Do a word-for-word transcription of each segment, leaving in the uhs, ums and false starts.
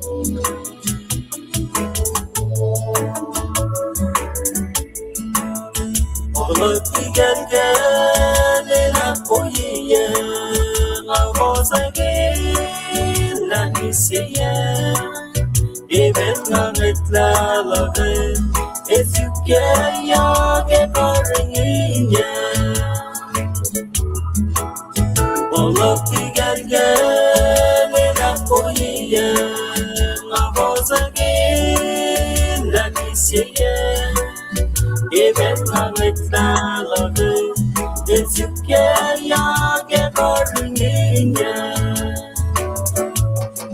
Olok tikalkal elan koiye, nga fohs ac ke lah niseye. Emet nga ngwetlah luhk, etukyacyak ke karihngihnyuck. Olok tikalkal elan koiye, nga fohs ac ke lah niseye. Emet nga ngwetlah luhk, etukyacyak ke karihngihnyuck.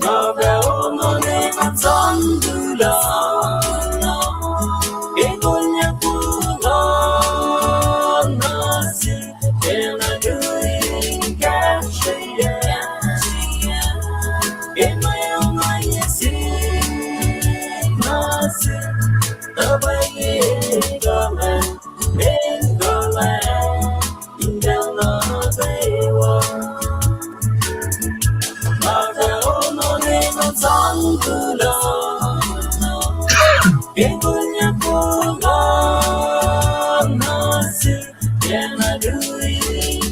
Nga fah ono ne ngan sang kuloh, ke kolyuck kuloh nuh sihk, ke nga tui kahsrweyuck. Ke mwe ongaiyac sihk nuh sihk, tuh pwacye kuhlwacng, in kuhlwacng, in pacl nuh kwewa. Nga fah ono ne ngan sang kuloh, ke kolyuck kuloh nuh sihk, ke nga tui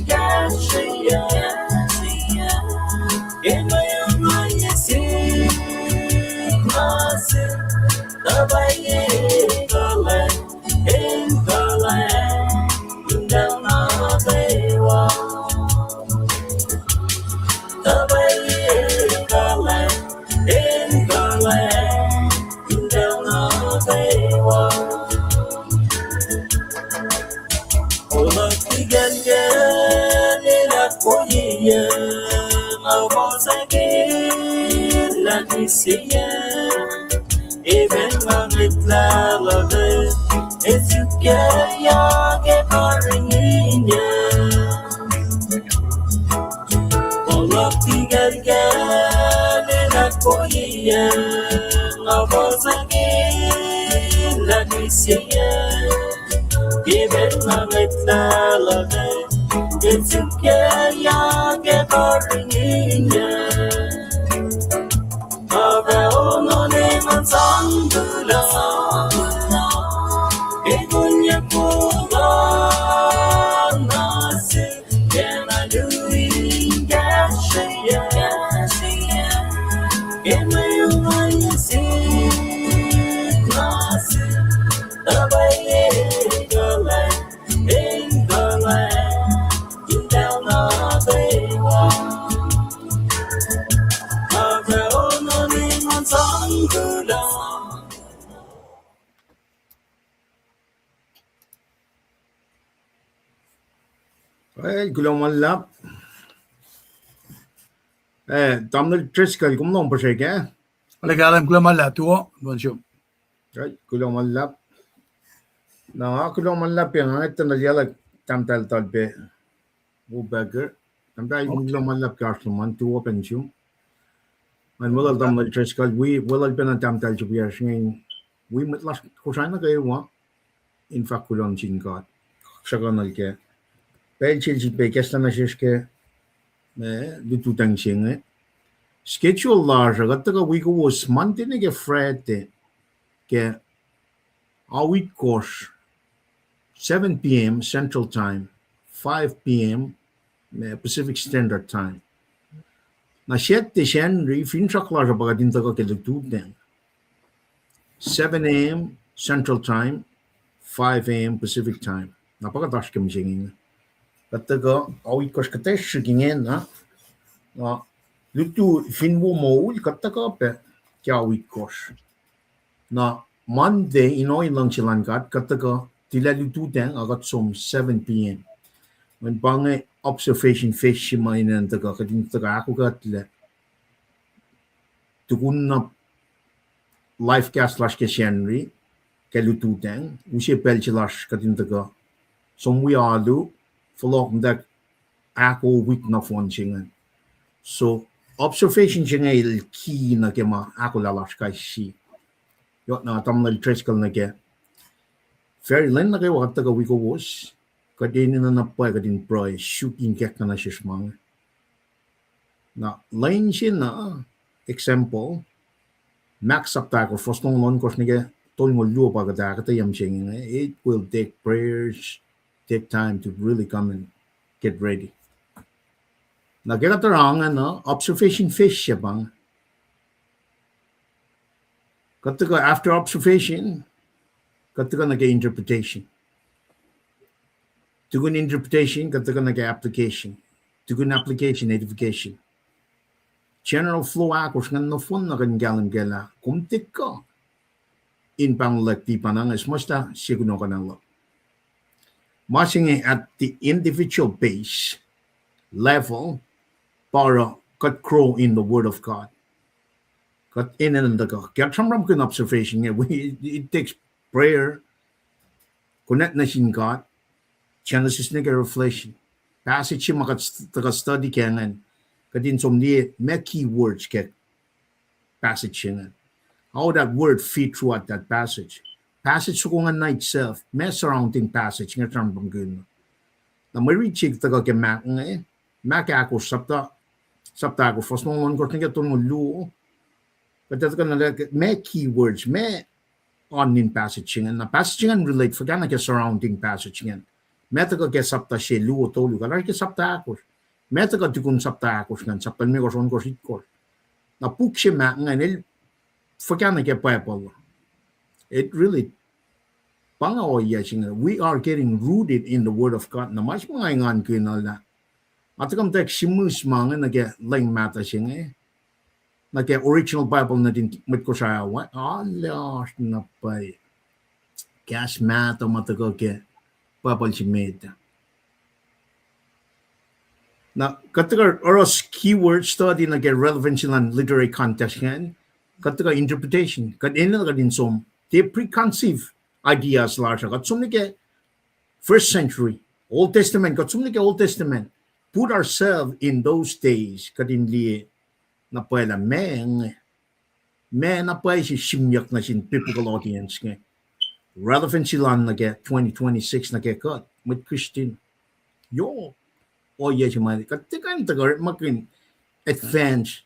kahsrweyuck. Ke mwe ongaiyac sihk nuh sihk, tuh pwacye kuhlwacng, in kuhlwacng, in pacl nuh kwewa. Tuh pwacye kuhlwacng, in kuhlwacng, in pacl nuh kwewa. Olok tikalkal elan koiye, nga fohs ac ke lah niseye. Emet nga ngwetlah luhk, etukyacyak ke karihngihnyuck. Olok tikalkal elan koiye, nga fohs ac ke lah niseye. Emet nga ngwetlah luhk, etukyacyak ke karihngihnyuck. Nga fah ono ne ngan sang kuloh, ke kolyuck kuloh nuh sihk, ke nga tui kahsrweyuck. Ke mwe ongaiyac sihk nuh sihk, tuh pwacye kuhlwacng, in kuhlwacng, in pacl nuh kwewa. Nga fah ono ne ngan sang kuloh. Well, kuloh ma luhlahp. Eh, Tamuhlwel Driscoll, kom lohng puhsrek ah? Arlac kahlwem, kuloh ma luhlahp, tuo, luhn sum. Right, kuloh ma luhlahp. Na nga kuloh ma luhlahp, nga etuh na liye lah tahmtahel tuh pac Wolfpacker. Tahmtahel, kuloh ma luhlahp ke oasr lom an, tuo, pacna sum. Ngan weluhl Tamuhlwel Driscoll, wi weluhl pacna tahmtahel Tobias inge, wi mwet lasr Kosrae nuh kwewa, in fahk kuloh nuh sin God. Sruhkuhnuhl ke pacl se el sifilpac ikacslah nuh sesr ke, eh, lututacng se inge. Schedule lasr uh, kuht tuhkuh wi kowos Monday nuh ke Friday ke ao itkohsr, seven p.m. Central Time, five p.m. Pacific Standard Time. Na Saturday, Sacnri, finsrak lasr uh pa kuht in tuhkuh ke lututacng, seven a.m. Central Time, five a.m. Pacific Time. Na pa kuht oasr ke mihsenge inge. Kuht tuhkuh ao itkohsr kuhtwesrihk ingena, na lutu fin wo moul kuht tuhkuh pac ke ao itkohsr. Na Monday, in ohiyac luhngse luhn God, kuht tuhkuh tilac lututacng, a kuht som seven p.m. Mweyen pa inge observation phase se ma enenuh in tuhkuh, kuht in tuhkuh ahkokuhtlac, tukun na live cast lasr ke Sacnri ke lututacng, use pacl se lasr kuht in tuhkuh som wi alu, fohlohk nuh ahko wik nohfohn se ingacn. So observation se inge el key nuh ke ma ahkolah lasr kais sie. Yohk na Tamuhlwel Driscoll nuh ke Fairy lwen nuh kwewa kuht tuhkuh wi kowos, kuht enenuh na pwacye kuht in pruhe, suk in kahkna nuh sesr ma inge. Na lwen se na, example, Mark sapta ahkosr, fuhs longoul ohnkohsr nuh ke tolngoul luo pa kuht ahkuhtweyac mihsenge, it will take prayers, take time to really come and get ready. Na ke kuht oruh ingena, observation phase se pa inge. Kuht tuhkuh after observation, kuht tuhkuh nuh ke interpretation. Tukun interpretation, kuht tuhkuh nuh ke application. Tukun application, edification. General flow ahkosr ingacn nohfohn na kuht in kahlwem kac lah kom tuhkuh in pahngolack tipan inge, suhmuhslah sie kunohkohn luhk. Ma se inge at the individual base level, pa oruh kuht grow in the word of God. Kuht enenuh in tuhkuh. Kuht sramsramkihn observation inge, it takes prayer, connect nuh sin God, Genesis nuh ke Revelation. Passage se ma kuht tuhkuh study ke ingacn, kuht in som liye ma key words ke passage se ingacn. How that word fit throughout that passage. Passage soko ingacn na itself, ma surrounding passage inge sramsramkihn. Na mwe riti se tuhkuh ke Mark inge, Mark ahkosr, sapta, sapta ahkosr, fuhs longoul ohnkohsr nuh ke tolngoul luo. Kuht tuhkuh nuh ke ma key words, ma oan in passage ingacn. Na passage ingacn relate fuhkah nuh ke surrounding passage ingacn. Ma tuhkuh ke sapta se, luo, tolu, kuh oasr ke sapta ahkosr. Ma tuhkuh tukun sapta ahkosr ingacn, sapta limekohsr, ohnkohsr, itkohsr. Na puk se Mark ingacn el fuhkah nuh ke Bible. It really, pa inge ohiyac se inge. We are getting rooted in the word of God. Na ma se ma nga engankihn uh lah, nga tuhkuh muhtwacwacack sihmihs ma inge nuh ke lwen mahtuh se inge, nuh ke original Bible nuhtin mwet Kosrae ah, arlac oasr na pwacye kahs mahtuh ma tuhkuh ke Bible se met ah. Na kuht tuhkuh oruh keyword study nuh ke relevancy luhn literary context ingacn, kuht tuhkuh interpretation, kuht enenuh kuht in som the preconceived ideas lasr uh, kuht som nuh ke first century, Old Testament, kuht som nuh ke Old Testament, put ourselves in those days, kuht in liye na pwacye lah ma inge, ma na pwacye se simyuck nuh sin biblical audience inge, relevancy lal nuh ke twenty twenty-six nuh ke kuht mwet Christian. Yohk ohiyac se ma kuht tiac kuh in tuhkuh orekmakihn advanced,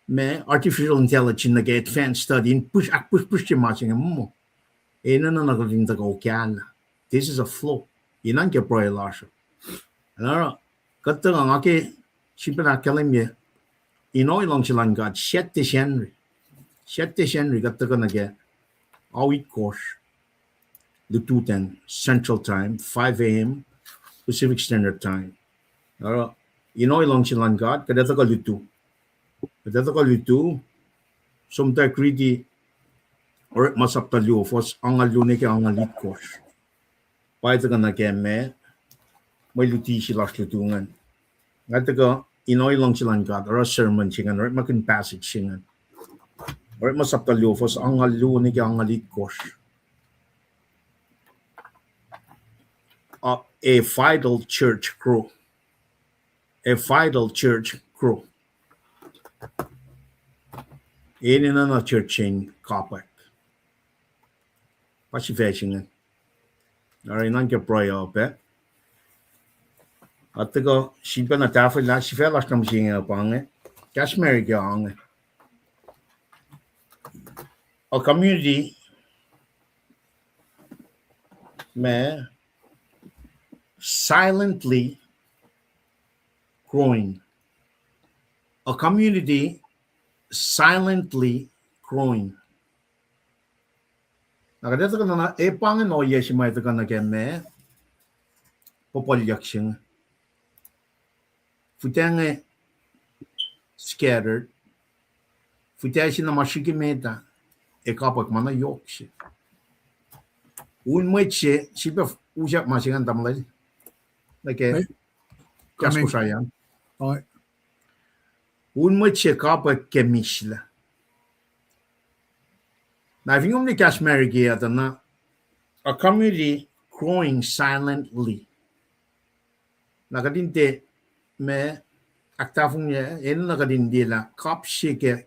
ma artificial intelligence nuh ke advanced study in pihsr, ahkpihsrpihsr se ma se inge muh enenuh na kuht in tuhkuh okahlah. This is a flow. Inen ke pruhe lasr uh. Na oruh kuht tuhkuh nga ke sifilpac ahkkahlwemye in ohiyac luhngse luhn God, Saturday Sacnri. Saturday Sacnri kuht tuhkuh nuh ke ao itkohsr lututacng Central Time, five a.m. Pacific Standard Time. Oruh in ohiyac luhngse luhn God, kuht ac tuhkuh lutu. Kuht ac tuhkuh lutu, som tuh riti Orekma sapta luo, fuhs angngaul luo nuh ke angngaul itkohsr. Pa tuhkuh nuh ke ma, mwe luti se lasr lutu ingacn. Nga tuhkuh in ohiyac luhngse luhn God, oruh sermon se ingacn, orekmakihn passage se ingacn. Orekma sapta luo, fuhs angngaul luo nuh ke angngaul itkohsr. A vital church grow. A vital church grow. Enenuh na church se in kapwack. Pa sifac se ingacn. Oruh inan ke pruhe uh pac. Nga tuhkuh sifilpac na tahfwelah sifac lasr nuh mihsenge uh pa inge. Kahs America uh inge. A community ma silently growing. A community silently growing. Na kuht ac tuhkuh na, e pa inge ohiyac se ma tuhkuh nuh ke ma puhpuhlyuck se inge. Fihtac inge scattered. Fihtac se na ma srihke met ah, ac kapwack ma na yohk se. Un mwet se, sifilpac usyak ma se ingacn tamuhlwel. Nuh ke kahs Kosrae an. Un mwet se kapwack ke mihslac. Na fin kom liye kahs America uh tuh na, a community growing silently. Na kuht in tiac ma ahktahfonglac, enenuh kuht in liye lah kap se ke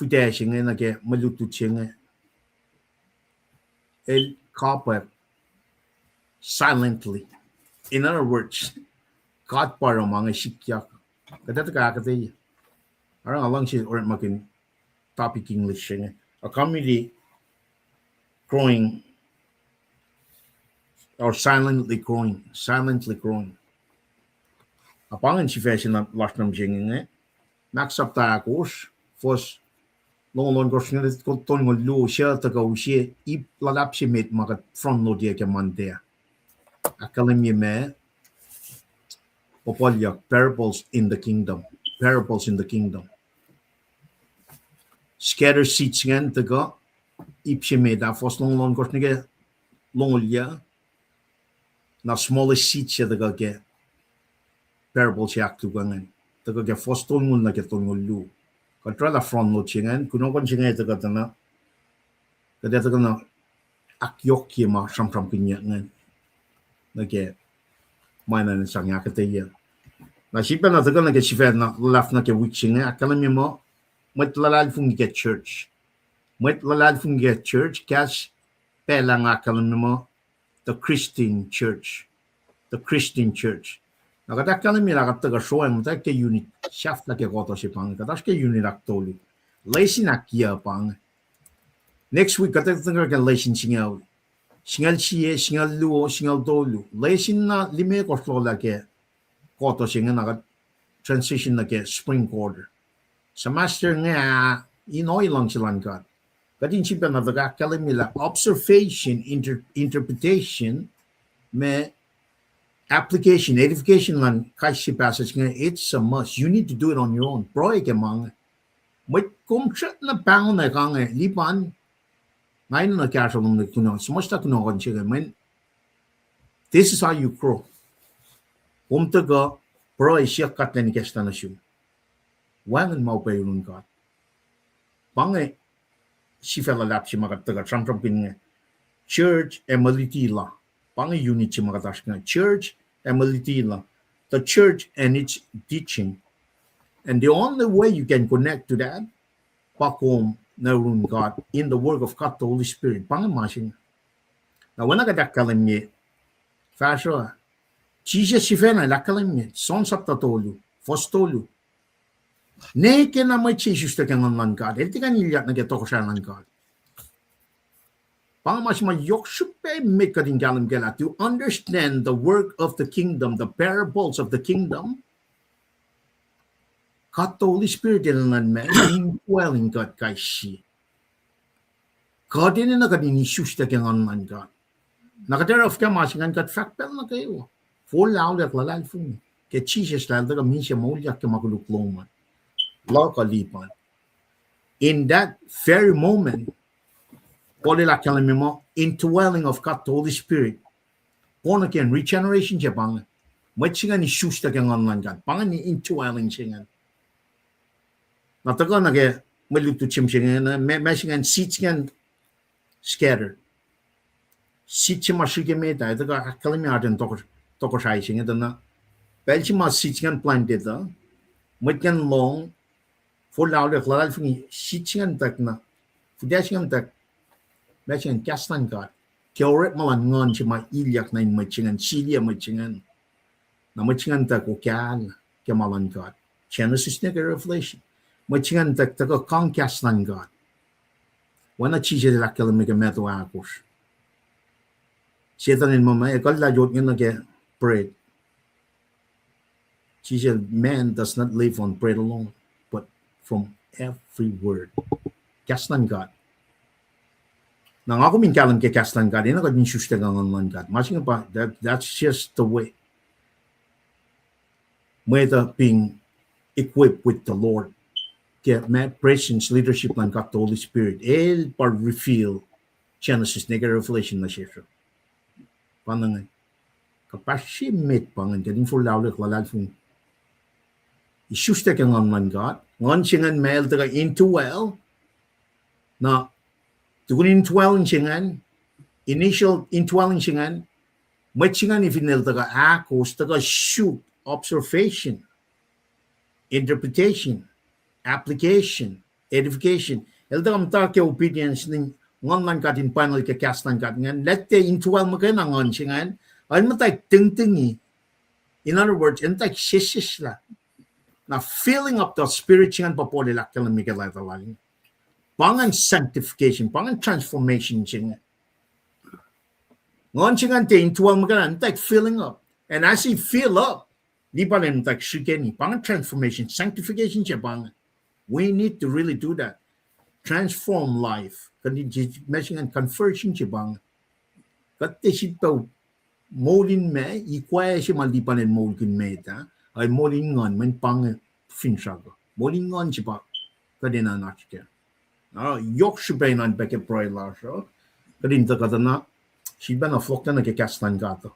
fihtac se inge nuh ke mwe lutlut se inge el kapwack silently. In other words, God pa oruh ma inge sikyak. Kuht ac tuhkuh ahkuhtweyac. Oruh nga luhngse orekmakihn topic English se inge. A community growing or silently growing, silently growing. A pa ingacn sifac se na lasr nuh mihsenge inge. Mark sapta ahkosr, fuhs longoul ohnkohsr nuh ke tolngoul luo, suc tuhkuh use ip luhlahp se met ma kuht front load-ye ke Monday ah. Ahkkahlwemye ma puhpuhlyuck, parables in the kingdom. Parables in the kingdom. Scattered seeds ingacn tuhkuh ip se met ah, fuhs longoul ohnkohsr nuh ke longoul yuh. Na smallest seed se tuhkuh ke parable se ahkluo ingacn, tuhkuh ke fuhs tolngoul nuh ke tolngoul luo. Kuht oraclah front load se ingacn, kunohkohn se inge tuhkuh tuh na, kuht ac tuhkuh na ahkyohkye ma sramsramkihnyuck ingacn nuh ke ma na sang ahkuhtweyac. Na sifilpac na tuhkuh nuh ke sifac na luhlahp nuh ke wik se inge, ahkkahlwemye muh mwet luhlahlfongi ke church. Mwet luhlahlfongi ke church, kahs pacl ah nga ahkkahlwemye muh the Christian church. The Christian church. Na kuht ahkkahlwemye lah kuht tuhkuh sroacng muhta ke unit sahflah ke kohtuh se pa inge, kuht oasr ke unit ahktolu. Lesin ahkkweye pa inge. Next week kuht ac tuhkuh ke lesin singucul, singucul sie, singucul luo, singucul tolu. Lesin na limekohsr lula ke kohtuh se inge na kuht transition nuh ke spring quarter. Semester inge ah, in ohiyac luhngse luhn God. Kuht in sifilpac na tuhkuh ahkkahlwemye lah observation, inter-, interpretation, ma application, edification luhn kais sie passage inge, it's a must. You need to do it on your own. Pruhe ke ma inge. Mwet kom srackna pahngon ac kange, Lipan, nga enenuh kahsruh lom nuh kunohkohn, suhmuhslah kunohkohn se inge, mweyen this is how you grow. Kom tuhkuh pruhe siyuck God lwen ikacslah nuh sum. Wacngihn ma upac yurin God. Pa inge sifac luhlahp se ma kuht tuhkuh sramsramkihn inge. Church ac mwe luti la. Pa inge unit se ma kuht oasr inge. Church ac mwe luti la. The church and its teaching. And the only way you can connect to that, pa kom nuh yurin God in the work of God the Holy Spirit. Pa inge ma se inge. Na oacna kuht ahkkahlwemye fahsruh, Jisus sifacna el ahkkahlwemye, John sapta tolu, fuhs tolu. Ne ke na mwet se isuslac ke Nguhn luhn God, el tiac kuh in ilyak nuh ke tohkohsrahi luhn God. Pa inge ma se ma yohk srihpac met kuht in kahlwem kac lah to understand the work of the kingdom, the parables of the kingdom, God the Holy Spirit enenuh in ma indwelling kuht kais sie. Kuht enenuh kuht in isuslac ke Nguhn luhn God. Na kuht oruh fuhkah ma se ingacn? Kuht fahk pacl nuh kwewa, forlah auliyak luhlahlfongi ke Jisus lah el tuhkuh misac moulyak ke ma koluk lom an, luhk uh Lipan. In that very moment, Paul el ahkkahlwemye muh indwelling of God the Holy Spirit, born again, regeneration se pa inge. Mwet se ingacn isuslac ke Nguhn luhn God. Pa inge indwelling se ingacn. Na tuhkuh nuh ke mwe lutlut se inge, ma, ma se ingacn, seed se ingacn scattered. Seed se ma srihke met ah, tuhkuh ahkkahlwemye atacn tohkohsrahi se inge tuh na, pacl se ma seed se ingacn planted uh, mwet ingacn lohng, forlah auliyak luhlahlfongi, seed se ingacn tuh na, fuhtac se ingacn tuh, ma se ingacn, kahs luhn God. Ke orekma luhn Nguhn se ma ilyak nuh in mwet se ingacn, siliyac mwet se ingacn. Na mwet se ingacn tuh kokahl ke ma luhn God. Genesis nuh ke Revelation. Mwet se ingacn tuh tuhkuh kang kahs luhn God. Oacna Jisus el ahkkahlwemye ke Matthew ahkosr. Setuhn el muh ma ekuhllah yot inge nuh ke bread. Jisus, man does not live on bread alone, but from every word. Kahs luhn God. Na nga kom in kahlwem ke kahs luhn God, enenuh kuht in isuslac ke Nguhn luhn God. Ma se inge pa, that, that's just the way. Mwet uh being equipped with the Lord. Ke ma presence, leadership luhn God the Holy Spirit, el pa reveal Genesis nuh ke Revelation nuh sesr. Pa inge, kuhpahsr se met pa inge, kuht in forlah auliyak luhlahlfongi, isuslac ke Nguhn luhn God. Nguhn se ingacn ma el tuhkuh indwell. Na tukun indwelling se ingacn, initial indwelling se ingacn, mwet se ingacn fin el tuhkuh ahkos, tuhkuh suk observation, interpretation, application, edification. El tuhkuh muhta ke obedience in Nguhn luhn God in pwacnwel ke kahs luhn God ingacn. Let the indwell muhkwena Nguhn se ingacn, el muhta tingtingi. In other words, el muhta sesseslah. Na filling up the Spirit se ingacn pa Paul el ahkkahlwemye ke leta lal inge. Pa ingacn sanctification, pa ingacn transformation se inge. Nguhn se ingacn tiac indwell muhkwena, in muhtwacwacack filling up. And as he fill up, Lipan el muhtwacwacack srihkeni. Pa ingacn transformation, sanctification se pa inge. We need to really do that. Transform life. Kuht in, ma se ingacn conversion se pa inge. Kuht tiac sifilpac moul in ma, ikoac se ma Lipan el moulkihn met ah, ac moul in nguhn, mweyen pa inge finsrak uh. Moul in nguhn se pa kuht enenuh in oasr kac. Na yohk srihpac in an pac ke pruhe lasr uh, kuht in tuhkuh tuh na, sifilpacna fohlohk nuh ke kahs luhn God uh.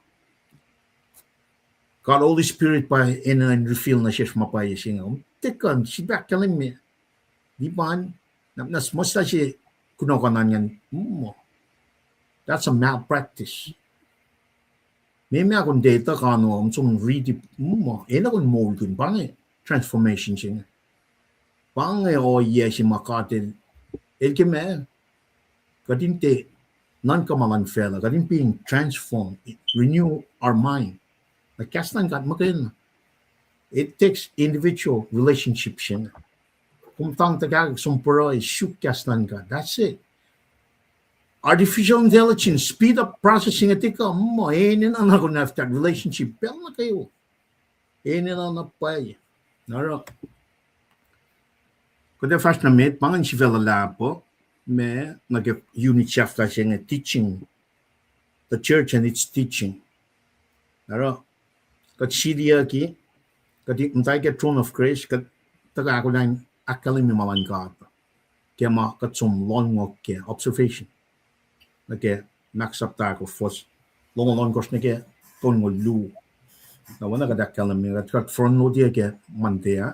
God Holy Spirit pa enenuh in reveal nuh sesr ma pwacye se inge. Tiac kuh in sifilpac ahkkahlwemye. Lipan, na, na muhta se kunohkohn an ingacn, mm, that's a malpractice. Meac ma kom tiac etuh kano, kom som riti, mm, enenuh kom moulkihn, pa inge transformation se inge. Pa inge ohiyac se ma God el, el ke ma, kuht in tiac nuhnkuh ma luhn facluh, kuht in being transformed, renew our mind. Na kahs luhn God muhkwena. It takes individual relationship se inge. Kom tuhng tuhkahkwack som pruhe, suk kahs luhn God. That's it. Artificial intelligence, speed up processing, etika, ma enenuh na kom have that relationship pacl nuh kwewa. Enenuh na pwacye. Na oruh, kuht ac fahsr nuh met, pa ingacn sifacna luhlahp uh, ma, nuh ke unit sahflah se inge, teaching, the church and its teaching. Na oruh, kuht siliyucki, kuht muhta ke throne of grace, kuht tuhkuh ahkolah in ahkkahlwemye ma luhn God ke ma kuht som lohngohk ke observation. Nuh ke Mark sapta ahkosr fuhs longoul ohnkohsr nuh ke tolngoul luo. Na oacna kuht ahkkahlwemye, kuht, kuht front load-i ke Monday ah.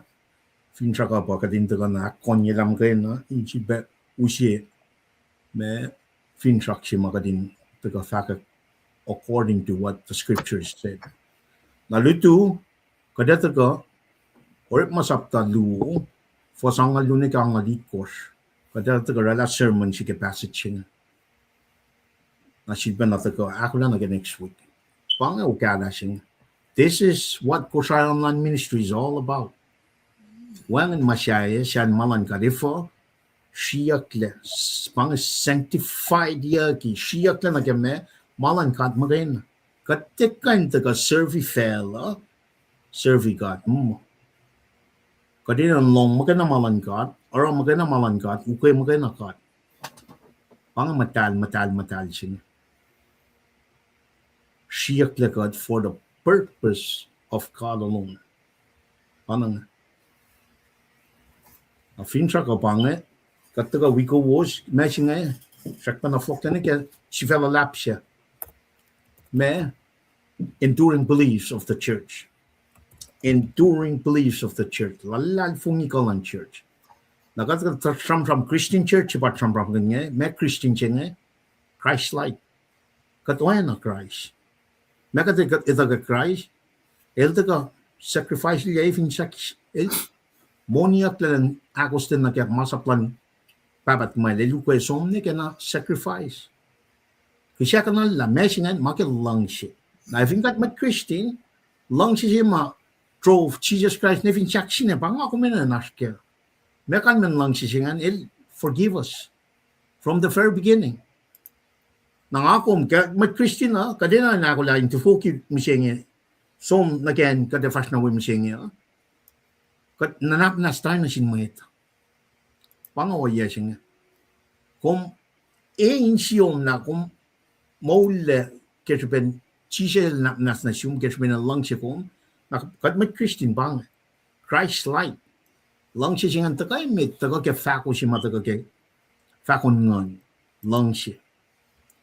Finsrak uh pa kuht in tuhkuh na ahkkonyelah muhkwena, in sifilpac use ma finsrak se ma kuht in tuhkuh fahkwack according to what the scriptures said. Na lutu, kuht ac tuhkuh, Orekma sapta luo, fuhs angngaul luo nuh ke angngaul itkohsr, kuht ac tuhkuh oraclah sermon se ke passage se inge. Na sifilpacna tuhkuh ahkolah nuh ke next week. Pa inge okahlah se inge. This is what Kosrae Online Ministry is all about. Wacngihn ma sahyac, sahyac ma luhn God efuh, sriyucklac, s-, pa inge sanctified-iyucki, sriyucklac nuh ke ma, ma luhn God muhkwena. Kuht tiac kuh in tuhkuh serve facluh, serve God, mm. Kuht enenuh in lohng muhkwena ma luhn God, oruh muhkwena ma luhn God, ukwe muhkwena God. Pa inge muhtahl, muhtahl, muhtahl se inge. Sriyucklac kuht for the purpose of God alone. Pa inge. Na finsrak uh pa inge, kuht tuhkuh wi kowos, ma se inge, srackpacna fohlohk nuh ke sifacna luhlahp se. Ma, enduring beliefs of the church. Enduring beliefs of the church. Luhlahlfongi kuh luhn church. Na kuht, kuht sramsram Christian church, pa sramsramkihn inge, ma Christian se inge, Christ-like. Kuht oacna Kraist. Ma kuht, kuht etuh ke Kraist, el tuhkuh sacrifice-lac, el fin sac-, el moniyucklac in ahkostwen nuh ke masap luhn Pahpah Tuhmwacl, el ukwe som nuh ke na sacrifice. Kihsackuhnlah ma se ingacn ma ke luhngse. Na fin kuht mwet Christian, luhngse se ma drove Jesus Christ nuh fin sahk sine, pa nga kom enenuh in oasr kac. Ma kalmacn luhngse se ingacn, el forgive us from the very beginning. Na nga kom ke mwet Christian uh, kuht enenuh in ahkolah in tuhfoki mihsenge, som nuh ke acn kuht ac fahsr nuh we mihsenge uh, kuht nuhnakmuhnahs tari nuh sin mwet. Pa inge ohiyac se inge. Kom e insiyom na kom moullac ke srihpen Jisus el nuhnakmuhnahs nuh sum, ke srihpen el luhngse kom, na kuht mwet Christian pa inge Christ-like. Luhngse se ingacn tuhkuh emet, tuhkuh ke fahko se ma tuhkuh ke fahko in nguhn, luhngse.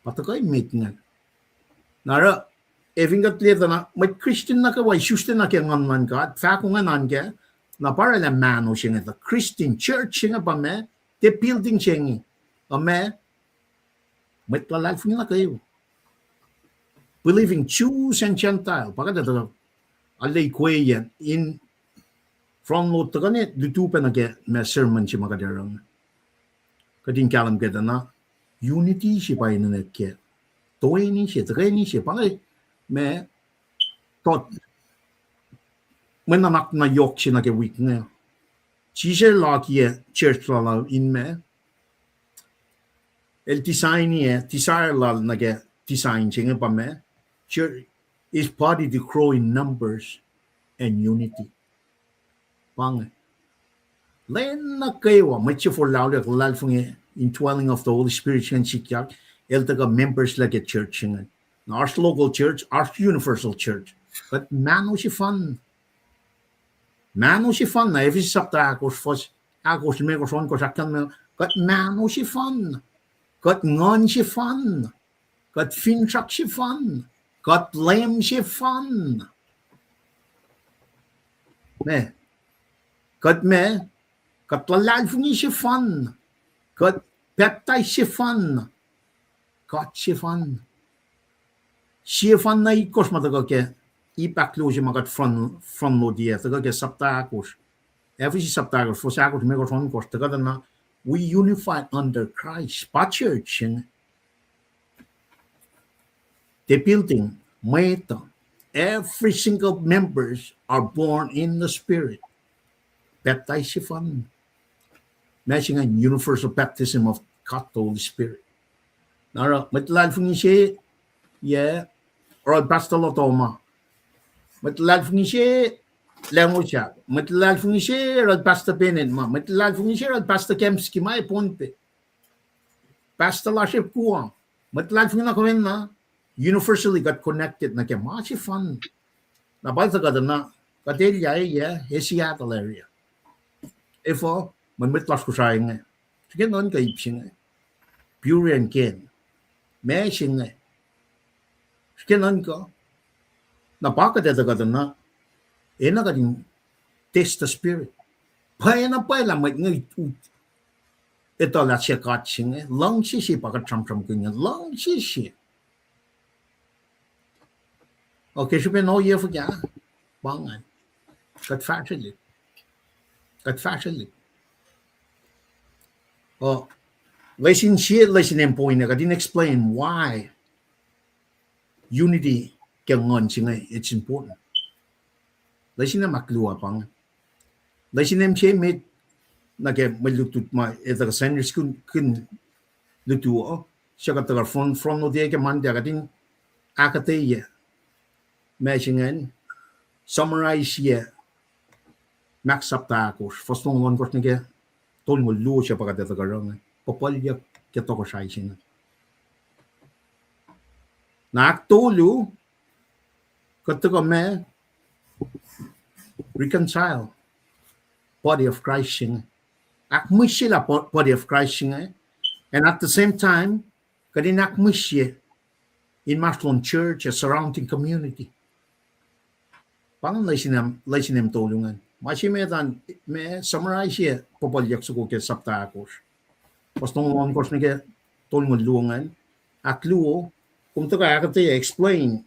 Pa tuhkuh emet ingacn. Na oruh, e fin kuht liye tuh na mwet Christian nuh kwewa isuslac nuh ke nguhn luhn God, fahko ingacn an kac, na pa oraclah mahno se inge, the Christian church se inge pa ma, tiac building se inge, a ma, mwet luhlahlfongi nuh kwewa. Believing Jews and Gentile, pa kuht ac tuh, alei kweyen, in front load tuhkuh ne lutu pac nuh ke ma sermon se ma kuht oruh. Kuht in kahlwem ke tuh na, unity se pa enenuh ke, toeni se, tuhkweni se, pa inge ma, tot, mwe nuhnak na yohk se nuh ke wik inge. Jisus el akiyac church lal in ma, El design-i, eh, desire lal nuh ke design se inge pa ma, church is body to grow in numbers and unity. Pa inge. Lwen nuh kwewa, mwet se forlah olyak luhlahlfongi indwelling of the Holy Spirit se ingacn sikyak, el tuhkuh members lac ke church se inge. Na oasr local church, oasr universal church. Kuht mahno sefanna. Mahno sefanna, Ephesus sapta ahkosr, fuhs ahkosr, limekohsr, ohnkohsr, ahkkahlwemye, kuht mahno sefanna. Kuht nguhn sefanna. Kuht finsrak sefanna. Kuht leum sefanna. Ma, kuht ma, kuht luhlahlfongi sefanna. Kuht pacptais sefanna. Kuht sefanna. Sefanna itkohsr ma tuhkuh ke, ip ahkluo se ma kuht front, front load-i ah, tuhkuh ke sapta ahkosr. Ephesus sapta ahkosr, fuhs ahkosr, limekohsr, ohnkohsr, tuhkuh tuh na, we unified under Christ. Pa church se inge. The building, mwet uh, every single members are born in the Spirit. Pacptais sefanna. Ma se ingacn universal baptism of God the Holy Spirit. Na oruh mwet luhlahlfongi se, yac, oruh Pastor Lotoma. Mwet luhlahlfongi se, Langosap. Mwet luhlahlfongi se, oruh Pastor Bennett ma. Mwet luhlahlfongi se, oruh Pastor Kemski ma, Pohnpei. Pastor lasr Guam. Mwet luhlahlfongi na kom na, universally kuht connected nuh ke ma sefanna. Na pa tuhkuh tuh na, kuht elyah, yac, Seattle area. Efuh, mwe mwet lasr Kosrae inge. Srihke nuhnkuh ip se inge. Puritan ken. Ma se inge. Srihke nuhnkuh. Na pa kuht etuh kuht na, enenuh kuht in test the spirit. Pwacye na pwacye lah mwet inge etuh lah se God se inge, luhngse se pa kuht sramsramkihn inge, luhngse se. Okay, srihpen ohiyac fuhkah, pa ingacn. Kuht fahsrwelihk. Kuht fahsrwelihk. Uh, lesin sie, lesin in point, kuht in explain why unity ke nguhn se inge, it's important. Lesin in ahkluo pa inge. Lesin in se met nuh ke mwe lutlut ma etuh kuh Sanders kun, kun lutu uh, se kuht tuhkuh front, front load-i ke Monday, kuht in ahkuhtweyac ma se ingacn, summarize-yac Mark sapta ahkosr, fuhs longoul ohnkohsr nuh ke tolngoul luo, se pa kuht etuh kuh oruh inge, puhpuhlyuck ke tohkohsrahi se inge. Na ahktolu, kuht tuhkuh ma reconcile body of Christ se inge. Ahkmihsyelah bo-, body of Christ se inge. And at the same time, kuht in ahkmihsye inmahsrlon church ac surrounding community. Pa ingacn lesin in, lesin in tolu ingacn. Ma se met an, ma summarize-yac puhpuhlyuck soko ke sapta ahkosr, fuhs longoul ohnkohsr nuh ke tolngoul luo ingacn. Ahkluo, kom tuhkuh ahkuhtweyac explain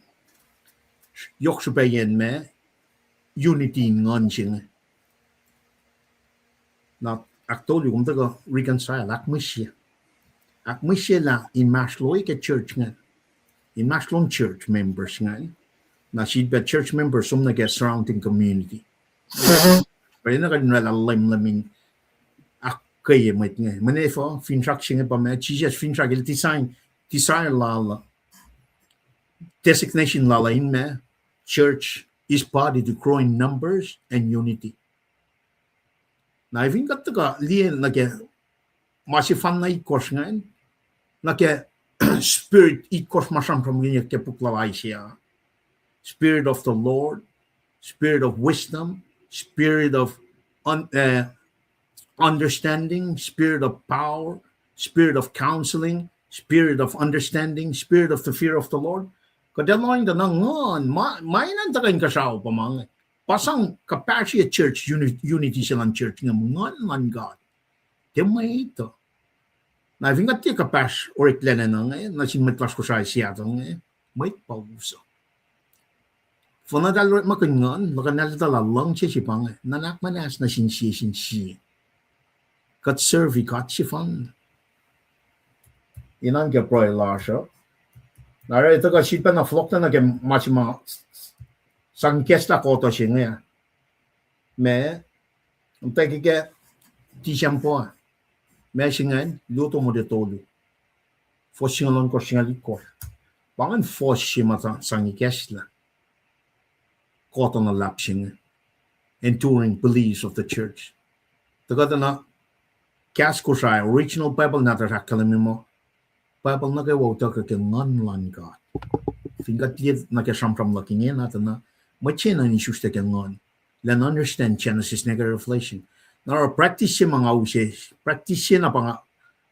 yohk srihpacyacn ma unity in nguhn se inge. Na ahktolu, kom tuhkuh reconcile, ahkmihsye. Ahkmihsyelah inmahsrlon ke church ingacn, inmahsrlon church members ingacn. Na sifilpac church members som nuh ke surrounding community. Pa na kuht in oraclah lemlem in ahkkweye mwet inge. Mweyen efuh, finsrak se inge pa ma Jisus finsrak el design, desire lal, designation lal in ma church, his body to grow in numbers and unity. Na fin kuht tuhkuh liye nuh ke ma sefanna itkohsr ingacn, nuh ke spirit itkohsr ma sramsramkihnyuck ke puk lal Isaiah, Spirit of the Lord, Spirit of wisdom, Spirit of un-, uh, understanding, Spirit of power, Spirit of counseling, Spirit of understanding, Spirit of the fear of the Lord. Kuht ac lohng tuh na nguhn, ma, ma enenuh in tuhkuh inkuhsrao pa ma inge. Pa sang kuhpahsr church uni-, unity se luhn church inge, nguhn luhn God. Tiac mwet uh. Na fin kuht tiac kuhpahsr oreklac na inge, nuh sin mwet lasr Kosrae Seattle inge, mwet pa us uh. Fuhnuh eltahl orekmakihn nguhn, luhkuhn eltahl luhngse se pa inge, nuhnak muhnahs nuh sin sie sin sie. Kuht serve God sefanna. Inan ke pruhe lasr uh. Na oruh tuhkuh sifilpacna fohlohklac nuh ke ma se ma sang ikacslah kohtuh se inge. Ma, muhtwacwacack ke December, ma se ingacn, luo tolu, motwe tolu. Fuhs singucul ohnkohsr, singucul itkohsr. Pa ingacn fuhs se ma sang ikacslah kuht on luhlahp se inge, enduring beliefs of the church. Tuhkuh tuh na kahs Kosrae, original Bible nahtuhsr ahkkahlwemye muh Bible nuh kwewa utuckuh ke Nguhn luhn God. Fin kuht liye nuh ke sramsram luhk ingena tuh na, mwet se na in isuslac ke Nguhn, elan understand Genesis nuh ke Revelation. Na oruh practice se ma nga use, practice se na pa nga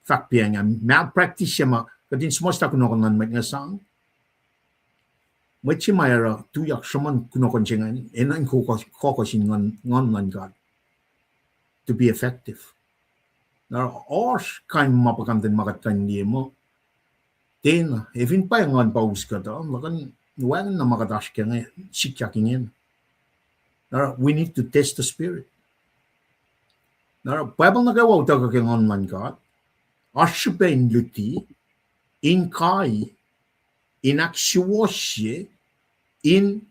fahk pacna, ma practice se ma kuht in suhmuhslah kunohkohn luhn mwet inge sang. Mwet se ma oruh tuyak sruhmuhn kunohkohn se ingacn, enenuh in kuh-, kuh-, kuh sin Nguhn, Nguhn luhn God to be effective. Na oasr kain ma puhkantwen ma kuht kuh in liye muh, tiacna, ac fin pa Nguhn pa us kuhtuh, na kuh in wacngihn na ma kuht oasr ke inge, sikyak ingena. Na we need to test the spirit. Na Bible nuh kwewa utuckuh ke Nguhn luhn God. Oasr srihpac in luti, in kai, in ahksuwohsye, in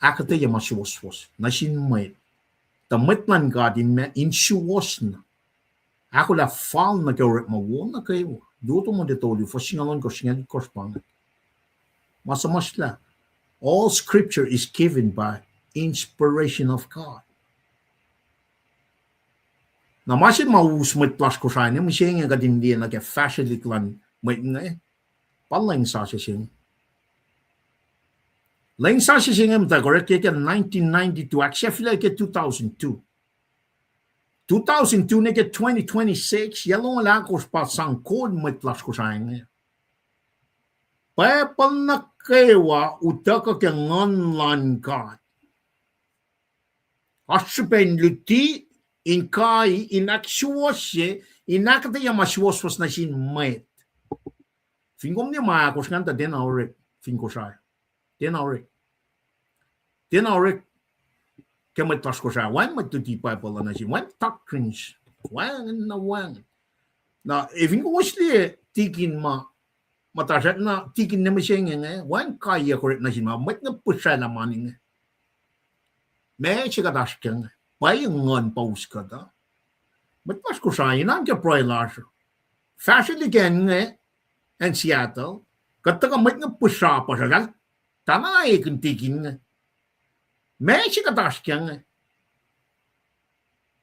ahkuhtweyac ma suwohswohs nuh sin mwet. Tuh mwet luhn God in ma, in suwohs na, ahkolah fal nuh ke orekma wo nuh kwewa. Luo Timothy tolu, fuhs singucul ohnkohsr, singucul itkohsr pa inge. Ma suhmuhslah, all scripture is given by inspiration of God. Na ma se ma us mwet lasr Kosrae inge, mihsenge kuht in liye nuh ke fahsrwelihk luhn mwet inge, pa leng sasuc se inge. Leng sasuc se inge muhta orek ke nineteen ninety-two, ahksahfyelah ke two thousand two. Two thousand two nuh ke twenty twenty-six, yac longoul ahkosr pa sang kol mwet lasr Kosrae inge. Bible nuh kwewa utuckuh ke Nguhn luhn God. Oasr srihpac in luti, in kai, in ahksuwohsye, in ahkuhtweyac ma suwohswohs nuh sin mwet. Fin kom liye ma ahkosr ingacn tuh tiacna orek fin Kosrae. Tiacna orek. Tiacna orek ke mwet lasr Kosrae. Wacngihn mwet luti Bible uh nuh sin, wacngihn doctrines, wacngihn na wacngihn. Na ac fin kowos liye tikin ma, muhta srackna tikin ne mihsenge inge, wacngihn kaiyuck orek nuh sin ma mwet inge pihsraclah ma inge. Ma se kuht oasr ke inge, pwacye Nguhn pa us kuhtuh. Mwet lasr Kosrae, inan ke pruhe lasr uh, fahsrwelihk an inge, acn Seattle, kuht tuhkuh mwet inge pihsrapasr, eltahl, tana ekihn tikin inge. Ma se kuht oasr ke inge,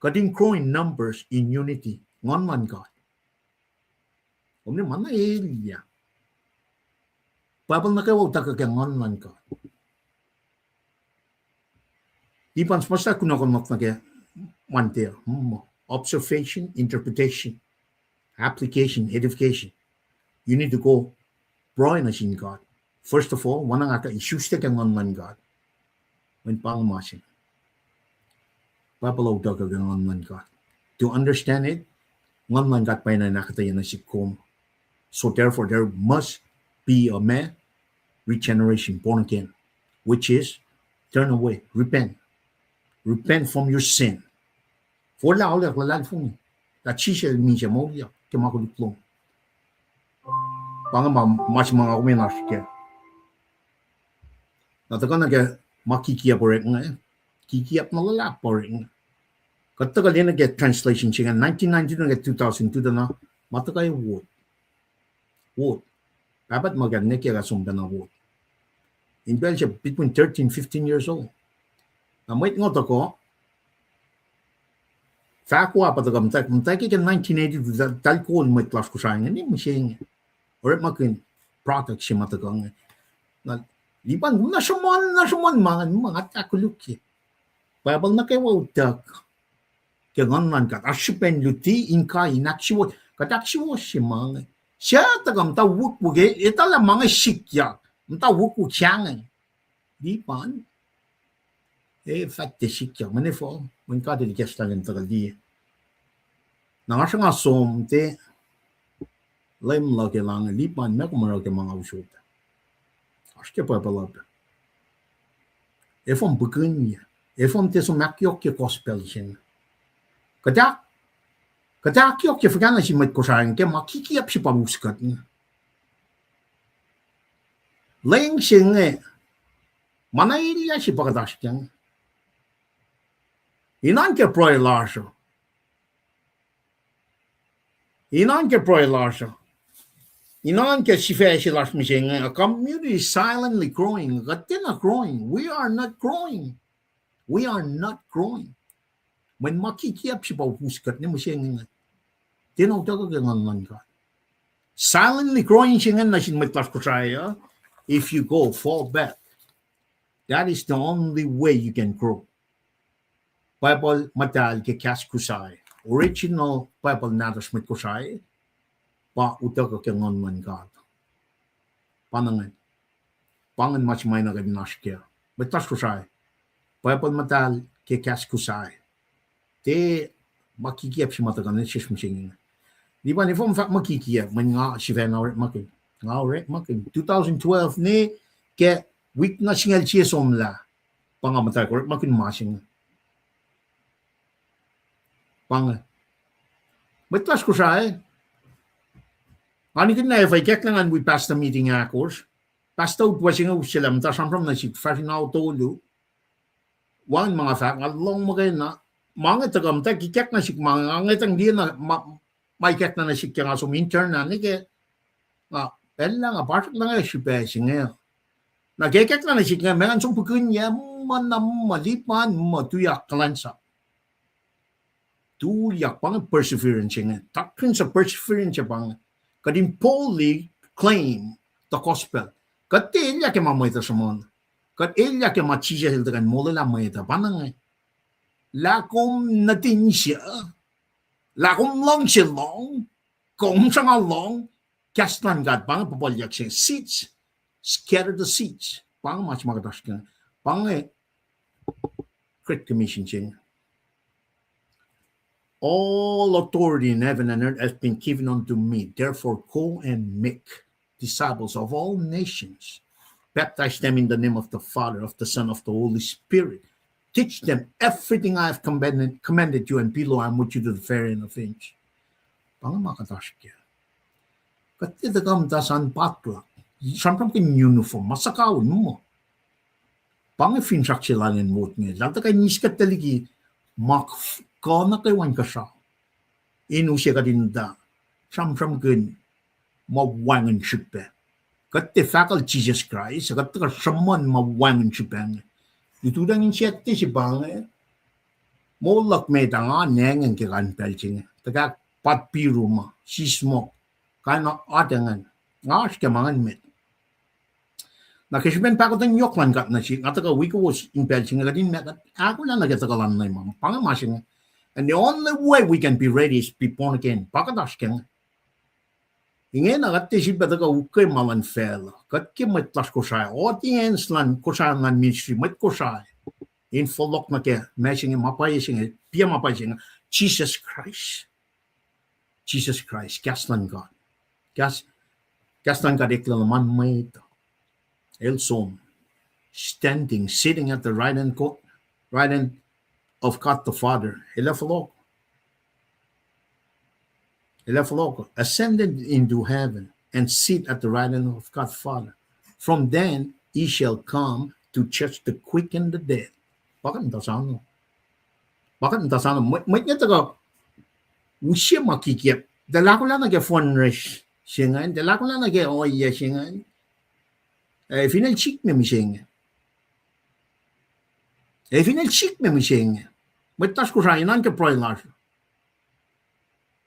kuht in grow in numbers, in unity, Nguhn luhn God. Kom liye ma na elyah. Bible nuh kwewa utuckuh ke Nguhn luhn God. Lipan suhmuhslah kunohkohn luhk nuh ke Monday, hmm, observation, interpretation, application, edification. You need to go pruhe nuh sin God. First of all, oacna nga ke isuslac ke Nguhn luhn God. Mweyen pa inge ma se Bible uh utuckuh ke Nguhn luhn God. To understand it, Nguhn luhn God pwacyena in ahkuhtweyac nuh sihk kom. So therefore, there must be a ma, regeneration, born again, which is turn away, repent. Repent from your sin. Forlah auliyak luhlahlfongi lah Jisus El misac moulyak ke ma koluk lom. Pa inge ma, ma se ma nga kom in oasr kac. Na tuhkuh nuh ke ma kikiap orek inge, kikiap na luhlahp orek inge. Kuht tuhkuh liye nuh ke translation se inge nineteen ninety nuh ke two thousand two tuh na, ma tuhkuh wot. Wot. Pahpah tuhmuhk ah nwe ke kuh som pacna wot. In pacl se between thirteen, fifteen years old. Na mwet ngo tuhkuh, fahk uh pa tuhkuh muhta, muhta ke nineteen eighty-two, eltahl kol mwet lasr Kosrae inge, ne mihsenge. Orekmakihn product se ma tuhkuh inge. Na, lipan, na sruhmuhn, na sruhmuhn ma inge, ma nga ahkkolukye. Bible nuh kwewa utuck ke Nguhn luhn God. Oasr srihpac in luti, in kai, in ahksuwohs, kuht ahksuwohsye ma inge. Suc tuhkuh muhta wukwuck, e, etuh lah ma inge sikyak, muhta wukwuck sahngweng. Lipan, e, fah tiac sikyak, mweyen efuh, mweyen God El ikacslah in tuhkuh liye. Na nga sruhnga som tiac, Leum luhk elan, lipan, meac kom oruh ke ma nga usot ah? Oasr ke Bible uh pac. Efuh kom pukunye? Efuh kom tiac som ahkyohkye gospel se inge? Kuht, kuht ahkyohkye fuhkah nuh sin mwet Kosrae inge ke ma kikiap se pa us kuht inge? Leng se inge, ma na elyah se pa kuht oasr kac inge. Inan ke pruhe lasr uh. Inan ke pruhe lasr uh. Inan ke sifac se lasr mihsenge, a community silently growing. Kuht tiacna growing. We are not growing. We are not growing. Mweyen ma kikiacp se pa us kuht ne mihsenge inge. Tiacna utuckuh ke nguhn luhn God. Silently growing se ingacn nuh sin mwet lasr Kosrae uh, if you go fall back, that is the only way you can grow. Bible muhtahl ke kahs Kosrae, original Bible nahtuhsr mwet Kosrae, pa utuckuh ke nguhn luhn God. Pa ingacn. Pa ingacn ma se ma na kuht in oasr kac. Mwet lasr Kosrae, Bible muhtahl ke kahs Kosrae. Tiac ma kikiacp se ma tuhkuh nuh sesr mihsenge. Lipan, efuh kom fahk ma kikiacp, mweyen nga sifacna orekmakihn. Nga orekmakihn. Two thousand twelve ne ke wik na singucul sie somlah, pa nga muhta orekmakihn ma se inge. Pa inge. Mwet lasr Kosrae, nga nikihn na efuh ikacklah ngan wi pastor meeting ahkosr. Pastor utwe se inge us se lah muhta sramsram nuh sihk fahsrna tolu. Wacngihn ma nga fahk, nga lohng muhkwena. Ma inge tuhkuh muhta ke ikacklah nuh sihk ma inge, nga ngetang liye na ma, ma ikacklah nuh sihk ke nga som intern ah ne ke, nga pacl lah nga pahsrwelahna srihpac se inge. Na ke ikacklah nuh sihk inge, ma ngan som pihkihnyac, muh na muh lipan muh tuyak kuhlwacnsap. Tuyak, pa inge perseverance inge. Doctrines of perseverance pa inge. Kuht in boldly claim the gospel. Kuht tiac elyah ke ma mwet uh sruhmuhn. Kuht elyah ke ma Jisus el tuhkuh in molwelah mwet uh, pa inge. Lah kom nuhtin se, lah kom luhngse lohng, kom sruhnga lohng, kahs luhn God pa inge puhpuhlyuck se, seeds, scatter the seeds. Pa inge ma se ma kuht oasr ke, pa inge Great Commission se inge. All authority in heaven and earth has been given unto me. Therefore, go and make disciples of all nations. Baptize them in the name of the Father, of the Son, of the Holy Spirit. Teach them everything I have commanded, commanded you, and behold, I am with you to the very end of age. Pa inge ma kuht oasr ke. Kuht tiac tuhkuh muhta sang potluck. Sramsramkihn uniform, ma suhkawihl muh. Pa inge finsrak se lal in mot inge. Lal tuhkuh in eis kuht tuh liki ma kuh nuh kwewa inkuhsrao. In use kuht in muhta sramsramkihn ma wacngihn srihpac. Kuht tiac fahkwack Jisus Kraist, kuht tuhkuh sruhmuhn ma wacngihn srihpac inge. Lututacng in siyuck se pa inge, moul luhk met ah nga nacngacng ke kain pacl se inge. Tuhkuh pat piru ma sismohk, kain oat ingacn. Nga oasr ke ma ingacn met. Na ke srihpen pahkotwen yohk luhn God nuh sihk, nga tuhkuh wi kowos in pacl se inge kuht in ma kuht ahkolah nuh ke tuhkuh luhn Leum, pa inge ma se inge. And the only way we can be ready is be born again. Pa kuht oasr ke inge. Ingena kuht tiac sifilpac tuhkuh ukwe ma luhn facluh. Kuht ke mwet lasr Kosrae, audience luhn Kosrae luhn ministry, mwet Kosrae. In fohlohk nuh ke ma se inge, ma pwacye se inge, pa ma pwacye se inge, Jisus Kraist. Jisus Kraist, kahs luhn God. Kahs, kahs luhn God eklac luhman mwet. El som, standing, sitting at the right hand, right hand of God the Father. El ac fohlohk. El ac fohlohk, ascended into heaven and sit at the right hand of God Father. From then he shall come to judge the quick and the dead. Pa kuht muhta sano. Pa kuht muhta sano. Mwet, mwet inge tuhkuh use ma kikiacp. Tuh ahkolah nuh ke fundraise se ingacn, tuh ahkolah nuh ke ohiyac se ingacn. Eh, fin el sikme mihsenge. Eh, fin el sikme mihsenge. Mwet lasr Kosrae, inan ke pruhe lasr.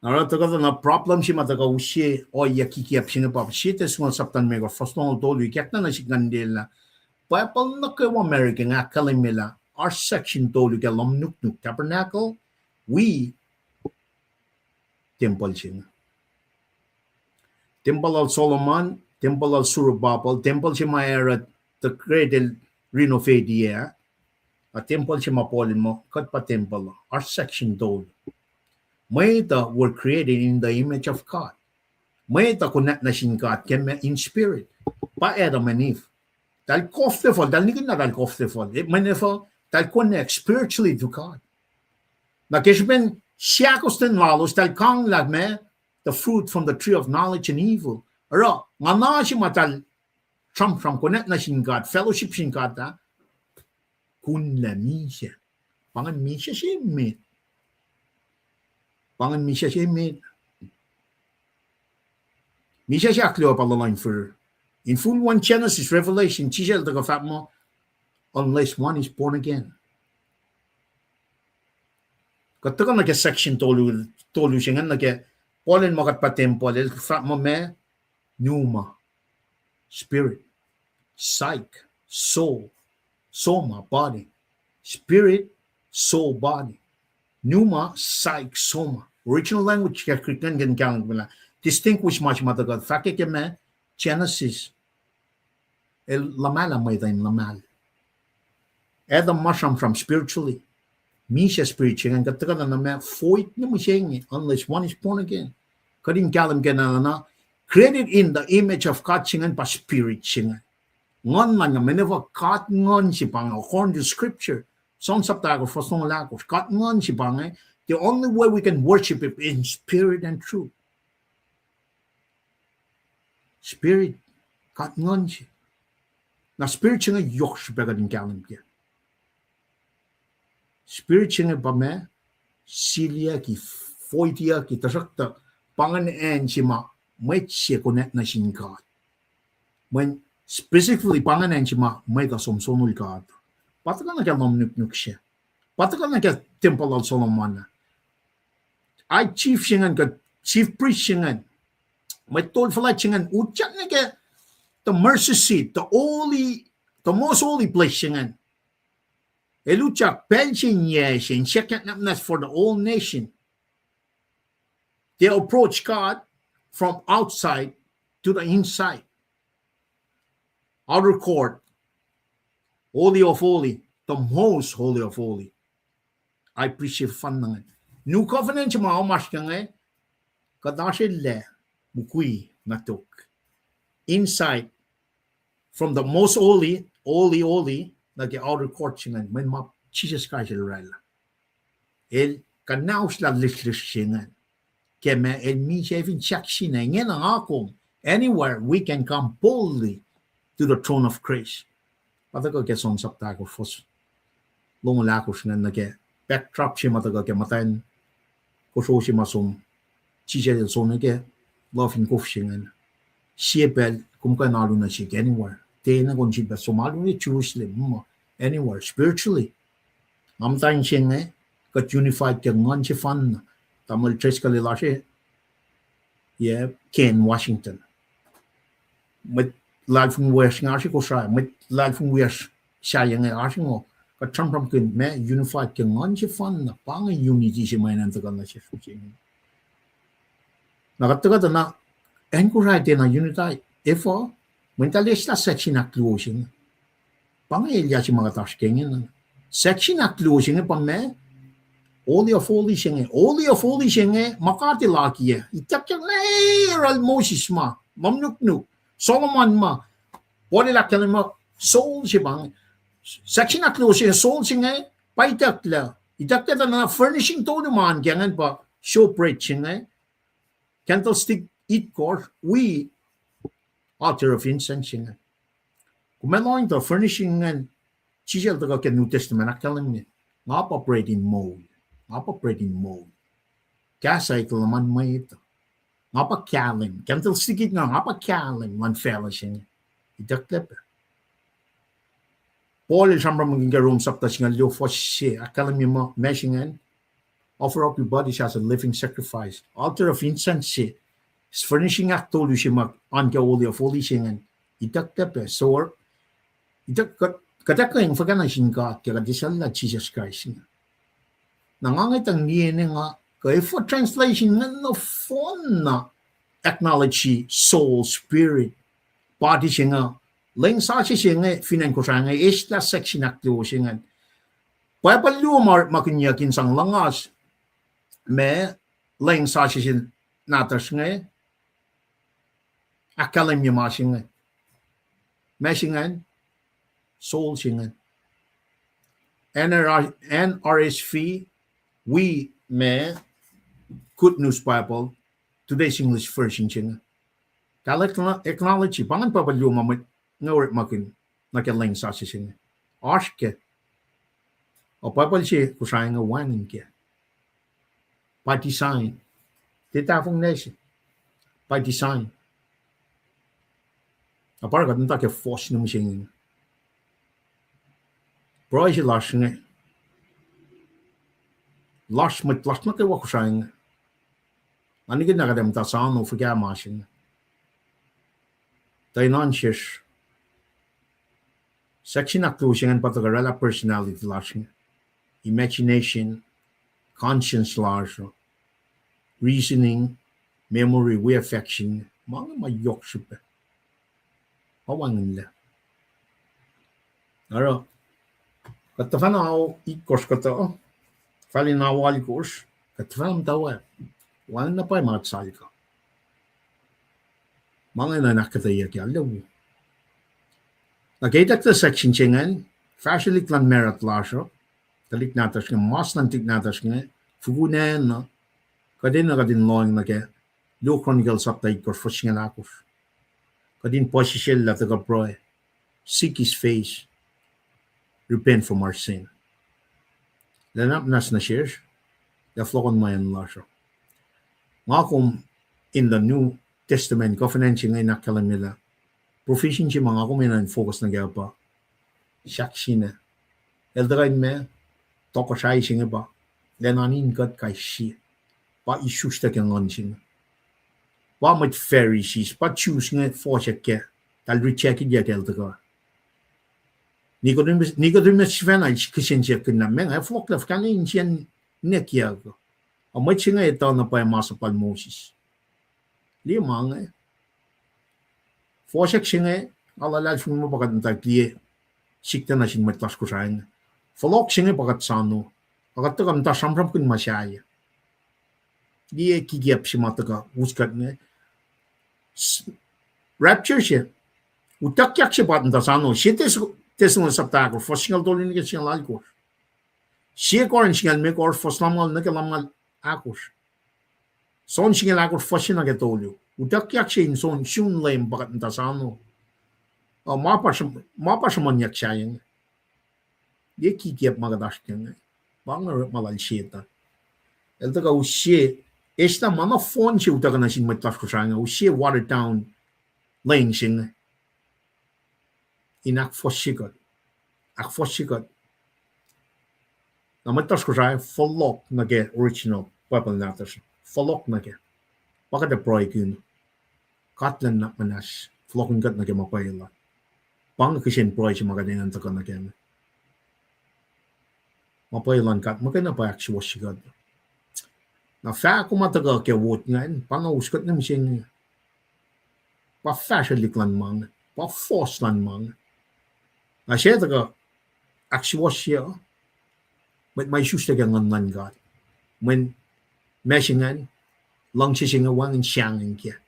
Na oruh tuhkuh na problem se ma tuhkuh use ohiyac kikiacp se inge pa sie Tessalonians sapta limekohsr, fuhs longoul tolu, ikacklah nuh sihk ngan liye lah Bible nuh kwewa America inge ahkkahlwemye lah oasr section tolu ke lohm nuknuk, tabernacle, wi tempuhl se inge. Tempuhl lal Solomon, tempuhl lal Zerubbabel, tempuhl se ma Herod the Great el renovate-i ah, a tempuhl se ma Paul el muh kuht pa tempuhl uh, oasr section tolu. Mwet uh were created in the image of God. Mwet uh konwacack nuh sin God ke ma in spirit. Pa Adam and Eve, eltahl kof tefuhl, eltahl nikihn lah eltahl kof tefuhl. Mweyen efuh? Eltahl konwacack spiritually to God. Na ke srihpen seahkostwen lalos, eltahl kanglah ma, the fruit from the tree of knowledge and evil. Oruh nguhna se ma eltahl sramsram, konwacack nuh sin God, fellowship sin God ah, kunlac misac. Pa ingacn misac se met. Pa ingacn misac se met. Misac se ahkluo pa luhluh in fihrihr. In full one Genesis, Revelation, Jisus el tuhkuh fahk muh, unless one is born again. Kuht tuhkuh nuh ke section tolu, tolu se ingacn nuh ke Paul el ma kuht pa tempuhl, el fahk muh ma, pneuma, spirit, psyche, soul, soma, body, spirit, soul, body. Pneuma, psyche, soma. Original language ke Greek ingacn ke kahlwem lah distinguish ma se ma tuhkuh fahk ke ma, Genesis. El luhmahlah mwet uh in luhmahl. Adam ma sramsram spiritually. Misac spirit se ingacn, kuht tuhkuh na ma void ne mihsenge, unless one is born again. Kuht in kahlwem ke na, na created in the image of God se ingacn pa spirit se ingacn. Nguhn lal na, mweyen pa God nguhn se pa inge, according to scripture. John chapter ahkosr, fuhs longoul ahkosr. God nguhn se pa inge, the only way we can worship him in spirit and truth. Spirit, God nguhn se. Na spirit se inge yohk srihpac kuht in kahlwem ke. Spirit se inge pa ma, siliyucki, voidiyucki, tuhsruhktuh pa ingacn acn se ma mwet se connect nuh sin God. Mweyen specifically pa ingacn acn se ma mwet uh som sonol God. Pa tuhkuh nuh ke lohm nuknuk se. Pa tuhkuh nuh ke tempuhl lal Solomon. High chief se ingacn kuh chief priest se ingacn, mwet tol fuhlwact se ingacn, utyak nuh ke the mercy seat, the holy, the most holy place se ingacn. El utyak pacl se inyac se in siyuck nuhnak muhnahs for the whole nation. They approach God from outside to the inside. Outer court, holy of holy, the most holy of holy. High priest sefanna ingacn. New covenant se ma oasr ke inge, kuht oasr lac, mukwi, na tok. Inside, from the most holy, holy, holy, nuh ke outer court se ingacn, mweyen ma Jisus Kraist el oraclah. El kuhnaoslah lihsrlihsr se ingacn. Ke ma el misac fin sahk sina, ingena nga kom, anywhere we can come boldly to the throne of grace. Pa tuhkuh ke John sapta ahkosr, fuhs longoul ahkosr ingacn nuh ke backdrop se ma tuhkuh ke muhtwacn kosro se ma som, Jisus el som nuh ke love in kof se ingacn. Sie pacl kom kuh in alu nuh sihk anywhere. Tiacna kom sifilpac som alu nuh Jerusalem, anywhere, spiritually. Nga muhtwacn se inge, kuht unified ke nguhn sefanna. Tamuhlwel Driscoll el oasr, yac, Kent, Washington. Mwet luhlahlfongi wiyacsr inge oasr Kosrae, mwet luhlahlfongi wiyacsr sahyac inge oasr ingo. Kuht sramsramkihn ma unified ke nguhn sefanna, pa inge unity se ma enenuh in tuhkuh nuh sesr se inge. Na kuht tuhkuh tuh na, acn Kosrae tiacna unity, efuh, mweyen eltahl eslah section ahkluo se inge. Pa inge elyah se ma kuht oasr ke inge. Section ahkluo se inge pa ma, Holy of Holies se inge, Holy of Holies se inge, ma God el akiyac. Ituckyang na, oral Moses ma, lohm nuknuk, Solomon ma, Paul el ahkkahlwemye soul se pa inge. Section ahkluo se inge, soul se inge, pa itucklac. Itucklac tuh na furnishing tolu ma oan ke ingacn pa showbread se inge, candlestick itkohsr, wi altar of incense se inge. Kom ac lohng tuh furnishing ingacn, Jisus el tuhkuh ke New Testament ahkkahlwemye, nga pa bread in moul, nga pa bread in moul. Kahs uh eklac luhman mwet uh. Nga pa kahlwem, candlestick it nga, nga pa kahlwem luhn facluh se inge. Itucklac pac. Paul el sramsramkihn ke Rom sapta singucul luo fuhs se, ahkkahlwemye ma se ingacn, offer up your bodies as a living sacrifice. Altar of incense se, furnishing ahktolu se ma oan ke Holy of Holies se ingacn. Itucklac pac, so, ituck, kuht, kuht ahkkweye fuhkah nuh sin God ke kuht eslah Jisus Kraist inge. Na nga ngwetacng liye ne nga, kuh efuh translation ingacn nohfohn na acknowledge soul, spirit, body se inge, leng sasuc se inge, fin acn Kosrae inge, eslah section ahkluo se ingacn. Bible luo ma orekmakihnyuck in sang luhngas ma leng sasuc se nahtuhsr inge, ahkkahlwemye ma se inge. Ma se ingacn, soul se ingacn. N R S V, wi ma Good News Bible, Today's English Version se inge. Eltahl acknowledge, pa ingacn Bible luo ma mwet inge orekmakihn nuh ke leng sasuc se inge. Oasr kac. O Bible se Kosrae inge wacngihn kac. By design. Tiac tahfonglac se. By design. Na pa oruh kuht muhta ke fohs nuh mihsenge. Pruhe se lasr inge, lasr mwet lasr nuh kwewa Kosrae inge. Na nihkihn na kuht ac muhta sano fuhkah ma se inge. Tuh in oan sesr, section ahkluo se ingacn pa tuhkuh oraclah personality lasr inge, imagination, conscience lasr uh, reasoning, memory, wi affection, ma inge ma yohk srihpac. Pa wacngihnlac. Oruh, kuht tuhfahna ao itkohsr kuhtuh, fal in ao alkohsr, kuht tuhfahna muhtwacwacack. Wacngihn na pwacye ma kuht sal kuh. Ma inge na in ahkkuhtweyucki arlac wo. Na ke itucklac section se ingacn, fahsrwelihk luhn marut lasr uh, tuhlihk nahtuhsr inge, mas luhn tuhlihk nahtuhsr inge, fukun acn uh, kuht enenuh kuht in lohacng nuh ke Luo Chronicles sapta itkohsr fuhs singucul ahkosr. Kuht in puhsisacllah tuhkuh pruhe, seek his face, repent from our sin. Lah nuhnak muhnahs nuh sesr, lah fohlohkohn ma acn lasr uh. Nga kom in the New Testament, covenant se inge in ahkkahlwemye lah provision se ma nga kom enenuh in focus nuh kac pa sahk se inge. El tuhkuh in ma, tohkohsrahi se inge pa, lwelah in kuht kais sie. Pa isuslac ke nguhn se inge. Pa mwet Pharisees, pa Jews inge fohsack kac, eltahl reject-yac ke el tuhkuh. Nicodemus, Nicodemus sifacna el kihsen siyuck lah, meac nga ac fohlohklah fuhkah nuh insiyacn ninac kiyuhk uh? Ac mwet se inge etuh na pwacye ma sap lal Moses. Liye ma inge. Fohsack se inge, nga luhlahlfongi muh pa kuht muhta liye sikyak nuh sin mwet lasr Kosrae inge. Fohlohk se inge pa kuht sano, a kuht tuhkuh muhta sramsramkihn ma sahyac. Liye kikiacp se ma tuhkuh us kuht inge. Rapture se, utuckyak se pa kuht muhta sano, sie Thess-, Thessalonians sapta ahkosr, fuhs singucul tolu nuh ke singucul alkosr. Sie Corinth singucul limekohsr, fuhs lumngaul nuh ke lumngaul ahkosr. John singucul ahkosr, fuhs se nuh ke tolu. Utuckyak se in John, sun Leum pa kuht muhta sano. Uh, ma pa sruhmuhnyuck sahyac inge. Liye kikiacp ma kuht oasr ke inge. Pa inge orekma lal Setuhn. El tuhkuh use, eslah ma nohfohn se utuckuh nuh sin mwet lasr Kosrae inge, use watered down leng se inge. In ahkfohsye kuht. Ahkfohsye kuht. Na mwet lasr Kosrae, fohlohk nuh ke original Bible nahtuhsr. Fohlohk nuh kac. Pa kuht ac pruhekihn. God luhn nuhnak muhnahs, fohlohkihn kuht nuh ke ma pwacye lal. Pa inge kihsen pruhe se ma kuht enenuh in tuhkuh nuh kac. Ma pwacye luhn God muhkwena pa ahksuwohsye kuht. Na fahko ma tuhkuh ke wot ingacn, pa na us kuht nuh mihsenge. Pa fahsrwelihk luhn ma inge, pa fohs luhn ma inge. Na se tuhkuh ahksuwohsye uh, mwet ma isuslac ke nguhn luhn God. Mweyen ma se ingacn, luhngse se inge wacngihn sahngweng kac.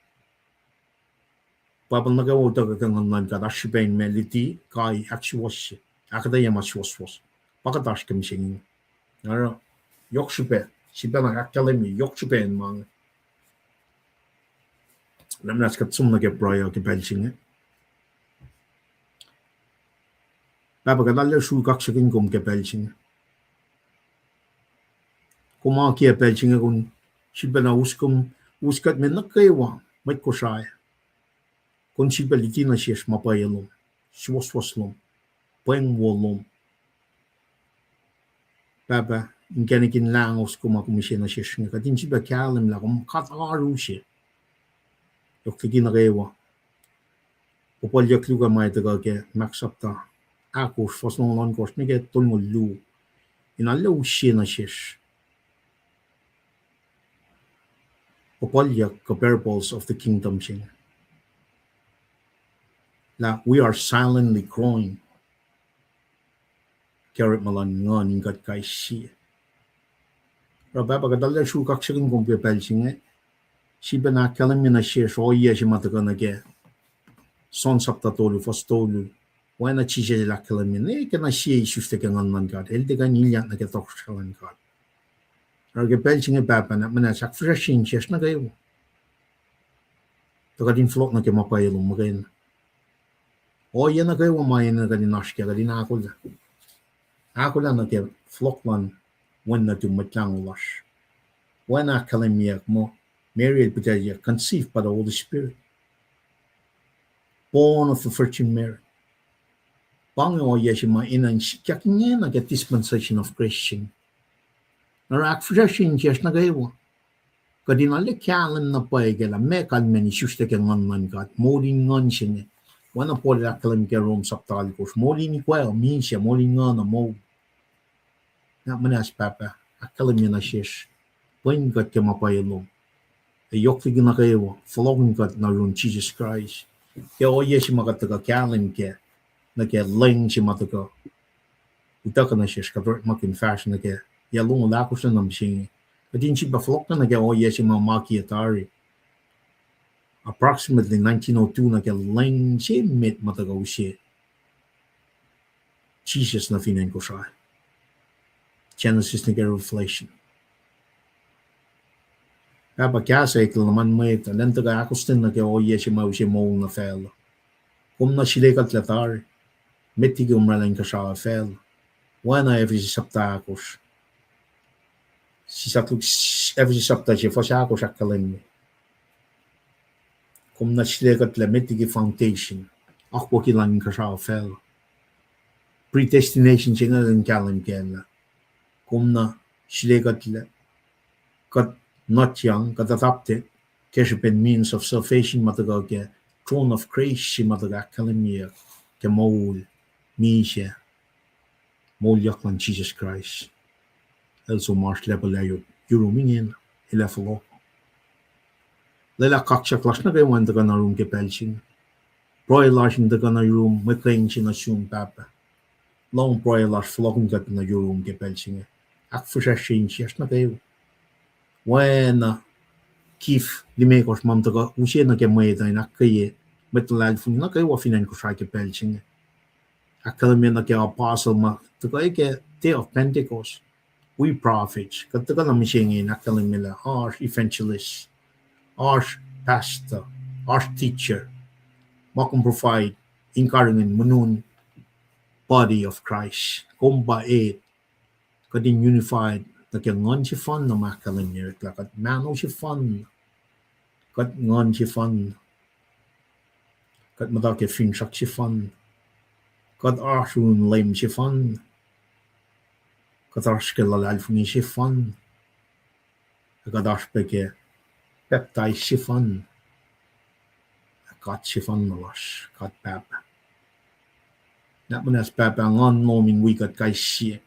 Bible nuh kwewa utuckuh ke nguhn luhn God, oasr srihpac in ma luti, kai, ahksuwohsye, ahkuhtweyac ma suwohswohs. Pa kuht oasr ke mihsenge. Oruh, yohk srihpac, srihpac na ahkkahlwemye, yohk srihpac in ma inge. Nuhnak muhnahs kuht som nuh ke pruhe uh ke pacl se inge. Pahpah, kuht arlac sruhk kaksakihn kom ke pacl se inge. Kom akiyac pacl se inge kom sifilpacna us kom, us kuht me nuh kwewa, mwet Kosrae. Kom sifilpac luti nuh sesr ma pwacye lom, suwohswohs lom, pweng wo lom. Pahpah, inkacnek in lahngo kom ma kom use nuh sesr inge, kuht in sifilpac kahlwem lah kom God oaru se. Yohk liki nuh kwewa. Puhpuhlyuck luhk uh ma tuhkuh ke Mark sapta ahkosr, fuhs longoul ohnkohsr nuh ke tolngoul luo. In arlac use nuh sesr. Puhpuhlyuck ke parables of the kingdom se inge. Lah we are silently growing. Ke orekma luhn nguhn in kuht kais sie. Oruh Pahpah, kuht arlac sruhk kaksakihn kom ke pacl se inge. Sifilpacna ahkkahlwemye nuh sesr ohiyac se ma tuhkuh nuh ke John sapta tolu, fuhs tolu. Oacna Jisus el ahkkahlwemye, ne ke na sie isuslac ke nguhn luhn God, el tiac kuh in ilyak nuh ke tohkohsrahi luhn God. Oruh ke pacl se inge Pahpah, nuhnak muhnahs ahkfihsracsrye sesr nuh kwewa. Tuh kuht in fohlohk nuh ke ma pwacye lom muhkwena. Ohiyac nuh kwewa ma enenuh kuht in oasr kac, kuht in ahkolah. Ahkolah nuh ke fohlohk luhn Wen nuhtum Mwet Lahngo lasr. Oacna ahkkahlwemyeyuck muh Mary el pihtuckyuck, conceived by the Holy Spirit. Born of the Virgin Mary. Pa inge ohiyac se ma enenuh in sikyak ingena ke dispensation of Christian. Na oruh ahkfihsracsrye insiyacsr nuh kwewa. Kuht in arlac kahlwem na pwacye ke lah meac kalmacn isuslac ke Nguhn luhn God, moul in nguhn se inge. Oacna Paul el ahkkahlwemye ke Rom sapta alkosr, moul in ikwac, misac, moul in nguhn, moul. Na muhnahs Pahpah, ahkkahlwemye nuh sesr pwen kuht ke ma pwacye lom. Ac yohk liki nuh kwewa, fohlohkihn kuht nuh yurin Jisus Kraist ke ohiyac se ma kuht tuhkuh kahlwem kac, nuh ke lwen se ma tuhkuh utuckuh nuh sesr, kuht orekmakihn fahsr nuh ke yac longoul ahkosr na mihsenge. Kuht in sifilpac fohlohk nuh ke ohiyac se ma ma kiyac tari, approximately nineteen oh two, nuh ke lwen se met ma tuhkuh use Jisus nuh fin acn Kosrae. Genesis nuh ke Revelation. Pahpah, kahs ac eklac luhman mwet uh, elan tuhkuh ahkostwen nuh ke ohiyac se ma use moul nuh facluh. Kom na sulekuhtlac tari, met liki kom oraclah inkuhsrao facluh. Oacna Ephesus sapta ahkosr. Sisakluhk, Ephesus sapta se fuhs ahkosr ahkkahlwemye, kom na sulekuhtlac met liki foundation, akwucki luhn inkuhsrao facluh. Predestination se inge elan kahlwem kac lah kom na sulekuhtlac kuht not young, kuht adopted ke srihpen means of salvation ma tuhkuh ke throne of grace se ma tuhkuh ahkkahlwemyeyuck ke moul, misac, moulyak luhn Jisus Kraist. El som oasr lacpac lah yurun ingena, el ac fohlohk. Lwelah kaksak lasr nuh kwewa in tuhkuh nuh yurum ke pacl se inge. Pruhe lasr in tuhkuh nuh yurum, mwet kuh in se nuh sum Pahpah. Lohng pruhe lasr, fohlohkihn kuht nuh yurum ke pacl se inge. Ahkfihsracsrye insiyacsr nuh kwewa. Oacna gift limekohsr ma tuhkuh use nuh ke mwet uh in ahkkweye mwet luhlahlfongi nuh kwewa fin acn Kosrae ke pacl se inge. Ahkkahlwemye nuh ke apostle ma tuhkuh ke day of Pentecost, wi prophets, kuht tuhkuh na mihsenge in ahkkahlwemye lah oasr evangelist, oasr pastor, oasr teacher, ma kom provide in karihngihn muhnon body of Christ. Kom pa e, kuht in unified nuh ke nguhn sefanna ma ahkkahlwemye lah kuht mahno sefanna, kuht nguhn sefanna, kuht muhta ke finsrak sefanna, kuht oasr un Leum sefanna, kuht oasr ke luhlahlfongi sefanna, ac kuht oasr pac ke pacptais sefanna. God sefanna lasr, God Pahpah. Na muhnahs Pahpah, nguhn lom in wi kuht kais sie,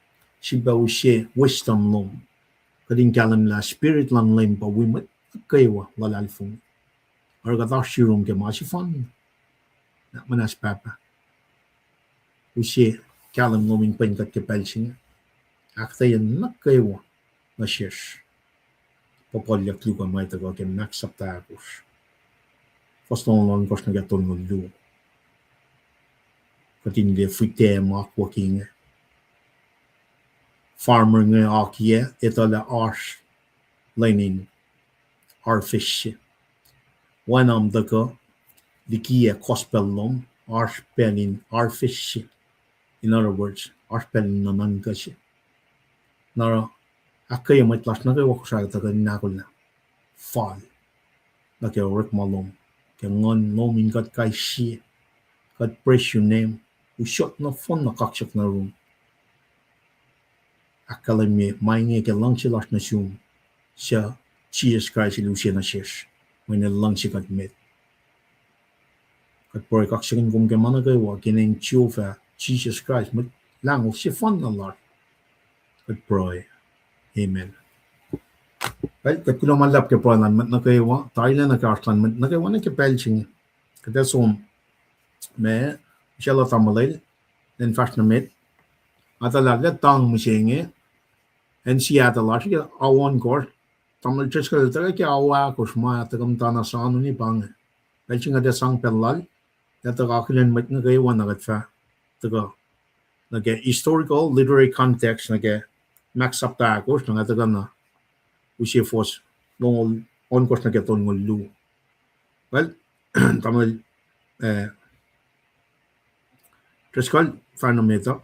sifilpac use wisdom lom, kuht in kahlwem lah Spirit luhn Leum pa wi mwet nuh kwewa luhlahlfongi. Oruh kuht oasr yurum ke ma sefanna. Na muhnahs Pahpah, use kahlwem lom in pwen kuht ke pacl se inge. Ahkuhtweyac nuh kwewa nuh sesr. Puhpuhlyuck luhk uh ma tuhkuh ke Mark sapta ahkosr, fuhs longoul ohnkohsr nuh ke tolngoul luo. Kuht in liye fihtac ma akwucki inge. Farmer inge akiyac, etuh lah oasr lwen in harvest se. Oacna ma tuhkuh likiyac gospel lom, oasr pacl in harvest se. In other words, oasr pacl in nuhnuhnkuh se. Na oruh ahkkweye mwet lasr nuh kwewa Kosrae tuhkuh in ahkolah fal nuh ke orekma lom, ke nguhn lom in kuht kais sie. Kuht praise your name. Usot nohfohn na kaksakihn nuh yurum. Ahkkahlwemye ma inge ke luhngse lasr nuh sum, suc Jisus Kraist el use nuh sesr, mweyen el luhngse kuht met. Kuht pruhe kaksakihn kom ke ma nuh kwewa, ke inen Jehovah Jisus Kraist, Mwet Lahngo sefanna lasr, kuht pruhe. Amen. Kuht kuloh ma luhlahp ke pruhe luhn mwet nuh kwewa, tarilac nuh ke oasr luhn mwet nuh kwewa nuh ke pacl se inge. Kuht ac som ma usaclah tamuhlwel, lwen fahsr nuh met. Nga tuh lah lwen tang mihsenge, acn Seattle lasr ke ao ohnkohsr, tamuhlwel Driscoll el tuhkuh ke ao ahkosr ma tuhkuh muhtana soanuni pa inge. Pacl se inge kuht ac sang pacl lal, ac tuhkuh akihlen mwet nuh kwewa na kuht fah tuhkuh nuh ke historical literary context nuh ke Mark sapta ahkosr, na nga tuhkuh na use fuhs longoul ohnkohsr nuh ke tolngoul luo. Well, tamuhlwel, eh, Driscoll, fahsr nuh met uh.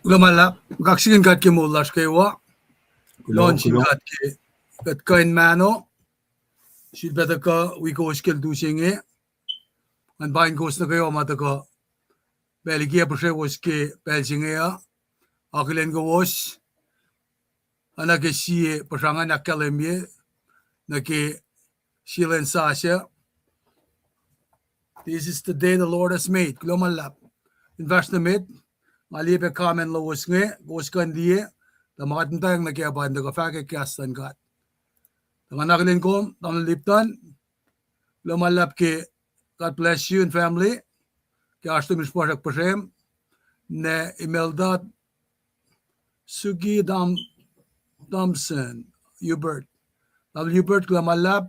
Kuloh ma luhlahp, kaksakihn God ke moul lasr kwewa. Kuloh, kuloh sin God ke kuht kuh in mahno, sifilpac tuhkuh wi kowos ke lutu se inge. Ngan pain kowos nuh kwewa ma tuhkuh pacl ikiyac puhsrewos ke pacl se inge uh, akihlen kowos, oacna ke sie puhsra ngan ahkkahlwemye nuh ke sie lwen sasuc. This is the day the Lord has made. Kuloh ma luhlahp. In fahsr nuh met, nga liye pac comment lowos inge, kowos kuh in liye, tuh ma kuht muhtweng nuh kac pa in tuhkuh fahkwack kahs luhn God. Tuh nga akihlen kom, Tamuhlwel Lipton, kuloh ma luhlahp ke, God bless you and family. Ke oasr tuh mihsrpuhsrak puhsrem, ne Imelda, Suki Dam-, Thompson, Hubert. Tamuhlwel Hubert, kuloh ma luhlahp.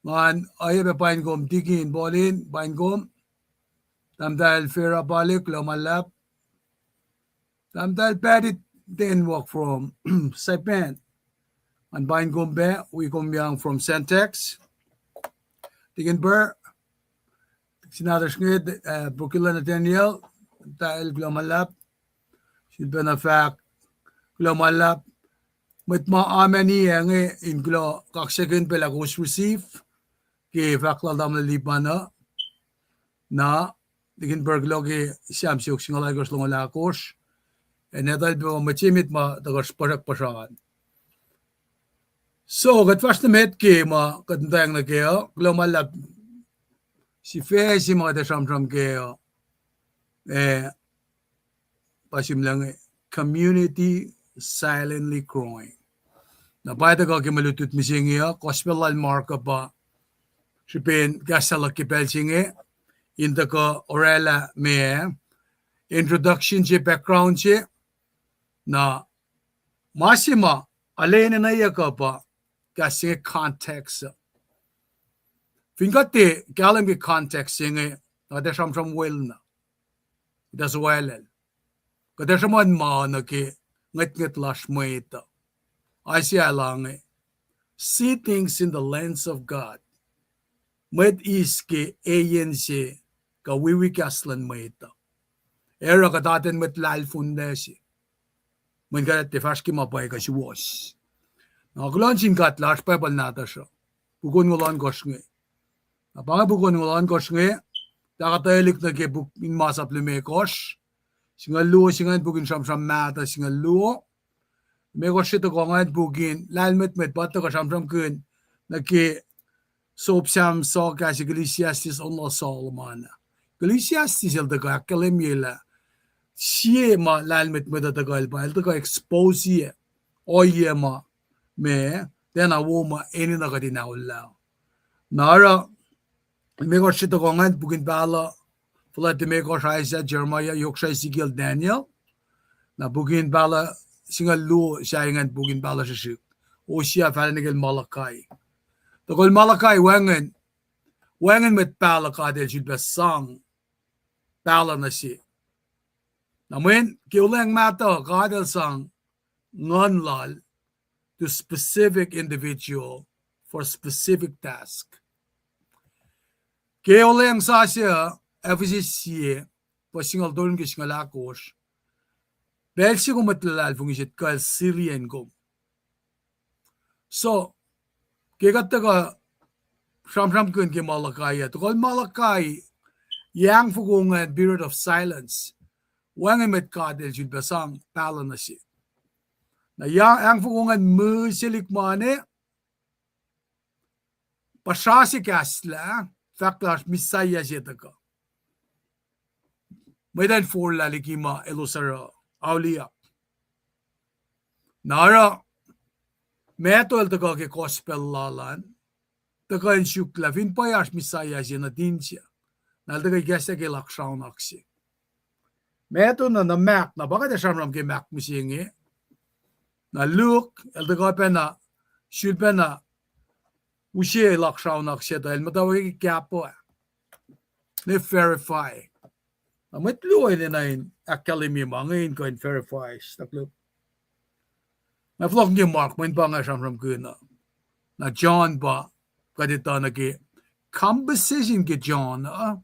Ngan oacyacpac pain kom, Tikin Paulin, pain kom. Tahmtahel Farah Palik, kuloh ma luhlahp. Tahmtahel Patty Denmark from Saipan. Ngan pain kom pac, wi kom yang from Sentex. Tikin Burr, Senator Schmidt, uh, Brokila Nathaniel, tahel kuloh ma luhlahp. Sifilpacna fahk, kuloh ma luhlahp. Mwet ma amani inge in kuloh kaksakihn pac lah kowos receive ke fahk lal Tamuhlwel Lipman uh. Na, Tikin Burr, kuloh ke Sam siofok singucul alkosr longoul ahkosr. Ac netahl pac mwet se met ma tuhkuh puhsrack puhsra an. So, kuht fahsr nuh met ke ma kuht muhtweng nuh kac uh, kuloh ma luhlahp sifac se ma kuht ac sramsram kac uh, eh, pa simlac inge, community silently growing. Na pa tuhkuh ke mwe lutlut mihsenge uh, Gospel lal Mark uh pa srihpen kahs se luhk ke pacl se inge, in tuhkuh orwaclah ma introduction se, background se, na ma se ma arulacna enenweyuck uh pa kahs se inge context uh. Fin kuht tiac kahlwem ke context se inge, na kuht ac sramsram wel na, kuht ac suwaclal. Kuht ac sruhmuhn ma nuh ke ngwetngwet lasr mwet uh. Isaiah el inge, see things in the lens of God. Mwet eis ke eyen se kuh wiwi kahs luhn mwet uh. Oruh kuht atacn mwet lahlfonlac se. Mweyen kuht tiac fahsr ke ma pwacye kuh suwohs. Na kuloh nuh sin God lah oasr Bible nahtuhsr uh, puk onngoul ohnkohsr inge. Na pa inge puk onngoul ohnkohsr inge, tuh kuht ac lihk nuh ke puk in masap limekohsr, singucul luo se ingacn puk in Sramsram Mahtuh singucul luo, limekohsr se tohkoh ingacn puk in lahlmwetmwet pa tuhkuh sramsramkihn nuh ke sop Sam sokahs Ecclesiastes, on lal Solomon. Ecclesiastes el tuhkuh ahkkahlwemye lah sie ma lahlmwetmwet uh tuhkuh el pa el tuhkuh expose-ye ohiyac ma, ma, tiacna wo ma enenuh kuht in aollah. Na oruh, limekohsr se tohkoh ingacn puk in pahluh, fuhlwact limekohsr Isaiah, Jeremiah, yohk srah Ezekiel, Daniel. Na puk in pahluh singucul luo se ingacn puk in pahluh srihsrihk, Hosea fahla nuh kel Malachi. Tohkohl Malachi wacngihn, wacngihn mwet pahluh God el sulpac sang pahluh nuh se. Na mweyen ke Olweacng Mahtuh God el sang Nguhn lal to specific individual for specific task. Ke Olweacng Sasuc, Ephesus sie, fuhs singucul tolu nuh ke singucul ahkosr, pacl se kom mwet luhlahlfongi se kuh el Syrian kom. So, ke kuht tuhkuh sramsramkihn ke Malachi uh, tohkohl Malachi, yac ahngfoko ingacn period of silence, wacngihn mwet God el sulpac sang pahluh nuh se. Na yac ahngfoko ingacn mihsenge lihk ma inge, puhsra se kahslah, fahk lah oasr Messiah se tuhkuh. Mwet an forlah liki ma elos oruh, auliyak. Na oruh, Matthew el tuhkuh ke gospel lal an, tuhkuh in suk lah fin pwacye oasr Messiah se nuhtin se, na el tuhkuh ikacslah ke elaksraonak se. Matthew na, na Mark, na pa kuht ac sramsram ke Mark mihsenge. Na Luke el tuhkuh pacna, sulpacna use elaksraonak se tuh el muhtwacwacack ke kahpuh ah, ne verify. Na mwet luo enenuh in ahkkahlwemye ma inge in kuh in verify, stuck lip. Na fohlohk ke Mark, mweyen pa nga sramsramkihn uh. Na John pa kuht etuh nuh ke composition ke John uh.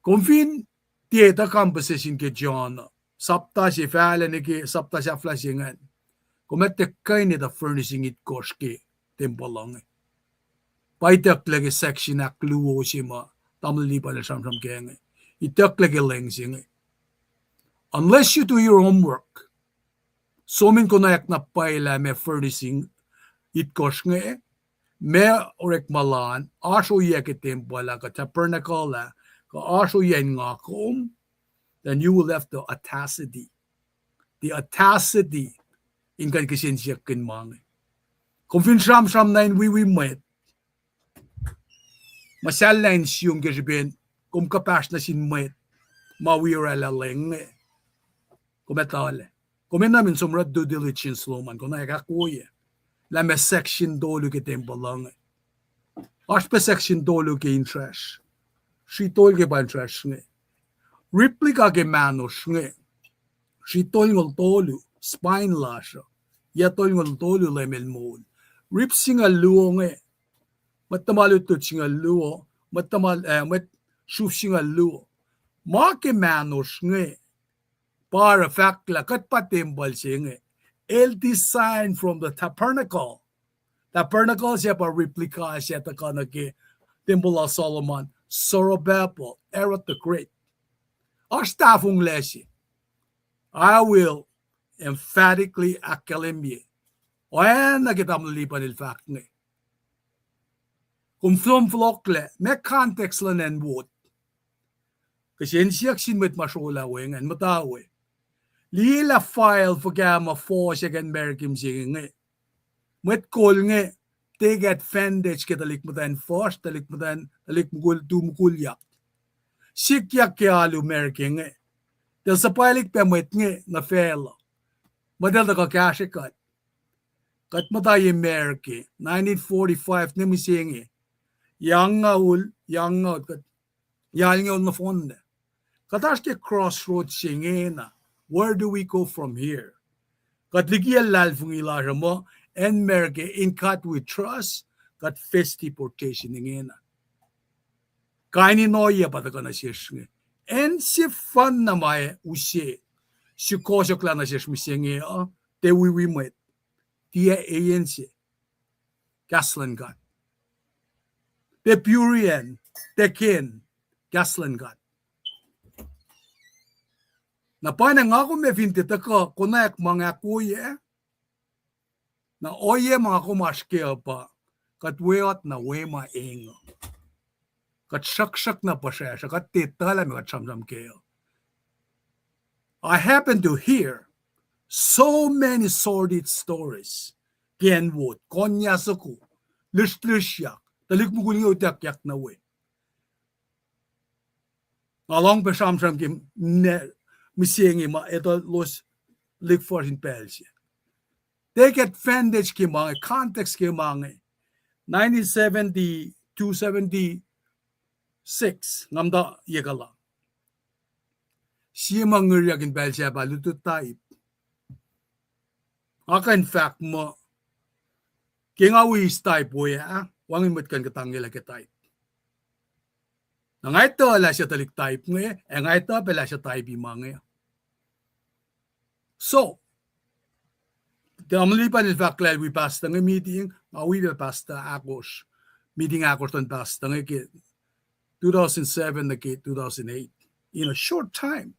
Kom fin tiac etuh composition ke John uh, sapta se fahlac nuh ke sapta sahflah se ingacn, kom ac tiac kuh in etuh furnishing itkohsr ke tempuhl uh inge. Pa itucklac ke section ahkluo se ma tamuhlwel Lipan el sramsram ke inge. Itucklac ke leng se inge. Unless you do your homework, som in konwacack na pwacye lah meac furnishing itkohsr inge, meac orekma lal an, oasr ohiyac ke tempuhl ah, kuh tabernacle ah, kuh oasr ohiyac in nga kom, then you will have the audacity, the audacity in kuh in kihsen siyuck ke ma inge. Kom fin sramsram na in wiwi mwet, muhsahllah in sum ke srihpen kom kuhpahsr nuh sin mwet ma wi oraclah leng inge. Kom etuh lah kom enenuh in som oruh due diligence lom an, konwacack ahkwoye lah meac section tolu ke tempuhl uh inge. Oasr pac section tolu ke intrash. Sritol ke pa intrash inge. Replica ke mahnosr inge. Sritolngoul tolu, spine lasr uh. Yac tolngoul tolu Leum El moul. Rib singucul luo inge. Mwet tuhma lutlut singucul luo. Mwet tuhma, eh, mwet sruf singucul luo. Ma ke mahnosr inge pa oruh fahk lah kuht pa tempuhl se inge. El design from the tabernacle. Tabernacle se pa replica se tuhkuh nuh ke tempuhl lal Solomon, Zerubbabel, Herod the Great. Oasr tahfonglac se. I will emphatically ahkkahlwemye. Oacna ke tamuhlwel Lipan el fahk inge. Kom som fohlohklac, meac context luhn acn Wood? Kihsen siyuck sin mwet ma srolah we ingacn, muhta we. Liye lah file fuhkah ma fohs ke acn America mihsenge inge. Mwet kol inge take advantage ke tuhlihk muhtwacn fuhsr, tuhlihk muhtwacn, tuhlihk mukul, tu mukulyak. Sikyak ke alu America inge. Tuh suhpwaclihk pac mwet inge nuh facluh. Mwet el tuhkuh kahsrwe kuht. Kuht muhta ye America, nineteen forty-five nuh mihsenge. Yac angngaul, yac angngaul, kuht, yac alngoul nohfohnna. Kuht oasr ke crossroads se ingena. Where do we go from here? Kuht liki luhlahlfongi lasr uh muh, acn America, In God We Trust, kuht face deportation ingena. Kain in ohiyac pa tuhkuh nuh sesr inge. Acn sefanna ma use sukohsohklah nuh sesr mihsenge uh, tiac wiwi mwet, tiac agency, kahs luhn God. Tiac prurient, tiac kena, kahs luhn God. Na pa na nga kom ac fin tiac tuhkuh konwacack ma nga ahkwoye, na ohiyac ma nga kom oasr kac uh pa, kuht weot na we ma eng uh. Kuht sruhksruhk na puhsracsr uh, kuht tiac etuh lah meac kuht sramsram kac uh. I happen to hear so many sordid stories ke acn Wood, konya soko, lisrlisryak, tuhlihk mukul inge utuckyak nuh we. Nga lohng pac sramsram ke mihsenge ma etuh elos lihk fuhsr in pacl se. Take advantage ke ma inge, context ke ma inge. Nineteen seventy-two, seventy-six, nga muhta Yekuhla. Sie ma ngiryak in pacl se pa lutlut type. Nga kuh in fahk muh, ke nga wi eis type we ah, wacngihn mwet kuh in kuhtanglah ke type. Na nga etuh lah suc tuhlihk type inge, ac nga etuh pac lah suc type ma inge. So, tamuhlwel Lipan el fahk lah el wi pastor inge meeting, nga wi pac pastor ahkosr, meeting ahkosr luhn pastor inge ke two thousand seven nuh ke two thousand eight. In a short time,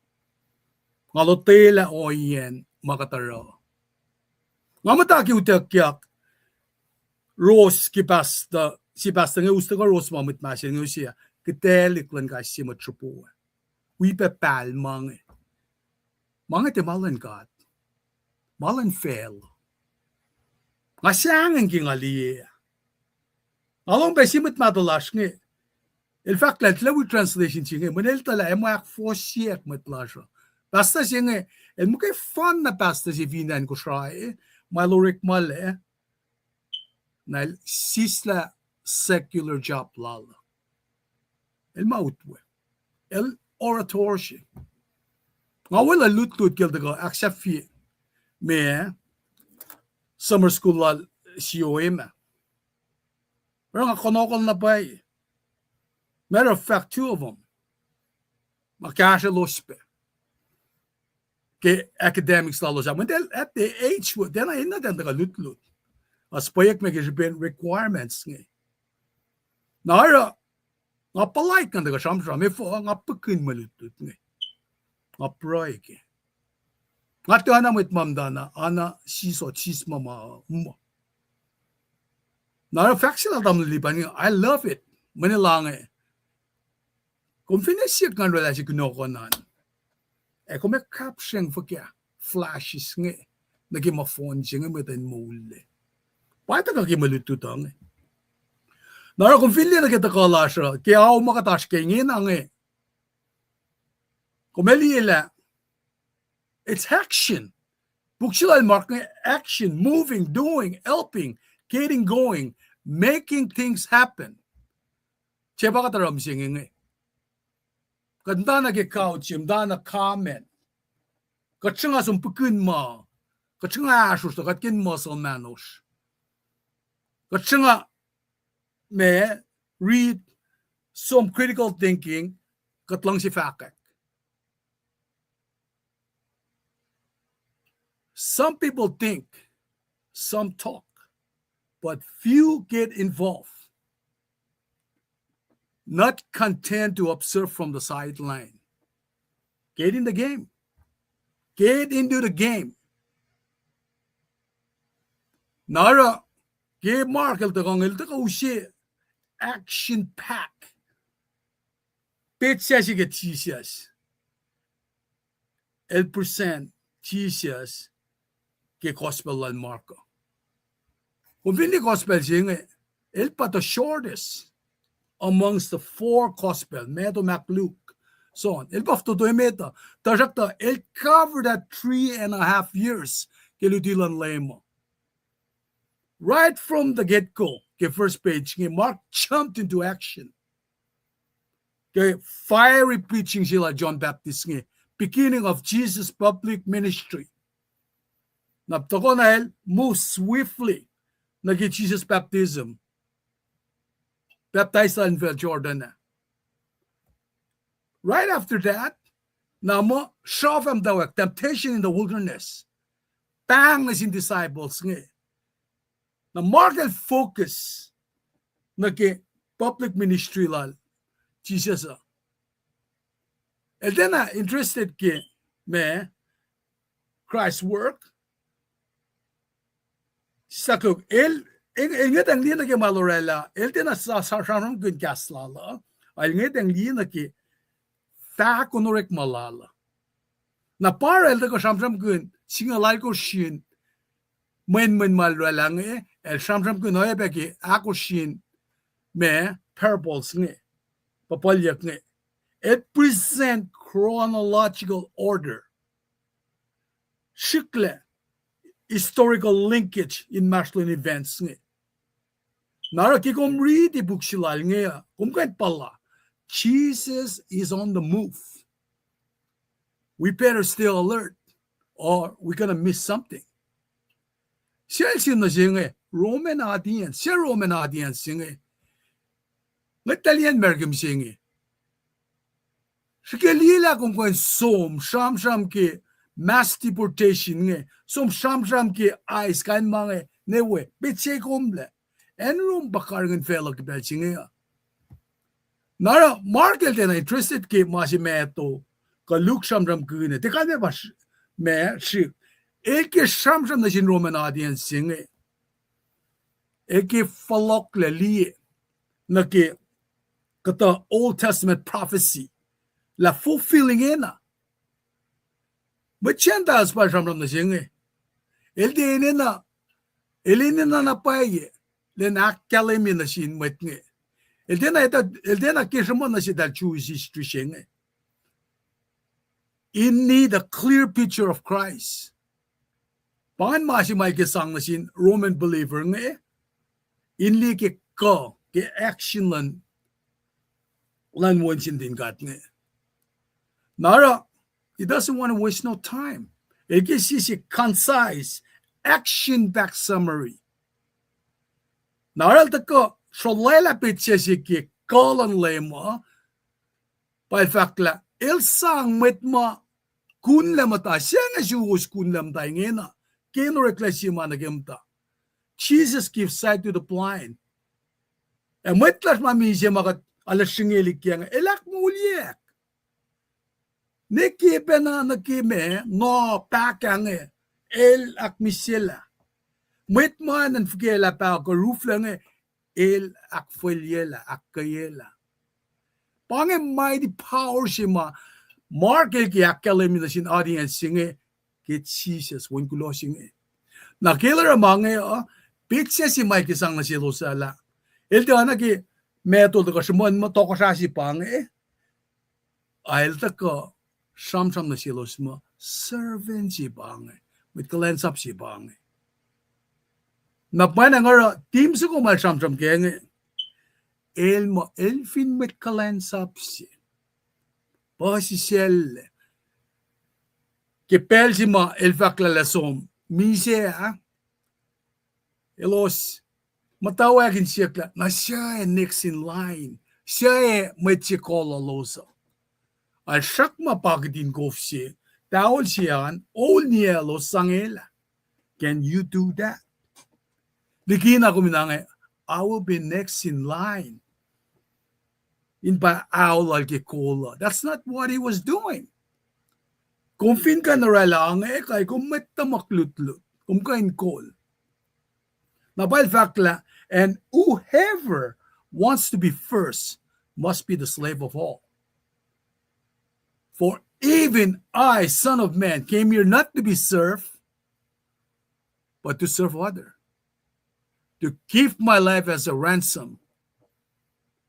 nga lotwelah ohiyacn ma kuht oruh. Nga muhta ke utuckyak, Ros ke pastor, sie pastor inge us tuhkuh Ros ma mwet Mahsen inge use ah, kihtaclihk luhn kais sie mwet sruhpo ah. Wi pac pahol ma inge. Ma inge tiac ma luhn God. Ma luhn facluh. Nga sahngweng ke nga liye ah. Nga lohng pac sie mwet mahtuh lasr inge, el fahk lah el tilac wi translation se inge, mweyen el etuh lah ac ma ahkfohsyeack mwet lasr uh. Pastor se inge, el muhkwena pastor se fin acn Kosrae, ma el orekma lac, na el sislah secular job lal. El ma utwe. El orator se. Nga weluhl lutlut ke el tuhkuh ahksahfye me summer school lal C O M ah. Oruh nga kunohkohn na pwacye. Matter of fact, two of them, ma kahsrwelos pac ke academics lalos ah. Mweyen at the age, tiacna enenuh in tuhkuh lutlut. As pweyuck me ke srihpen requirements inge. Na oruh Nga puhlaik ngan tuhkuh sramsram, efuh, nga pihkihn mwe lutlut inge. Nga pruhe ke. Nga tiacna mwet ma muhtana, ana sisot, sis ma ma, muh. Na oruh fahk se lal tamuhlwel Lipan inge, I love it. Mweyen el inge, kom finne siyuck ngan orwaclah se kunohkohn an, ac kom ac capture-ing fuhkah flashes inge nuh ke ma phone se inge mwet in moullac. Pa tuhkuh ke mwe lutlut uh inge. Na oruh kom fin liye nuh ke tuhkuh lasr uh, ke ao ma kuht oasr ke ingena inge, kom ac liye lah it's action. Puk se lal Mark inge, action, moving, doing, helping, getting going, making things happen. Tiac pa kuht oruh mihsenge inge. Kuht muhtana ke couch, muhtana comment. Kuht sruhnga som pihkihn ma. Kuht sruhnga ahsrohsr, kuht kena muscle mahnosr. Kuht sruhnga ma, read some critical thinking, kuht luhngse fahkwack. Some people think, some talk, but few get involved. Not content to observe from the sideline. Get in the game. Get into the game. Na oruh, ke Mark el tuhkuh, el tuhkuh use action pack. Petsac se ke Jisus. El present Jisus ke gospel lal Mark uh. Kom fin liye gospel se inge, el pa the shortest amongst the four gospel, Matthew, Mark, Luke, John. El pa fototo emet uh, tuhsruhktuh el cover that three and a half years ke luti luhn Leum uh. Right from the get-go, ke first page inge, Mark jumped into action. Ke fiery preaching se lal John Baptist inge, beginning of Jesus' public ministry. Na tuhkuh na el move swiftly nuh ke Jesus' baptism. Baptize lal infacl Jordan ah. Right after that, na muh sruhf ah muhtwacwacack, temptation in the wilderness. Pahng nuh sin disciples inge. Na Mark el focus nuh ke public ministry lal Jisus uh. El tiacna interested ke ma, Christ's work. Sahk el, el ngwetacng liye nuh ke ma el orwaclah, el tiacna sa, sa, sramsramkihn kahs lal uh, el ngwetacng liye nuh ke fahk orekma lal uh. Na pa oruh el tuhkuh sramsramkihn singucul alkosr sin mwenmwen ma el orwaclah inge, el sramsramkihn oacyacpac ke ahkosr sin ma, parables inge, puhpuhlyuck inge. El present chronological order. Srihklac historical linkage inmahsrlon events inge. Na oruh ke kom riti puk se lal inge uh, kom kuh in puhla, Jesus is on the move. We better stay alert or we're gonna miss something. Sel sin nuh se inge, Roman audience, se Roman audience se inge. Ngwet tuhlihk America mihsenge. Srihke liyelah kom kuh in som sramsram ke mass deportation inge, som sramsram ke ice, kain ma inge, ne we, petsac komlac. Acn Rome pa karihngihn facluh ke pacl se inge uh. Na oruh Mark el tiacna interested ke ma se Matthew kuh Luke sramsramkihn ah, tiac kalmac pa sr-, ma srihk. El ke sramsram nuh sin Roman audience se inge, el ke fohlohklac liye nuh ke kuhtuh Old Testament prophecy lah fulfilling ena. Mwet Gentiles pa el sramsram nuh se inge. El tiac enenuh, el enenuh na pwacye lwen ahkkahlwemye nuh sin mwet inge. El tiacna, el tiacna ke sruhmuhn nuh sin eltahl Jewish history se inge. In need a clear picture of Christ. Pa ingacn ma se ma el ke sang nuh sin Roman believer inge, in liye ke kuh, ke action luhn, luhn wen sin God inge. Na oruh, he doesn't want to waste no time. El ke sie se concise, action-packed summary. Na oruh el tuhkuh srolwaclah petsac se ke kuh luhn Leum uh, pa el fahk lah el sang mwet ma kunlac muhta, se inge suwos kunlac muhta ingena, ke in oreklac sie ma nuh ke muhta. Jesus gives sight to the blind. Ac mwet lasr ma misac ma kuht Arlac srihngaclihk inge, el ahkmoulyak. Ne ke pacna nuh ke ma, nga pahkah inge, el ahkmihsyelah. Mwet ma enenuh in fuhkah lah paho kuh ruflah inge, el ahkfwelyelah, ahkkweyelah. Pa inge mighty power se ma Mark el ke ahkkahlwemye nuh sin audience se inge, ke Jisus, wen kuloh se inge. Na ke el oruh ma inge uh, petsac se ma el ke sang nuh selos uh lah, el tiacna ke matol tuhkuh sruhmuhn muh tohkohsrah se pa inge, a el tuhkuh sramsram nuh selos muh servant se pa inge, mwet kuhlwacnsap se pa inge. Na pwacnwacng oruh team soko ma el sramsram kac inge, el muh el fin mwet kuhlwacnsap se, puhsisacl, ke pacl se ma el fahk lah lah som misac ah, elos muhtwacwacack in siyuck lah, na suc ac next in line, suc ac mwet se kol lalos uh. Ac srackna pakitin kof se, towel se an, ol niyac elos sangwelah. Can you do that? Likina kom in inge, I will be next in line in pa ao lal ke kol uh. That's not what he was doing. Kom fin kuh in orwaclah inge, kuh kom mwet tuhmuhk lutlut, kom kuh in kol. Na pa el fahk lah, and whoever wants to be first must be the slave of all. For even I, Son of Man, came here not to be served, but to serve other, to give my life as a ransom.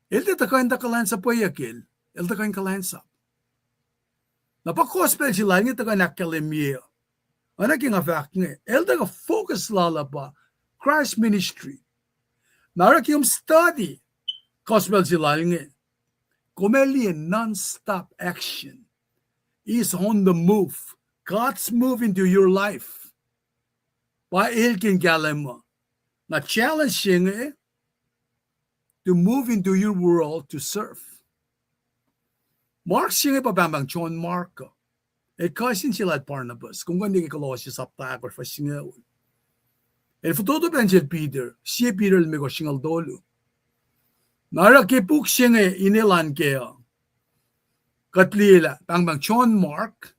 El tiac tuhkuh in tuh kuhlwacnsapweyuck el, el tuhkuh in kuhlwacnsap. Na pa gospel se lal inge tuhkuh in ahkkahlwemye. Oacna ke nga fahk inge, el tuhkuh focus lal uh pa Christ ministry. Na oruh ke kom study gospel se lal inge, kom ac liye non-stop action. He's on the move. God's move into your life. Pa el ke in kahlwem uh. Na challenge se inge, to move into your world to serve. Mark se inge pa pahngpahng John Mark uh. El cousin se lal Barnabas. Kom kuh in liye ke Colossians sapta ahkosr fuhs singucul. El fototo pacl sel Peter, sie Peter limekohsr singucul tolu. Na oruh ke puk se inge in elan kac uh, kuht liye lah pahngpahng John Mark.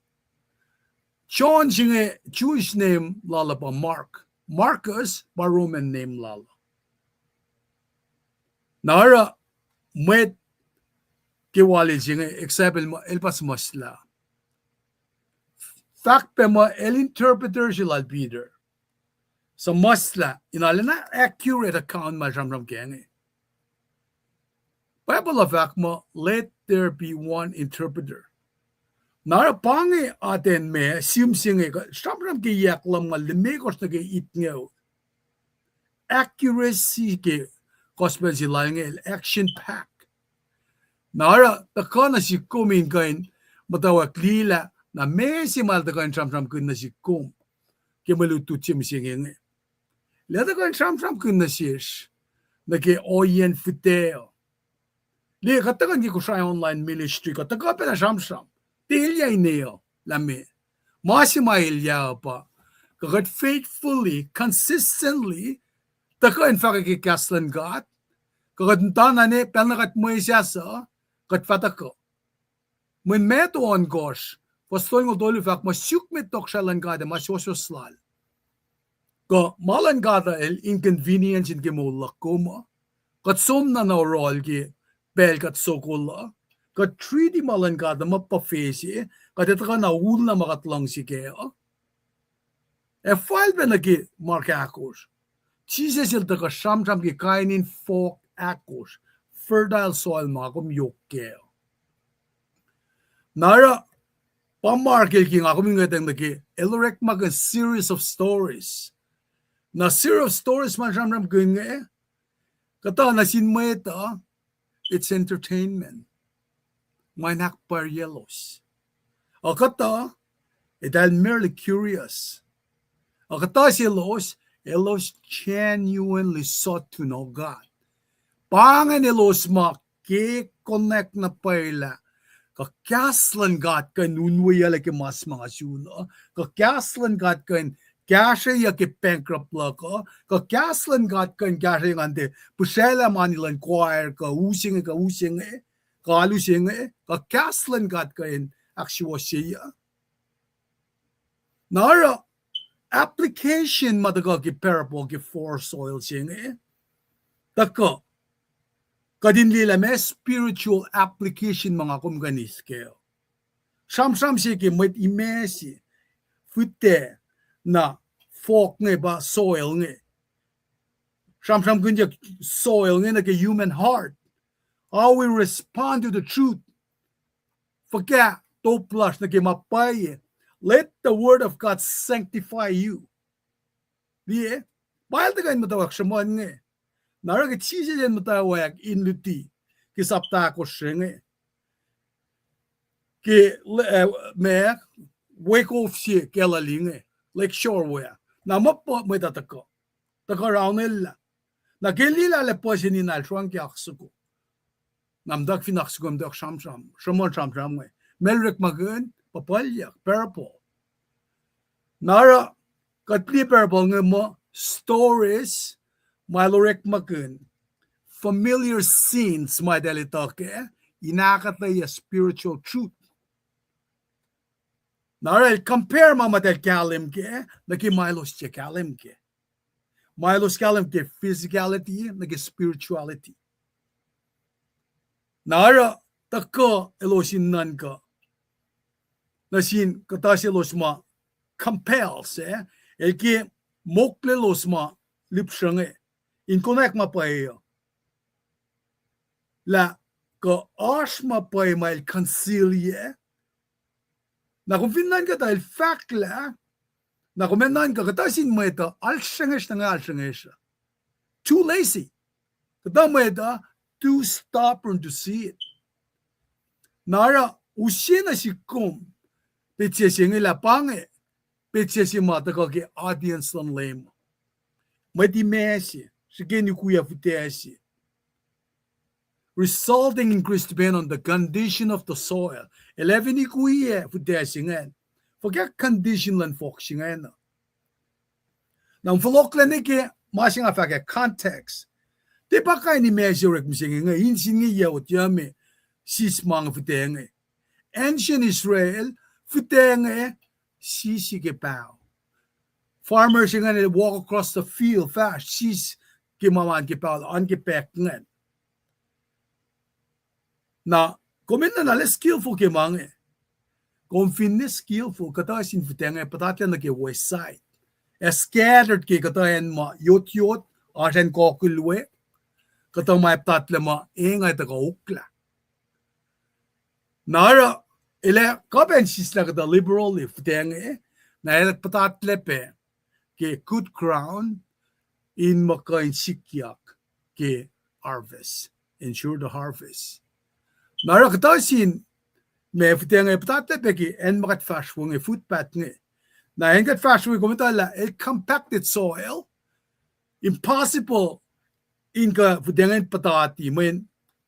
John se inge Jewish name lal uh pa Mark. Marcus pa Roman name lal uh. Na oruh mwet ke walil se inge, example muh el pa suhmuhslah. Fahk pac muh el interpreter se lal Peter. Suhmuhslah, in arulacna accurate account ma sramsram kac inge. Bible uh fahk muh, let there be one interpreter. Na oruh pa inge atacn ma, sihm se inge, sramsram ke yak lumngaul limekohsr nuh ke itngoul. Accuracy ke gospel se lal inge, action pack. Na oruh tuhkuh nuh sihk kom in kuh in muhtwacwacack liye lah, na meac se ma el tuhkuh in sramsramkihn nuh sihk kom ke mwe lutlut se mihsenge inge. El ac tuhkuh in sramsramkihn nuh sesr nuh ke ohiyacn fihtac uh. Liye, kuht tuhkuh nuh ke Kosrae online ministry, kuht tuhkuh pacna sramsram. Tiac elyah ine uh lah meac. Ma se ma elyah uh pa, kuh kuht faithfully, consistently tuhkuh in fahkwack ke kahs luhn God, kuh kuht muhtana ne pacl na kuht mwesahs uh, kuht fah tuhkuh. Mweyen Matthew ohnkohsr, fuhs tolngoul tolu fahk muh suk met tohkohsrahi luhn God ac ma suwohswohs lal. Kuh ma luhn God uh el inconvenience in ke moul luhk kom uh. Kuht som na na orol ke pacl kuht sokol uh. Kuht treat ma luhn God uh ma puhfese, kuht etuh kuh na ul na ma kuht luhngse kac uh. Ac fal pac nuh ke Mark ahkosr. Jisus el tuhkuh sramsram ke kain in fohk ahkosr, fertile soil ma kom yohk kac uh. Na oruh pa Mark el ke nga kom in ngwetacng nuh ke, el orekmakihn series of stories. Na series of stories ma sramsramkihn inge, kuhtuh nuh sin mwet uh, it's entertainment. Ma in ahkpwacryelos. Ac kuhtuh, eltahl merely curious. Ac kuhtuh selos, elos genuinely sought to know God. Pa ingacn elos ma ke connect na pwacye lah kuh kahs luhn God kuh in unweyuclac ke mas ma nga sun uh, kuh kahs luhn God kuh in kahsrweyuc ke bankrupt luhk uh, kuh kahs luhn God kuh in kahsrweyuc ngan tiac pihsraclah mani luhn choir kuh u se inge kuh u se inge, kuh alu se inge, kuh kahs luhn God kuh in ahksuwohsyeyuc. Na oruh application ma tuhkuh ke parable ke four soil se inge, tuhkuh kuht in liye lah meac spiritual application ma nga kom kuh in eis kac. Sramsram se ke mwet imac se, fihtac, na fohk inge pa soil inge. Sramsramkihnyuck soil inge nuh ke human heart. How we respond to the truth. Fuhkah top lasr nuh ke ma pwacye. Let the word of God sanctify you. Liye, pa el tuhkuh in muhtwacwacack sruhmuhn inge. Na oruh ke Jisus el muhtwacwacack in luti ke sapta ahkosr se inge, ke, eh, ma, wake off se Galilee inge, Lake Shore we ah. Na muh pa mwet uh tuhkuh, tuhkuh raunellah. Na ke liye lah puhs in inal sruhngke oak soko. Na muhtuhk fin oak soko muhtuhk sramsram, sruhmuhn sramsram inge. Meac el orekmakihn? Puhpuhlyuck, parable. Na oruh kuht liye parable inge muh stories ma el orekmakihn, familiar scenes ma eltahl etuh kac, in ahkuhtweyac spiritual truth. Na oruh el compare ma muhtahl kahlwem kac nuh ke ma elos tiac kahlwem kac. Ma elos kahlwem ke physicality nuh ke spirituality. Na oruh tuhkuh elos in nuhnkuh nuh sin kuhtuh selos ma compels, eh, el ke mokle elos ma lihpsruh inge in konwacack ma pwacye uh, lah kuh oasr ma pwacye ma el conceal-ye. Na kom fin nuhnkuh tuh el fahk lah, na kom ac nuhnkuh kuhtuh sin mwet uh alsrwengesr nuh inge alsrwengesr uh. Too lazy. Kuhtuh mwet uh too stubborn to see it. Na oruh use nuh sihk kom petsac se inge lah pa inge petsac se ma tuhkuh ke audience luhn Leum. Mwet imac se, srihke in ukwiyac fihtac se. Resulting increased depend on the condition of the soil. El ac fin ukwiyac fihtac se ingacn, fuhkah condition luhn fohk se ingacn uh. Na fohlohklac nuh ke ma se nga fahk ah, context. Tiac pa kain imac se orek mihsenge inge, in se inge yac otyume sis ma inge fihtac inge. Ancient Israel, fihtac inge sis ke paho. Farmer se ingacn el walk across the field fahsr, sis ke ma ma oan ke paho, oan ke pack ingacn. Na kom enenuh na skillful ke ma inge. Kom finne skillful, kuhtuh sin fihtac inge puhtatlac nuh ke west side, ac scattered ke kuhtuh acn ma yotyot, oasr acn kokil we, kuhtuh ma puhtatlac ma engan tuhkuh oklac. Na oruh el ac kuh pac in sislah kuhtuh liberally fihtac inge, na el puhtatlac pac ke good ground in muh kuh in sikyak ke harvest, ensure the harvest. Na oruh kuhtuh sin ma fihtac inge puhtatlac pac ke acn ma kuht fahsr we inge, footpath inge. Na acn kuht fahsr we, kom etuh lah el compacted soil, impossible in kuh fihtac inge in puhtati, mweyen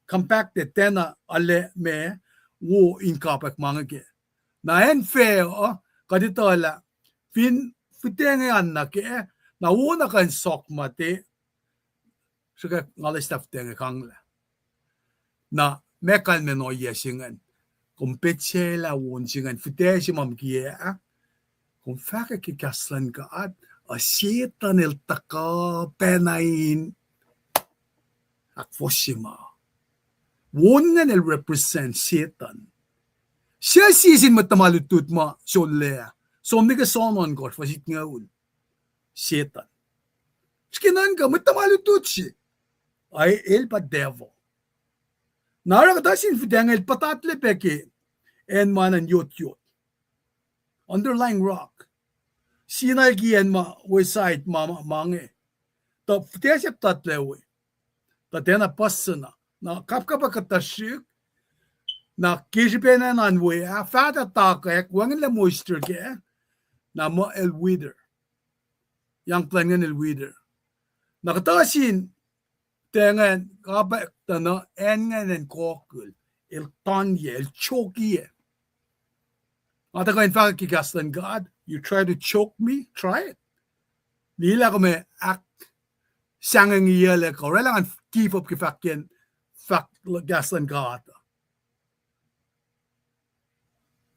compacted, tiacna arlac ma wo in kapwack ma inge kac. Na acn fac uh, kuht etuh lah fin fihtac inge an nuh kac, na wo na kuh in sok ma te, srihke nga lista fihtac inge kanglah. Na ma kalmacn ohiyac se ingacn, kom petsacelah won se ingacn, fihtac se ma muhkiyac ah, kom fahkwack ke kahs luhn God, uh, Setuhn el tuhkuh pacna in ahkfohsye ma. Won ingacn el represent Setuhn. Sie sin mwet tuhma lutlut ma sollac ah, som nuh ke John ohnkohsr fuhs itngoul, Setuhn. Srihke nuhnkuh mwet tuhma lutlut se, a el pa devil. Na oruh kuhtuh sin fihtac inge el puhtatlac pac ke acn ma nuh yotyot, underlying rock. Sinal ke acn ma west side ma, ma, ma inge. Tuh fihtac se puhtatlac we, tuh tiacna puhs na. Na kapkapwack kuhtuh srihk, na ke srihpen acn an we ah, faht ah takwack, wacngihnlac moisture kac, na muh el wither. Young plant ingacn el wither. Na kuhtuh sin fihtac ingacn, kapwack tuh na acn ingacn an kokil, el tanyac, el chokeyac. Nga tuhkuh in fahk ke kahs luhn God, you try to choke me, try it. Liye lah kom ac ahksahngwengiyuclac kuh orwaclah ngan give up ke fahk, ke fahk kahs luhn God.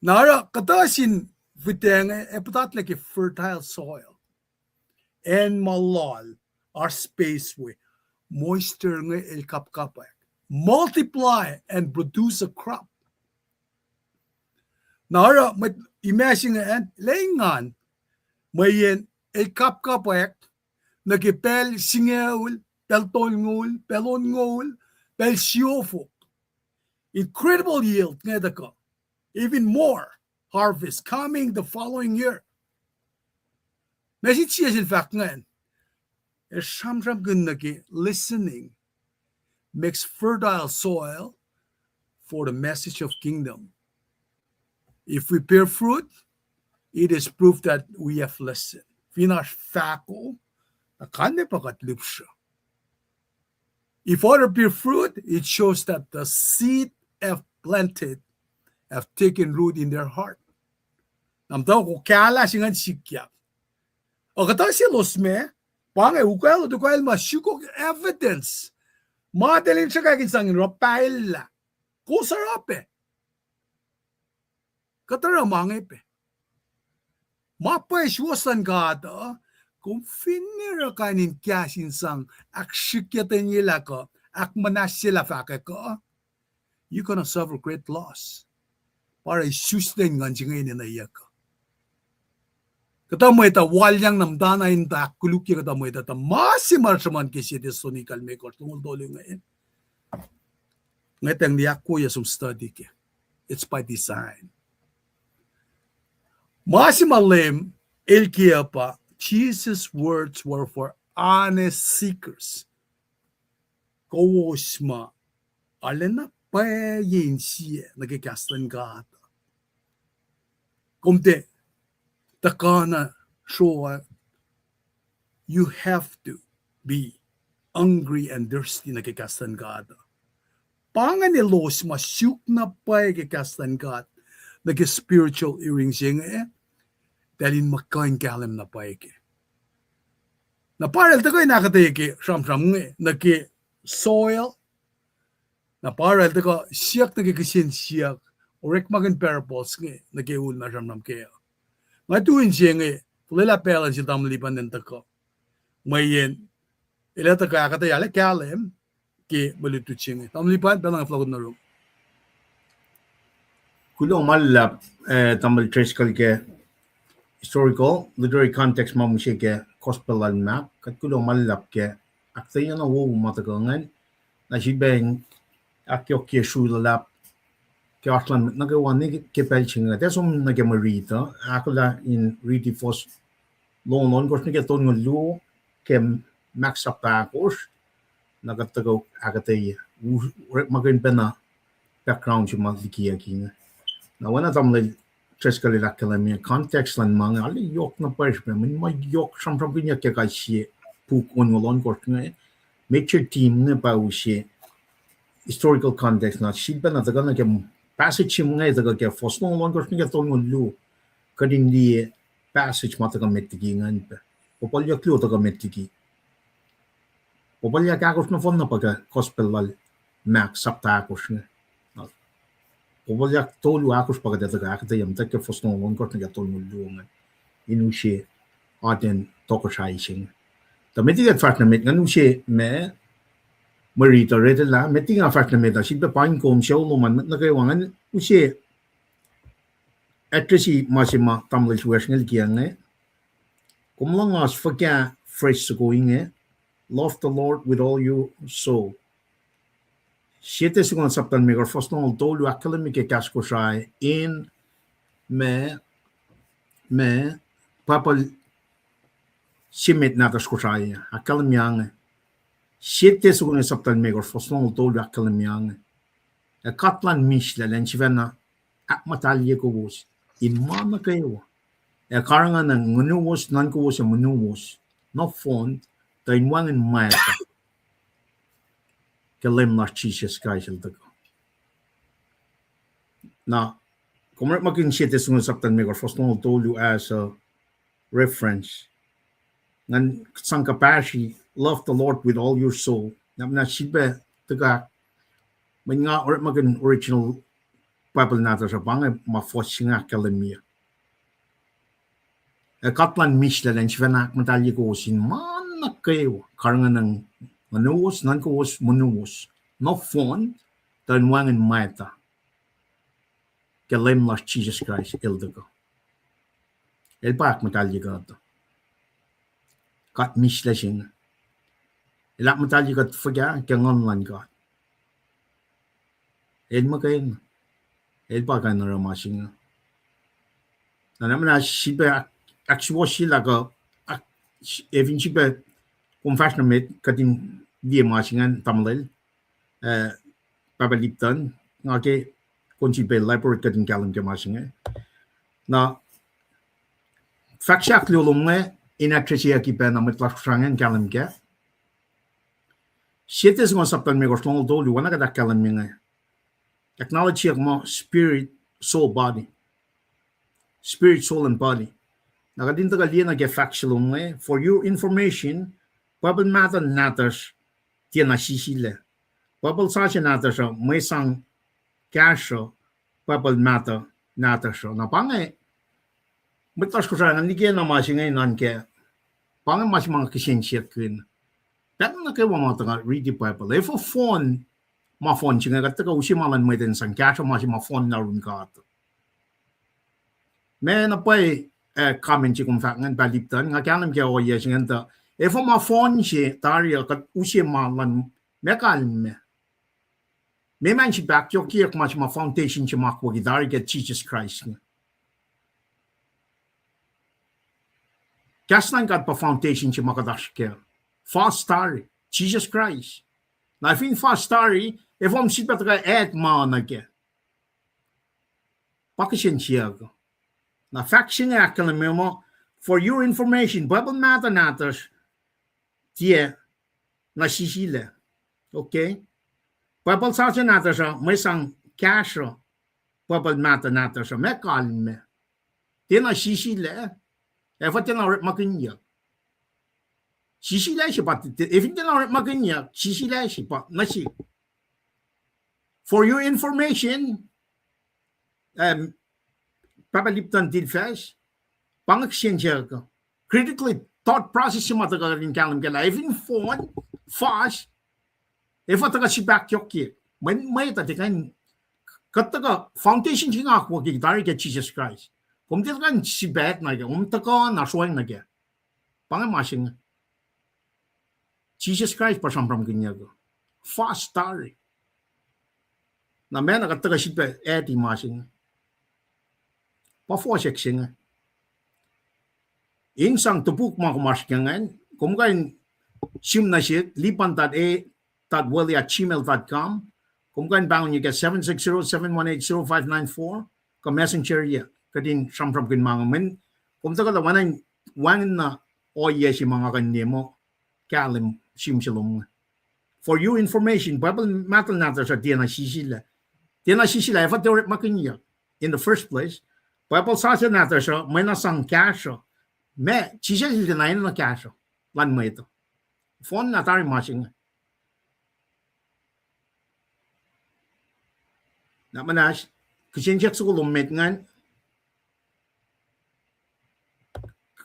Na oruh kuhtuh sin fihtac inge ac puhtatlac ke fertile soil. Acn ma loal, oasr space we, moisture inge el kapkapwack. Multiply and produce a crop. Na oruh mwet imac se inge an, lwengan, mweyen el kapkapwack nuh ke pacl singucul, pacl tolngucul, pacl onngucul, pacl siofok. Incredible yield inge tuhkuh. Even more harvest coming the following year. Message se sel fahk ingacn, el sramsramkihn nuh ke listening makes fertile soil for the message of kingdom. If we bear fruit, it is proof that we have listened. Fin oasr fahko, na kalmac pa kuht lihpsruh. If other bear fruit, it shows that the seed have planted, have taken root in their heart. Na muhta ko kahlah se ingacn sikyak. Ac kuhtuh selos ma, pa inge ukwacl, ukwacl ma sukok evidence. Ma eltahl in sruhkwack in sang in oruh paella. Kowos oruh pac. Kuht oruh ma inge pac. Ma pwacye suwohs luhn God uh, kom finne oruh kain in kahs in sang, ahksrihkyetenyelah kuh, ahkmuhnahsyelah fahkwack uh, you're gonna suffer great loss. Pa oruh isuslah in nguhn se inge enenweyuck uh. Kuhtuh mwet uh walyang na muhtana in tuh ahkkolukye kuhtuh mwet uh, tuh ma se ma sruhmuhn ke sie Thessalonica limekohsr, longoul tolu inge, ngwetacng liye ahkwoye som study kac. It's by design. Ma se ma Leum El kiyac pa, Jesus' words were for honest seekers. Kowos ma arulacna pwacye insiyac nuh ke kahs luhn God. Kom tiac tuhkuh na sruoh, you have to be hungry and thirsty nuh ke kahs luhn God. Pa ingacn elos ma suk na pwacye ke kahs luhn God nuh ke spiritual hearing se inge, eltahl in muh kuh in kahlwem na pwacye kac. Na pa oruh el tuhkuh in ahkuhtweyac ke sramsram inge nuh ke soil, na pa oruh el tuhkuh siyuck nuh ke kihsen siyuck, orekmakihn parables inge nuh ke ul ma sramsram kac. Nga tu in se inge, fuhlwelah pacl in sel tamuhlwel Lipan in tuhkuh. Mweyen el ac tuhkuh ahkuhtweyac lah kahlwem ke mwe lutlut se inge. Tamuhlwel Lipan, pacl inge fohlohk nuh rom. Kuloh ma luhlahp, eh, tamuhlwel Driscoll ke historical, literary context ma mihsenge ke gospel lal Mark, kuht kuloh ma luhlahp ke ahkuhtweyac na wowo ma tuhkuh ingacn, na sifilpac in ahkyohkye sru luhlahp ke oasr luhn mwet nuh kwewa nuh ke pacl se inge. Tiac som nuh ke mwe riti uh, ahkolah in riti fuhs longoul ohnkohsr nuh ke tolngoul luo ke Mark sapta ahkosr, na kuht tuhkuh ahkuhtweyac, orekmakihn pacna background se ma likiyucki inge. Na oacna tamuhlwel Driscoll el ahkkahlwemye, context luhn ma inge arlac yohk na pwacye srihpac, mweyen ma yohk sramsramkihnyuck ke kais sie puk onwol ohnkohsr inge, major theme inge pa use historical context, na sifilpac na tuhkuh nuh ke passage se inge tuhkuh ke fuhs longoul ohnkohsr nuh ke tolngoul luo, kuht in liye passage ma tuhkuh met liki ingacn pac. Puhpuhlyuck luo tuhkuh met liki. Puhpuhlyuck ahkosr nohfohn na pa ke gospel lal Mark sapta ahkosr inge. Puhpuhlyuck tolu ahkosr pa kuht ac tuhkuh ahkuhtweyac muhta ke fuhs longoul ohnkohsr nuh ke tolngoul luo ingacn, in use atacn tohkohsrahi se inge. Tuh met liki kuht fahsr nuh met, ngan use ma mwe riti uh retelah, met liki nga fahsr nuh met uh, sifilpac paing kom sucu lom an, mwet nuh kwewa, ngan use addressi ma se ma tamuhlwel Suwacsr inge el kiyac inge. Kom luhngse fuhkah phrase soko inge, love the Lord with all your soul? Sie Thessalonians sapta limekohsr fuhs longoul tolu ahkkahlwemye ke kahs Kosrae in ma, ma, Bible se met nahtuhsr Kosrae ahkkahlwemye inge. Sie Thessalonians sapta limekohsr fuhs longoul tolu ahkkahlwemye inge. Ac God luhn mihslac, elan sifacna ahkmuhtahlye kowos in ma nuh kwewa, ac karihngihn nguhnowos, nuhnkowos, ac monuwos nohfohn, tuh in wacngihn mwacta ke Leum lasr Jisus Kraist el tuhkuh. Na kom orekmakihn Sie Thessalonians sapta limekohsr fuhs longoul tolu as a reference. Ngan sang kuhpahsri, love the Lord with all your soul. Na muhnahs sifilpac tuhkuh, mweyen nga orekmakihn original Bible nahtuhsr uh, pa inge ma fuhs se inge ahkkahlwemye. Ac God luhn mislac elan sifacna ahkmuhtahlye kowos in ma nuh kwewa, karihngihn nguhnuwos, nuhnkowos, munuwos, nohfohn, tuh in wacngihn mwacta ke Leum lasr Jisus Kraist El tuhkuh. El pa ahkmuhtahlye kuht. God mislac se inge. El ahkmuhtahlye kuht fuhkah? Ke Nguhn luhn God. El muhkwena. El pa kuh in oruh ma se inge. Na, na muhnahs sifilpac ahk-, ahksuwohsyelah kuh, ahk-, efin sifilpac kom fahsr nuh met, kuht in liye ma se ingacn, tamuhlwel, eh, Pahpah Lipton, nga ke kon sifilpac elaborate kuht in kahlwem ke ma se inge. Na, fahk se ahkluo lom inge, in address-i pac na mwet lasr Kosrae ingacn kahlwem kac. Sie Tessalonians sapta limekohsr, longoul tolu, oacna kuht ahkkahlwemye inge. Acknowledge-iyuck muh spirit, soul, body. Spirit, soul, and body. Na kuht in tuhkuh liye nuh ke fahk se lom inge, for your information, Bible mahtuh nahtuhsr tiacna sisilac. Bible sasuc nahtuhsr uh mwe sang kahsruh Bible mahtuh nahtuhsr uh. Na pa inge, mwet lasr Kosrae, ngan liki na ma se inge nuhnkuh, pa inge ma se ma nga kihsen siyuck kac. Pacl nuh kwewa ma tuhkuh riti Bible, efuh fohn ma fohn se inge, kuht tuhkuh use ma luhn mwet in sang kahsruh ma se ma fohn na yurin God. Ma na pwacye, eh, comment se kom fahk ingacn, Pahpah Lipton, nga kahlwem ke ohiyac se ingacn tuh, efuh ma fohn se tari uh kuht use ma luhn, meac kalmac? Meac ma in sipahkyohkyeyuck ma se ma foundation se ma akwucki tari ke Jisus Kraist inge? Kahs luhn God pa foundation se ma kuht oasr kac. Fas tari, Jisus Kraist. Na fin fas tari, efuh ma sifilpac tuhkuh add ma nuh kac? Pa kihsen siyuck uh. Na fahk se inge ahkkahlwemye muh, for your information, Bible mahtuh nahtuhsr tiacna sisilac. Okay? Bible sasuc nahtuhsr uh mwe sang kahsruh Bible mahtuh nahtuhsr uh, meac kalmac? Tiacna sisilac, efuh tiacna orekmakihnyuck? Sisilac se pa, efin tiacna orekmakihnyuck, sisilac se pa nuh sihk. For your information, um, Pahpah Lipton Dilfas, pa inge kihsen siyuck uh. Critically, thought process se ma tuhkuh in kahlwem kac lah efin fohn, fas, efuh tuhkuh sipahkyohkye? Mweyen mwet uh tiac kuh in, kuht tuhkuh foundation se inge akwucki tari ke Jisus Kraist. Kom tiac kuh in sipahkyohkye nuh kac, kom tuhkuh na sroacng nuh kac. Pa inge ma se inge. Jisus Kraist pa sramsramkihnyuck uh. Fas tari. Na meac na kuht tuhkuh sifilpac add-i ma se inge? Pa fohsack se inge. In sang topuk ma kom oasr ke ingacn, kom kuh in sihm nuh sihk, lipan dot a dot willy at gmail dot com. Kom kuh in pahngon ke seven six zero, seven one eight, zero five nine four, kuh Messenger-iyac, kuht in sramsramkihn ma inge. Mweyen kom tuhkuh lah wacngihn, wacngihn na ohiyac se ma nga kuh in liye muh kahlwem sihm se lom inge. For your information, Bible mahtuh nahtuhsr uh tiacna sisilac. Tiacna sisilac, efuh tiac orekmakihnyuck in the first place? Bible sasuc nahtuhsr uh mwe na sang kahsruh. Meac, Jisus El tiacna enenuh kahsruh luhn mwet uh. Fohn na tari ma se inge. Na muhnahs, kihsen siyuck soko lom met ingacn.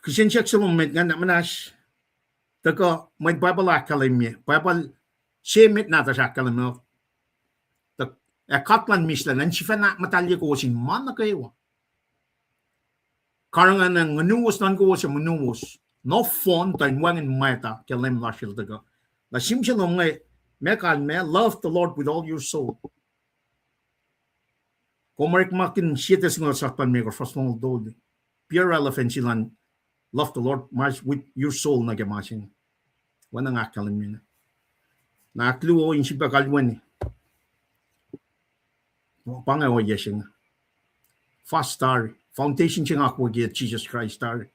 Kihsen siyuck soko lom met ingacn, na muhnahs, tuhkuh mwet Bible ahkkahlwemye, Bible se met nahtuhsr ahkkahlwemye, ac God luhn mislac elan sifacna ahkmuhtahlye kowos in ma nuh kwewa, karihngihn nguhnuwos, nuhnkowos, ac munuwos, nohfohn, tuh in wacngihn mwacta ke Leum lasr El tuhkuh. Na sihm se lom inge, meac kalmac? Love the Lord with all your soul. Kom orekmakihn sie Tessalonians sapta limekohsr, fuhs longoul tolu. Pier relevance luhn love the Lord with your soul nuh ke ma se inge. Oacna nga ahkkahlwemye inge. Na ahkluo in sifilpac kalweni. Pa inge ohiyac se inge. Fas tari. Foundation se inge akwucki Jisus Kraist tari.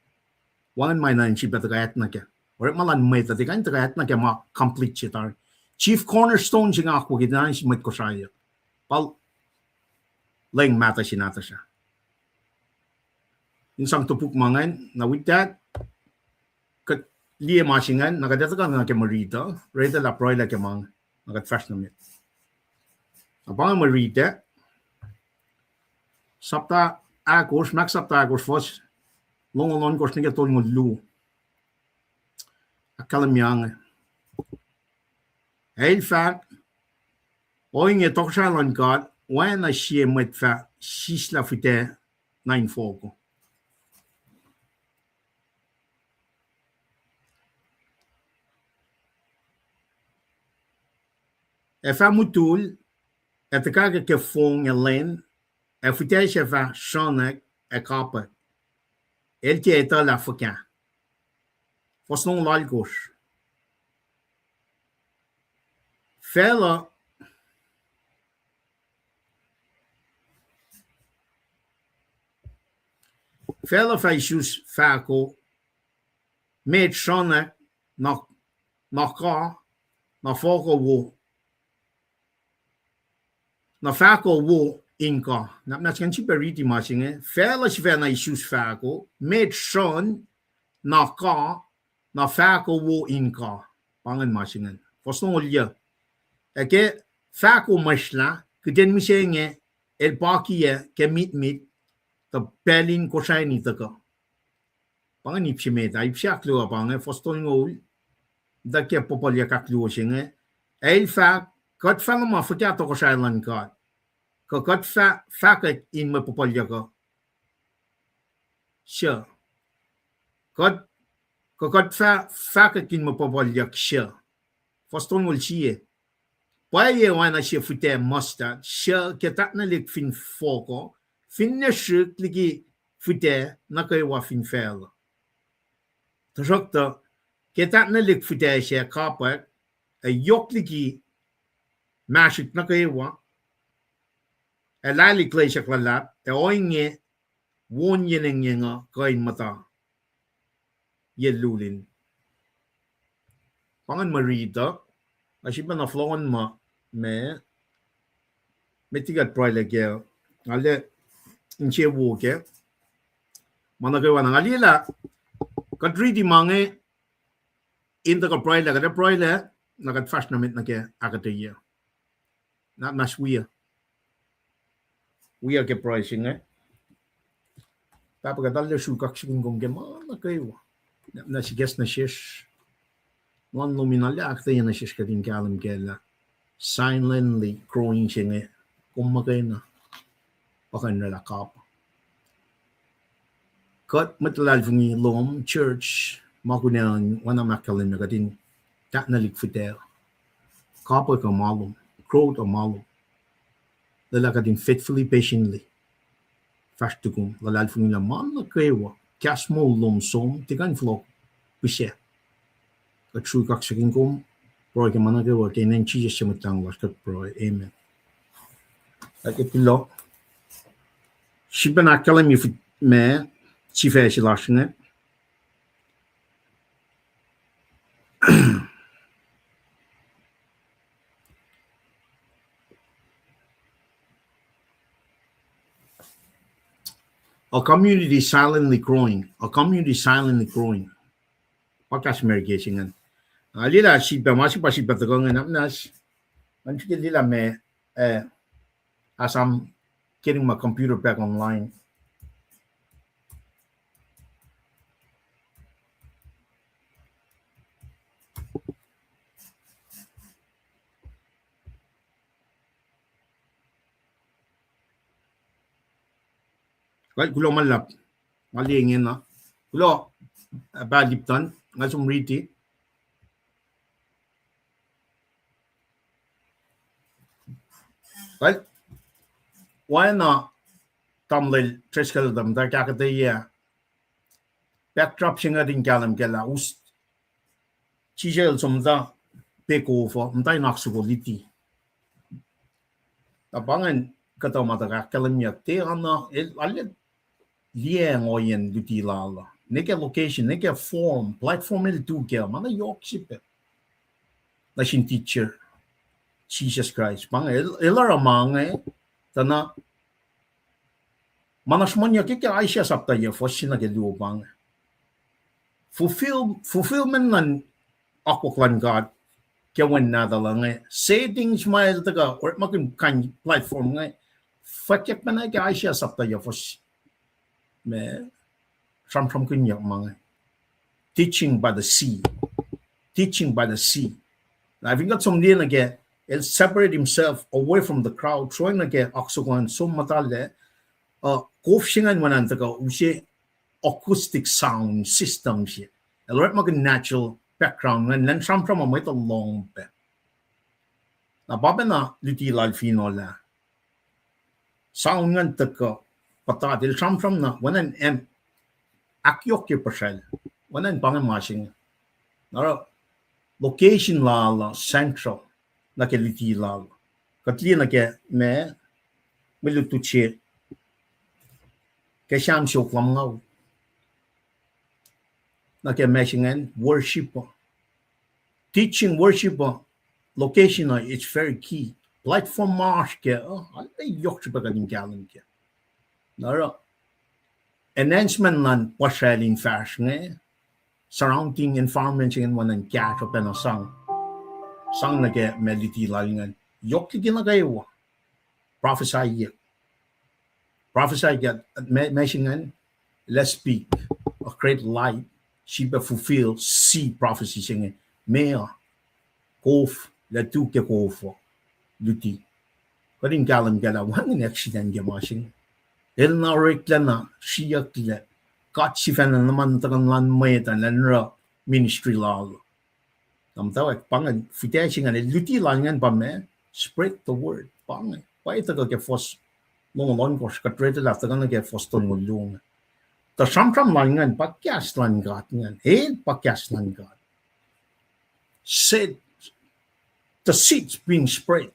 Wacngihn ma na in sifilpac tuhkuh add nuh kac. Orekma luhn mwet uh tiac kuh in tuhkuh add nuh kac ma complete se tari. Chief cornerstone se inge akwucki na in sin mwet Kosrae uh. Pa leng mahtuh se nahtuhsr uh. In sang topuk ma ingacn, na with that, kuht liye ma se ingacn, na kuht etuh kac nuh ke mwe rit uh, retuh lah pruhelah ke ma inge, na kuht fahsr nuh met. Na pa inge mwe rit ah, sapta ahkosr, Mark sapta ahkosr, fuhs longoul ohnkohsr nuh ke tolngoul luo. Ahkkahlwemye inge. El fahk, ohinge tohkohsrahi luhn God oacna sie mwet fah sislah fihtac nuh infohko. Ac fah mutul, ac tuhkahkwack ke fong ac lwen, ac fihtac sac fah sruhnack ac kapwack. El tiac etuh lah fuhkah. Fuhs longoul alkosr. Facluh Facluh fah isus fahko, met sruhnack, na, na ka, na fahko wo, na fahko wo in ka. Na, na srihke srihpac riti ma se inge. Facluh sifacna isus fahko, met sruhn, na ka, na fahko wo in ka. Pa ingacn ma se ingacn. Fuhs longoul yuh. Ac ke fahko mweslac, kihtin mihsenge, el pakiyac ke mitmit, tuh pacl in Kosrae in tuhkuh. Pa ingacn ip se met ah, ip se ahkluo pa inge, fuhs tolngoul, tuh ke puhpuhlyuck ahkluo se inge. El fahk, kuht fah luhma fuhkah tohkohsrahi luhn God. Kuh kuht fah fahkwack in mwe puhpuhlyuck uh. Suc. Kuht, kuh kuht fah fahkwack in mwe puhpuhlyuck suc. Fuhs tolngoul sie. Pwacye oacna sie fihtac mustard, suc ke tahknwelihk fin fohk uh, finne srihk liki fihtac nuh kwewa fin facluh. Tuhsruhktuh, ke tahknwelihk fihtac sac kapwack, ac yohk liki mahsrihk nuh kwewa, ac lahlihk loesuck luhlahp, ac ohinge won yen engyeng uh kuh in muhta ye lulin. Pa ingacn mwe riti uh, ac srihpac na fohlohkohn ma, ma, met liki kuht pruhelah kac, nga liye insewowo kac, ma nuh kwewa na nga liye lah, kuht riti ma inge, in tuhkuh pruhelah, kuht ac pruhelah, na kuht fahsr nuh met nuh ke ahkuhtweyac. Na, na srihke wiyuc. Wiyuc ke pruhe se inge. Pahpah, kuht arlac sruhk kaksakihn kom ke ma nuh kwewa. Na, na sikyak nuh sesr. Nguhn lom in arlac ahkuhtweyac nuh sesr kuht in kahlwem kac lah silently growing se inge, kom muhkwena. Pa kuh in oraclah kapwack. Kuht mwet luhlahlfongi lom, church, ma kunac oacna ma ahkkahlwemye kuht in tahknwelihk fihtac. Kapwack uh ma lom, growth uh ma lom. Lwelah kuht in faithfully, patiently fahsr tukum, luhlahlfongi lah ma nuh kwewa, kahs moul lom som, tiac kuh in fohlohk pihsac. Kuht sruhk kaksakihn kom, pruhe ke ma nuh kwewa, ke inen Jisus su Mwet Lahngo lasr kuht pruhe. Amen. Ac ke kuloh, srihpac na ahkkahlwemye fihtac ma, sifac se lasr inge. A community silently growing. A community silently growing. Pa kahs Merike se ingacn. Ah, liye lah srihpac ma se pa srihpac tuhkuh ingacn, na, na, ngan srihke liye lah ma, eh, as I'm getting my computer back online. Kuloh ma luhlahp. Nga liye ingena. Kuloh, eh, pal Lipton, nga som riti. Kuloh, oacna tamuhlwel Driscoll tuh muhta ahkuhtweyac, backdrop se inge kuht in kahlwem kac lah us, Jisus El som muhta pek ohfoh, muhta in oak soko luti. Na pa ingacn kuhtuh ma tuh ahkkahlwemyeyuck, tiac oacna, el, arlac liyacacng ohiyacn luti lal uh. Nwe ke location, nwe ke form, platform el tu kac, ma na yohk srihpac nuh sin teacher, Jisus Kraist. Pa inge, el, el oruh ma inge, tuh na, ma na sruhmuhnyuck ke Isaiah sapta yuc, fuhs se nuh ke luo pa inge. Fulfill, fulfillment luhn akwuck luhn God ke wen nahtuhl uh inge, settings ma el tuhkuh orekmakihn kain platform inge, fwackyuck pacna ke Isaiah sapta yac fuhs me, sramsramkihnyuck ma inge. Teaching by the sea. Teaching by the sea. Na fin kuht som liye nuh ke, el separate himself away from the crowd, sroacng nuh ke oak soko an, som muhtahl ah, uh, kof se ingacn oacna in tuhkuh use acoustic sound system se. El orekmakihn natural background ingacn, elan sramsram uh mwet uh lohng pac. Na pa pacna luti lal fin olah. Sound ingacn tuhkuh, puhtat el sramsram na, oacna in ahkyohkye puhsracl, oacna in pa inge ma se inge. Na oruh location lal uh central nuh ke luti lal. Kuht liye nuh ke ma, mwe lutlut se ke Sam siofok lumngaul. Nuh ke ma se ingacn worship uh. Teaching, worship uh, location uh, it's very key. Platform ma oasr kac uh, arlac yohk srihpac kuht in kahlwem kac. Na oruh announcement luhn puhsracl in fahsr inge, surrounding environment se ingacn oacna in kahsruh pacna sang, sang nuh ke ma luti lal ingacn. Yohk liki nuh kwewa. Prophesyuck. Prophesyuck, ma, ma se ingacn, let's speak a great light, srihpac fulfill, see prophecy se inge, ma uh, kof, lah tu ke kof uh, luti. Kuht in kahlwem kac lah wacngihn accident ke ma se inge. El na oreklac na sriyucklac, God sifacna nuhman tuhkuh nuh lan mwet an, elan oruh ministry lal. Na muhtwacwacack pa ingacn, fihtac se ingacn, luti lal ingacn pa ma, spread the word. Pa inge, pa tuhkuh ke fuhs longoul ohnkohsr, kuht read lah tuhkuh nuh ke fuhs tolngoul luo inge. Tuh sramsram lal ingacn pa kahs luhn God ingacn, el pa kahs luhn God. Said, the seeds being spread.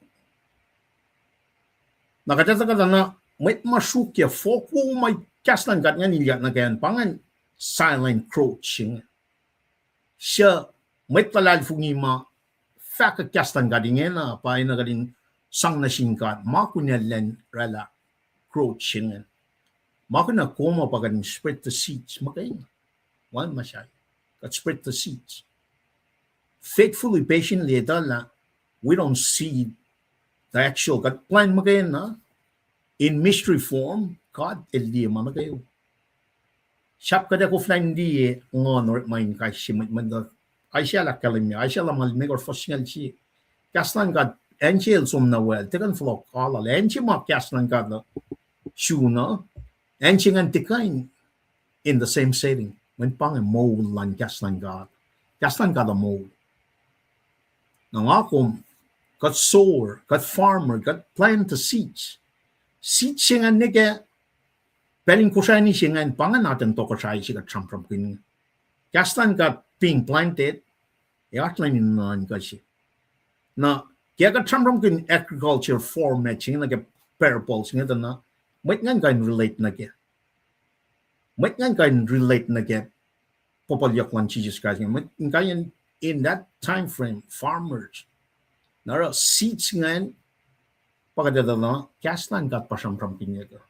Na kuht etuh kuhtuh na mwet ma sruokyac fohk wo ma kahs luhn God ingacn ilyak nuh ke an, pa ingacn silent growth se inge. Suc mwet luhlahlfongi ma fahkwack kahs luhn God ingena pa enenuh kuht in sang nuh sin God ma kunacl elan oraclah growth se ingacn. Ma kunacl kom uh pa kuht in spread the seeds muhkwena. Wal masai, kuht spread the seeds faithfully, patiently, etuh lah we don't see the actual, kuht plant muhkwena in mystery form, God el liye ma nuh kwewa. Sahp kuht ac koflah in liye nguhn orekma in kais sie mwet, mwet uh. Isaiah el ahkkahlwemye, Isaiah lumngaul limekohsr fuhs singucul sie. Kahs luhn God, acn se el som nuh we, el tiac kuh in fohlohk alu, acn se ma kahs luhn God uh sun uh, acn se ingacn tiac kuh in in the same setting. Mweyen pa inge moul luhn kahs luhn God. Kahs luhn God uh moul. Na nga kom, kuht sower, kuht farmer, kuht plant the seeds. Seeds se ingacn nuh ke pacl in Kosrae se ingacn, pa ingacn atacn tohkohsrahi se kuht sramsramkihn. Kahs luhn God being planted, ac oasr lwen in nuhnkuh se. Na ke kuht sramsramkihn agriculture format se inge nuh ke parables inge tuh na, mwet ingacn kuh in relate nuh ke Mwet ingacn kuh in relate nuh ke puhpuhlyuck luhn Jisus Kraist inge. Mwet ingacn kuh in, in that time frame, farmers. Na oruh seeds ingacn, pa kuht etuh lah kahs luhn God pa sramsramkihnyuck uh.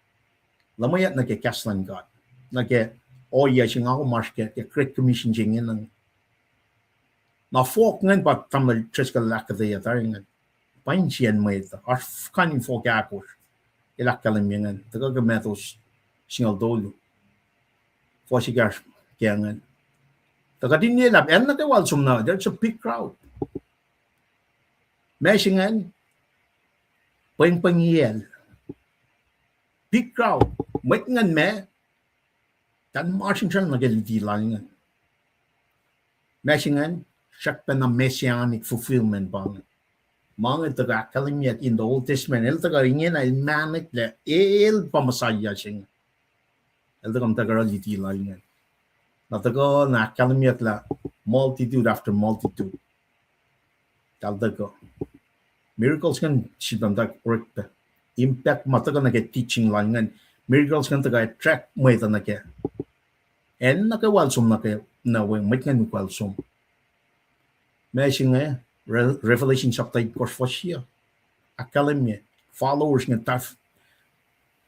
Luhmweyuck nuh ke kahs luhn God, nuh ke ohiyac se nga kom oasr ke, ke Great Commission se ingena. Na fohk ingacn pa Tamuhlwel Driscoll el ahkuhtweyac tari ingacn. Pa insiyacn mwet uh, oasr kain in fohk ahkosr. El ahkkahlwemye ingacn, tuhkuh ke Matthew singucul tolu, fuhs ekahsr ke ingacn. Tuh kuht in liye lah acn nuh kwewa el som nuh, there's a big crowd. Ma se ingacn, pwengpwengiyacl. Big crowd. Mwet ingacn ma, tuh ma sramsram nuh ke luti lal ingacn. Ma se ingacn, srackpacna messianic fulfillment pa inge. Ma inge tuhkuh ahkkahlwemyuck in the Old Testament, el tuhkuh ingena el mahneklac, el pa Messiah se inge. El tuhkuh muhta ke oruh luti lal ingacn. Na tuhkuh na ahkkahlwemyuck lah multitude after multitude. Tahl tuhkuh. Miracles ingacn sifilpac muhta orek pac. Impact ma tuhkuh nuh ke teaching lal ingacn. Miracles ingacn tuhkuh attract mwet uh nuh ke. Acn nuh kwewa el som nuh ke, na we mwet ingacn ukwacl som. Ma se inge, Re-, Revelation chapter itkohsr fuhs sie. Ahkkahlwemye, followers inge,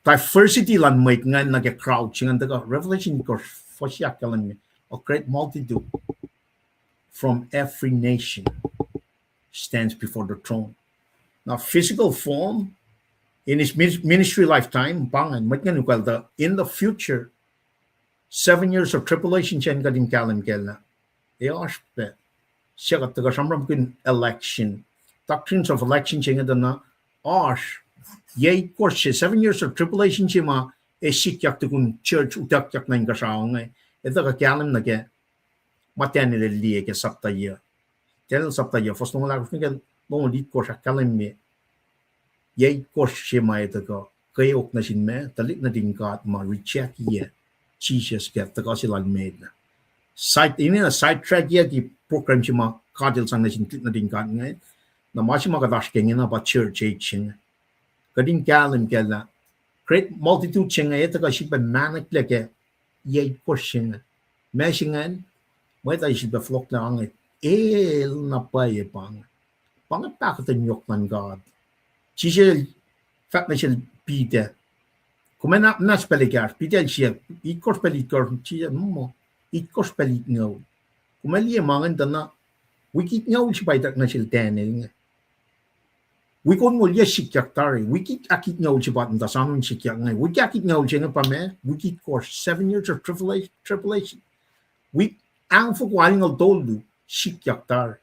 diversity luhn mwet ingacn nuh ke crowd se ingacn tuhkuh, Revelation itkohsr fuhs sie ahkkahlwemye. A great multitude from every nation stands before the throne. Now, physical form, in his minis-, ministry lifetime, pa ingacn, mwet ingacn ukwacl tuh, in the future, seven years of tribulation se inge kuht in kahlwem kac lah, ac oasr pac, se kuht tuhkuh sramsramkihn election. Doctrines of election se inge tuh na oasr, yac itkohsr se, seven years of tribulation se ma ac sikyak tukun church utuckyak nuh inkuhsrao inge, ac tuhkuh kahlwem nuh ke ma Daniel el liye ke sapta yac. Daniel sapta yac, fuhs longoul ahkosr nuh ke longoul itkohsr ahkkahlwemye yac itkohsr se ma ac tuhkuh kweok nuh sin ma, tuhlihk nuhtin God ma rejectye Jisus ke tuhkuh se lal met. Side, in a sidetrackiyucki program se ma God el sang nuh sin tuhlihk nuhtin God inge. Na ma se ma kuht oasr ke ingena pa church age se inge. Kuht in kahlwem kac lah great multitude se inge ac tuhkuh sifilpac mahneklac ke yac itkohsr se inge. Ma se ingacn, mwet uh sifilpac fohlohklac inge, el na pwacye pa inge. Pa inge pahkotwen yohk luhn God. Jisus el fahk nuh sel Peter, kom ac nwacsnwacs pacl ekahsr? Peter el siyuck, itkohsr pacl itkohsr, Jisus, muh, itkohsr pacl itngucul. Kom ac liye ma ingacn tuh na, wik itngucul se pa ituck nuh sel Daniel inge. Wik onngoul yac sikyak tari, wik ahkitngucul se pa muhta soanun sikyak inge. Wik ahkitngucul se inge pa ma, wik itkohsr, seven years of tribulation, tribulation. Wik ahngfoko alngoul tolu sikyak tari.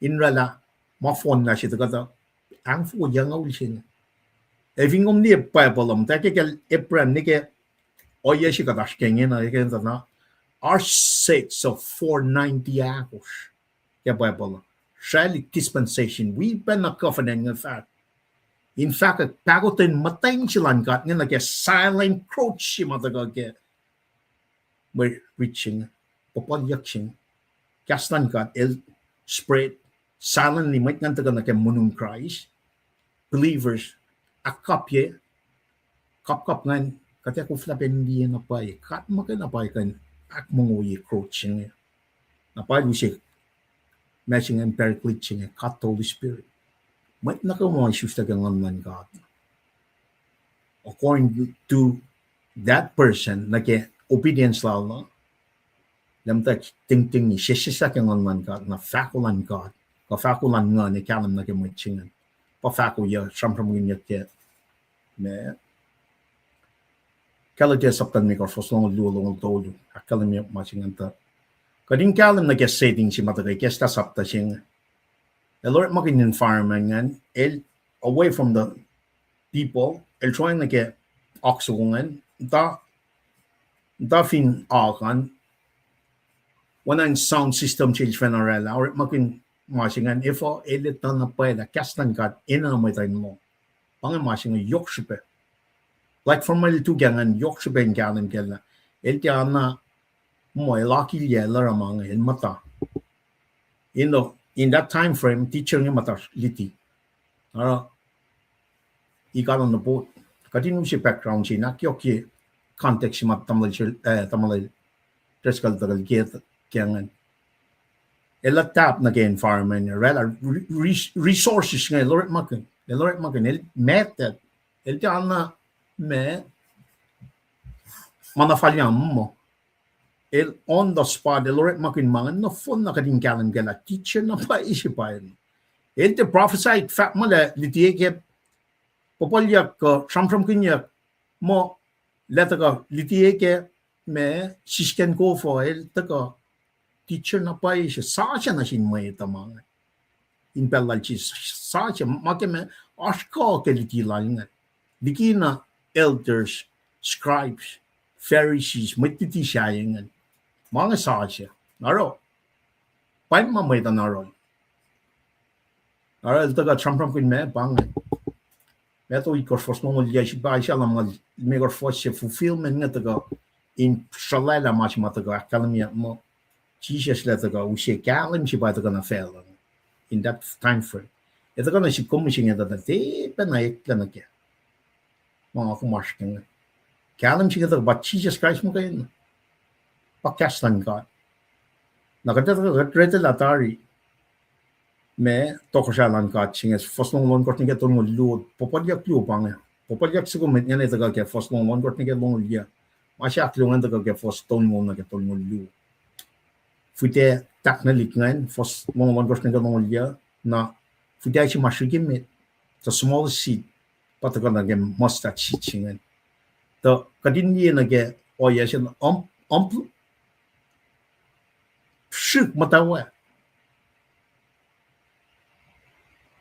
In oraclah ma fohnlah se tuhkuh tuh ahngfoko yac angngaul se inge. Ac fin kom liye Bible uh, muhta ke kacl Abraham nuh ke ohiyac se kuht oasr ke ingena, ke tuh na, oasr six of four ninety ahkosr ke Bible uh. Sralik dispensation, wi pacna covenant inge fahk. In fact, pahkotwen muhtweng se luhn God inge nuh ke silent cross se ma tuhkuh ke mwe riti se inge, puhpuhlyuck se inge. Kahs luhn God el spread silently, mwet ingacn tuhkuh nuh ke monun Kraist, believers, ahkkapye, kapkap ingacn, kuht ac koflah pac in liye na pwacye, God muhkwena pa kuh in ahkmongoye cross se inge. Na pa el use ma se ingacn, Paraclete se inge, God the Holy Spirit. Mwet nuh kwewa ma isuslah ke Nguhn luhn God, according to that person, nuh ke obedience lal uh, lah muhta tingtingi sesseslah ke Nguhn luhn God, na fahko luhn God, kuh fahko luhn Nguhn ac kahlwem nuh ke mwet se ingacn. Pa fahko yac sramsramkihnyuck ke, ma, Galatia sapta limekohsr, fuhs longoul luo, longoul tolu, ahkkahlwemye ma se ingacn tuh, kuht in kahlwem nuh ke setting se ma tuhkuh ikacslah sapta se inge. El orekmakihn environment ingacn, el away from the people, el sroang nuh ke oak soko ingacn, tuh, tuh fin oak an, oacna in sound system se el sifacna oraclah, orekmakihn ma se ingacn, efuh el etuh na pwacye lah kahs luhn God enenuh mwet in lohng. Pa inge ma se inge yohk srihpac. Platform el tukac ingacn yohk srihpac in kahlwem kac lah el tiacna, muh el akilyac el oruh ma inge, el muhta. In the, in that time frame, teacher inge muhta luti. Oruh he got on the boat. Kuht in use background se in ahkyohkye context se ma tamuhlwel, eh, tamuhlwel Driscoll tuhkuh ke, ke ingacn. El adapt nuh ke environment, oraclah re-, re-, resources inge el orekmakihn, el orekmakihn, el met, el tiacna, ma, ma na fal yam muh el on the spot, el orekmakihn ma ingacn nohfohn na kuht in kahlwem kac lah teacher na pwacye se pa el. El tiac prophesy fahk muh lah luti ke puhpuhlyuck kuh sramsramkihnyuck muh lah tuhkuh luti ke ma sisken kof uh, el tuhkuh teacher na pwacye se, sasuc nuh sin mwet uh ma inge. In pacl lal Jisus, sasuc ma ke ma oasr kuh ke luti lal inge. Likina elders, scribes, Pharisees, mwet luti sahyac ingacn. Ma inge sasuc. Oruh, pa ma mwet uh oruh. Oruh el tuhkuh sramsramkihn ma pa inge. Matthew itkohsr fuhs longoul yac, srihpac isacl ma limekohsr fuhs se fulfillment inge tuhkuh in sruhlwaclah ma se ma tuhkuh ahkkahlwemye muh Jisus lah tuhkuh use kahlwem se pa tuhkuh nuh facluh in that time frame. Ac tuhkuh nuh sik kom mihsenge tuh tiac pacna eklac nuh kac. Ma nga kom oasr ke inge. Kahlwem se inge tuhkuh pa Jisus Kraist muhkwena. Pa kahs luhn God. Na kuht, kuht, kuht retelah tari ma tohkohsrah luhn God se inge, fuhs longoul ohnkohsr nuh ke tolngoul luo, puhpuhlyuck luo pa inge. Puhpuhlyuck soko met ingacn tuhkuh ke fuhs longoul ohnkohsr nuh ke longoul yac. Ma se ahkluo ingacn tuhkuh ke fuhs tolngoul nuh ke tolngoul luo. Fihtac tahknwelihk ingacn, fuhs longoul ohnkohsr nuh ke longoul yuc, na fihtac se ma srihke met, the smallest seed, pa tuhkuh nuh ke mustard seed se ingacn. Tuh kuht in liye nuh ke ohiyac se, um, um, srihk muhtwacwacack.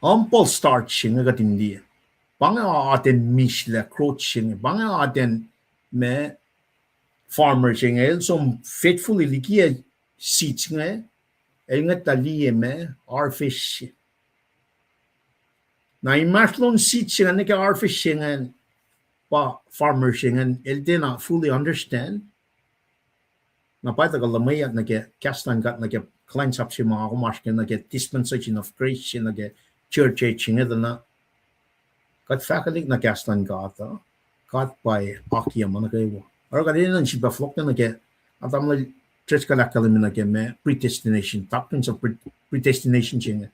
Humble start se inge kuht in liye. Pa inge atacn mislac growth se inge. Pa inge atacn ma farmer se inge el som faithfully likiyac seeds inge, el ngwetlah liye ma harvest se. Na inmahsrlon seeds se ingacn nuh ke harvest se ingacn, pa farmer se ingacn el tiacna fully understand. Na pa tuhkuh luhmweyuck nuh ke kahs luhn God nuh ke kuhlwacnsap se ma kom oasr ke nuh ke dispensation of grace se nuh ke church age se inge tuh na kuht fahkwelihk na kahs luhn God uh, God pa akiyac ma nuh kwewa. Oruh kuht enenuh in sifilpac fohlohk nuh ke, nga tamuhlwel Driscoll ahkkahlwemye nuh ke ma predestination, doctrines of pre-, predestination se inge.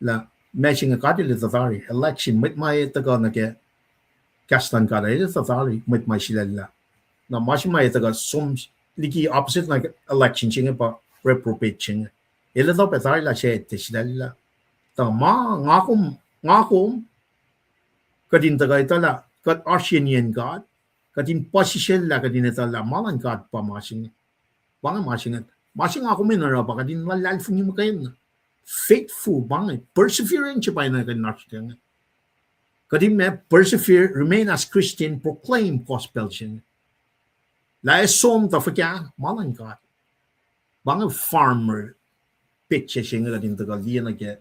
Lah ma se inge God el etuh tari, election, mwet ma etuh kuh nuh ke kahs luhn God, el etuh tari mwet ma sulaclah. Na ma se ma etuh kuh som liki opposite na election se inge pa reprobate se inge. El etuh pac tari lah suc tiac sulaclah. Tuh ma nga kom, nga kom, kuht in tuhkuh etuh lah kuht oasr yen God, kuht in puhsisacllah, kuht in etuh lah ma luhn God pa ma se inge. Pa inge ma se inge. Ma se nga kom in oruh pa kuht in luhlahlfongi muhkwena. Faithful, pa inge perseverance pa inge kuht in oasr ke inge. Kuht in ma persevere, remain as Christian, proclaim gospel se inge. Lah ac som tuh fuhkah, ma luhn God. Pa inge farmer picture se inge kuht in tuhkuh liye nuh ke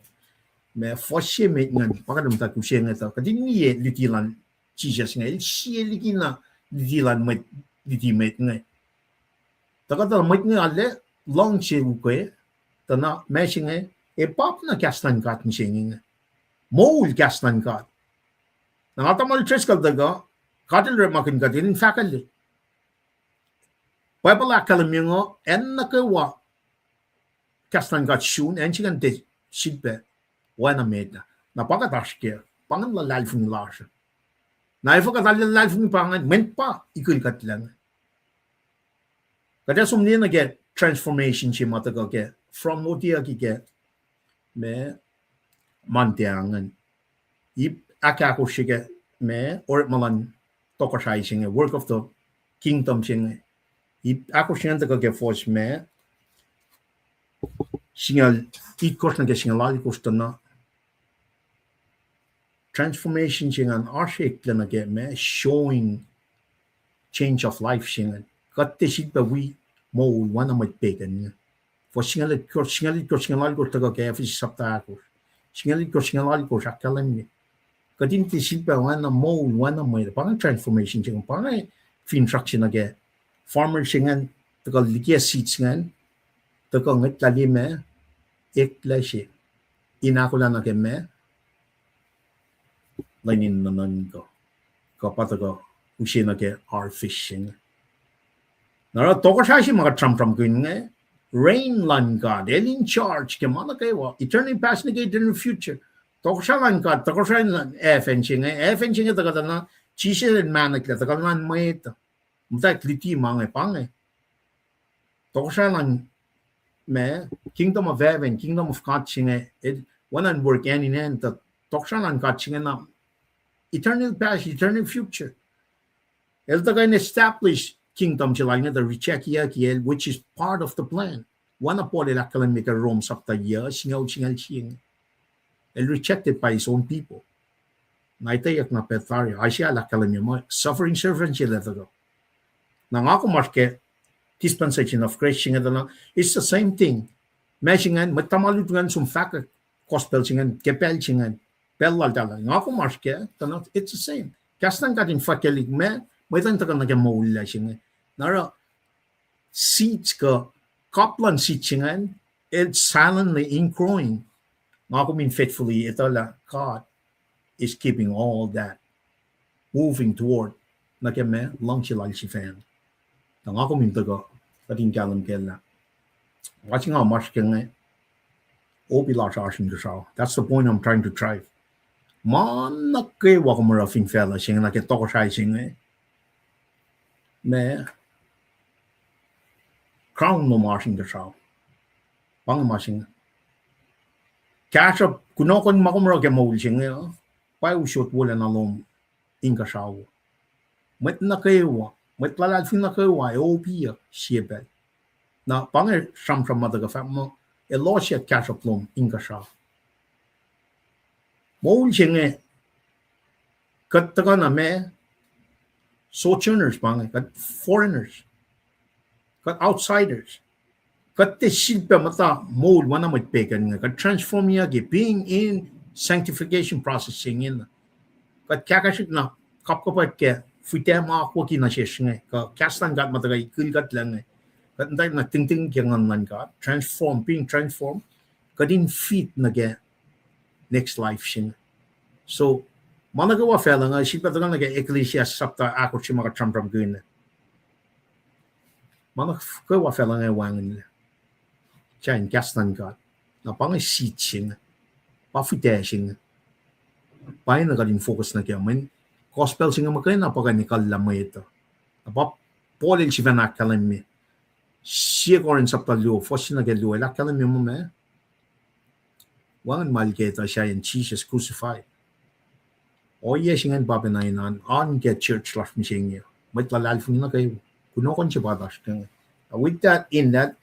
ma fuhs se met ingacn, pa kuht muhta kuse inge tuh kuht in liye luti luhn Jisus inge, el sie likina luti luhn mwet, luti met inge. Tuh kuhtuh mwet inge arlac luhngse ukwe, tuh na ma se inge, ac pap na kahs luhn God mihsenge inge. Moul kahs luhn God. Na nga tamuhlwel Driscoll tuhkuh, God el orekmakihn kuht in fahkwelihk. Bible ahkkahlwemye inge, acn nuh kwewa kahs luhn God sun, acn se ingacn tiac sifilpac oacna met ah. Na pa kuht oasr ke, pa ingacn luhlahlfongi lasr uh. Na efuh kuht luhlahlfongi pa ingacn, mwet pa ikihl kuhtlac inge. Kuht ac som liye nuh ke transformation se ma tuhkuh ke from otiyucki ke ma Monday ingacn. Ip ahkahkosr se ke ma orekma luhn tohkohsrahi se inge, work of the kingdom se inge. Ip ahkosr ingacn tuhkuh ke fuhs ma singucul itkohsr nuh ke singucul alkohsr tuh na transformation se ingacn oasr eklac nuh ke ma showing change of life se ingacn. Kuht tiac sifilpac wi moul oacna mwet pegan inge. Fuhs singucul itkohsr, singucul itkohsr, singucul alkohsr tuhkuh ke Ephesus sapta ahkosr. Singucul itkohsr, singucul alkohsr ahkkahlwemye kuht in tiac sifilpac oacna moul oacna mwet. Pa inge transformation se inge, pa inge finsrak se nuh ke farmer se ingacn, tuhkuh likiyac seeds ingacn, tuhkuh ngwetlah liye ma eklac se in ahkolah nuh ke ma lwen in nuhnuhnkuh, kuh pa tuhkuh use nuh ke harvest se inge. Na oruh tohkohsrahi se ma kuht sramsramkihn inge, reign luhn God, el in charge ke ma nuh kwewa, eternity past nuh ke eternity future. Tohkohsrahi luhn God, tohkohsrahi luhn heaven se inge, heaven se inge tuhkuh tuh na Jisus el mahneklac, tuhkuh luhn mwet uh. Muhtwacwacack luti ma inge, pa inge tohkohsrahi luhn ma, kingdom of heaven, kingdom of God se inge, el oacna in work hand in hand, tuh tohkohsrahi luhn God se inge na eternal past, eternal future. El tuhkuh in establish kingdom se lal inge tuh rejectyucki el, which is part of the plan. Oacna Paul el ahkkahlwemye ke Rome sapta yuc, singucul, singucul sie inge. El rejected by his own people. Na etweyuck na pac tari, Isaiah el ahkkahlwemye muh suffering servant se el ac tuhkuh. Na nga kom oasr ke dispensation of grace se inge tuh na, it's the same thing. Ma se ingacn, mwet tuhma lutlut ingacn som fahkwack gospel se ingacn ke pacl se ingacn, pacl laltahl. Nga kom oasr ke tuh na, it's the same. Kahs luhn God in fahkelihk ma, mwet an tuhkuh nuh ke moul lah se inge. Na oruh seeds kuh, kap luhn seeds se ingacn, el silently in growing. Nga kom in faithfully etuh lah God is keeping all that, moving toward nuh ke ma luhngse lal sifacna. Tuh nga kom in tuhkuh, kuht in kahlwem kac lah ma se nga oasr ke inge, opi lasr oasr inkuhsrao. That's the point I'm trying to drive. Ma nuh kwewa kom oruh fin facluh se inge nuh ke tohkohsrahi se inge, ma crown lom oasr inkuhsrao. Pa inge ma se inge. Kahsruhp, kunohkohn ma kom oruh ke moul se inge uh, pa usot wolacna lom inkuhsrao. Mwet nuh kwewa, mwet luhlahlfongi nuh kwewa ac opiyuck sie pacl. Na pa inge sramsram ma tuhkuh fahk muh, elos ac kahsruhp lom inkuhsrao. Moul se inge, kuht tuhkuh na ma sojourners pa inge, kuht foreigners, kuht outsiders. Kuht tiac sifilpac muhta moul oacna mwet pegan inge. Kuht transformyucki, being in sanctification process se inge na. Kuht kahkahsrihk na kapkapwack ke fihtac ma akwucki nuh sesr inge, kuh kahs luhn God ma tuhkuh ikihn kuhtlac inge. Kuht muhtwacta na tingting ke nguhn luhn God, transform, being transformed. Kuht in fit nuh ke next life se inge. So, ma nuh kwewa facluh inge, sifilpac tuhkuh nuh ke Ecclesiastes sapta ahkosr se ma kuht sramsramkihn. Ma nuh kwewa facluh inge wacngihnlac. Sahyacn kahs luhn God. Na pa inge seed se inge. Pa fihtac se inge. Pa inge kuht in focus nuh kac. Mweyen gospel se inge muhkwena pa kuh in ekuhllah mwet uh. Na pa Paul el sifacna ahkkahlwemye. Sie Corinth sapta luo, fuhs se nuh ke luo, el ahkkahlwemye muh ma wacngihn ma el ke tuh sahyacn Jesus crucified. Ohiyac se ingacn pa pacna in an, an ke church lasr mihsenge. Mwet luhlahlfongi nuh kwewa. Kunohkohn se pa lasr ke inge. With that, in that,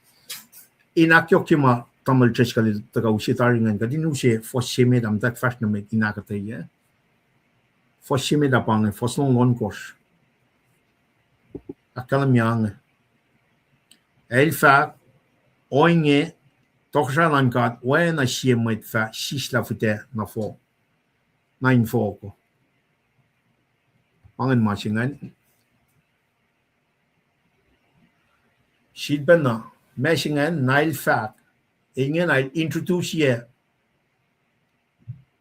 in ahkyohkye ma Tamuhlwel Driscoll el tuhkuh use tari ingacn, kuht in use fuhs se met, am tak fahsr nuh met in ahkuhtweyac. Fuhs se met ah pa inge, fuhs longoul ohnkohsr. Ahkkahlwemye inge. El fahk, ohinge, tohkohsrahi luhn God oacna sie mwet fah sislah fihtac na fo, na infohk. Pa ingacn ma se ingacn. Sifilpacna, ma se ingacn, na el fahk, ingena el introduce-ye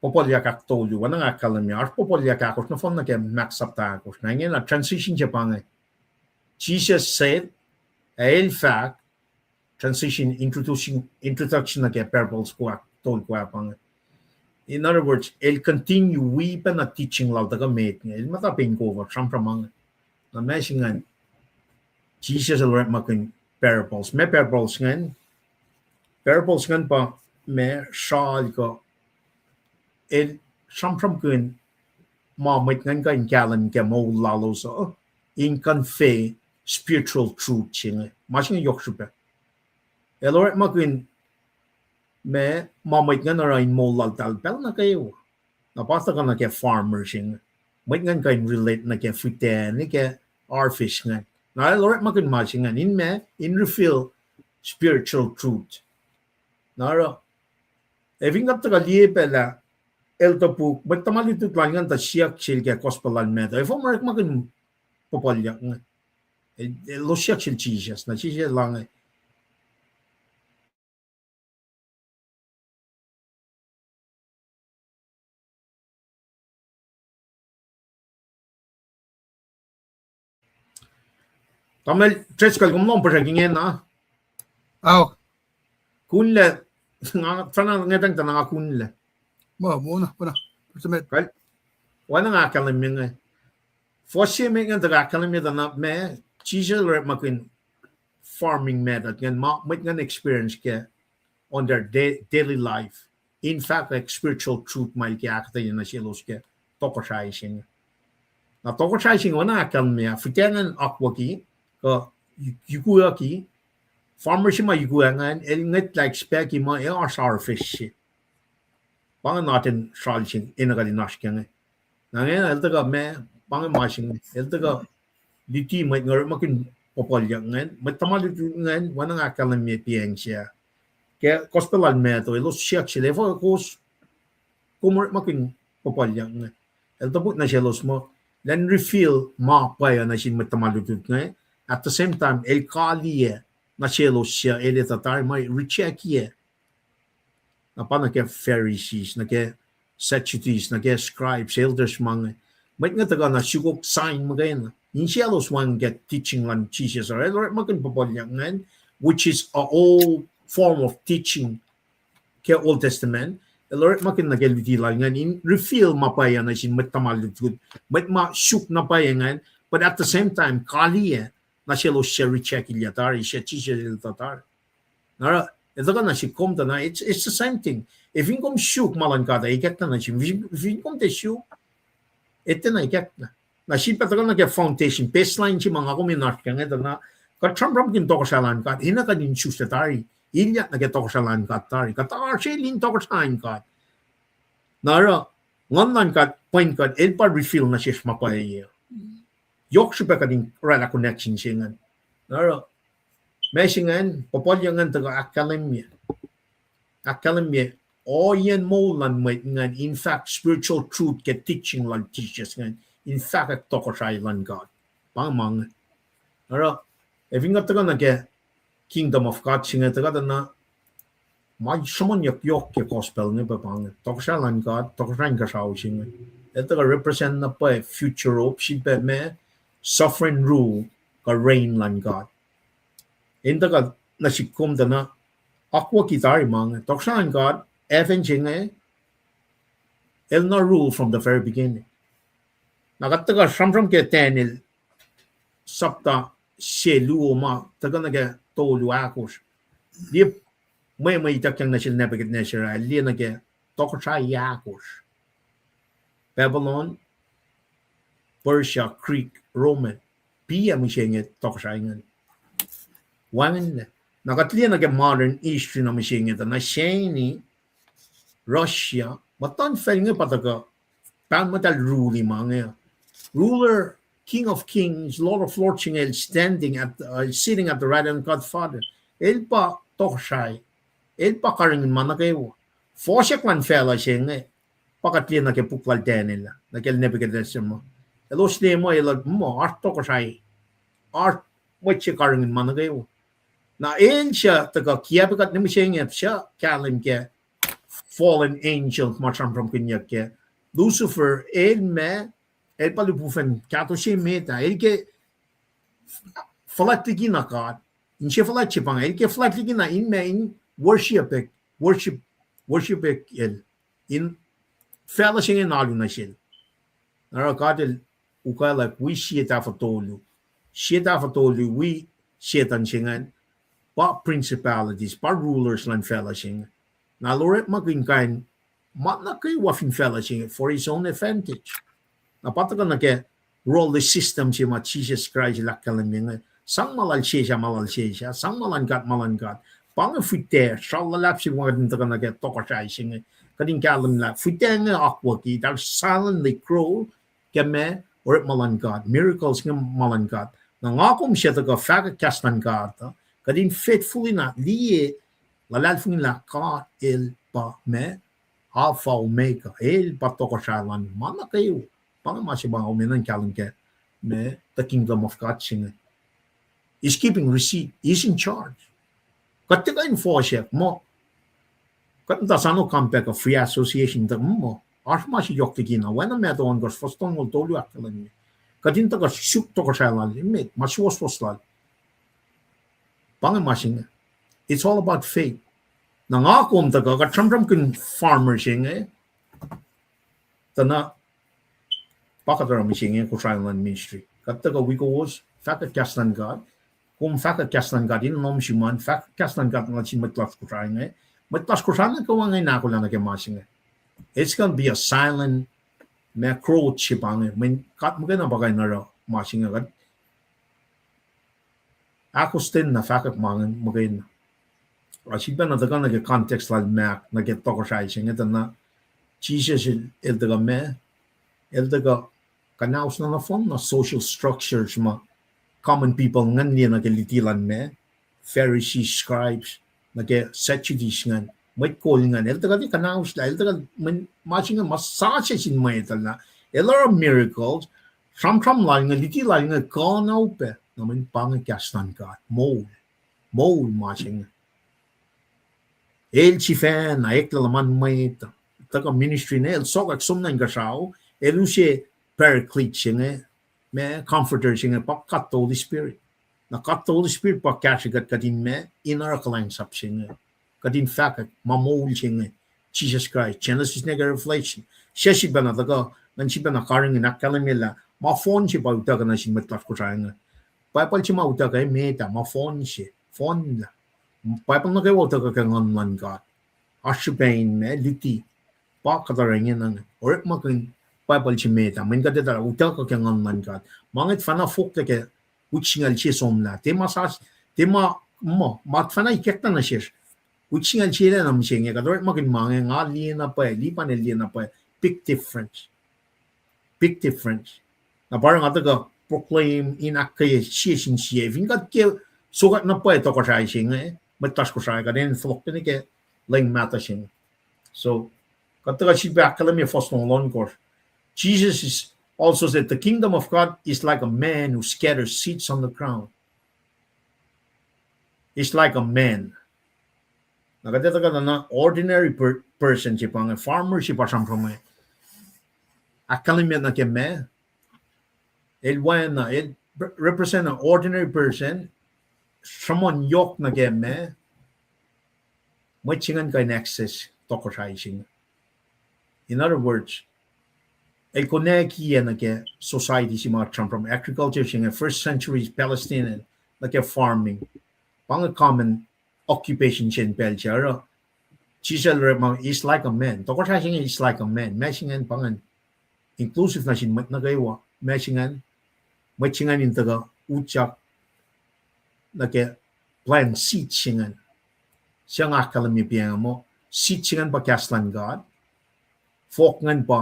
puhpuhlyuck ahktolu, oacna nga ahkkahlwemye, oasr puhpuhlyuck ahkosr nohfohn nuh ke Mark sapta ahkosr. Na ingena transition se pa inge. Jesus said, ac el fahk, transition, introducing, introduction nuh ke parables ko ahktolu ko ah pa inge. In other words, el continue wi pacna teaching lal tuhkuh met inge. El muhta paing kof uh, sramsram inge. Na ma se ingacn, Jesus el orekmakihn parables. Ma parables ingacn, parables ingacn pa ma sral kuh el sramsramkihn ma mwet ingacn kuh in kahlwem ke moul lalos uh, in convey spiritual truth se inge. Ma se inge yohk srihpac. El orekmakihn ma, ma mwet ingacn oruh in moul lal tahl pacl nuh kwewa. Na pa tuhkuh nuh ke farmer se inge. Mwet ingacn kuh in relate nuh ke fihtac, nuh ke harvest ingacn. Na el orekmakihn ma se ingacn, in ma, in reveal spiritual truth. Na oruh, ac fin kuht tuhkuh liye pac lah el topuk, mwet tuhma lutlut lal ingacn tuh siyuck sel ke gospel lal Matthew. Efuh ma orekmakihn puhpuhlyuck inge? Elos siyuck sel Jesus, na Jisus el inge. Tamuhlwel Driscoll, kom lohng puhsrack ingena? Ao. Kunlac, nga, fana ngetang tuh na nga kunlac. Muh, muh na, muh na. Puhsrack met. Kal, oacna nga ahkkahlwemye inge. Fuhs se met ingacn tuh ahkkahlwemye tuh na ma, Jesus el orekmakihn farming method ingacn, ma, mwet ingacn experience ke on their da-, daily life. In fact, like spiritual truth ma el ke ahkuhtweyac nuh selos ke tohkohsrahi se inge. Na tohkohsrahi se inge oacna ahkkahlwemye ah, fihtac ingacn akwucki, kuh yukuyucki, farmer se ma yukuyuc ingacn, el ngwetlah expect ma ac oasr harvest se. Pa ingacn atacn sral se enenuh kuht in oasr ke inge. Na ingena el tuhkuh ma, pa inge ma se inge, el tuhkuh luti mwet inge orekmakihn puhpuhlyuck ingacn, mwet tuhma lutlut ingacn, oacna nga ahkkahlwemye piacng se ah. Ke gospel lal Matthew, elos siyuck sel, efuh kowos, kom orekmakihn puhpuhlyuck inge? El topuk nuh selos muh, elan reveal ma pwacye nuh sin mwet tuhma lutlut inge, at the same time, el kaliyac nuh selos suc el etuh tari ma rejectye. Na pa nuh ke Pharisees, nuh ke Sadducees, nuh ke scribes, elders ma inge. Mwet inge tuhkuh na sukok sign muhkwena. Insiyaclos wacngihn ke teaching luhn Jesus uh. El orekmakihn puhpuhlyuck ingacn, which is a old form of teaching ke Old Testament. El orekmakihn nuh ke luti lal ingacn in reveal ma pwacye nuh sin mwet tuhma lutlut, mwet ma suk na pwacye ingacn, but at the same time, kaliyac nuh selos suc reject-ilyac tari, suc Jesus el etuh tari. Na oruh, El tuhkuh nuh sihk kom tuh na, it's, it's the same thing. Efin kom suk ma luhn God ah, ikacklah nuh sum. Fin kom tiac suk, etuh na ikacklah. Na sifilpac tuhkuh nuh ke foundation, baseline se ma nga kom in oasr kac inge tuh na, kuht sramsramkihn tohkohsrahi luhn God, enenuh kuht in isuslac tari, ilyak nuh ke tohkohsrahi luhn God tari. Kuht oasr in tohkohsrahi luhn God. Na oruh, Nguhn luhn God, pwen God, el pa reveal nuh sesr ma pwacye. Yohk srihpac kuht in oraclah connection se ingacn. Na oruh, ma se ingacn, puhpuhlyuck ingacn tuhkuh ahkkahlwemye, ahkkahlwemye ohiyacn moul luhn mwet ingacn, in fahk spiritual truth ke teaching lal Jesus ingacn, in fahkwack tohkohsrahi luhn God. Pa inge ma inge. Oruh, efin kuht tuhkuh nuh ke kingdom of God se inge, tuhkuh tuh na, ma sruhmuhnyuck yohk ke gospel inge pa pa inge. Tohkohsrahi luhn God, tohkohsrahi in kuhsrao se inge, el tuhkuh represent na pa future hope, sifilpac ma sovereign rule kuh reign luhn God. In tuhkuh nuh sihk kom tuh na, akwucki tari ma inge. Tohkohsrahi luhn God, heaven se inge, el na rule from the very beginning. Na kuht tuhkuh sramsram ke Daniel sapta se luo ma tuhkuh nuh ke tolu ahkosr. Liye, mwe, mwe ituckyang nuh sel Nebuchadnezzar ah, liye nuh ke tohkohsrahi ahkosr. Babylon, Persia, Greek, Roman. Piyac mihsenge tohkohsrahi ingacn? Wacngihnlac. Na kuht liye nuh ke modern history na mihsenge tuh na China, Russia, muhtuhnfacl inge pa tuhkuh, pahn muhtahl rule ma inge. Ruler, King of Kings, Lord of Lords inge, standing at, uh, sitting at the right hand of God Father. El pa tohkohsrahi. El pa karihngihn ma nuh kwewa. Fohsack luhn facluh se inge, pa kuht liye nuh ke puk lal Daniel ah, nuh ke Nebuchadnezzar ma, elos liye muh el muh oasr tohkohsrahi, oasr mwet se karihngihn ma nuh kwewa. Na el suc tuhkuh kiacpwe kuht na mihsenge, suc kahlwem ke fallen angel ma sramsramkihnyuck ke Lucifer, el ma, el pa lihpufacn kahto se met ah, el ke fuhlwact likina God, inse fuhlwact se pa inge, el ke fuhlwact likina in ma in worship, worship, worship el, in facluh se inge in alu nuh sel. Na oruh God el ukwaclwack wi sie tahfuh tolu, sie tahfuh tolu wi Satan se ingacn, pa principalities, pa rulers luhn facluh se inge. Na el orekmakihn kain ma nuh kwewa fin facluh se inge for his own advantage. Na pa tuhkuh nuh ke worldly system se ma Jisus Kraist el ahkkahlwemye inge, sang ma lal sesr ah, ma lal sesr ah, sang ma luhn God, ma luhn God. Pa inge fihtac sral luhlahp se ma kuht in tuhkuh nuh ke tohkohsrahi se inge. Kuht in kahlwem lah fihtac inge akwucki, eltahl silently grow ke ma, orekma luhn God, miracles inge ma luhn God. Na nga kom suc tuhkuh fahkwack kahs luhn God uh, kuht in faithfully na liye luhlahlfongi lah God el pa ma, Alpha Omega, el pa tohkohsrahi luhn ma nuh kwewa. Pa inge ma se ma kom enenuh in kahlwem ke ma, the kingdom of God se inge. He's keeping receipt, he's in charge. Kuht tiac kuh in fohsack muh, kuht muhta soano compact of free association tuh muh, oasr ma se yohk likina, oacna Matthew ohnkohsr fuhs tolngoul tolu ahkkahlwemye, kuht in tuhkuh suk tohkohsrahi lal, emet ma suwohswohs lal. Pa inge ma se inge. It's all about faith. Na nga kom tuhkuh, kuht sramsramkihn farmer se inge, tuh na, pa kuht oruh mihsenge Kosrae luhn ministry. Kuht tuhkuh wi kowos, fahkwack kahs luhn God. Kom fahkwack kahs luhn God in lohm sum an, fahkwack kahs luhn God nuh sin mwet lasr Kosrae inge. Mwet lasr Kosrae nuh kwewa inge in ahkolah nuh ke ma se inge. It's gonna be a silent ma crowd se pa inge, mweyen God muhkwena pa kuh in oruh ma se inge kuht ahkostwen na fahkwack ma inge muhkwena. Ac sifilpacna tuhkuh nuh ke context lal Mark, nuh ke tohkohsrahi se inge tuh na, Jisus el, el tuhkuh ma, el tuhkuh kuhnausna nohfohn na social structures ma common people ingacn liye nuh ke luti luhn ma, Pharisees, scribes, nuh ke Sadducees ingacn, mwet kol ingacn, el tuhkuh tiac kuhnauslah, el tuhkuh mweyen ma se inge ma sasuc sin mwet uh na, el oruh miracles, sramsram lal inge, luti lal inge kuh na upac, na mweyen pa inge kahs luhn God, moul, moul ma se inge. El sifacna eklac luhman mwet, tuhkuh ministry inge, el sokwack som na inkuhsrao, el use paraclete se inge, ma comforter se inge, pa God the Holy Spirit. Na God the Holy Spirit pa kahsrwe kuht, kuht in ma, in oruh kuhlwacnsap se inge. Kuht in fahkwack ma moul se inge, Jisus Kraist, Genesis nuh ke Revelation. Sifacna tuhkuh, ngan sifacna karihngihn ahkkahlwemye lah ma fohn se pa utuckuh nuh sin mwet lasr Kosrae inge. Bible se ma utuckuh emet ah, ma fohn se, fohnlah. Bible nuh kwewa utuckuh ke Nguhn luhn God. Oasr srihpac in ma luti. Pa kuht oruh ingena inge. Orekmakihn Bible se met ah, mweyen kuht etuh lah utuckuh ke Nguhn luhn God. Ma inge tuhfahna fohlohk ke wik singucul sie somlah. Tiac ma sas, tiac ma, ma, ma tuhfahna ikacklah nuh sesr. Wik singucul sie lac na mihsenge, kuht orekmakihn ma inge, nga liye na pwacye, Lipan el liye na pwacye. Big difference. Big difference. Na pa oruh nga tuhkuh proclaim in ahkkweye sie sin sie. Fin kuht ke sokwack na pwacye tohkohsrahi se inge, mwet lasr Kosrae, kuht in fohlohk nuh ke lwen mahtuh se inge. So, kuht tuhkuh sifilpac ahkkahlwemye fuhs longoul ohnkohsr. Jesus is also said, the kingdom of God is like a man who scatters seeds on the ground. Is like a man. Na kuht etuh kuh na ordinary per-, person se pa inge, farmer se pa sramsram inge. Ahkkahlwemye nuh ke ma, el oacna, el represent an ordinary person, sruhmuhn yohk nuh ke ma, mwet se ingacn kuh in access tohkohsrahi se inge. In other words, el konwacack nuh ke society se ma sramsram agriculture se inge, first century Palestine, nuh ke farming. Pa inge common occupation se in pacl se oruh. Jisus el orekma is like a man. Tohkohsrahi se inge is like a man. Ma se ingacn pa ingacn inclusive nuh sin mwet nuh kwewa. Ma se ingacn, mwet se ingacn in tuhkuh utyak nuh ke plant seed se ingacn. Suc nga ahkkahlwemye pa inge muh, seed se ingacn pa kahs luhn God. Fohk ingacn pa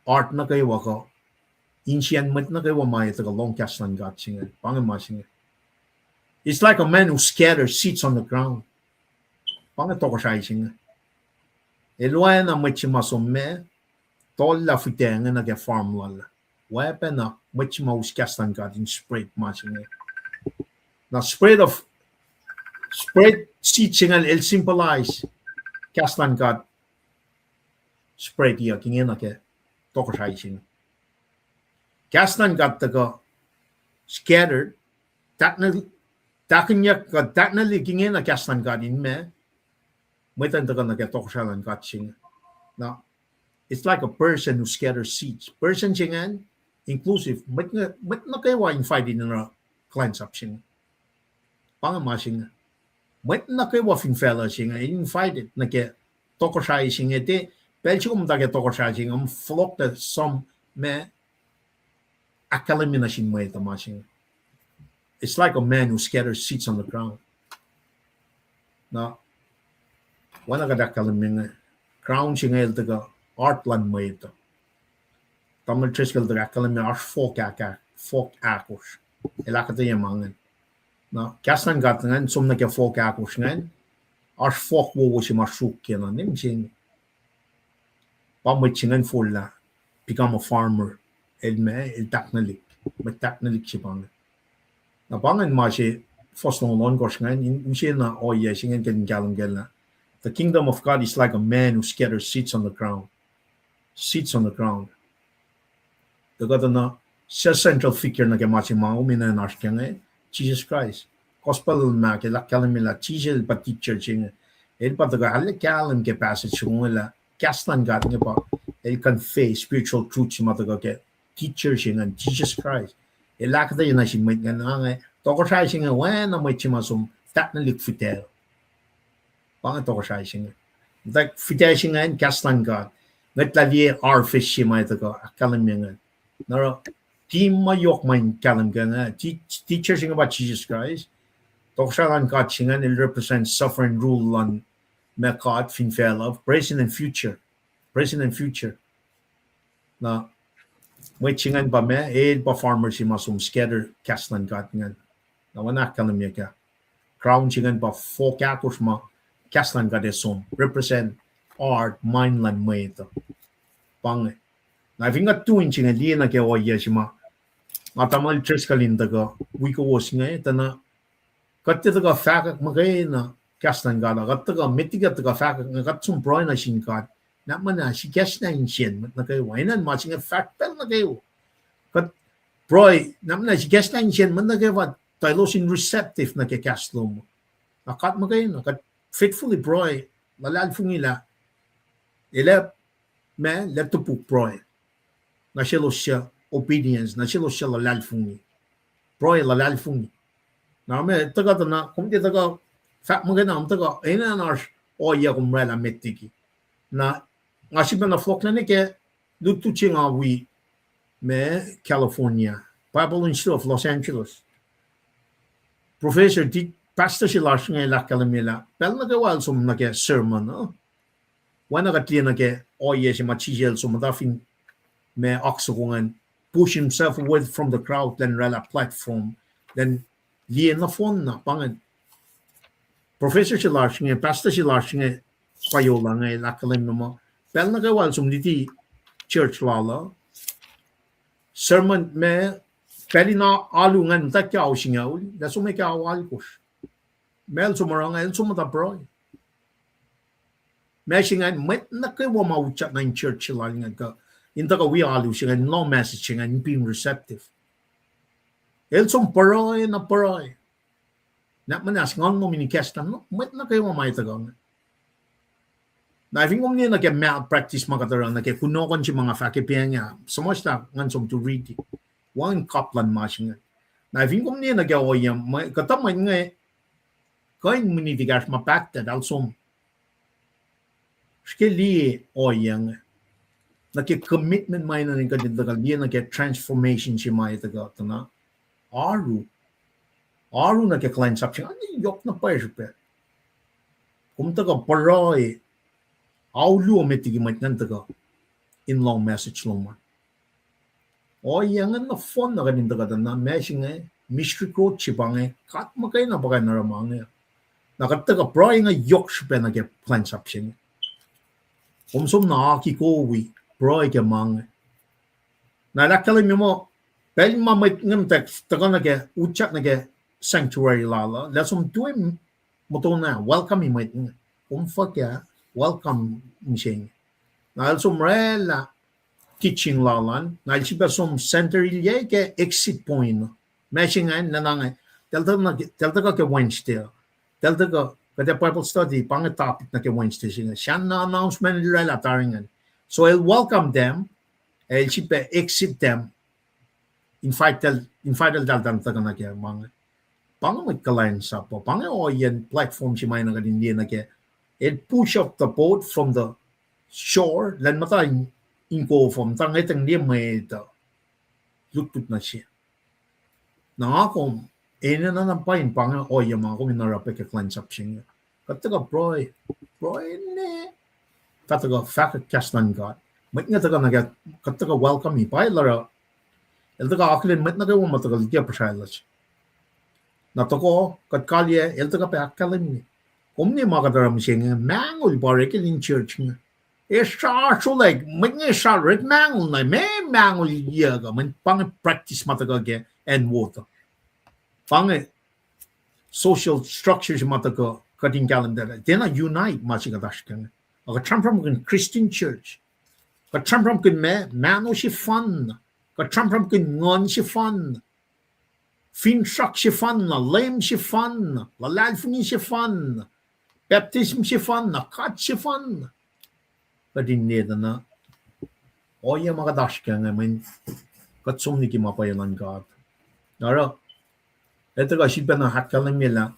heart nuh kwewa kuh insiyacn mwet nuh kwewa ma etuh kuh lohng kahs luhn God se inge. Pa inge ma se inge. It's like a man who scatters seeds on the ground. Pa inge tohkohsrahi se inge. El oacna mwet se ma som ma, tollah fihtac inge nuh ke farm lal. Oacpacna mwet se ma us kahs luhn God in spread ma se inge. Na spread of, spread seed se ingacn el symbolize kahs luhn God spread-iyuck ingena ke tohkohsrahi se inge. Kahs luhn God tuhkuh scattered, tahkna-, tahkihnyuck kuh tahknalik ingena kahs luhn God in ma, mwet an tuhkuh nuh ke tohkohsrahi luhn God se inge. Na, it's like a person who scatters seeds. Person se ingacn, inclusive, mwet nuh, mwet nuh kwewa invited in oruh kuhlwacnsap se inge. Pa inge ma se inge. Mwet nuh kwewa fin facluh se inge invited nuh ke tohkohsrahi se inge, tiac pacl se kom muhta ke tohkohsrahi se inge, kom fohlohklac som ma ahkkahlwemye nuh sin mwet uh ma se inge. It's like a man who scatters seeds on the ground. Na, oacna kuht ahkkahlwemye inge, ground se inge el tuhkuh heart luhn mwet uh. Tamuhlwel Driscoll el tuhkuh ahkkahlwemye oasr fohk ahk-, fohk ahkosr. El ahkuhtweyac ma ingacn. Na kahs luhn God ingacn som nuh ke fohk ahkosr ingacn, oasr fohk wowo se ma sruok ke na, ne mihsenge. Pa mwet se ingacn forlah become a farmer. El ma, el tahknalik, mwet tahknalik se pa inge. Na pa ingacn ma se fuhs longoul ohnkohsr ingacn, in use na ohiyac se ingacn kuht in kahlwem kac lah, the kingdom of God is like a man who scatters seeds on the ground. Seeds on the ground. Tuh kuhtuh na, suc central figure nuh ke ma se ma kom enenuh in oasr kac inge, Jisus Kraist. Gospel luhn Mark el ahkkahlwemye lah Jisus el pa teacher se inge. El pa tuhkuh arlac kahlwem ke passage se inge lah kahs luhn God inge pa, el convey spiritual truth se ma tuhkuh ke teacher se ingacn, Jisus Kraist. El ahkuhtweyac nuh sin mwet ingacn, inge tohkohsrahi se inge oacna mwet se ma som tahknalik fihtac. Pa inge tohkohsrahi se inge. Muhta fihtac se ingacn kahs luhn God. Ngwet lah liye harvest se ma tuhkuh ahkkahlwemye ingacn. Na oruh, team ma yohk ma in kahlwem ke inge, teacher se inge pa Jisus Kraist. Tohkohsrahi luhn God se ingacn el represent sovereign rule luhn ma God fin facluh, present and future. Present and future. Na mwet se ingacn pa ma, el pa farmer se ma som scatter kahs luhn God ingacn. Na oacna ahkkahlwemye ah, crown se ingacn pa fohk ahkosr ma kahs luhn God ac som, represent heart, mind luhn mwet uh. Pa inge. Na fin kuht tui se inge liye nuh ke ohiyac se ma nga tamuhlwel Driscoll in tuhkuh wi kowos inge, tuh na kuht tiac tuhkuh fahkwack muhkwena kahs luhn God, kuht tuhkuh met liki kuht tuhkuh fahkwack inge, kuht som pruhe nuh sin God, na muhna sikacslah insiyacn mwet nuh kwewa. Enenuh ma se inge fahk pacl nuh kwewa. Kuht pruhe, na muhna sikacslah insiyacn mwet nuh kwewa, tuh elos in receptive nuh ke kahs lom. Na kuht muhkwena, kuht faithfully pruhe, luhlahlfongi lah El ac, ma, El ac topuk pruhe nuh selos suc obedience, nuh selos suc luhlahlfongi. Pruhe luhlahlfongi. Na ma tuhkuh tuh na, kom tiac tuhkuh Fahk muhkwena, kom tuhkuh enenuh in oasr ohiyac kom oraclah met liki. Na nga sifilpacna fohlohklac nuh ke lutlut se nga wi ma California, Bible Institute of Los Angeles. Professor, ti-, pastor se lasr inge el ahkkahlwemye lah pacl nuh kwewa el som nuh ke sermon uh, oacna kuht liye nuh ke ohiyac se ma Jisus el som muhta fin ma oak soko ingacn, push himself away from the crowd, elan oraclah platform, elan liye nohfohnna, pa ingacn. Professor se lasr inge, pastor se lasr inge, Payola inge, el ahkkahlwemye muh pacl nuh kwewa el som luti church lal uh, sermon ma, pacl in alu ingacn muhta ke ao singucul, el som ke ao alkosr. Ma el som oruh inge, el som muhta pruhe. Ma se ingacn, mwet nuh kwewa ma utyak nuh in church se lal ingacn kuh in tuhkuh wi alu se ingacn, in lohng message se ingacn, in being receptive. El som pruhe na pruhe. Na muhnahs ngan lom in ikacslah, mwet nuh kwewa ma tuhkuh inge. Na fin kom liye nuh ke malpractice ma kuht oruh nuh ke kunohkohn se ma nga fahk ke pacl inge, suhmuhslah ngan som to read it. Wacngihn kap luhn ma se inge. Na fin kom liye nuh ke ohiyac, kuhtuh mwet inge, kuh in minit ekahsr ma pahtlac, el som. Srihke liye ohiyac inge. Nuh ke commitment ma enenuh in kuht in tuhkuh liye nuh ke transformation se ma tuhkuh tuh na. Oaru. Oaru nuh ke kuhlwacnsap se inge, yohk na pwacye srihpac. Kom tuhkuh pruhe, ao luo met liki mwet ingacn tuhkuh in lohng message lom an. Ohiyac ingacn nohfohn na kuht in tuhkuh tuh na ma se inge, mystery court se pa inge, God muhkwena pa kuh in oruh ma inge. Na kuht tuhkuh pruhe inge yohk srihpac nuh ke kuhlwacnsap se inge. Kom som na akikowi pruhe ke ma inge. Na el ahkkahlwemye muh pacl ma mwet ingacn tuhkuh nuh ke, utyak nuh ke sanctuary lal uh, el som tuh muhtuhnoa welcome-i mwet inge. Kom fuhkah, welcome mihsenge. Na el som oraclah teaching lal an, na el sifilpac som center ilyac ke exit point. Ma se ingacn, na inge, el tuhkuh ke Wednesday. El tuhkuh, kuht ac Bible study, pa inge topic nuh ke Wednesday se inge. Sahp na announcement el oraclah tari ingacn. So el welcome them, el sifilpac exit them, invite, invite eltahl tuh tuhkuh nuh ke ma inge. Pa inge mwet kuhlwacnsap uh, pa inge ohiyacn platform se ma enenuh kuht in liye nuh ke. El push up the boat from the shore, elan muhta in, in kof uh, muhta ngwetacng liye mwet uh lutlut nuh se. Na nga kom, enenuh na pa in pa inge ohiyac ma kom in oruh pac ke kuhlwacnsap se inge. Kuht tuhkuh pruhe, pruhe ne, fah tuhkuh fahkwack kahs luhn God. Mwet inge tuhkuh nuh ke, kuht tuhkuh welcome-i, pa el oruh, el tuhkuh akihlen mwet nuh kwewa ma tuhkuh liki puhsrallas. Na tohkoh, kuht kaliyac, el tuhkuh pac ahkkahlwemye. Kom liye ma kuht oruh mihsenge, mahnol pa orek in church inge. Esra srolak, mwet inge esra orek mahnol na, ma mahnol yuck uh, mweyen pa inge practice ma tuhkuh ke acn wo uh. Pa inge social structure se ma tuhkuh kuht in kahlwem tuh tiacna unite ma se kuht oasr ke inge. Kuht sramsramkihn Christian church. Kuht sramsramkihn ma, mahno sefanna. Kuht sramsramkihn nguhn sefanna. Finsrak sefanna, Leum sefanna, luhlahlfongi sefanna, baptism sefanna, God sefanna. Kuht in liye tuh na ohiyac ma kuht oasr ke inge mweyen kuht som liki ma pwacye luhn God. Oruh, el tuhkuh sifilpacna ahkkahlwemye lah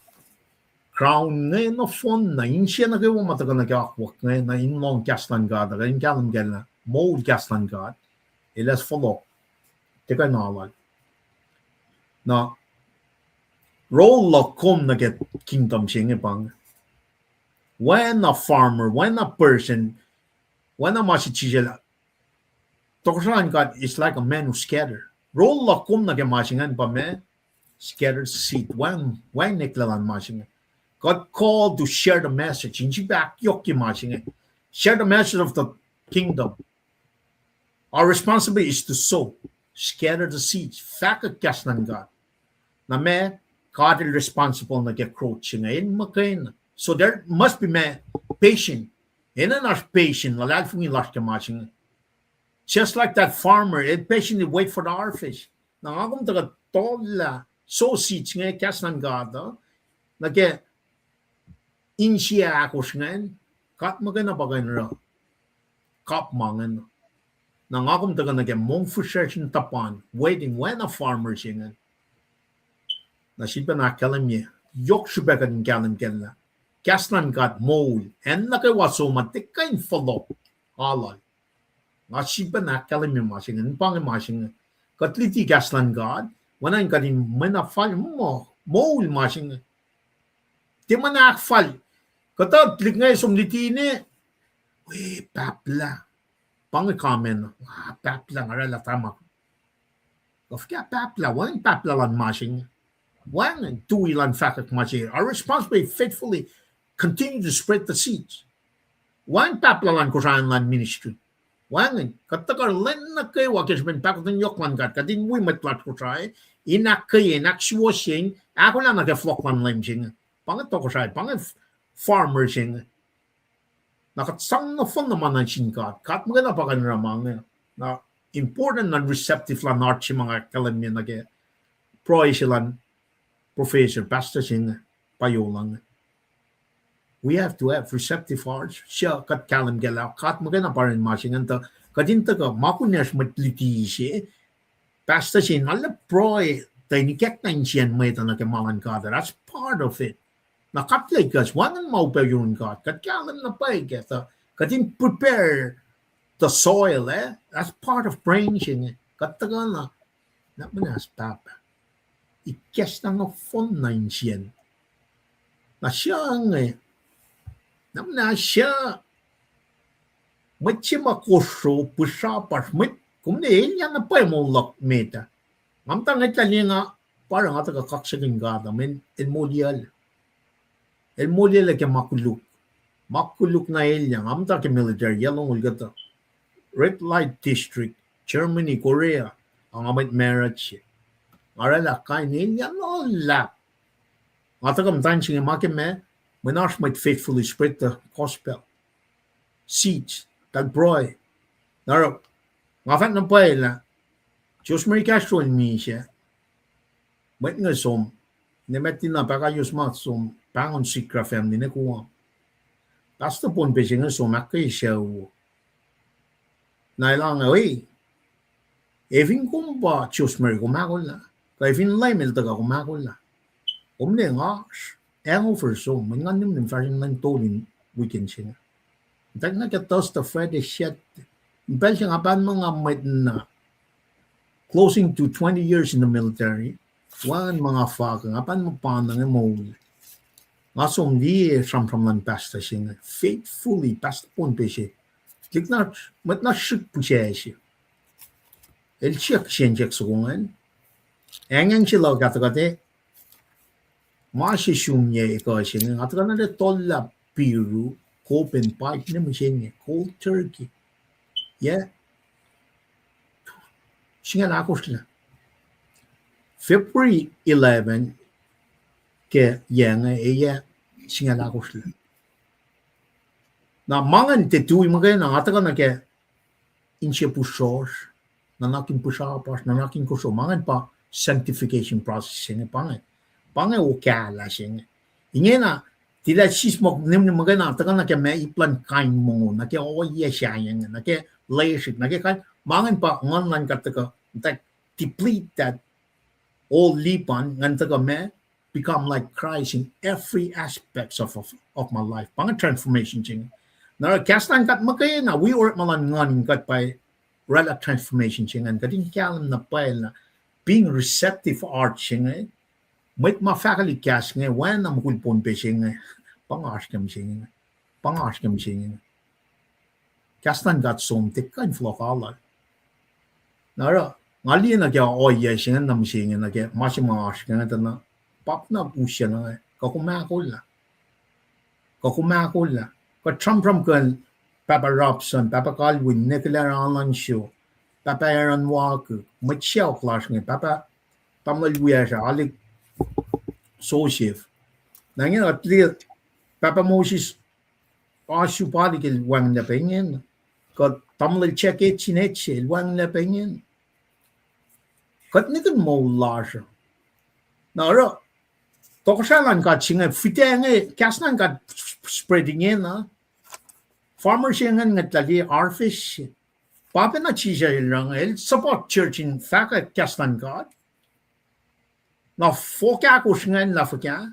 crown inge nohfohn na, insiyac nuh kwewa ma tuhkuh nuh ke akwuck inge na in lohng kahs luhn God, ac in kahlwem kac lah moul kahs luhn God, el ac fohlohk, tiac kuh in alu. Na role luhk kom nuh ke kingdom se inge pa inge. Oacna farmer, oacna person, oacna ma se Jisus el, tohkohsrahi luhn God is like a man who scatter. Role luhk kom nuh ke ma se ingacn pa ma, scatter seed, wacngihn, wacngihn eklac luhn ma se inge. God called to share the message. In sifilpac ahkyohkye ma se inge. Share the message of the kingdom. Our responsibility is to sow, scatter the seeds, fahkwack kahs luhn God. Na ma, God el responsible nuh ke growth se inge, el muhkwena. So there must be ma, patient. Enenuh in oasr patient, luhlahlfongi lasr ke ma se inge. Just like that farmer, el patiently wait for the harvest. Na nga kom tuhkuh tohllah, sow seeds inge kahs luhn God uh, nuh ke insiyac ahkosr ingacn, God muhkwena pa kuh in oruh kap ma ingacn. Na nga kom tuhkuh nuh ke mongfihsrwacsr in tuhpan, waiting, oacna farmer se ingacn. Na sifilpacna ahkkahlwemye, yohk srihpac kuht in kahlwem kac lah kahs luhn God moul, acn nuh kwewa som an tiac kuh in fohlohk alu. Nga sifilpac ahkkahlwemye ma se inge, in pa inge ma se inge. Kuht luti kahs luhn God, oacna in kuht in mwe na fal muh, moul ma se inge. Tiac mwe na ahkfal. Kuhtuh tuhlihk inge som luti ne, we pahplah. Pa inge comment, ah, pahplah, nga oraclah tamak. Kuh fuhkah pahplah, wacngihn pahplah luhn ma se inge. Wacngihn tui luhn fahkwack ma se. Our responsibility faithfully continue to spread the seeds. Wacngihn pahplah luhn Kosrae luhn ministry. Wacngihn, kuht tuhkuh lwen nuh kwewa ke srihpen pahkotwen yohk luhn God, kuht in wi mwet lasr Kosrae, in ahkkweye, in ahksuwohsye, in ahkolah nuh ke fohlohk luhn Leum se inge. Pa inge tohkohsrahi, pa inge farmer se inge. Na kuht sang nohfohn na ma nuh sin God. God muhkwena pa kuh in oruh ma inge. Na important na receptive luhn heart se ma nga ahkkahlwemye nuh ke pruhe se luhn professor, pastor se inge, pa yohk luhn inge. We have to have receptive hearts. Suc kuht kahlwem kac lah God muhkwena pa oruh ma se inge, tuh kuht in tuhkuh ma kunacsr mwet luti se. Pastor se in arlac pruhe tuh in ikackna insiyacn mwet uh nuh ke ma luhn God. That's part of it. Na kuht lah ikacs, wacngihn ma upac yurin God. Kuht kahlwem na pwacye kac tuh kuht in prepare the soil, eh? That's part of praying se inge. Kuht tuhkuh na, na muhnahs Pahpah, ikacslah nohfohn na insiyacn. Na suc inge, na muhnahs suc, mwet se ma kosro, pihsrapasr, mwet, kom ne elyah na pwacye moul luhk met ah. Nga muhta ngwetlah liye nga, pa oruh nga tuhkuh kaksakihn God uh, mweyen el moliyuclac. El moliyuclac ke ma koluk. Ma koluk na elyah, nga muhta ke military yac longoul kuhtuh. Red light district, Germany, Korea, ac nga mwet marut se. Nga oraclah kain elyah na luhlahp. Nga tuhkuh muhtwacn se inge ma ke ma, mweyen oasr mwet faithfully spread the gospel. Seeds, tuh pruhe. Na oruh, nga fahk na pwacye lah, Josmeri Castro el misac, mwet inge som, ne met tina pahkah yos ma som, pahngon Sigrah family ne Guam. Pastor Pohnpei se inge som ahkkweye sucu. Na elan nga, e, efin kom pa Josmeri kom ahkolah, kuh efin Leum el tuhkuh kom ahkolah. Kom ne nga, hangover som, mweyen nga nihmnihm fahsr in lwen tolu in weekend se inge. Tuh na ke Thursday, Friday, Saturday, in pacl se nga pahn muh nga mwet na close into twenty years in the military, wacngihn ma nga fahk, nga pahn muh pa na inge moul. Nga som liye sramsram luhn pastor se inge, faithfully, Pastor Pohnpei se. Lihk na, mwet na srihk pihsac se. El siyuck siyuck soko ingacn. Engan se luhk ah tuhkuh te, ma se sumye ekuh se inge, nga tuhkuh na le tohllah piru, kopen pipe ne mihsenge, cold turkey. Yac singucul ahkosr lac. February eleven ke yac inge, yac singucul ahkosr lac. Na ma ingacn tiac tui muhkwena, nga tuhkuh nuh ke inse pihsrosr, nuhnak in pihsrapasr, nuhnak in kosro, ma ingacn pa sanctification process se inge, pa inge, pa inge okahlah se inge. Ingena, tilac sismohk nihmnihm muhkwena, tuhkuh nuh ke ma ip luhn kain mongo, nuh ke ohiyac sahyac inge, nuh ke lesrihk, nuh ke kain, ma ingacn pa nguhn luhn God tuhkuh, deplete that old Lipan, ngan tuhkuh ma, become like Christ in every aspects of, of, of my life. Pa inge transformation se inge. Na kahs luhn God muhkwena, wi orekma luhn nguhn in kuht pa oraclah transformation se inge, kuht in kahlwem na pwacye lah being receptive heart se inge, mwet ma fahkwelihk kahs inge, oacna mukul Pohnpei se inge, pa nga oasr ke mihsenge, pa nga oasr ke mihsenge. Kahs luhn God som tiac kuh in fohlohk alu. Na oruh, nga liye nuh ke ohiyac se inge na mihsenge nuh ke ma se ma oasr ke inge tuh na, pap na usyac na inge, kuh kom ahkolah. Kuh kom ahkolah. Kuht sramsramkihn Pahpah Robson, Pahpah Calvin, Nikolai Ralanso, Pahpah Aaron Waku, mwet sacohk lasr inge, Pahpah tamuhlwel wiyacsr ah, Alik Joseph. Na inge kuht liye Pahpah Moses Oasr Supalik el wacngihnlac pac ingena. Kuh tamuhlwel Jack Hetfield el wacngihnlac pac ingena. Kuht nihkihn moul lasr uh. Na oruh, tohkohsrahi luhn God se inge, fihtac inge, kahs luhn God spread ingena. Farmer se ingacn ngwetlah liye harvest se. Pa pacna Jisus el oruh inge, el support church in fahkwack kahs luhn God. Na fohk ahkosr ingacn lah fuhkah?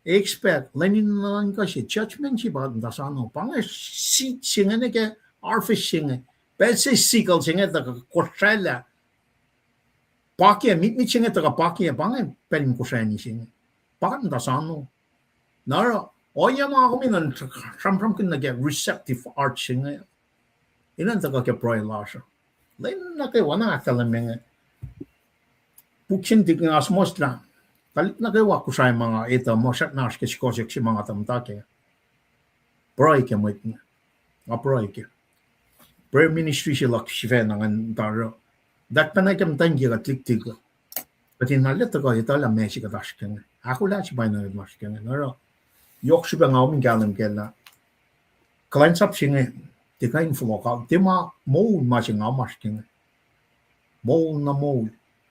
Expect, lwen in nuhnuhnkuh se, judgment se pa muhta sano. Pa inge seed se inge nuh ke harvest se inge. Pacl se sickle se inge tuh kosraclah. Pakiyac, mitmit se inge tuh kuh pakiyac, pa inge pacl in kosrani se inge. Pa kuht muhta sano. Na oruh, ohiyac ma kom in sramsramkihn nuh ke receptive heart se inge. Enenuh in tuhkuh ke pruhe lasr uh. Lwen nuh kwewa na ahkkahlwemye inge. Puk se inge nga suhmuhslah, tuhlihk nuh kwewa Kosrae ma nga etuh muh srackna oasr ke sukohsohk se ma nga tuh muhta kac. Pruhe ke mwet inge. Nga pruhe kac. Prayer ministry se luhk sifacna ngan tari. That pacna ke muhtwacn kiyuhk kuht lihktik uh, kuht in na lwelah tuhkuh etuh lah meac se kuht oasr ke inge. Ahkolah se pa na kuht oasr ke inge. Na oruh, yohk srihpac nga kom in kahlwem kac lah kuhlwacnsap se inge, tiac kuh in fohlohk, tiac ma moul ma se nga oasr ke inge. Moul na moul.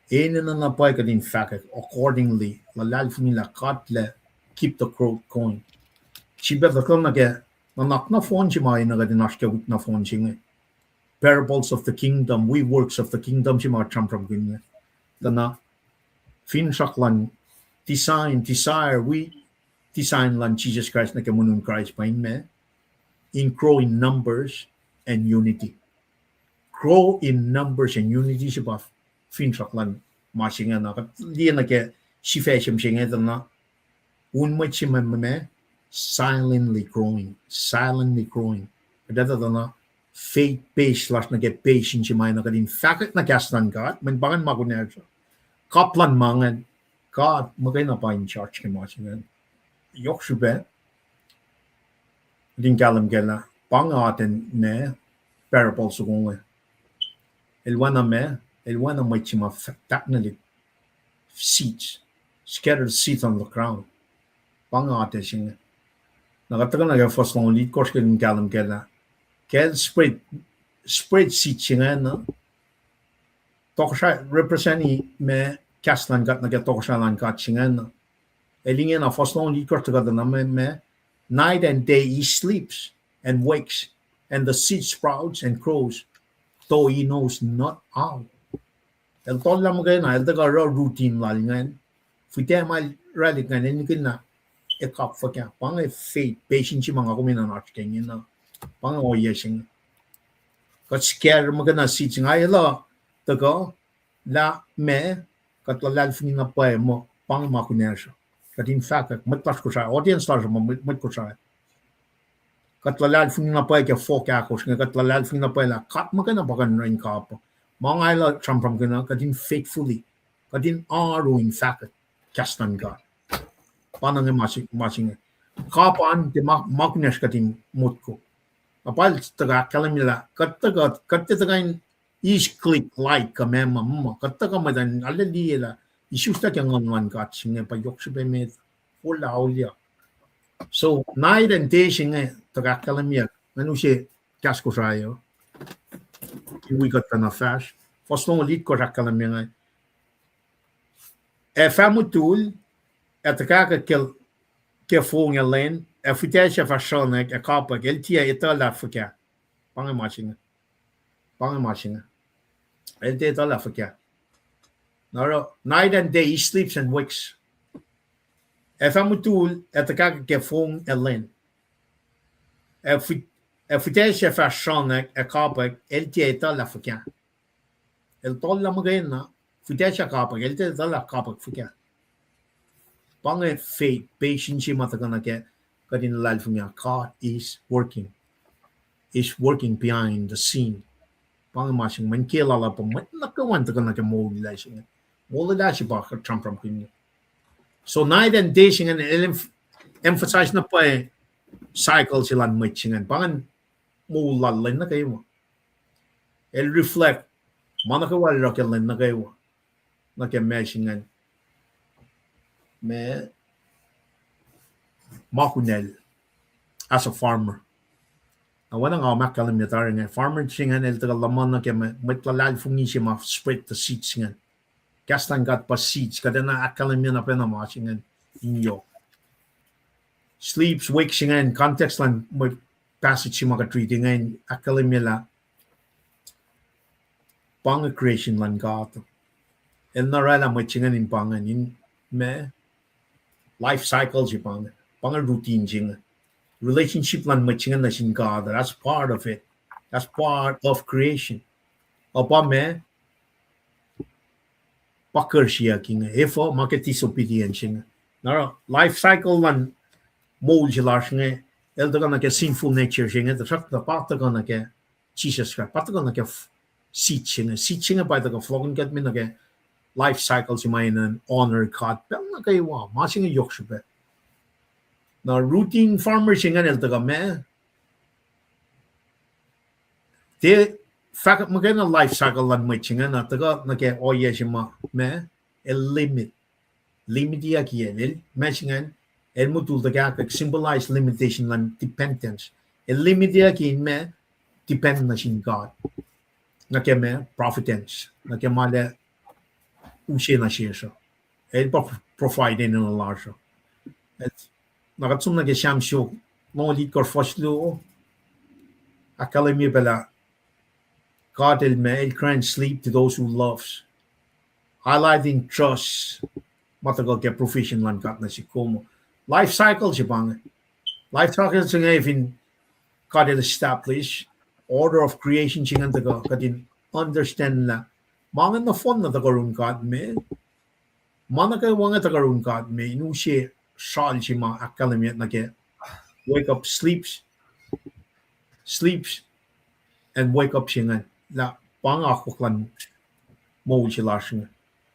Enenuh na pwacye kuht in fahkwack accordingly, luhlahlfongi lah God El keep the growth going. Srihpac tuhkuh nuh ke nuhnak nohfohn se ma enenuh kuht in oasr ke wik nohfohn se inge. Parables of the kingdom, wi works of the kingdom se ma kuht sramsramkihn inge. Tuh na finsrak luhn design, desire, wi design luhn Jisus Kraist nuh ke monin Kraist pa in ma, in grow in numbers and unity. Grow in numbers and unity se pa finsrak luhn ma se inge na kuht liye nuh ke sifac se inge tuh na un mwet se ma, ma, ma silently growing, silently growing. Kuht etuh tuh na faith base lasr nuh ke base in se ma enenuh kuht in fahkwack na kahs luhn God, mweyen pa ingacn ma kunacsr uh. Kap luhn ma ingacn, God muhkwena pa in charge ke ma se ingacn. Yohk srihpac kuht in kahlwem kac lah pa inge atacn ma parable soko inge. El oacna ma, el oacna mwet se ma f-, tahknwelihk seeds, scattered seeds on the ground. Pa inge atac se inge. Na kuht tuhkuh nuh ke fuhs longoul itkohsr kuht in kahlwem kac lah ke el spread, spread seed se ingacn, tohkohsrahi, represent-i ma kahs luhn God nuh ke tohkohsrahi luhn God se ingacn. El ingena fuhs longoul itkohsr tuhkuh tuh na ma, ma, night and day he sleeps and wakes, and the seed sprouts and grows, though he knows not how. El tollah muhkwena, el tuhkuh oruh routine lal ingacn. Fihtac ma el oraclah ingacn, el nihkihn na, ac kap fuhkah. Pa inge faith, patience se ma nga kom enenuh in oasr ke ingena. Pa inge ohiyac se inge. Kuht scatter muhkwena seed se inge, el uh tuhkuh lah ma, kuht luhlahlfongi na pwacye muh pa inge ma kunacsr uh. Kuht in fahkwack, mwet lasr Kosrae, audience lasr uh muh mwet, mwet Kosrae. Kuht luhlahlfongi na pwacye ke fohk ahkosr inge, kuht luhlahlfongi na pwacye lah God muhkwena pa kuh in orwacni kap uh. Ma nga elos sramsramkihn uh, kuht in faithfully, kuht in oaru in fahkwack kahs luhn God. Pa na inge ma se, ma se inge. Kap an tiac ma, ma kunacsr kuht in motko. Na pacl tuhkuh ahkkahlwemye lah kuht tuhkuh, kuht tiac tuhkuh in eis click like kuh meac ma, ma, kuht tuhkuh mwet an arlac liye lah isuslac ke nguhn luhn God se inge pa yohk srihpac met, forlah auliyak. So night and day se inge tuhkuh ahkkahlwemye, ngan use kahs Kosrae uh, in wi kuht pacna fahsr. Fuhs longoul itkohsr ahkkahlwemye inge. Ac fah mutul, ac tuhkahkwack ke, ke fong ac lwen, ac fihtac sac fah sruhnack ac kapwack, el tiac etuhlah fuhkah. Pa inge ma se inge. Pa inge ma se inge. El tiac etuhlah fuhkah. Na oruh, night and day he sleeps and wakes. Ac fah mutul, ac tuhkahkwack ke fong ac lwen. Ac fih-, ac fihtac sac fah sruhnack ac kapwack, el tiac etuhlah fuhkah. El tollah muhkwena, fihtac sac kapwack, el tiac etuhlah kapwack fuhkah. Pa inge faith, patience se ma tuhkuh nuh ke kuht in luhlahlfongi God is working, is working behind the scene. Pa inge ma se inge, mweyen ke lal uh pa mwet nuh kwewa tuhkuh nuh ke moul lasr inge. Moul lasr pa kuht sramsramkihn inge. So night and day se ingacn, el em-, emphasize na pwacye cycle se lal mwet se ingacn. Pa ingacn moul lal lwen nuh kwewa. El reflect ma nuh kwewa el oruh ke lwen nuh kwewa. Nuh ke ma se ingacn. Ma, ma kunacl as a farmer. Na oacna nga ahkkahlwemye tari inge, farmer se ingacn el tuhkuh luhman nuh ke ma, mwet luhlahlfongi se ma spread the seeds ingacn. Kahs luhn God pa seeds, kuht enenuh ahkkahlwemye na pacna ma se ingacn in yohk. Sleeps, wakes ingacn, context luhn mwet passage se ma kuht riti ingacn, ahkkahlwemye lah pa inge creation luhn God. El na oraclah mwet se ingacn in pa ingacn, in ma, Life cycle se pa inge, pa inge routine se inge. Relationship luhn mwet se inge nuh sin God, that's part of it. That's part of creation. Ac pa ma pa kursiyuck inge, efuh ma ke disobedience inge. Na oruh life cycle luhn moul se lasr inge, el tuhkuh nuh ke sinful nature se inge, tuhsruhktuh pa tuhkuh nuh ke Jisus Kraist, pa tuhkuh nuh ke f-, seed se inge. Seed se inge pa tuhkuh fohlohkihn kuht me nuh ke life cycle se ma enenuh in honor God pacl nuh kwewa, ma se inge yohk srihpac. Na routine farmer se ingacn el tuhkuh ma, tiac fahkwack muhkwena life cycle luhn mwet se ingacn, na tuhkuh nuh ke ohiyac se ma, ma, el limit. Limit-iyucki el, el, ma se ingacn, el mutul tuhkahkwack symbolize limitation luhn dependence. El limit-iyucki in ma, depend nuh sin God. Nuh ke ma, providence. Nuh ke ma el ac use nuh sesr uh. El pa provide enenuh lasr uh. Na kuht som nuh ke Sam siofok longoul itkohsr fuhs luo, ahkkahlwemye pac lah God el ma, el grant sleep to those who loves. Highlighting trust, ma tuhkuh ke provision luhn God nuh sihk kom. Life cycle se pa inge. Life cycle se inge fin God el establish order of creation se ingacn tuhkuh kuht in understand lah ma inge nohfohn na tuhkuh yurin God me. Ma nuh kwewa inge tuhkuh yurin God me, in use sral se ma ahkkahlwemye nuh ke wake up, sleeps, sleeps and wake up se ingacn, lah pa inge akwuck luhn moul se lasr inge.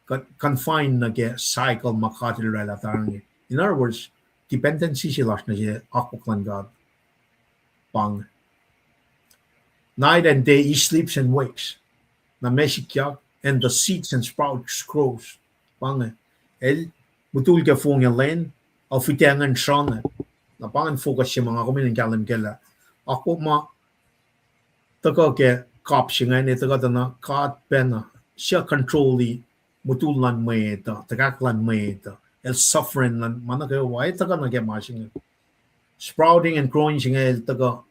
Kuht confine nuh ke cycle ma God el oraclah tari inge. In other words, dependency se lasr nuh ke akwuck luhn God. Pa inge. Night and day he sleeps and wakes. Na ma sikyak, and the seeds and sprouts grows. Pa inge. El mutul ke fong ac lwen, ac fihtac ingacn srana. Na pa ingacn focus se ma nga kom in kahlwem kac lah akwuck ma tuhkuh ke kap se ingacn, el tuhkuh tuh na God pacna, suc control-i mutul luhn mwet uh, tuhkahk luhn mwet uh, el sovereign luhn ma nuh kwewa, el tuhkuh nuh ke ma se inge. Sprouting and growing se inge el tuhkuh,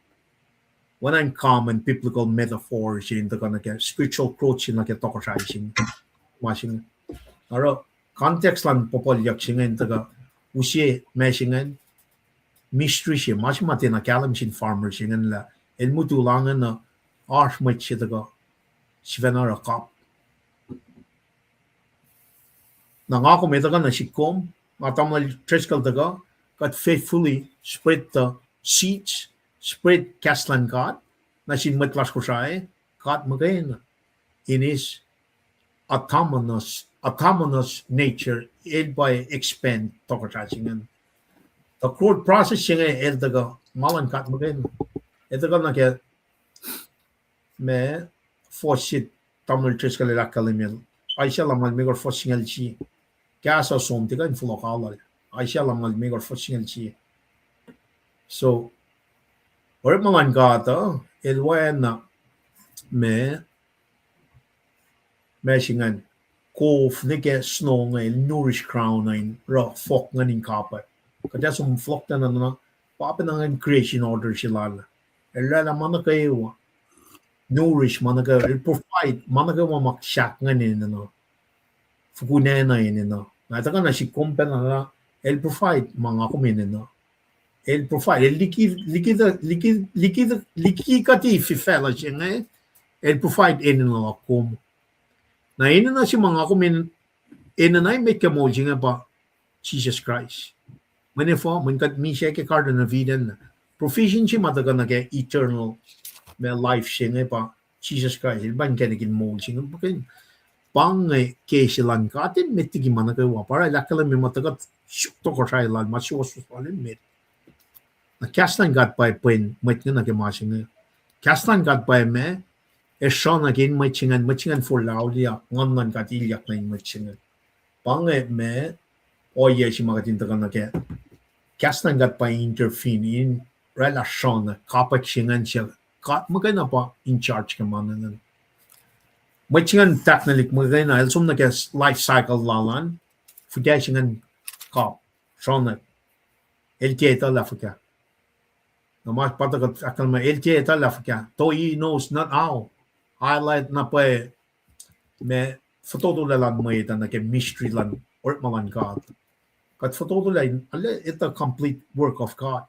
oacna in common biblical metaphor se in tuhkuh nuh ke spiritual growth se nuh ke tohkohsrahi se inge, ma se inge. Oruh context luhn puhpuhlyuck se inge in tuhkuh use ma se ingacn, mystery se, ma se ma tiacna kahlwem sin farmer se ingacn lah el mutul ingacn uh, oasr mwet se tuhkuh sifacna oruh kap. Na nga kom etuh kuh nuh sihk kom, nga tamuhlwel Driscoll tuhkuh, kuht faithfully spread the seeds, spread kahs luhn God nuh sin mwet lasr Kosrae, God muhkwena in his autonomous, autonomous nature, el pa expand tohkohsrahi se ingacn. The growth process se inge el tuhkuh ma luhn God muhkwena. El tuhkuh nuh ke ma fuhs se tamuhlwel Driscoll el ahkkahlwemye, Isaiah lumngaul limekohsr fuhs singucul sie. Kahs uh som tiac kuh in fohlohk alu. Isaiah lumngaul limekohsr fuhs singucul sie. So, orekma luhn God uh, el oacna ma, ma se ingacn, kof nuh ke snow inge, el nourish ground uh in oruh fohk ingacn in kapwack. Kuht ac som fohlohk tuh na, na, pa pacna ingacn creation order se lal. El oraclah ma nuh kwewa. Nourish ma nuh kwewa, el provide ma nuh kwewa ma sahk ingacn enenuh, fukunacna enenuh. Na tuhkuh nuh sihk kom pacna, el provide ma nga kom enenuh. El provide, el liki, liki, liki, liki, liki kuhti fin facluh se inge, el provide enenuh luhk kom. Na enenuh se ma nga kom enenuh met ke moul se inge pa Jisus Kraist. Mweyen efuh, mweyen kuht misac ke Garden of Eden, provision se ma tuhkuh nuh ke eternal, ma life se inge pa Jisus Kraist, el pa inkacnek in moul se inge. Muhkwena, pa inge ke se luhn God in met liki ma nuh kwewa, pa oruh el ahkkahlwemye ma tuhkuh, tohkohsrahi lal, ma suwohswohs lal in met. Na kahs luhn God pa pwen mwet inge nuh ke ma se inge. Kahs luhn God pa ma, ac sruhna ke in mwet se ingacn, mwet se ingacn forlah auliyak, Nguhn luhn God ilyak nuh in mwet se inge. Pa inge ma, ohiyac se ma kuht in tuhkuh nuh ke. Kahs luhn God pa intervene in oraclah sruhna, kapwack se ingacn se, God muhkwena pa in charge ke ma ingacn. Mwet se ingacn tahknwelihk muhkwena, el som nuh ke life cycle lal an, fuhkah se ingacn kap, sruhna. El tiac etuh lah fuhkah. Na ma pa tuhkuh ahkkahlwemye ma, el tiac etuh lah fuhkah. Though he knows not how. Highlight na pwacye ma fototo lal an mwet uh nuh ke mystery luhn orekma luhn God. Kuht fototo lah in, arlac etuh complete work of God.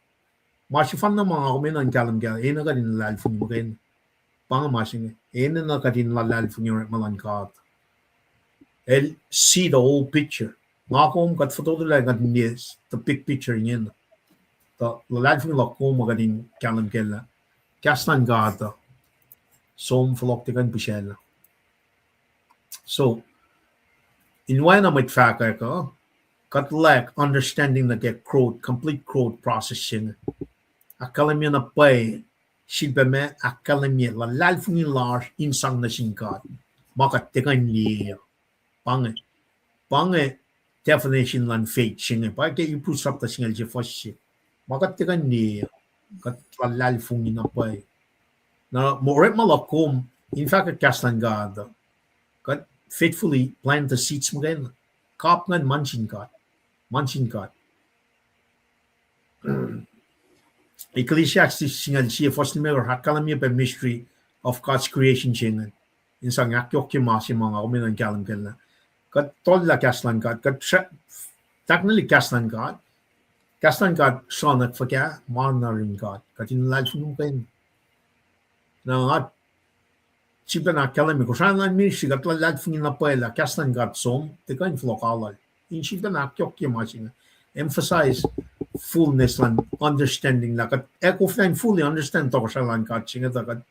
Ma sefanna ma nga kom enenuh in kahlwem kac, enenuh kuht in luhlahlfongi muhkwena. Pa inge ma se inge, enenuh kuht in luhlahlfongi orekma luhn God. El see the whole picture. Nga kom kuht fototo lah kuht in liye the big picture ingena. Tuh luhlahlfongi luhk kom uh kuht in kahlwem kac lah kahs luhn God uh som fohlohk tiac kuh in pihsaclah. So, in oacna mwet fahkwack uh, kuht lack understanding nuh ke growth, complete growth process se inge. Ahkkahlwemye na pwacye, sifilpac ma ahkkahlwemye luhlahlfongi lasr in sang nuh sin God, ma kuht tiac kuh in liye uh. Pa inge, pa inge definition luhn faith se inge, pa ke Hebrew sapta singucul sie fuhs se. Ma kuht tiac kuh in liye uh, kuht luhlahlfongi na pwacye. Na orekma luhk kom in fahkwack kahs luhn God uh, kuht faithfully plant the seeds muhkwena. Kap ingacn ma sin God, ma sin God. Ecclesiastes singucul sie fuhs limekohsr ahkkahlwemye pac mystery of God's creation se ingacn, in sang ahkyohkye ma se ma nga kom enenuh in kahlwem kac lah kuht tohllah kahs luhn God, kuht tahknwelihk kahs luhn God. Kahs luhn God sruhnuhk fuhkah? Ma na yurin God, kuht in luhlahlfongi muhkwena. Na nga sifilpac ahkkahlwemye Kosrae luhn ministry, kuht luhlahlfongi na pwacye lah kahs luhn God som, tiac kuh in fohlohk alu lal. In sifilpac ahkyohkye ma se inge, emphasize fullness luhn understanding lah kuht ac koflah in fully understand tohkohsrahi luhn God se inge tuh kuht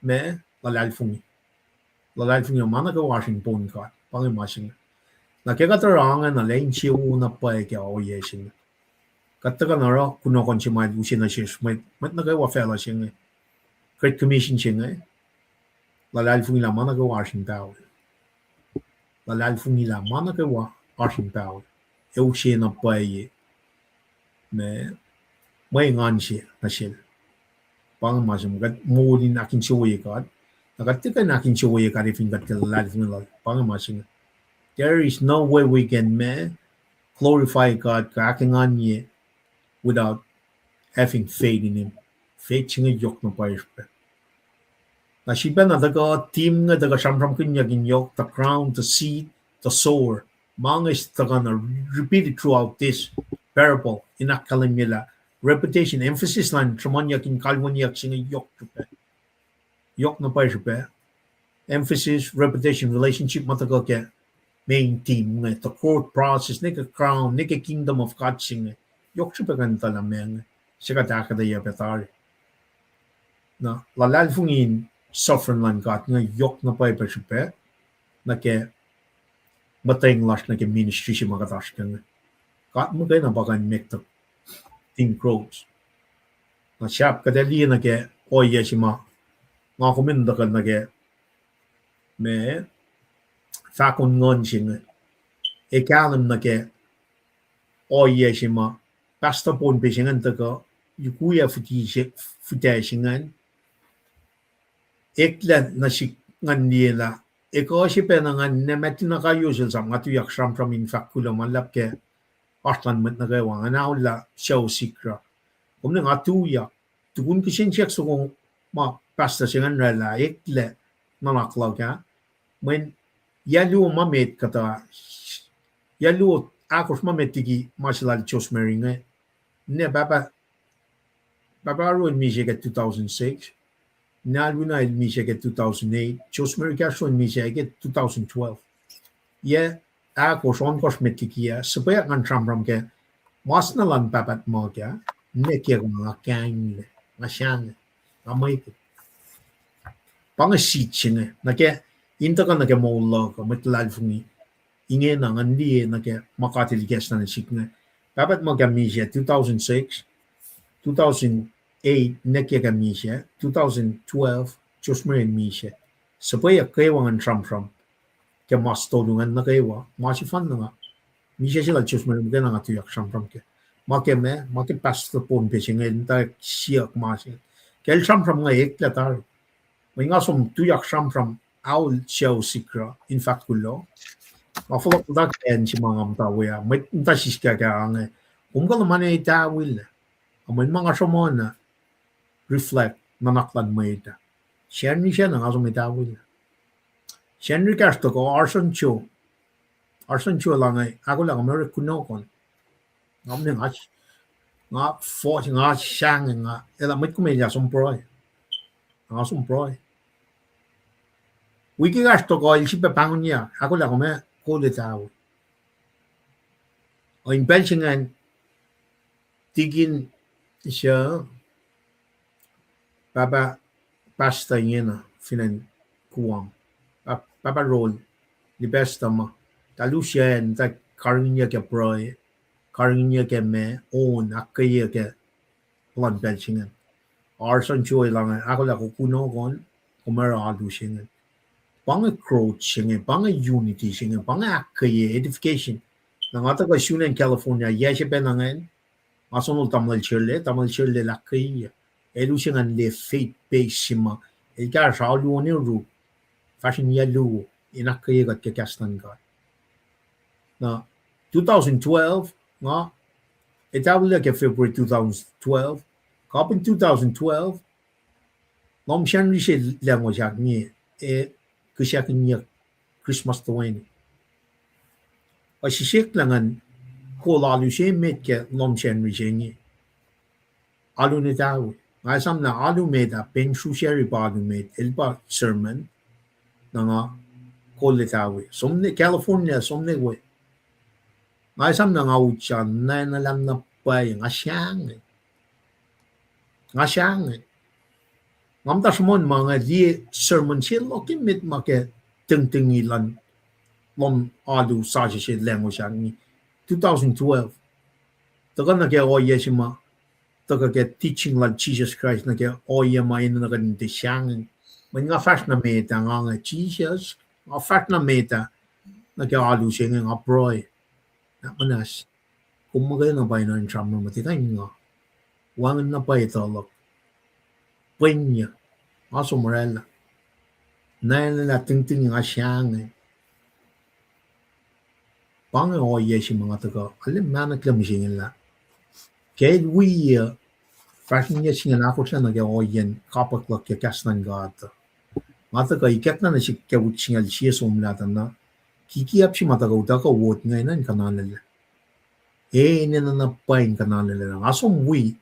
ma luhlahlfongi. Luhlahlfongi ma nuh kwewa oasr in poun God, pa inge ma se inge. Na ke kuht oruh inge na lah insewowo na pwacye ke ohiyac se inge. Kuht tuhkuh na oruh kunohkohn se ma el use nuh sesr, mwet, mwet nuh kwewa facluh se inge, Great Commission se inge, luhlahlfongi lah ma nuh kwewa oasr in paho. Luhlahlfongi lah ma nuh kwewa oasr in paho. Ac use na pwacye, ma, mwe engan se nuh sel. Pa inge ma se inge, kuht moul in ahkinsewowoye God. Na kuht tiac kuh in ahkinsewowoye God fin kuht tiac luhlahlfongi lal. Pa inge ma se inge. There is no way we can ma glorify God, kuh ahkenganye, without having faith in him. Faith se inge yohk na pwacye srihpac. Na sifilpac na tuhkuh theme inge tuhkuh sramsramkihnyuck in yohk, the crown, the seed, the sower. Ma inge tuhkuh na repeated throughout this parable in ahkkahlwemye lah reputation, emphasis luhn sruhmuhnyuck in kalweniyuck se inge yohk srihpac. Yohk na pwacye srihpac. Emphasis, reputation, relationship ma tuhkuh ke main theme inge, the growth process, ne ke crown, ne ke kingdom of God se inge. Yohk srihpac kuh in etuh lah ma inge, se kuht ahkuhtweyac pac tari. Na luhlahlfongi in sovereign luhn God inge yohk na pwacye pac srihpac nuh ke muhtweng lasr nuh ke ministry se ma kuht oasr ke inge. God muhkwena pa kuh in make the thing grows. Na sahp kuht ac liye nuh ke ohiyac se ma nga kom in tuhkuh nuh ke, ma, fahkon nguhn se inge, ac kahlwem nuh ke ohiyac se ma pastor Pohnpei se ingacn tuhkuh, yukuyac fihtac se ingacn, eklac nuh sihk ngan liye lah ekuh se pacna ngan nwe met in akaiyosel sap nga tuyak sramsram in fahk kuloh ma luhlahp ke oasr luhn mwet nuh kwewa, ngan aollah sucu sikra. Kom ne nga tuyak, tukun kihsen siyuck soko ma pastor se ingacn oraclah eklac nuhnak luhk ah, mweyen yac luo ma met kuhtuh, yac luo ahkosr ma met liki ma se lal Joseph Mary inge, ne pahpah Pahpah Aaron el misac ke two thousand six. Nalwina el misac ke two thousand eight. Joseph Mary Castro el misac ke two thousand twelve. Yac ahkosr, ohnkohsr met liki ah, suhpweyuck ngan sramsram ke mas na luhn pahpah tuhmuhk ah, ne ke nga kainglac, nga sahngweng, nga mwekihn. Pa inge seed se inge, nuh ke in tuhkuh nuh ke moul luhk uh, mwet luhlahlfongi. Ingena ngan liye nuh ke ma God El ikacslah nuh sihk inge. Pahpah tuhmuhk ah misac two thousand six, two thousand eight, ne ke ah misac, two thousand twelve, Joseph Mary el misac. Suhpweyuck kwewa ngan sramsram ke mas tolu ingacn nuh kwewa, ma sefanna nga. Misac se lal Joseph Mary muhkwena nga tuyak sramsram ke. Ma ke ma, ma ke pastor Pohnpei se inge, el muhtwacwacack siyuck ma se. Ke el sramsram nga eklac tari. Mweyen nga som tuyak sramsram aol sucu sikra, in fahk kuloh. Nga fohlohk muhta ke acn se ma nga muhta we ah, mwet muhta siskak ah inge, kom kuh luhman etawilac. Mweyen ma nga sruhmuhn ah, reflect nuhnak luhn mwet ah. Sacnri sacna nga som etawilac. Sacnri kahsruh tuhkuh, Arson Joe. Arson Joe lah inge ahkolah nga orek kunohkohn. Nga, nga, nga fohs, nga sahngweng, nga, elah mwet kom elyah som pruhe. Nga som pruhe. Wik ekahsr tok el sifilpac pahngonyuck, ahkolah kom ac kol etawi. O in pacl se ingacn, tikin se, pahpah pastor ingena fin acn Guam. Pah-, pahpah rol, li pastor ma. Talu sacn, ta karihngihnyuck ke pruhe, karihngihnyuck ke ma, on, ahkkweye ke puhlan pacl se ingacn. Arson soi lah inge, ahkolah kom kunohkohn, kom oruh alu se inge. Pa inge growth se inge, pa inge unity se inge, pa inge ahkkweye, edification. Na nga tuhkuh sun acn California, yac se pacna ingacn, nga sonol tamuhlwel Shirley, tamuhlwel Shirley el ahkkweye. El use ingacn liye faith base se ma, el kahsruh alu oneru, fahsr in yac luo, in ahkkweye kuht ke kahs luhn God. Na, two thousand twelve, nga, etawilah ke February two thousand twelve, kapihn two thousand twelve, lohm Sacnri se lahngo sahk inge, e, kihsackihniyuck Christmas toeni. Kuh srihsrihk lah ngan kol alu se met ke lohm Sacnri se inge. Alu in etawi. Nga esam na alu met ah, Ben Shrewsbury pa alu met, el pa sermon, na nga kol etawi. Som nuh California, som nuh we. Nga esam na nga utyak, na, na lahm na pwacye, nga sahngweng. Nga sahngweng. Nga muhta sruhmuhn ma nga liye sermon se luhk emet ma ke tengtengi luhn lohm alu sasuc se lahngo sahk inge, two thousand twelve. Tuhkuh nuh ke ohiyac se ma, tuhkuh ke teaching lal Jesus Christ nuh ke ohiyac ma enenuh kuht in tiac sahngweng. Mweyen nga fahsr nuh met ah nga inge, Jesus, nga fahsr nuh met ah nuh ke alu se inge, nga pruhe. Na muhnahs, kom muhkwena pa inen sramsram ma tiac kuh in nga. Wacngihn na pwacye tuh luhk. Pwacye, nga som oraclah. Na enenuh lah tengtengi, nga sahngweng. Pa inge ohiyac se ma nga tuhkuh arlac mahno ke mihsenge lah ke el wi, fahsr in yac singucul ahkosr ah nuh ke ohiyacn kapwack luhk ke kahs luhn God. Nga tuhkuh ikackna nuh sihk ke wik singucul sie somlah tuh na, kikiap se ma tuhkuh utuckuh wot inge enenuh in kuhnahlaclac. Enenuh na pwacye in kuhnahlaclac. Nga som wi,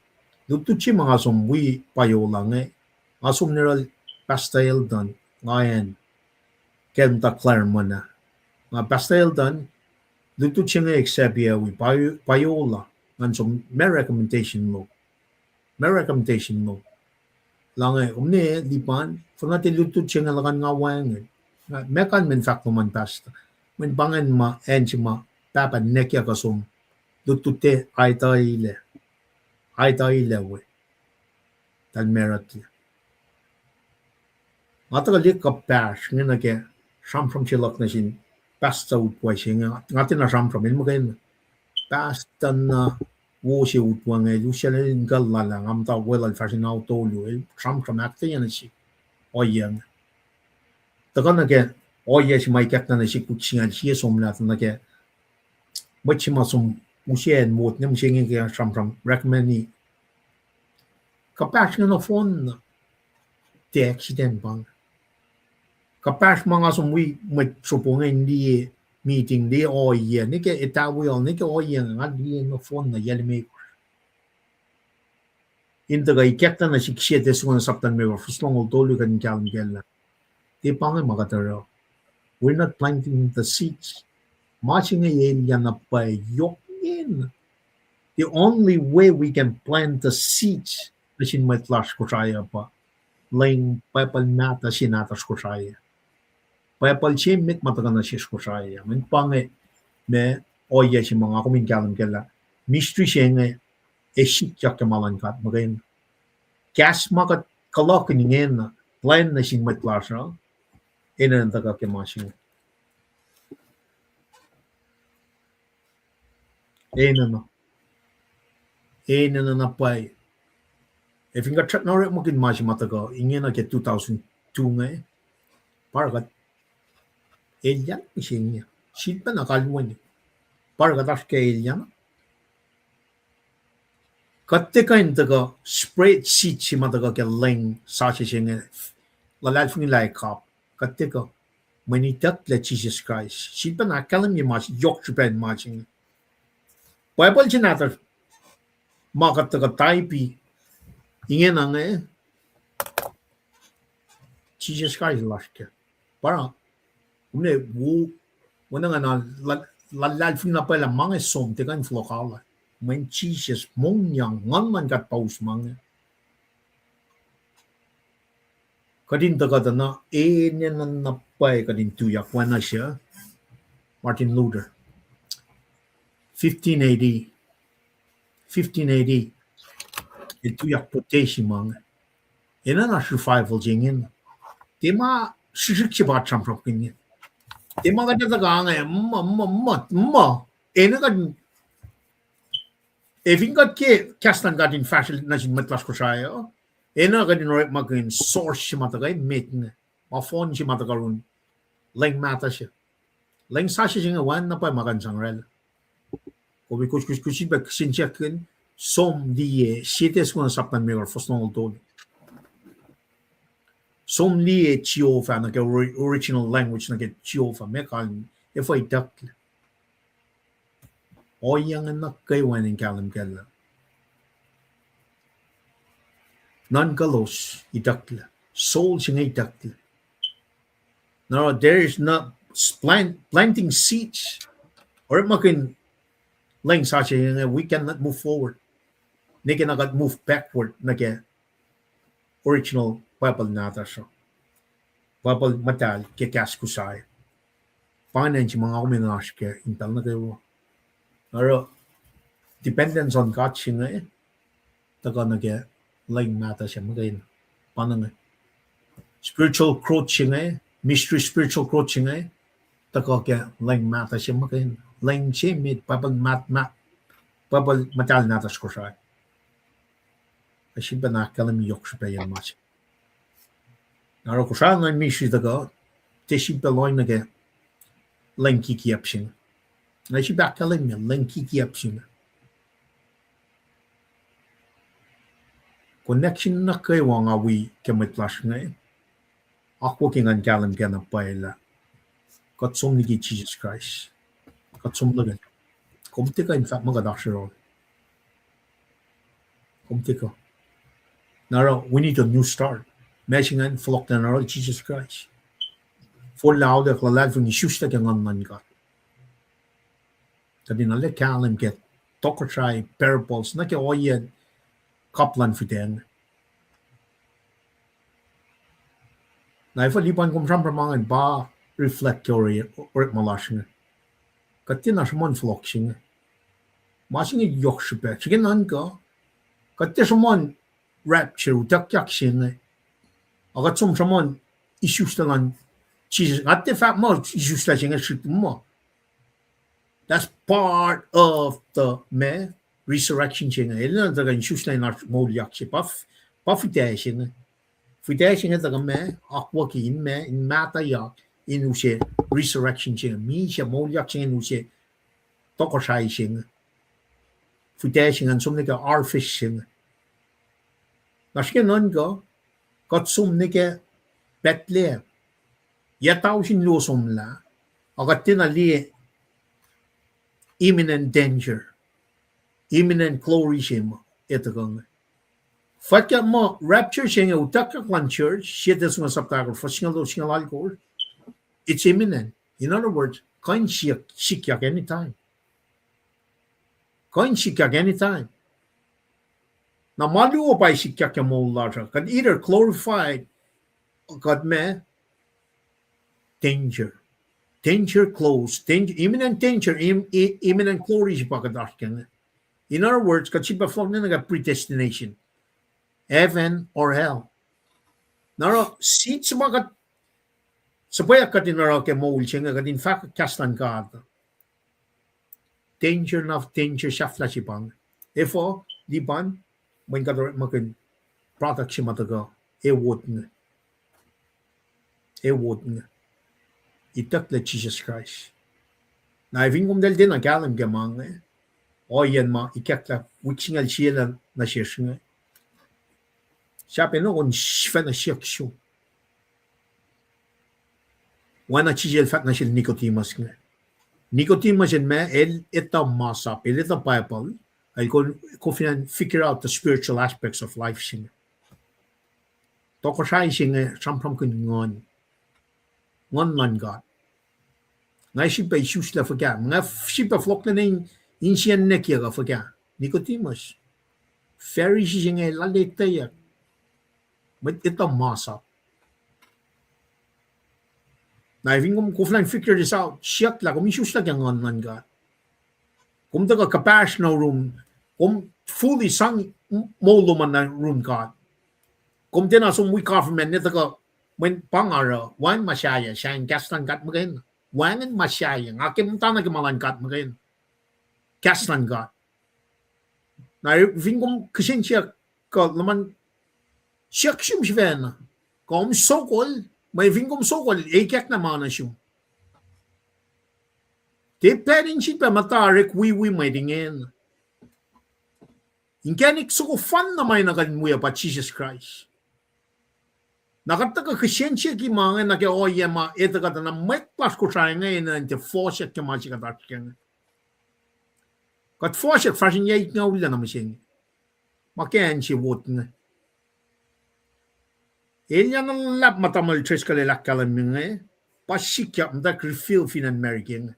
lutlut se ma nga som wi Payola inge, nga som nuh yohrohl Pastor Eldon, nga acn, ke muhta Claremont ah. Nga Pastor Eldon, lutlut se inge accept-ye wi Pay-, Payola, ngan som ma recommendation lom. Ma recommendation lom. Lah inge, kom ne lipan, finne tiac lutlut se inge luhkuhn nga wacngihn. Nga, ma kalmacn fahk lom an pastor. Mweyen pa ingacn ma, acn se ma, pahpah nwacklah kuh som, lutlut tiac aituhlac. Aituhlac we. Tahl marutlac. Nga tuhkuh liye kuhpahsr inge nuh ke sramsram se luhk nuh sin pastor utwe se inge, nga tiacna sramsram, el muhkwena. Pastor na wo se utwe inge, el usaclacn kuh lal ah, nga muhta weluhl fahsr in ao tolu, el sramsram ahkuhtweyac nuh sihk ohiyac inge. Tuhkuh nuh ke ohiyac se ma ikackna nuh sihk wik singucul sie somlah tuh nuh ke mwet se ma som use acn wot inge mihsenge ke sramsram recommend-i. Kuhpahsr inge nohfohn na, tiac accident pa inge. Kuhpahsr ma nga som wi mwet sropo inge in liye meeting, liye ohiyac, ne ke etawi, ne ke ohiyac inge, nga liye nohfohn na yac limekohsr. In tuhkuh ikackna nuh sihk sie Thessalonians sapta limekohsr, fuhs longoul tolu kuht in kahlwem kac lah, tiac pa inge ma kuht oruh. We're not planting the seeds. Ma se inge elyah na pwacye yohk ingena. The only way we can plant the seeds nuh sin mwet lasr Kosrae uh pa leng Bible mahtuh se nahtuhsr Kosrae. Bible se met ma tuhkuh nuh sesr Kosrae. Mweyen pa inge ma ohiyac se ma nga kom in kahlwem kac lah mystery se inge ac sikyak ke ma luhn God muhkwena. Kahs ma kuht kulohkihn ingena, plwacn nuh sin mwet lasr uh, enenuh in tuhkuh ke ma se inge. Enenuh. Enenuh na pwacye. Ac fin kuht srackna orekmakihn ma se ma tuhkuh ingena ke two thousand two inge, pa oruh kuht elyah mihsenge. Sifilpacna kalweni. Pa oruh kuht oasr ke elyah na. Kuht tiac kuh in tuhkuh spread seed se ma tuhkuh ke leng sasuc se inge, luhlahlfongi lah ac kap. Kuht tiac kuh, mweyen itucklac Jisus Kraist. Sifilpacna ahkkahlwemye ma yohk srihpac in ma se inge. Bible se nahtuhsr ma kuht tuhkuh type ingena inge, Jisus Kraist lasr kac. Pa, kom ne wo, wo na nga na, luhlahlfongi na pwacye lah ma inge som tiac kuh in fohlohk alu. Mweyen Jisus, mongyang, nguhn luhn God pa us ma inge. Kuht in tuhkuh tuh na enenuh na pwacye kuht in tuyak oacna se Martin Luther. Fifteen eighty, fifteen eighty, el tuyak potassium ma inge. Enenuh oasr revival se ingena. Tiac ma srihsrihk se pa sramsramkihn inge. Tiac ma kuht etuh kac inge, muh, muh, muh, muh. Enenuh kuht, ac fin kuht ke kahs luhn God in fahsrwelihk nuh sin mwet lasr Kosrae uh, enenuh kuht in orekmakihn source se ma tuhkuh emet inge, ma fohn se ma tuhkuh yurin lweng mahtuh se. Lweng sasuc se inge oacna pwacye ma kuh in sang oraclah. Kom kuh, kuh, kuh, kuh sifilpac kihsen siyuck, som liye, Siete Sukun sapta limekohsr, fuhs longoul tolu. Som liye Jehovah nuh ke ori-, original language nuh ke Jehovah, ma kalmac, efuh itucklac. Ohiyacn nuh kwewa in kahlwem kac lah nuhnkuh lalos itucklac, soul se inge itucklac. Now there is not plant, planting seeds. Orekmakihn lweng sasuc se inge, we cannot move forward. Ne ke na kuht move backward nuh ke original Bible nahtuhsr uh. Bible muhtahl ke kahs Kosrae. Pa ingacn se ma nga kom in oasr kac in pacl nuh kwewa. Oruh dependence on God se inge tuhkuh nuh ke lweng mahtuh se muhkwena. Pa inge spiritual growth se inge, mystery spiritual growth se inge tuhkuh ke lweng mahtuh se muhkwena. Lweng se met, Bible maht, maht, Bible muhtahl nahtuhsr Kosrae. Ac sifilpac na ahkkahlwemye yohk srihpac yen ma se. Na oruh Kosrae nuh in ministry tuhkuh, tiac sifilpac lohng nuh ke lweng kikiacp se inge. Na sifilpac ahkkahlwemye lweng kikiacp se inge. Connection nuh kwewa nga wi ke mwet lasr inge, akwucki ngan kahlwem kac na pwacye lah kuht som liki Jisus Kraist. Kuht som liki. Kom tiac kuh in fahk muh kuht oasr yohrohl. Kom tiac kuh. Na oruh we need a new start. Ma se ingacn fohlohk nuh yohrohl Jisus Kraist. Fohlohk, luhlahlfongi, isuslac ke Nguhn luhn God. Kuht in arlac kahlwem ke tohkohsrahi parables nuh ke ohiyacn kap luhn fihtac inge. Na efuh lipan kom sramsram ma ingacn pa reflect ke ori-, orekma lasr inge? Kuht tiacna sruhmuhn fohlohk se inge. Ma se inge yohk srihpac. Srihke nuhnkuh, kuht tiac sruhmuhn rapture, utuckyak se inge. Ac kuht som sruhmuhn isuslac luhn Jisus. Kuht tiac fahk muh isuslac se inge srihk muh That's part of the, ma, resurrection se inge. Enenuh in tuhkuh isuslac in oasr moulyak se, pa f-, pa fihtac se inge. Fihtac se inge tuhkuh ma, akwucki in ma, in mahtuhyak, in use resurrection se inge. Misac moulyak se inge in use tohkohsrahi se inge. Fihtac se inge in som nuh ke harvest se inge. Na srihke nuhnkuh, kuht som nuh ke Bethlehem. Yac tausin luo somlah, ac kuht tiacna liye imminent danger, imminent glory se ma etuh kuh inge. Fahk muh rapture se inge utuckyak luhn church, Siete Sukun sapta ahkosr, fuhs singucul luo, singucul alkosr, it's imminent. In other words, kuh in sik-, sikyak anytime. Kuh in sikyak anytime. Na ma luo pa sikyak ke moul lasr uh, kuht either glorified, kuht ma, danger. Danger close. Danger, imminent danger, im-, i-, imminent glory se pa kuht oasr ke inge. In other words, kuht sifilpac fohlohk nuh ke predestination, heaven or hell. Na oruh seed se ma kuht, suhpweyuck kuht in oruh ke moul se inge, kuht in fahkwack kahs luhn God. Danger na, danger sahflah se pa inge. Efuh, lipan, mweyen kuht orekmakihn product se ma tuhkuh, ewot inge. Ewot inge. Itucklac Jisus Kraist. Na fin kom tiac tiacna kahlwem ke ma inge, ohiyacn ma ikacklah wik singucul sie nuh sesr inge, sahp enenuh kom sifacna siyuck sum. Oacna Jisus El fahk nuh sel Nicodemus inge, Nicodemus el ma, el etuh masap, el etuh Bible, el ko-, kof in figure out the spiritual aspects of life se inge. Tohkohsrahi se inge sramsramkihn Nguhn, Nguhn luhn God. Nga sifilpac isuslac fuhkah, nga sifilpac fohlohklac nuh in, insiyacn nwe kiyuhk uh fuhkah. Nicodemus, Pharisee se inge lal etweyuck, mwet etuh masap. Na fin kom koflah in figure this out, siyuck lah kom isuslac ke Nguhn luhn God. Kom tuhkuh kuhpahsr nuh yurum, kom fully sang moul lom an nuh yurum God. Kom tiacna som wi government ne tuhkuh mweyen pa nga oruh, wacngihn ma sahyac, sahyac in kahs luhn God muhkwena. Wacngihn ma sahyac, nga ke muhtana ke ma luhn God muhkwena. Kahs luhn God. Na fin kom kihsen siyuck kuh luhman siyuck sum sifacna, kom sokol, mwe fin kom sokol, ekyak na ma nuh sum. Tiac pacl in sifilpac muhta orek wiwi mwet ingena. Inkacnek soko fanna ma enenuh kuht in wi uh pa Jisus Kraist. Na kuht tuhkuh kihsen siyuck ma inge nuh ke ohiyac ma etuh kuht na mwet lasr Kosrae inge enenuh in tiac fohsack ke ma se kuht oasr kac inge. Kuht fohsack fahsr in yac itngoul na mihsenge. Ma ke acn se wot inge. Elyah na luhlahp ma tamuhlwel Driscoll el ahkkahlwemye inge, pa sikyak muhtwacwacack refill fin acn America inge.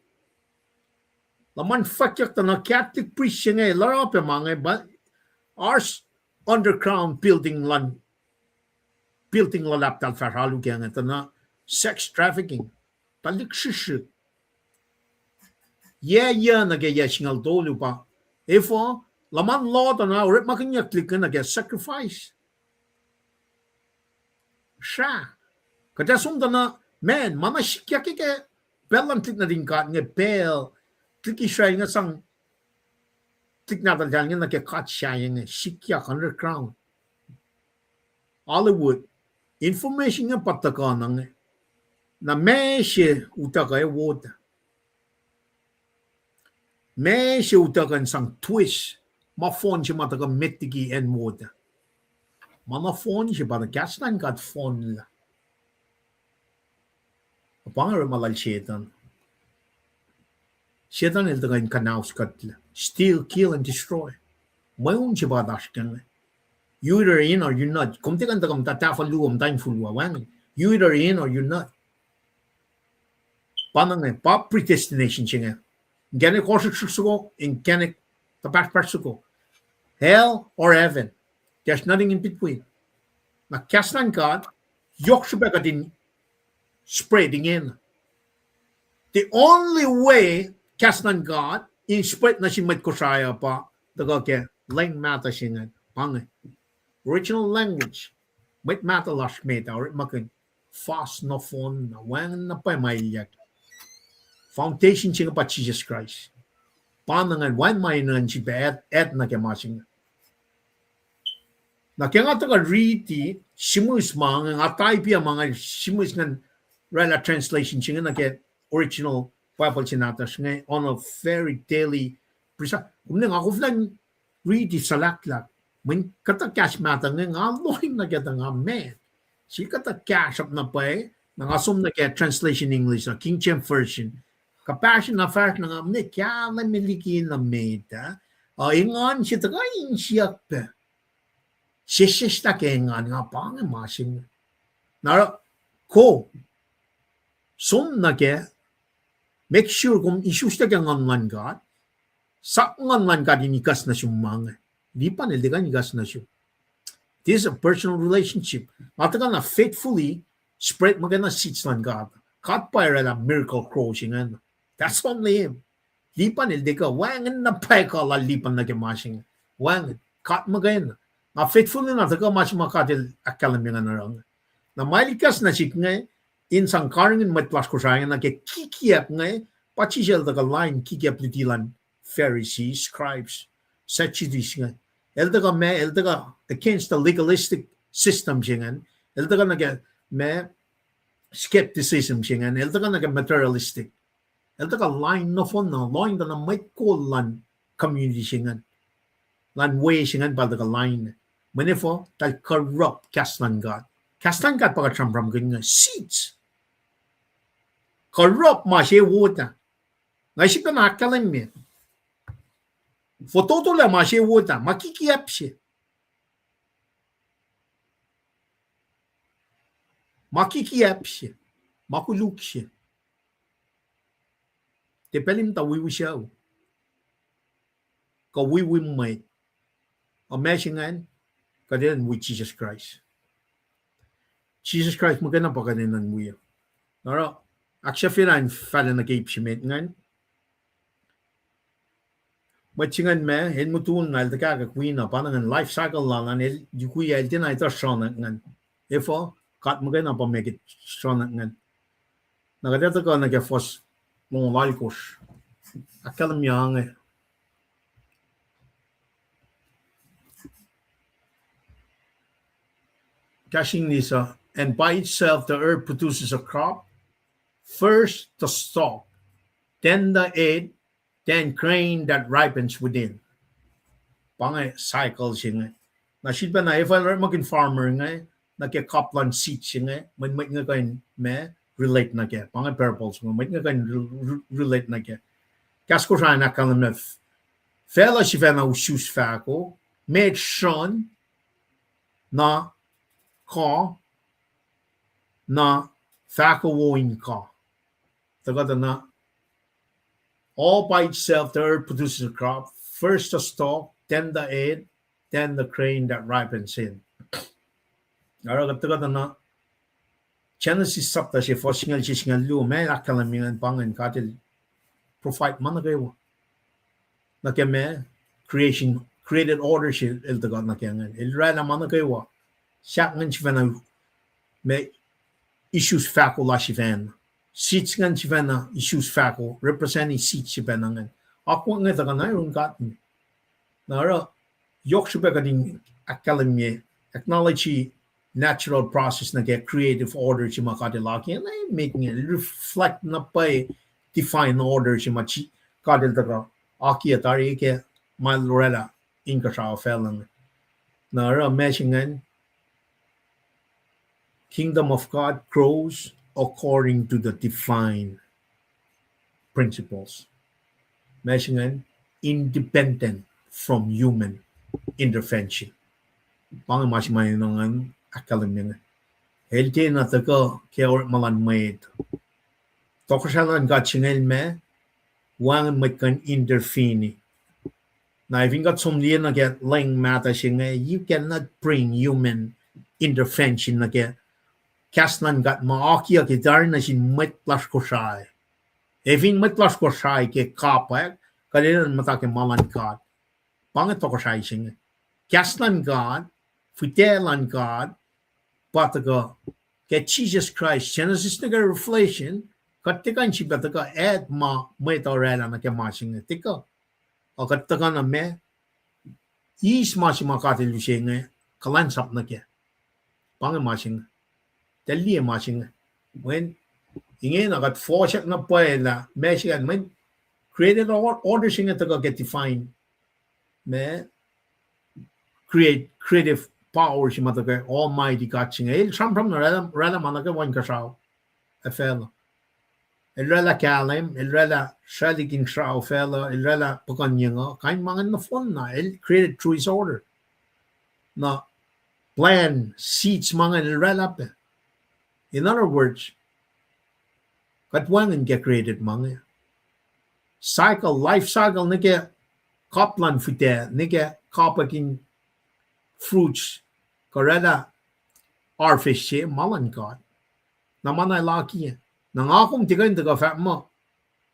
Luhman fwackyuck tuh na Catholic priest se inge el oruh pac ma inge, pa oasr underground building luhn, building luhlahp eltahl fahsr alu kac inge, tuh na sex trafficking, tuhlihk srihsrihk. Yac, yac nuh ke yac singucul tolu pa. Efuh, luhman law tuh na orekmakihnyuck tuhlihk inge nuh ke sacrifice. Srah. Kuht ac som tuh na, man, ma na sikyak ke pacl luhn tuhlihk nuhtin God inge, pacl tuhlihk Israel inge sang tuhlihk nahtuhltahl inge nuh ke god sahyac inge, sikyak underground. Hollywood. Information inge pa tuhkuh na inge. Na ma se utuckuh ac wot. Ma se utuckuh in sang twist ma fohn se ma tuhkuh met liki acn wot ah. Ma na fohn se pa na kahs luhn God fohnlah. Pa inge orekma lal Setuhn. Setuhn el tuhkuh in kuhnaus kuhtlac. Steal, kill, and destroy. Mweun se pa oasr kac inge. You either in or you not. Kom tiac kuh in tuhkuh muhta tahfuh luo, muhta infulwa, wacngihn. You either in or you not. Pa na inge, pa predestination se inge. Inkacnek ohsrihksrihk soko, inkacnek tuhpahsrpahsr soko. Hell or heaven. There's nothing in between. Na kahs luhn God, yohk srihpac kuht in spread ingena. The only way kahs luhn God in spread nuh sin mwet Kosrae uh pa tuhkuh ke leng mahtuh se inge, pa inge. Original language. Mwet mahtuh lasr met ah orekmakihn fas nohfohn na wacngihn na pwacye ma elyah. Foundation se inge pa Jisus Kraist. Pa na ingacn wacngihn ma enenuh in sifilpac add, add nuh ke ma se inge. Na ke nga tuhkuh riti sihmihs ma inge, nga taipi ma inge sihmihs ingacn, oraclah translation se inge nuh ke original Bible se nahtuhsr inge on a very daily, precise, kom ne nga koflah riti suhlahklahk. Mweyen kuhtuh kahs mahtuh inge nga lohng nuh ke tuh nga met. Sel kuhtuh kahsruhp na pwacye, na nga som nuh ke translation English uh, King James Version. Kuhpahsr na fahsr na nga ne kahlwem liki na met ah. Uh, engan se tuhkuh in siyuck pac. Sesseslah ke engan, nga pa inge ma se inge. Na ko, som nuh ke, make sure kom isuslac ke Nguhn luhn God, sap Nguhn luhn God in ikacs nuh sum ma inge. Lipan el tiac kuh in ikacs nuh sum. This is a personal relationship. Nga tuhkuh na faithfully spread muhkwena seeds luhn God. God pa oraclah miracle crow se ingacn. That's only him. Lipan el tiac kuh, wacngihn na pwacye kuh lal Lipan nuh ke ma se inge. Wacngihn, God muhkwena. Nga faithfully na tuhkuh ma se ma God el ahkkahlwemye ingacn oruh inge. Na ma el ikacs nuh sihk inge, in sang karihngihn mwet lasr Kosrae inge nuh ke kikiacp inge, pa Jisus el tuhkuh lain kikiacp luti luhn Pharisees, scribes, Sadducees inge. El tuhkuh ma, el tuhkuh against the legalistic system se ingacn. El tuhkuh nuh ke ma skepticism se ingacn. El tuhkuh nuh ke materialistic. El tuhkuh lain nohfohn na, lohng tuh na mwet kol luhn community se ingacn. Luhn we se ingacn pa el tuhkuh lain. Mweyen efuh? Eltahl corrupt kahs luhn God. Kahs luhn God pa kuht sramsramkihn inge, seeds. Corrupt ma se wot ah. Na sifilpac na ahkkahlwemye. Fototolac ma se wot ah, ma kikiap se. Ma kikiap se. Ma koluk se. Tiac pacl in muhta wiwi sucu kuh wiwi mwet. Ac ma se ingacn, kuht enenuh in wi Jisus Kraist. Jisus Kraist muhkwena pa kuht enenuh in wi. Na oruh, ahksahfyelah in fahla nuh ke ip se met ingacn. Mwet se ingacn ma el mutul na el tuhkahkwack wi na pa na ingacn life cycle lal an, el yukwi el tiacna etuh sruhnuhk ingacn. Efuh, God muhkwena pa ma ke sruhnuhk ingacn. Na kuht ac tuhkuh nuh ke fuhs longoul alkosr. Ahkkahlwemye inge. Kahsing Lisa, and by itself the earth produces a crop, first the stalk, then the head, then grain that ripens within. Pa inge cycle se inge. Na sifilpac na efuh el orekmakihn farmer inge, nuh ke kap luhn seed se inge, mwet, mwet inge kuh in ma relate nuh kac. Pa inge parables inge, mwet inge kuh in re-, re-, relate nuh kac. Kahs Kosrae in ahkkahlwemye, facluh sifacna isus fahko, met sruhn, na kuh, na fahko wo in kuh. Tuhkuh tuh na, all by itself the earth produces a crop, first the stalk, then the head, then the grain that ripens in. Oruh kuht tuhkuh tuh na Genesis sapta se fuhs singucul se singucul luo, ma ahkkahlwemye ingacn pa ingacn God el provide ma nuh kwewa. Nuh ke ma creation, created order se el tuhkuh nuh ke ingacn. El oraclah ma nuh kwewa. Sahk ingacn sifacna ma isus fahko lasr sifacna. Seeds ingacn sifacna isus fahko, represent seeds sifacna ingacn. Akwuck inge tuhkuh na yurin God me. Na oruh, yohk srihpac kuht in ahkkahlwemye, acknowledge natural process nuh ke creative order se ma God el akiyac, na met inge, reflect na pwacye divine order se ma God el tuhkuh akiyac tari ke ma el oraclah inkuhsrao facluh inge. Na oruh ma se ingacn, Kingdom of God grows according to the divine principles. Ma se ingacn, independent from human intervention. Pa inge ma se ma enenuh in ahkkahlwemye inge. El tiacna tuhkuh ke orekma luhn mwet. Tohkohsrahi luhn God se inge el ma, wacngihn mwet kuh in intervene. Na fin kuht som liye nuh ke leng mahtuh se inge, you cannot bring human intervention nuh ke kahs luhn God ma akiyac ke tari nuh sin mwet lasr Kosrae. Ac fin mwet lasr Kosrae ke kapwack, kuht enenuh in muhta ke ma luhn God. Pa inge tohkohsrahi se inge. Kahs luhn God, fihtac luhn God, pa tuhkuh ke Jisus Kraist, Genesis nuh ke Revelation, kuht tiac kuh in sifilpac tuhkuh add ma mwet oraclah nuh ke ma se inge tuhkuh. Ac kuht tuhkuh na ma, eis ma se ma God el use inge, kuhlwacnsap nuh kac. Pa inge ma se inge. Tuh liye ma se inge. Mweyen, ingena kuht fohsack na pwacye lah ma se ingacn, mweyen created or-, order se inge tuhkuh ke divine ma create, creative power se ma tuhkuh Almighty God se inge. El sramsram na oraclah, oraclah ma nuh kwewa inkuhsrao ac facluh. El oraclah kahlwem, el oraclah sraclihk inkuhsrao facluh, el oraclah puhkuhnyeng uh, kain ma ingacn nohfohn na, el created through his order. Na plan, seeds ma ingacn el oraclah pac. In other words, kuht wacngihn ke created ma inge. Cycle, life cycle nuh ke kap luhn fihtac, nuh ke kapwack in fruits, kuh oraclah harvest se ma luhn God. Na ma na el akiyac. Na nga kom tiac kuh in tuhkuh fahk muh,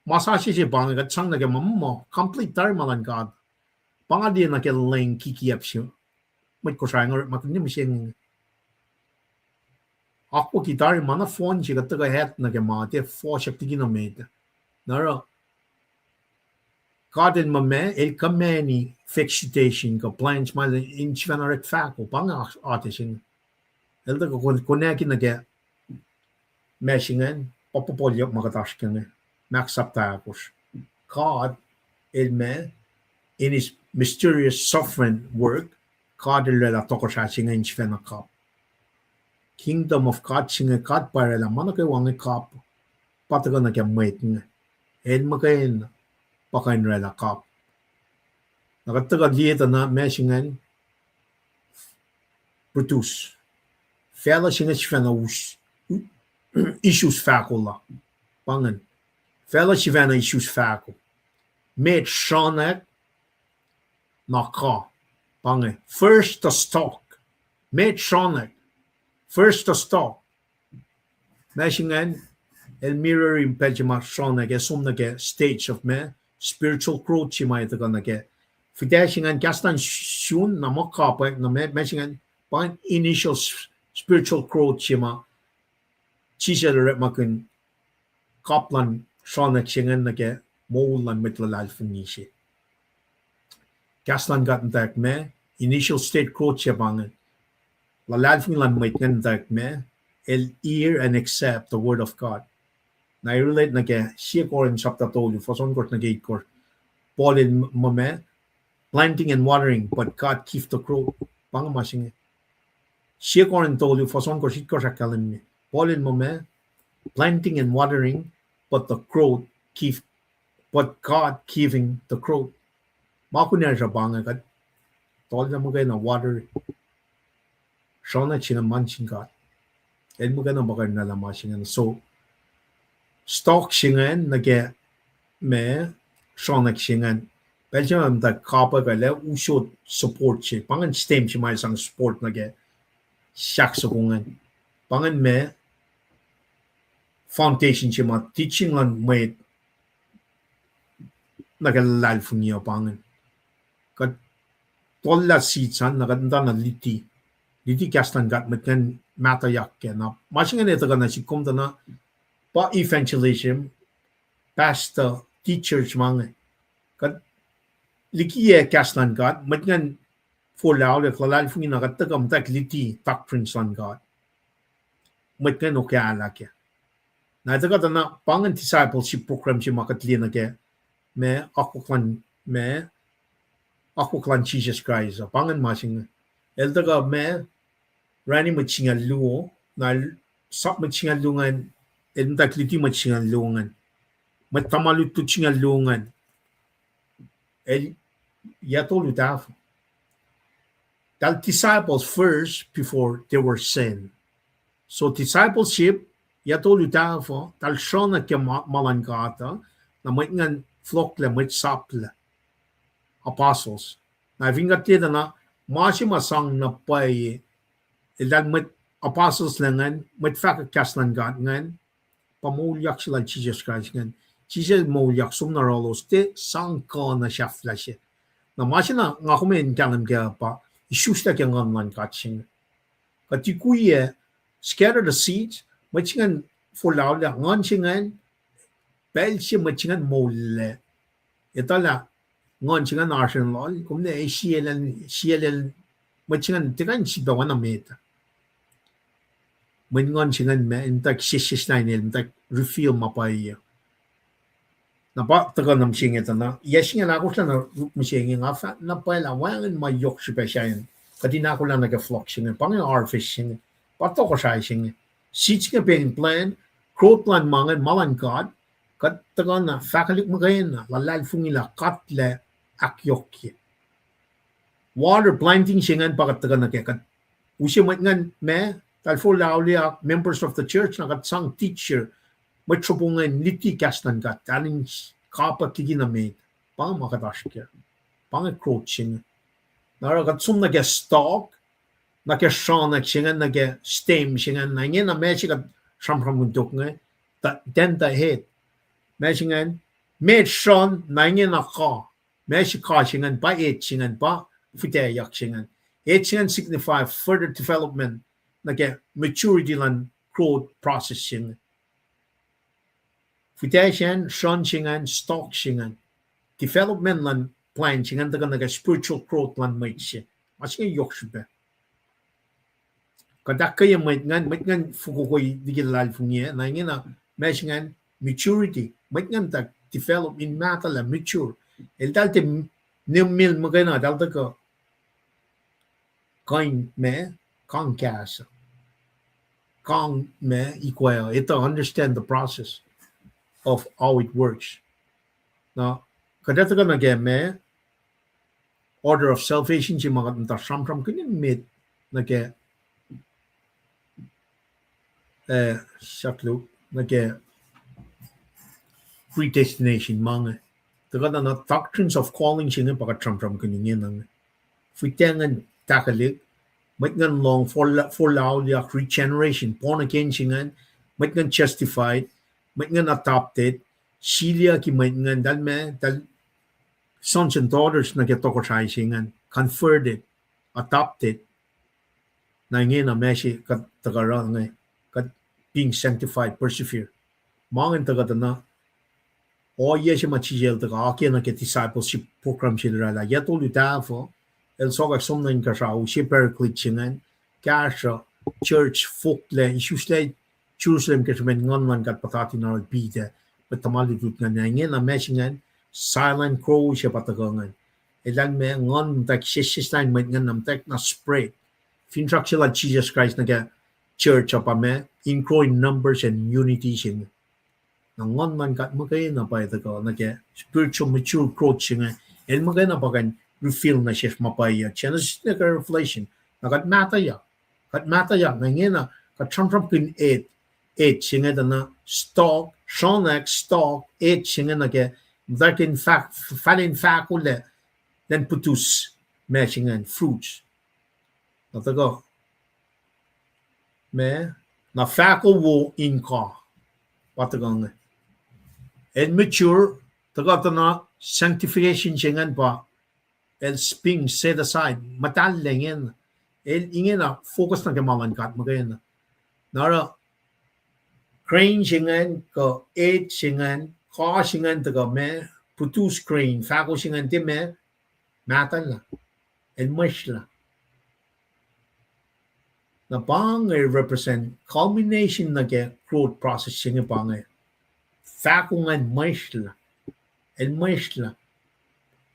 ma sasuc se pa inge kuht sang nuh ke ma muh complete tari ma luhn God. Pa nga liye nuh ke leng kikiap se. Mwet Kosrae inge orekmakihn mihsenge. Akwucki tari ma nohfohn se kuht tuhkuh add nuh ke ma tiac fohsack liki na met. Na oruh, God el muh ma, el command-i vegetation kuh plants ma in sifacna orek fahko, pa inge ates inge. El tuhkuh kon-, konaki nuh ke ma se ingacn, pa puhpuhlyuck ma kuht oasr ke inge, Mark sapta ahkosr. God el ma, in his mysterious sovereign work, God el oraclah tohkohsrah se inge in sifacna kap. Kingdom of God se inge God pa oraclah ma nuh kwewa inge kap, pa tuhkuh nuh ke mwet inge. El muhkwena pa kuh in oraclah kap. Na kuht tuhkuh liye tuh na ma se ingacn produce. Facluh se inge sifacna us, isus fahko la. Pa ingacn. Facluh sifacna isus fahko. Met sronak, na ka. Pa inge. First the stalk. Met sronak. First the stalk. Ma se ingacn, el mirror in pacl se ma sronak ac som nuh ke stage of ma, spiritual growth se ma tuhkuh nuh ke. Fihtac se ingacn kahs luhn sun, na muh kapwack, na ma, ma se ingacn, pa initial s-, spiritual growth se ma Jisus el orekmakihn kap luhn sronak se ingacn nuh ke moul luhn mwet luhlahlfongi se. Kahs luhn God muhtwacwacack ma, initial state growth se pa ingacn. Luhlahlfongi luhn mwet ingacn muhtwacwacack ma, el hear and accept the word of God. Na relate nuh ke Sie Korin sapta tolu, fuhs ohnkohsr nuh ke itkohsr. Paul el muh ma, planting and watering, but God give the growth. Pa inge ma se inge. Sie Korin tolu, fuhs ohnkohsr, itkohsr ahkkahlwemye. Paul el muh ma, planting and watering, but the growth give, but God giving the growth. Ma kunacsr uh pa inge kuht tollah muhkwena water, sronak se ingacn ma sin God. El muhkwena pa kuh in oraclah ma se ingacn. So, stalk se ingacn nuh ke ma sronak se ingacn. Pacl se ma muhta kapwack ah, usot support se. Pa ingacn stem se ma sang support nuh ke sahk soko ingacn. Pa ingacn ma foundation se ma teaching luhn mwet nuh ke luhlahlfongi uh pa ingacn. Kuht tollah seed an, na kuht muhtana luti. Luti kahs luhn God, mwet ingacn mahtuhyak kac. Na ma se ingacn ac tuhkuh nuh sihk kom tuh na pa evangelism, pastor, teachers ma inge. Kuht likiyac kahs luhn God, mwet ingacn forlah olek luhlahlfongi na kuht tuhkuh muhtwacwacack luti doctrines luhn God. Mwet ingacn okahlah kac. Na tuhkuh tuh na pa ingacn discipleship program se ma kuht liye nuh ke ma akwuck luhn, ma akwuck luhn Jisus Kraist uh. Pa ingacn ma se inge. El tuhkuh ma rani mwet singucul luo, na el sap mwet singucul luo ingacn, el muhtwacwacack luti mwet singucul luo ingacn. Mwet tuhma lutlut singucul luo ingacn. El, yac tolu tahfuh. Tal disciples first before they were sent. So discipleship, yac tolu tahfuh, tal sronak ke ma, ma luhn God uh, na mwet ingacn fohlohklac, mwet sap lac, apostles. Na fin kuht liye tuh na, ma se ma sang na pwacye, eltahl mwet apostles lac ingacn, mwet fahkwack kahs luhn God ingacn, pa moulyak se lal Jisus Kraist ingacn. Jisus moulyak som nuh yohrohlos, tiac sang kuh na sahflah se. Na ma se na nga kom in kahlwem kac pa, isuslah ke nguhn luhn God se inge. Kuht tukwiyac, scatter the seeds, mwet se ingacn forlah ollah, nguhn se ingacn, pacl se mwet se ingacn moullac, etuh lah nguhn se ingacn oasr in lal, kom ne, sie lal, sie lal, mwet se ingacn tiac kuh in sifilpac oacna met. Mweyen nguhn se ingacn ma, in muhtwacwacack sesseslah inel, muhtwacwacack reveal ma pwacye. Na pa tuhkuh na mihsenge tuh na, yac singucul ahkosr lah na ruk mihsenge, nga fahk na pwacye lah wacngihn ma yohk srihpac sahyacn kuht in ahkolah nuh ke flock se inge, pa inge harvest se inge, pa tohkohsrahi se inge. Seed se inge pa in plant, growth luhn ma ingacn, ma luhn God, kuht tuhkuh na fahkwelihk muhkwena, luhlahlfongi lah kuht lac ahkyohkye. Water planting se ingacn pa kuht tuhkuh nuh kac, kuht use mwet ingacn ma, tal forlah auliyak, members of the church, na kuht sang teacher, mwet sropo ingacn luti kahs luhn God, elan kapwack liki na met, pa inge ma kuht oasr kac. Pa inge growth se inge. Na oruh kuht som nuh ke stalk, nuh ke sronak se ingacn, nuh ke stem se ingacn, na ingena ma se kuht sramsramkihn tok inge, the, then the head. Ma se ingacn, met sron, na ingena ka. Ma se ka se ingacn, pa head se ingacn, pa fihtayak se ingacn. Head se ingacn signify further development, nuh ke maturity luhn growth process se inge. Fihtac se ingacn, sron se ingacn, stalk se ingacn. Development luhn plant se ingacn tuhkuh nuh ke spiritual growth luhn mwet se. Ma se inge yohk srihpac. Kuht ahkkweye mwet ingacn, mwet ingacn fokokoi liki luhlahlfongi, na ingena ma se ingacn maturity. Mwet ingacn tuh develop in mahtuhlah, mature. Eltahl tiac nimil muhkwena, eltahl tuhkuh kuh in ma, kang kahs, kang ma, ikwac, etuh, understand the process of how it works. Na, kuht etuh kuh nuh ke ma, order of salvation se ma kuht muhta sramsramkihn emet nuh ke, eh, saklu, nuh ke predestination ma inge. Tuhkuh na, na doctrines of calling se inge pa kuht sramsramkihn ingena inge. Fihtac ingacn tahkuhlihk, mwet ingacn lohng forlah-, forlah auliyak, regeneration, born again se ingacn, mwet ingacn justified, mwet ingacn adopted, siliyucki mwet ingacn, eltahl ma, eltahl sons and daughters nuh ke tohkohsrahi se ingacn, converted, adopted. Na ingena ma se kuht tuhkuh oruh inge, kuht being sanctified, persevere. Ma ingacn tuhkuh tuh na, ohiyac se ma Jisus El tuhkuh akiyac nuh ke discipleship program se El oraclah yac tolu tahfuh, El sokwack som nuh inkuhsrao, use Paraclete se ingacn, kahsruh church foklac, isuslac Jerusalem ke srihpen Nguhn luhn God puhtati na oruh Peter, mwet tuhma lutlut ingacn, na ingena ma se ingacn, silent growth se pa tuhkuh ingacn. Eltahl ma Nguhn muhtwacwacack sesseslah in mwet ingacn na muhtwacwacack na spread. Finsrak se lal Jisus Kraist nuh ke church uh pa ma, in growing numbers and unity se inge. Na Nguhn luhn God muhkwena pa tuhkuh nuh ke spiritual mature growth se inge, El muhkwena pa kuh in reveal nuh sesr ma pwacye, Genesis nuh ke Revelation. Na kuht mahtuhyak, kuht mahtuhyak, na ingena kuht sramsramkihn et, et se inge tuh na stalk, sronak stalk, et se inge nuh ke, muhtwacwacack in fah-, fahlen fahkolac, then produce ma se ingacn, fruits. Na tuhkuh ma, na fahko wo in kuh, pa tuhkuh inge. El mature, tuhkuh tuh na sanctification se ingacn pa, el being set aside, muhtahl ingena. El ingena focus nuh ke ma luhn God muhkwena. Na oruh grain se ingacn, kuh et se ingacn, kuh se ingacn tuhkuh ma, produce grain, fahko se ingacn tiac ma, mahtuhlah. El mihsrlah. Na pa inge represent culmination nuh ke growth process se inge pa inge. Fahko ingacn mihsrlah. El mihsrlah.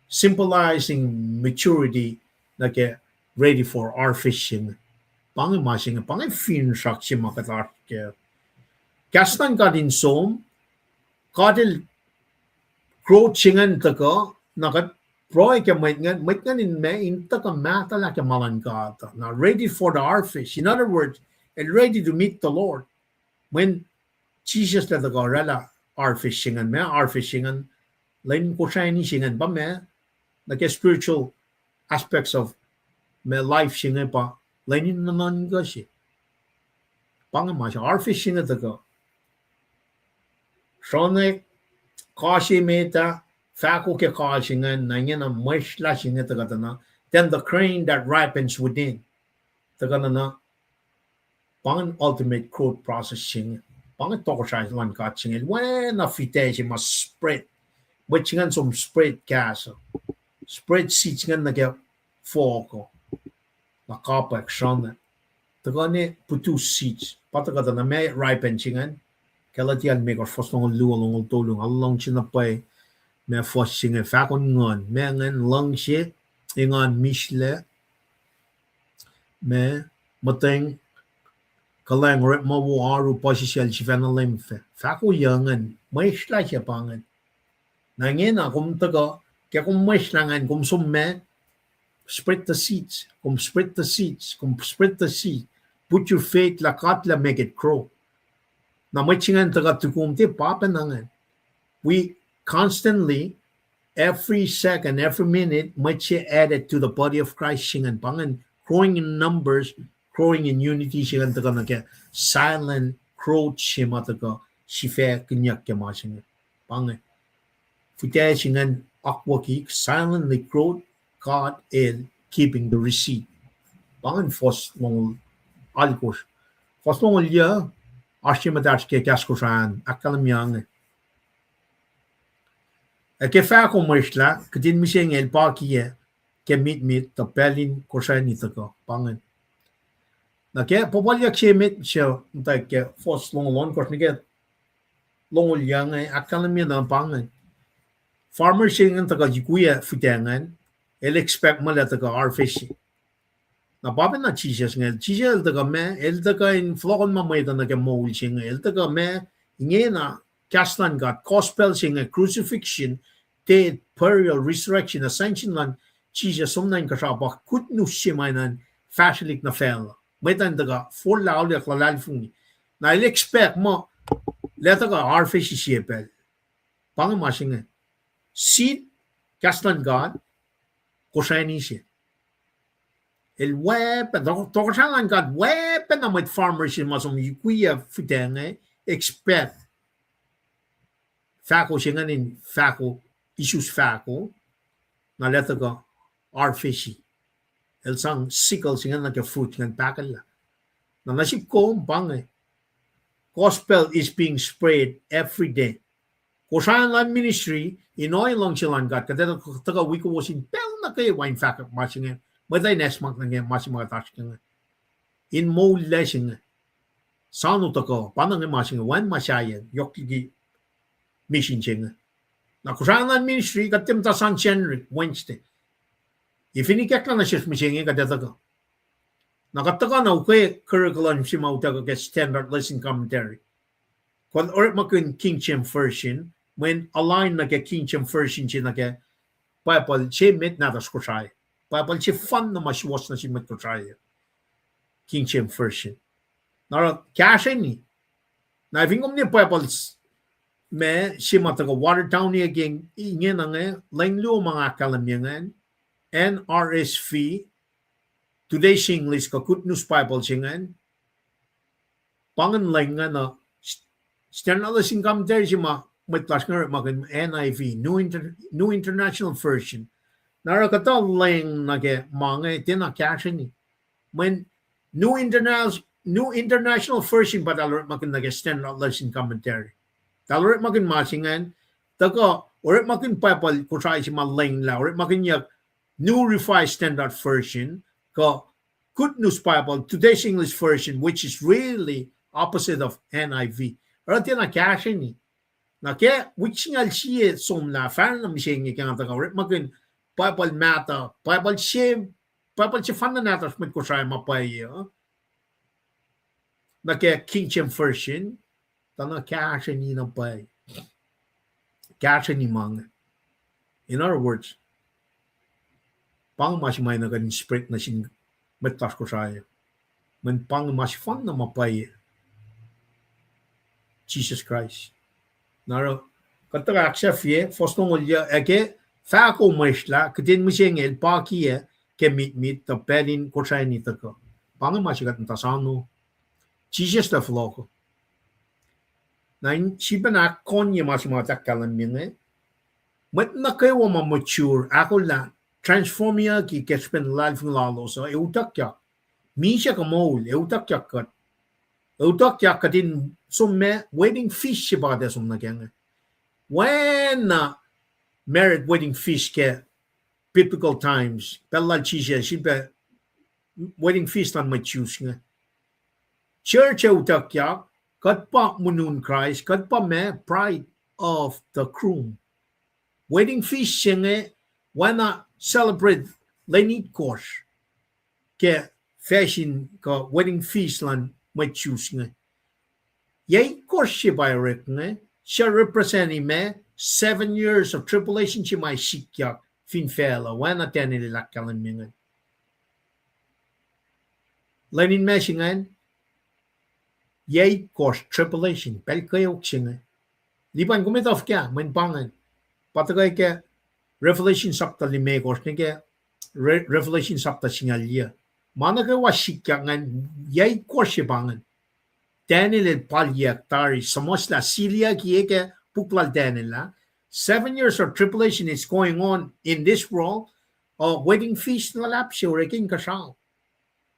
Symbolizing maturity nuh ke ready for harvest se inge. Pa inge ma se inge, pa inge finsrak se ma kuht oasr ke. Kahs luhn God in som, God El growth se ingacn tuhkuh, na kuht pruhe ke mwet ingacn, mwet ingacn in ma in tuhkuh mahtuhlah ke ma luhn God. Na ready for the harvest. In other words, el ready to meet the Lord. Mweyen Jisus El tuhkuh oraclah harvest se ingacn, ma harvest se ingacn, lwen kosrani se ingacn, pa ma, nuh ke spiritual aspects of ma life se inge pa, lwen in nuhnuhnkuh se. Pa inge ma se harvest se inge tuhkuh. Sronak, kuh se met ah, fahko ke kuh se ingacn, na ingena mihsrlah se inge tuhkuh tuh na, then the grain that ripens within. Tuhkuh na na, pa ingacn ultimate growth process se inge. Pa inge tohkohsrahi luhn God se inge. El oacna fihtac se ma spread. Mwet se ingacn som spread kahs uh. Spread seed se ingacn nuh ke fohk uh. Na kapwack sronak. Tuhkuh ne produce seeds. Pa tuhkuh tuh na ma ripen se ingacn. Galatia limekohsr fuhs longoul luo, longoul tolu, nga luhngse na pwacye ma fuhs se inge, fahkon nguhn, ma ingacn luhngse, engan, mihslac, ma, muhtweng, kuhlwacng, orekma wo, oaru, puhsisacl, sifacna leum fac. Fahko yuc ingacn, mihslac se pa ingacn. Na ingena kom tuhkuh, ke kom mihslac ingacn, kom som ma, spread the seeds, kom spread the seeds, kom spread the seed. Put your faith lah God lah make it grow. Na mwet se ingacn tuhkuh tukum tiac pa pacna ingacn. We constantly, every second, every minute, mwet se added to the body of Christ se ingacn, pa ingacn growing in numbers, growing in unity se ingacn tuhkuh nuh ke silent growth se ma tuhkuh sifackinyuck ke ma se inge. Pa inge. Fihtac se ingacn akwucki, silently growth, God El keeping the receipt. Pa ingacn fuhs longoul alkosr. Fuhs longoul yuc, oasr ye muhtahsr ke kahs Kosrae an, ahkkahlwemye inge. Ac ke fahko mihslac, kihtin mihsenge el pakiyac ke mitmit, tuh pacl in kosrani tuhkuh, pa ingacn. Na ke puhpuhlyuck se met se muhtwacwacack ke fuhs longoul ohnkohsr nuh ke longoul yuc inge, ahkkahlwemye na pa ingacn. Farmer se ingacn tuhkuh yukwiyac fihtac ingacn, el expect muh el ac tuhkuh harvest. Na pa pacna Jisus inge, Jisus El tuhkuh ma, El tuhkuh in fohlohkohnma mwet uh nuh ke moul se inge, El tuhkuh ma, ingena kahs luhn God, gospel se inge, crucifixion, death, burial, resurrection, ascension luhn Jisus, som na inkuhsrao pa good news se ma enenuh in fahsrwelihk nuh facluh. Mwet an tuhkuh forlah auliyak luhlahlfongi. Na el expect muh, lah tuhkuh harvest se sie pacl. Pa inge ma se inge. Seed, kahs luhn God, kosrani se. El weapon, tohkohsrahi luhn God weapon na mwet farmer se ma som ikwiyac fihtac inge, expect fahko se ingacn in fahko, isus fahko, na lah tuhkuh harvest. El sang sickle se ingacn nuh ke fruit ingacn pahkacllah. Na nuh sihk kom pa inge, gospel is being spread every day. Kosrae luhn ministry, in ohiyac luhngse luhn God, kuht ac tuhkuh wi kowos in pacl nuh kwewa in fahkwack ma se inge, mwet uh in acsmak nuh ke ma se ma kuht oasr ke inge. In moul lac se inge. Soano tuhkuh, pa na inge ma se inge, wacngihn ma sahyac, yohk liki mission se inge. Na Kosrae luhn ministry, kuht tiac muhta sang Sacnri, Wednesday. Fin ikacklah nuh sesr mihsenge kuht ac tuhkuh. Na kuht tuhkuh na ukwe curriculum se ma utuckuh ke standard lesson commentary. Kuht orekmakihn King James Version, mweyen align nuh ke King James Version se nuh ke Bible se met nahtuhsr Kosrae. Bible sefanna ma suwohs nuh sin mwet Kosrae. King James Version. Na oruh kahsrweni. Na fin kom ne Bible s-, ma se ma tuhkuh watered down ke ingena inge, lwen luo ma nga ahkkahlwemye ingacn, N R S V, Today's English, kuh Good News Bible se ingacn, pa ingacn lwen ingacn uh, Standard Lesson Commentary se ma mwet lasr inge orekmakihn N I V, New Inter-, New International Version. Na oruh kuhtuh lwen nuh ke ma inge tiacna kahsrweni. Mweyen New Interna-, New International Version pa eltahl orekmakihn nuh ke Standard Lesson Commentary. Eltahl orekmakihn ma se ingacn, tuhkuh orekmakihn Bible Kosrae se ma lwen lah orekmakihnyuck New Revised Standard Version, kuh Good News Bible, Today's English Version, which is really opposite of N I V. Oruh tiacna kahsrweni. Na ke wik singucul sie somlah, fahsr na mihsenge ke nga tuhkuh orekmakihn Bible mahtuh, Bible se, Bible sefanna nahtuhsr mwet Kosrae ma pwacye uh, nuh ke King James Version, tuh na kahsrweni na pwacye. Kahsrweni ma inge. In other words, pa inge ma se ma enenuh kuht in spread nuh sin mwet lasr Kosrae. Mweyen pa inge ma sefanna ma pwacye. Jisus Kraist. Na oruh, kuht tuhkuh ahksahfye, fuhs longoul yac, ac ke fahko mwesrlah, kihtin mihsenge el pakiyac ke mitmit, tuh pacl in Kosraeni tuhkuh. Pa inge ma se kuht muhta soano. Jisus el fohlohk. Na in sifilpac ahkkonye ma se ma kuht ahkkahlwemye inge. Mwet nuh kwewa ma mature, ahkolah, transformiyucki ke srihpen luhlahlfongi lalos uh, ac utuckyak. Misac kuh moul, ac utuckyak kuht. Ac utuckyak kuht in som ma wedding feast se pa kuht ac som nuh kac inge. Oacna marriage wedding feast ke biblical times, pacl lal Jisus, sifilpac wedding feast luhn mwet Jews inge. Church ac utuckyak, kuht pa munun Kraist, kuht pa ma bride of the groom. Wedding feast se inge, oacna celebrate lwen itkohsr ke fashion kuh wedding feast luhn mwet Jews inge. Yac itkohsr se pa orek inge, suc represent-i ma seven years of tribulation se ma sikyak fin facluh, oacna Daniel el ahkkahlwemye inge. Lwen in ma se ingacn, yac itkohsr tribulation, pacl kweok se inge. Lipan, kom etuh fuhkah, mweyen pa ingacn. Pa tuhkuh ke Revelation sapta limekohsr nuh ke Re-, Revelation sapta singucul yuc. Ma nuh kwewa sikyak ingacn, yac itkohsr se pa ingacn. Daniel el palyack tari, suhmuhslah, siliyucki ke puk lal Daniel ah, seven years of tribulation is going on in this world, uh, wedding feast luhlahp se orek inkuhsrao.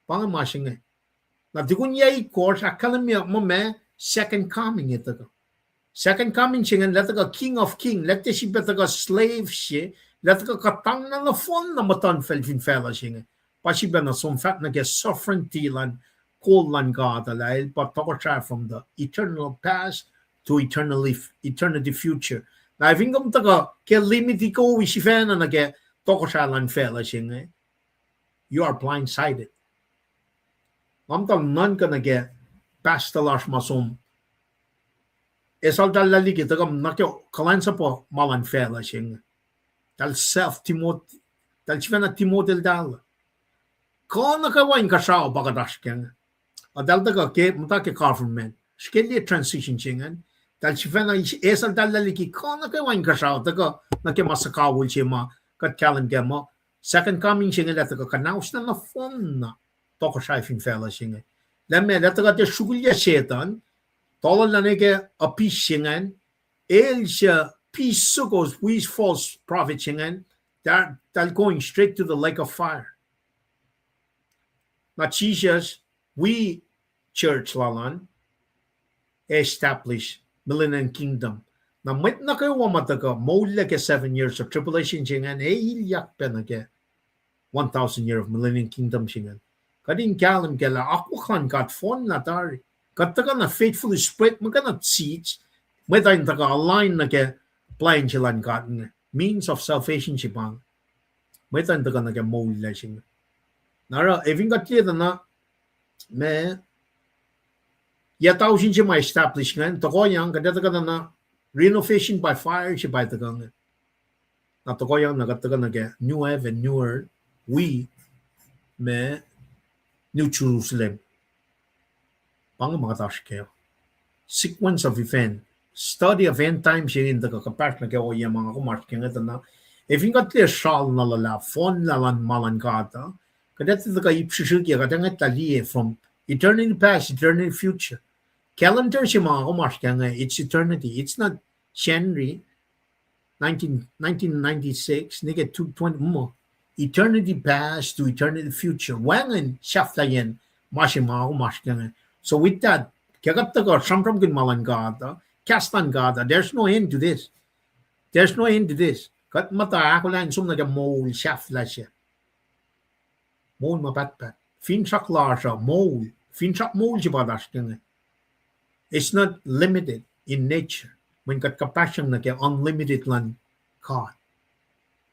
Pa inge ma se inge. Na tukun yac itkohsr, ahkkahlwemye muh ma second coming el tuhkuh. Second coming se ingacn, lah tuhkuh King of King, lah tiac sifilpac tuhkuh slave se, lah tuhkuh kuhtangna nohfohn na muhtuhnfacl fin facluh se inge. Pa sifilpac na som fahk nuh ke sovereignty luhn kol luhn God, lah el pa tohkohsrah from the eternal past to eternal, eternity future. Na fin kom tuhkuh ke limit ikowi sifacna nuh ke tohkohsrah luhn facluh se inge, you are blindsided. Nga muhta nuhnkuh nuh ke pastor lasr ma som esaltahllah liki tuhkuh nuh ke kuhlwacnsapuh ma luhn facluh se inge. Eltahl self-demote, eltahl sifacna demote eltahl. Kuh nuh kwewa inkuhsrao pa kuht oasr kac inge. Eltahl tuhkuh ke, muhta ke government. Srihke liye transition se ingacn. Eltahl sifacna eis-, eisacltahl liki kuh nuh kwewa inkuhsrao, tuhkuh nuh ke ma suhkawihl se ma kuht kahlwem kac muh second coming se inge lah tuhkuh kuhnauslah nohfohnna tohkohsrahi fin facluh se inge. Lah meac, lah tuhkuh tiac sruokilyac Setuhn, tuhlac nuh ke abyss se ingacn, el suc pisokos wi false prophet se ingacn, eltahl, eltahl going straight to the lake of fire. Na Jisus, wi church lal an, establish millennium kingdom. Na mwet nuh kwewa ma tuhkuh moullah ke seven years of tribulation se ingacn, ac ilyak pac nuh ke one thousand year of millennium kingdom se ingacn. Kuht in kahlwem kac lah akwuck luhn God fohnlah tari. Kuht tuhkuh na faithfully spread muhkwena seeds, mwet uh in tuhkuh align nuh ke plwacn se luhn God inge, means of salvation se pa inge. Mwet uh in tuhkuh nuh ke moullah se inge. Na oruh, ac fin kuht liye tuh na, ma, yac tausin se ma establish ingacn, tohkohyang, kuht ac tuhkuh na, na renovation by fire se pa tuhkuh inge. Na tohkohyang na kuht tuhkuh nuh ke new heaven, new earth, wi, ma, New Jerusalem. Pa inge ma kuht oasr kac. Sequence of event. Study of end time se in tuhkuh kuhpahsr nuh ke ohiyac ma nga kom oasr ke inge tuh na. Ac fin kuht liye sral na luhlahp, fohnlah luhn ma luhn God uh, kuht ac tuhkuh ip srihsrihkye, kuht ac ngwetlah liye from eternity past, eternity future. Calendar se ma nga kom oasr ke inge, it's eternity. It's not January nineteen, nineteen ninety-six, nwe ke two twenty, mo. Eternity past to eternity future. Wacngihn sahflahiyacn ma se ma kom oasr ke inge. So with that, ke kuht tuhkuh sramsramkihn ma luhn God uh, kahs luhn God uh, there's no end to this. There's no end to this. Kuht muhta ahkolah in som nuh ke moul sahflah se. Moul ma pahtpaht. Finsrak lasr uh moul. Finsrak moul se pa lasr ke inge. It's not limited in nature. Mweyen kuht kuhpahsryang nuh ke unlimited luhn God.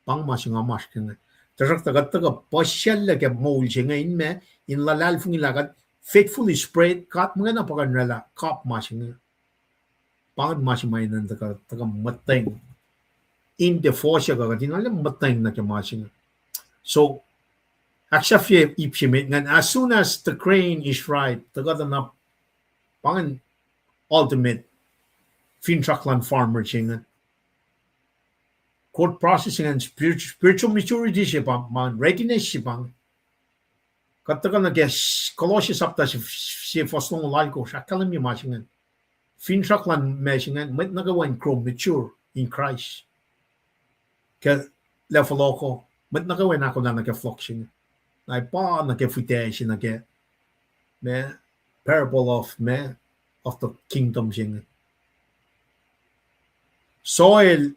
Pa inge ma se nga masr ke inge. Tuhsruhktuh kuht tuhkuh puhsisacllac ke moul se inge in ma, in luhlahlfongi lah kuht faithfully spread, God muhkwena pa kuh in oraclah kap ma se inge. Pa inge ma se ma enenuh in tuhkuh, tuhkuh muhtweng in tiac fohsack uh, kuht in arlac muhtweng nuh ke ma se inge. So, ahksahfye ip se met ingacn, as soon as the grain is ripe, tuhkuh tuh na, pa ingacn ultimate finsrak luhn farmer se ingacn. Growth process ingacn, spiritual, spiritual maturity se pa, ma readiness se pa inge. Kuht tuhkuh nuh ke Colossians chapter se, se fuhs longoul alkosr, ahkkahlwemye ma se ingacn. Finsrak luhn ma se ingacn, mwet nuh kwewa in grow mature in Christ. Ke lah fohlohko, mwet nuh kwewa in ahkolah nuh ke fohlohk se inge. Na pa nuh ke fihtac se nuh ke, ma, parable of, ma, of the kingdom se inge. Joel,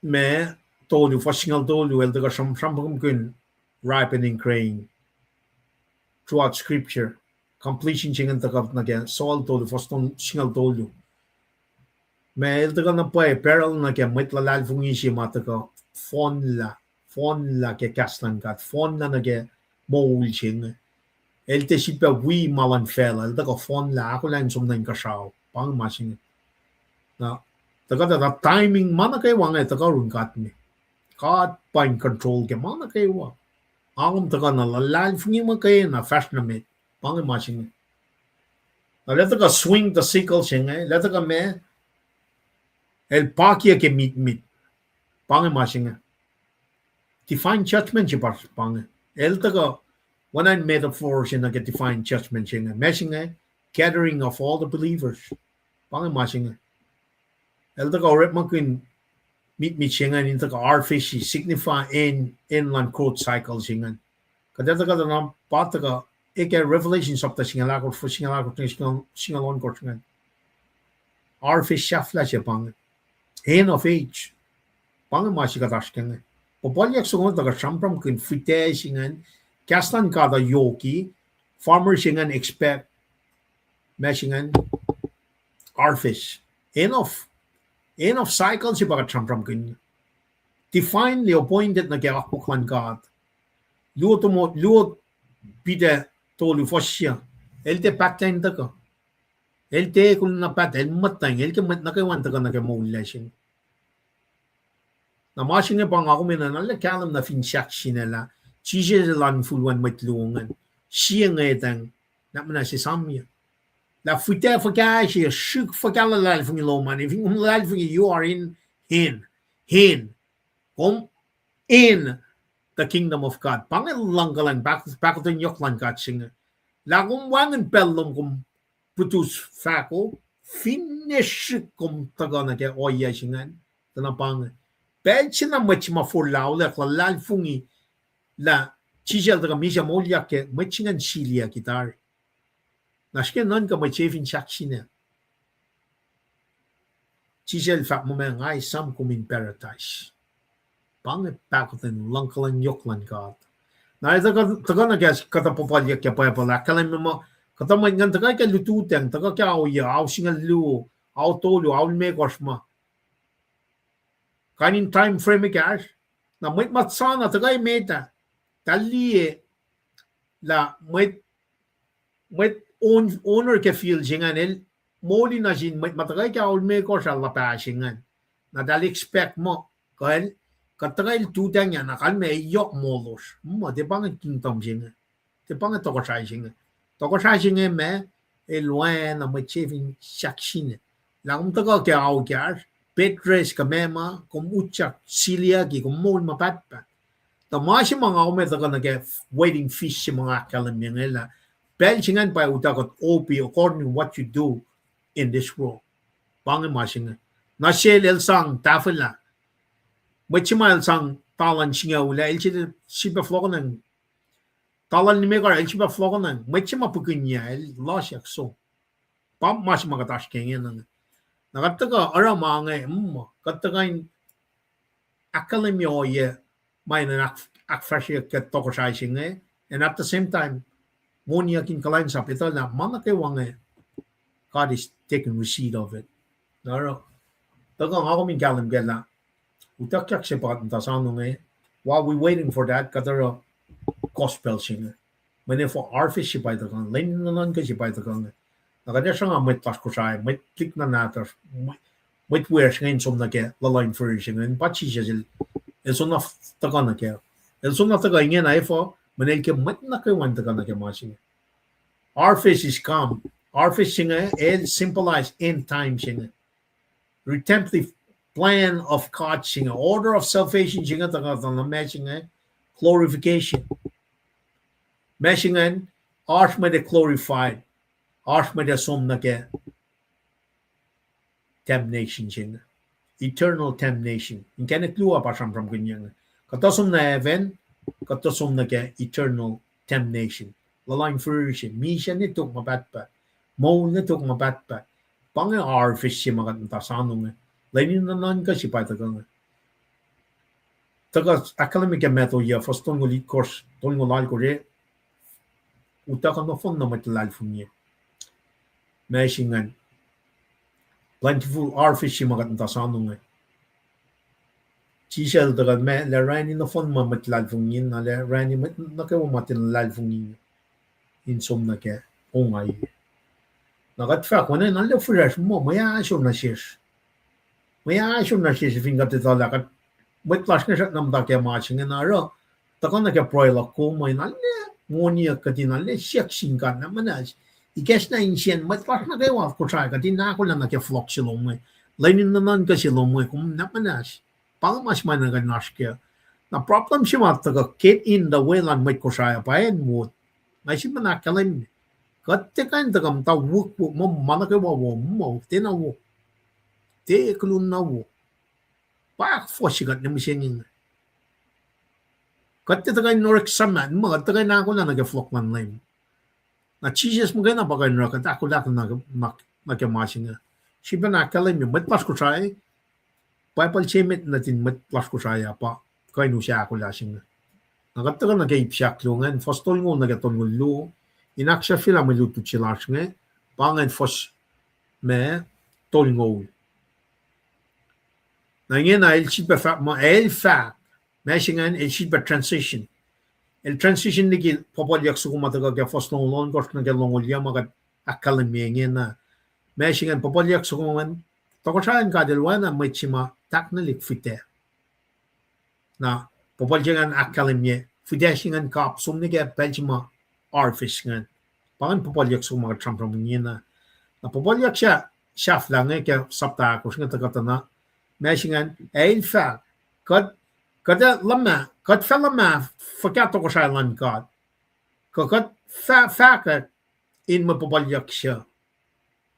ma, tolu, fuhs singucul tolu, el tuhkuh sram-, sramsramkihn ripening grain. Throughout scripture, completion se ingacn tuhkuh nuh ke Joel tolu, fuhs singucul tolu. Ma el tuhkuh na pwacye parallel nuh ke mwet luhlahlfongi se ma tuhkuh fohnlah, fohnlah ke kahs luhn God, fohnlah nuh ke moul se inge. El tiac sifilpac wi ma luhn facluh, el tuhkuh fohnlah, ahkolah in som nuh inkuhsrao, pa inge ma se inge. Na, tuhkuh tuh timing ma nuh kwewa inge tuhkuh yurin God me. God pa in control ke ma nuh kwewa. Nga kom tuhkuh na luhlahlfongi muhkwena fahsr nuh met. Pa inge ma se inge. Na el tuhkuh swing the sickle se inge, el tuhkuh ma, el pakiyac ke mitmit. Pa inge ma se inge. Divine judgment se pa, pa inge. El tuhkuh, oacna in metaphor se nuh ke divine judgment se inge. Ma se inge, gathering of all the believers. Pa inge ma se inge. El tuhkuh orekmakihn mitmit se ingacn in tuhkuh harvest, signify end, end luhn growth cycle se ingacn. Kuht ac tuhkuh tuh na pa tuhkuh, e ke Revelation chapter singucul ahkosr, fuhs singucul ahkosr, singucul, singucul ohnkohsr ingacn. Harvest sahflah se pa inge. End of age. Pa inge ma se kuht oasr ke inge. Puhpuhlyuck soko tuhkuh sramsramkihn fihtac se ingacn, kahs luhn God uh yoki, farmer se ingacn expect, ma se ingacn, harvest. End of, end of cycle se pa kuht sramsramkihn. Divinely appointed nuh ke akwuck luhn God. Luo Timo-, luo Peter tolu fuhs se. El tiac pahtlac in tuhkuh. El tiac kul na paht, el muhtweng, el ke mwet nuh kwewa in tuhkuh nuh ke moul lasr inge. Na ma se inge pa nga kom enenuh na lah kahlwem na fin sahk sinac lah Jisus el oan infulwen mwet luo ingacn. Sie ngwetacng, na muhnahs esamyac. Lah fihtac fuhkah se, srihk fuhkah luhlahlfongi lom an, fin kom luhlahlfongi, you are in, in, in. Kom in the kingdom of God. Pa inge luhngkuhlwacng, pahk-, pahkotwen yohk luhn God se inge. Lah kom wacngihn pacl lom kom putus fahko, finne srihk kom tuhkuh nuh ke ohiyac se ingacn, tuh na pa inge. Pacl se na mwet se ma forlah auliyak luhlahlfongi lah Jisus el tuhkuh misac moulyak ke mwet se ingacn siliyucki tari. Na srihke nuhnkuh mwet se fin sahk sinac. Jisus el fahk muh, ma nga esam kom in paradise. Pa inge pahkotwen luhngkuhlwacng yohk luhn God. Na el tuhkuh, tuhkuh nuh ke kuhtuh puhpuhlyuck ke Bible ahkkahlwemye muh kuhtuh mwet ingacn tuhkuh ke lututacng, tuhkuh ke ao yac, ao singucul luo, ao tolu, ao limekohsr ma. Kain in time frame ekahsr, na mwet ma sana tuhkuh emet ah, tahl liye lah mwet, mwet own-, owner ke field se ingacn el moli nuh sin mwet ma tuhkuh ke ao limekohsr ah luhpah se ingacn. Na tahl expect muh kuh el, kuht tuhkuh lututacng ah na kalmac yohk molos. Muh tiac pa inge kingdom se inge. Tiac pa inge tohkohsrahi se inge. Tohkohsrahi se inge ma el oacna mwet se fin sahk sinac. Lah kom tuhkuh ke ao ekahsr, bed rest kuh meac ma, kom utyak siliyucki, kom moul ma pahtpaht. Tuh ma se ma nga kom ac tuhkuh nuh ke wedding feast se ma nga ahkkahlwemye inge lah pacl se ingacn pa utuckuh opi according to what you do in this world. Pa inge ma se inge. Na sel el sang tahfwelah. Mwet se ma el sang talan singucul ah, el sel, sifilpac fohlohkohnacng. Talan limekohsr ah, el sifilpac fohlohkohnacng. Mwet se ma pihkihnyac, el lohsryak som. Pa ma se ma kuht oasr ke inge na inge. Na kuht tuhkuh oruh ma inge, mm, kuht tuhkuh in ahkkahlwemye ohiyac ma enenuh ahk-, ahkfahsryeyuck ke tohkohsrahi se inge, and at the same time, moniyuck in kuhlwacnsap etuh lah ma nuh kwewa inge, God is taking receipt of it. Na oruh, tuhkuh nga kom in kahlwem kac lah utuckyak se pa kuht muhta soano inge, while we waiting for that, kuht oruh gospel se inge. Mweyen efuh? Harvest se pa tuhkuh inge, lwen in nuhnuhnkuh se pa tuhkuh inge. Na kuht ac sruhnga mwet lasr Kosrae, mwet tuhlihk nuhnak, mwet, mwet wiyacsr inge in som nuh ke luhluh in fihrihr se inge, pa Jisus el, el soenna tuhkuh nuh kac. El soenna tuhkuh ingena efuh? Mweyen el ke mwet nuh kwewa in tuhkuh nuh ke ma se inge. Harvest is come. Harvest se inge el symbolize end time se inge. Redemptive plan of God se inge, order of salvation se inge, tuhkuh tuh na ma se inge, glorification. Ma se ingacn, oasr mwet ac glorified, oasr mwet ac som nuh ke damnation se inge, eternal damnation. Inkacnek luo pa sramsramkihnyuck inge. Kuhtuh som nuh heaven, kuhtuh som nuh ke eternal damnation. Luhluh in fihrihr se, misac ne tok ma pahtpaht, moul ne tok ma pahtpaht. Pa inge harvest se ma kuht muhta soano inge. Lwen in nuhnuhnkuh se pa tuhkuh inge. Tuhkuh ahkkahlwemye ke Matthew yac, fuhs tolngoul itkohsr, tolngoul alkohsr, utuckuh nohfohn na mwet luhlahlfongi. Ma se ingacn, plentiful harvest se ma kuht muhta soano inge. Jisus el tuhkuh ma lah orani nohfohn ma mwet luhlahlfongi, na lah orani mwet nuh kwewa ma tiac luhlahlfongi in som nuh ke ongaiyac. Na kuht fahk oacna, na lah fihrihr muh mwe ahsor nuh sesr. Mwe ahsor nuh sesr fin kuht etuh lah kuht, mwet lasr inge srackna muhta ke ma se inge na oruh, tuhkuh nuh ke pruhe luhk kom uh, na lah moniyuck kuht in, na lah siyuck sin God, na muhnahs. Ikacsna insiyacn mwet lasr nuh kwewa Kosrae kuht in ahkolah nuh ke flock se lom inge. Lwen in nuhnuhnkuh se lom inge, kom na muhnahs. Pa inge ma se ma na kuh in oasr kac. Na problem se ma tuhkuh get in the way luhn mwet Kosrae pa acn wo. Nga sifilpac ahkkahlwemye, kuht tiac kuh in tuhkuh muhta wihkwihk muh ma nuh kwewa wo, muh tiacna wo. Tiac kolun na wo. Pa ahkfohsye kuht ne mihsenge inge. Kuht tiac tuhkuh in orek suhmaht, muh kuht tuhkuh in ahkolah nuh ke flock luhn Leum. Na Jisus muhkwena pa kuh in oruh kuht ahkolah nuh, nuh, nuh ke ma se inge. Sifilpac ahkkahlwemye mwet lasr Kosrae, Bible se emet nuhtin mwet lasr Kosrae ah pa kuh in use ahkolah se inge. Na kuht tuhkuh nuh ke ip se ahkluo ingacn, fuhs tolngoul nuh ke tolngoul luo, in ahksahfyelah mwe lutlut se lasr inge, pa ingacn fuhs ma tolngoul. Na ingena el sifilpac fahk muh, el fahk, ma se ingacn el sifilpac transition. El transition liki puhpuhlyuck soko ma tuhkuh ke fuhs longoul ohnkohsr nuh ke longoul yuc ma kuht ahkkahlwemye ingena. Ma se ingacn puhpuhlyuck soko ingacn, tohkohsrahi luhn God el oacna mwet se ma tahknwelihk fihtac. Na puhpuhlyuck ingacn ahkkahlwemye, fihtac se ingacn kap som nuh ke pacl se ma harvest ingacn. Pa ingacn puhpuhlyuck soko ma kuht sramsramkihn ingena. Na puhpuhlyuck sa-, sahflah inge ke sapta ahkosr inge tuhkuh tuh na, ma se ingacn, ac el fahk, kuht, kuht ac luhma-, kuht fah luhmah fuhkah tohkohsrahi luhn God? Kuh kuht fah-, fahkwack in mwe puhpuhlyuck suc?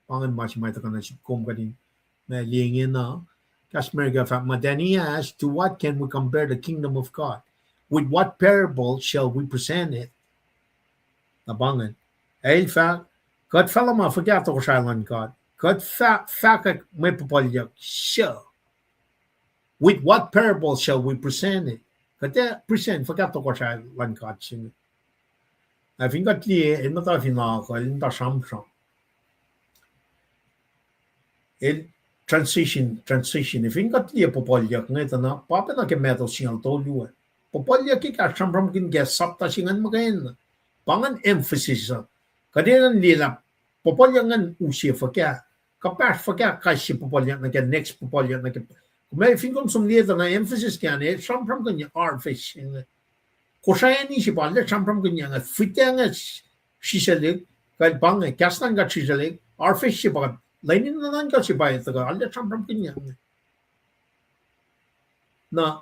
Pa ingacn ma se ma tuhkuh nuh sihk kom kuht in ma liye ingena. Kahs America fahk muh, then he asked, to what can we compare the kingdom of God? With what parable shall we present it? Na pa ingacn. El fahk, kuht fah luhmah fuhkah tohkohsrahi luhn God? Kuht fah-, fahkwack mwe puhpuhlyuck suc? With what parable shall we present it? Kuht ac present fuhkah tohkohsrahi luhn God se inge? Ac fin kuht liye, el muhta fin akucl, el muhta sramsram. El transition, transition. Ac fin kuht liye puhpuhlyuck inge tuh na, pa pacna ke Matthew singucul tolu ah. Puhpuhlyuck ekahsr sramsramkihn ke sapta se ingacn muhkwena. Pa ingacn emphasis uh. Kuht enenuh in liye lah puhpuhlyuck ingacn use fuhkah, kuhpahsr fuhkah kais sie puhpuhlyuck nuh ke next puhpuhlyuck nuh ke. Kom fin kom som liye tuh na emphasis ke an, el sramsramkihn harvest inge. Kosraeni se pa arlac sramsramkihn inge, fihtac inge sriselihk, kuh el pa inge, kahs luhn God sriselihk, harvest se pa, lwen in nuhnuhnkuh se pa el tuhkuh arlac sramsramkihn inge. Na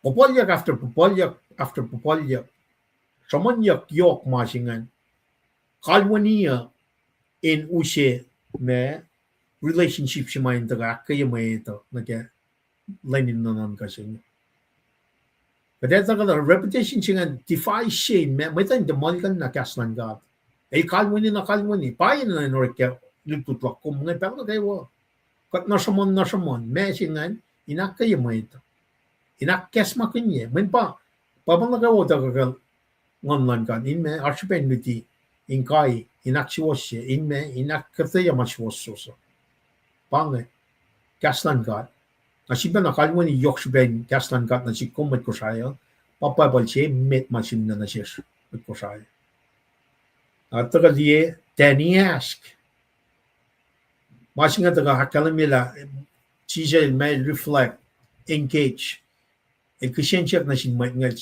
puhpuhlyuck after puhpuhlyuck after puhpuhlyuck, sruhmuhnyuck yohk ma se ingacn, kalweni uh in use ma relationship se ma in tuhkuh ahkkweye mwet uh nuh ke lwen in nuhnuhnkuh se inge. Kuht etuh kuh repetition se ingacn device se in ma-, mwet uh in tiac muhlkuhnlah kahs luhn God. El kalweni na kalweni, pa enenuh in orek ke lutlut luhk kom inge pacl nuh kwewa. Kuht na sruhmuhn, na sruhmuhn, ma se ingacn in ahkkweye mwet uh, in ahkacsmakihnye. Mweyen pa, pa pacl nuh kwewa tuhkuh ke Nguhn luhn God, in ma oasr srihpac in luti, in kai, in ahksuwohsye, in ma, in ahkkuhtweyac ma suwohswohs uh. Pa inge, kahs luhn God. Na sifilpacna kalweni yohk srihpac in kahs luhn God nuh sihk kom mwet Kosrae uh, pa Bible se emet ma sihmlac nuh sesr mwet Kosrae. Na tuhkuh liye, then he asked. Ma se inge tuhkuh ahkkahlwemye lah Jisus el ma el reflect, engage. El kihsen siyuck nuh sin mwet inge,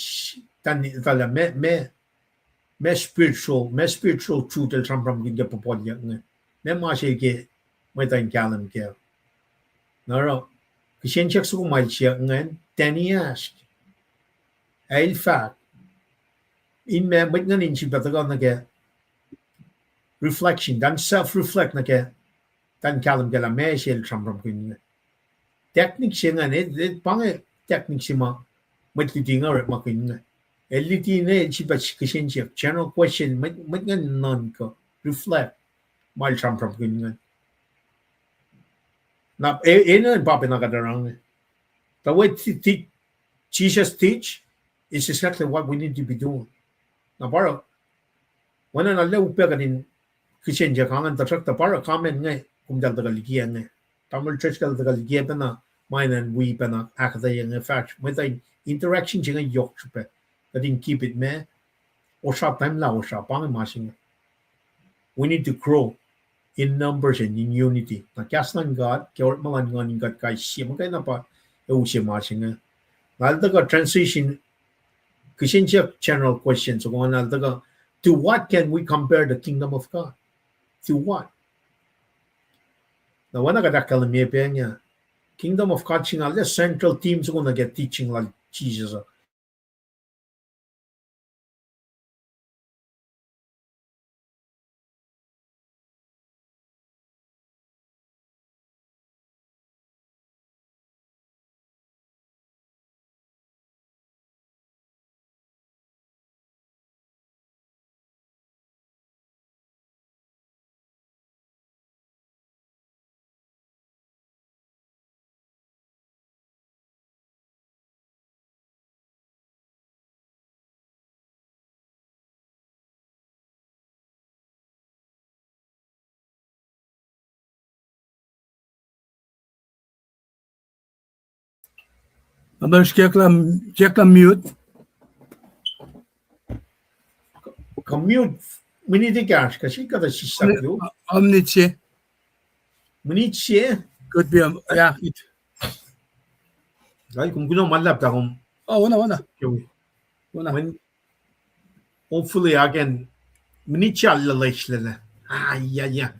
tan etuh lah ma, ma, ma spiritual, ma spiritual truth el sramsramkihn ke puhpuhlyuck inge. Ma ma se ke mwet uh in kahlwem kac. Na oruh, kihsen siyuck soko ma el siyuck ingacn, then he asked. Ac el fahk, in ma mwet ingacn in sifilpac tuhkuh nuh ke reflection, tan self-reflect nuh ke, tan kahlwem kac lah ma se el sramsramkihn inge. Technique se ingacn, el, el pa inge technique se ma mwet luti inge orekmakihn inge. El luti inge, el sifilpac kihsen siyuck, general question, mwet, mwet ingacn nuhnkuh, reflect, ma el sramsramkihn ingacn. Na, e, enenuh in pa pacna kuht oruh inge. The way t-, t-, Jesus teach is exactly what we need to be doing. Na pa oruh, oacna na arlac upac kuht in kihsen siyuck ingacn, tuhsruhktuh pa oruh comment inge, komtal tuhkuh likiyac inge. Tamuhlwel Driscoll tuhkuh likiyac pacna, ma enenuh in wi pacna ahkuhtweyac inge fahsr, mwet uh in interaction se inge yohk srihpac. Kuht in keep it ma, osra time lah osra, pa inge ma se inge. We need to grow in numbers and in unity. Na kahs luhn God, ke orekma luhn nguhn in kuht kais sie muhkwena pa, e use ma se inge. Na el tuhkuh transition, kihsen siyuck general question, so kom na el tuhkuh, to what can we compare the kingdom of God? To what? Na oacna kuht ahkkahlwemye pac inge, kingdom of God se inge arlac central theme soko nuh ke teaching lal Jesus uh. Others, check lah, check lah mute. Kuh mute, minit ekahsr, kuh sihk kuhtuh sislah tu. Minit se. Minit se. Could be, um, yeah, it. Kuh kom kuloh ma luhlahp lah kom Oh, wona, wona. Wona. Hopefully I can, minit sal luhleslacna. Ah, yeah, yeah.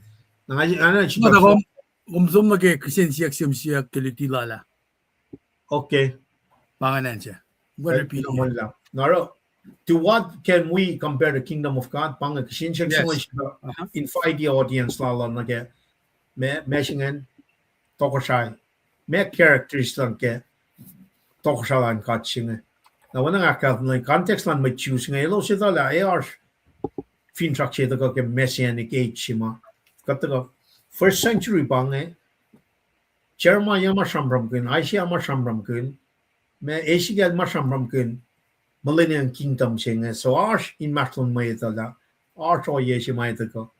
Na, na, na, na, kom, kom som nuh ke kihsen siyuck se ma siyuck ke luti lal ah. Okay. Pa ingacn se. Well, eh, repeat. Na oruh, to what can we compare the kingdom of God? Pa inge kihsen siyuck se ma invite audience lal uh nuh ke, ma, ma se ingacn, tohkohsrahi. Ma characters luhn ke tohkohsrahi luhn God se inge. Na oacna nga ahkkahlwemye context luhn mwet Jews inge, elos etuh lah ac oasr finsrak se tuhkuh ke Messianic age se ma. Kuht tuhkuh first century pa inge, Jeremiah ma sramsramkihn, Isaiah ma sramsramkihn, ma Ezekiel ma sramsramkihn, millennium kingdom se inge, so oasr inmahsrlon mwet uh lah, oasr ohiyac se ma tuhkuh,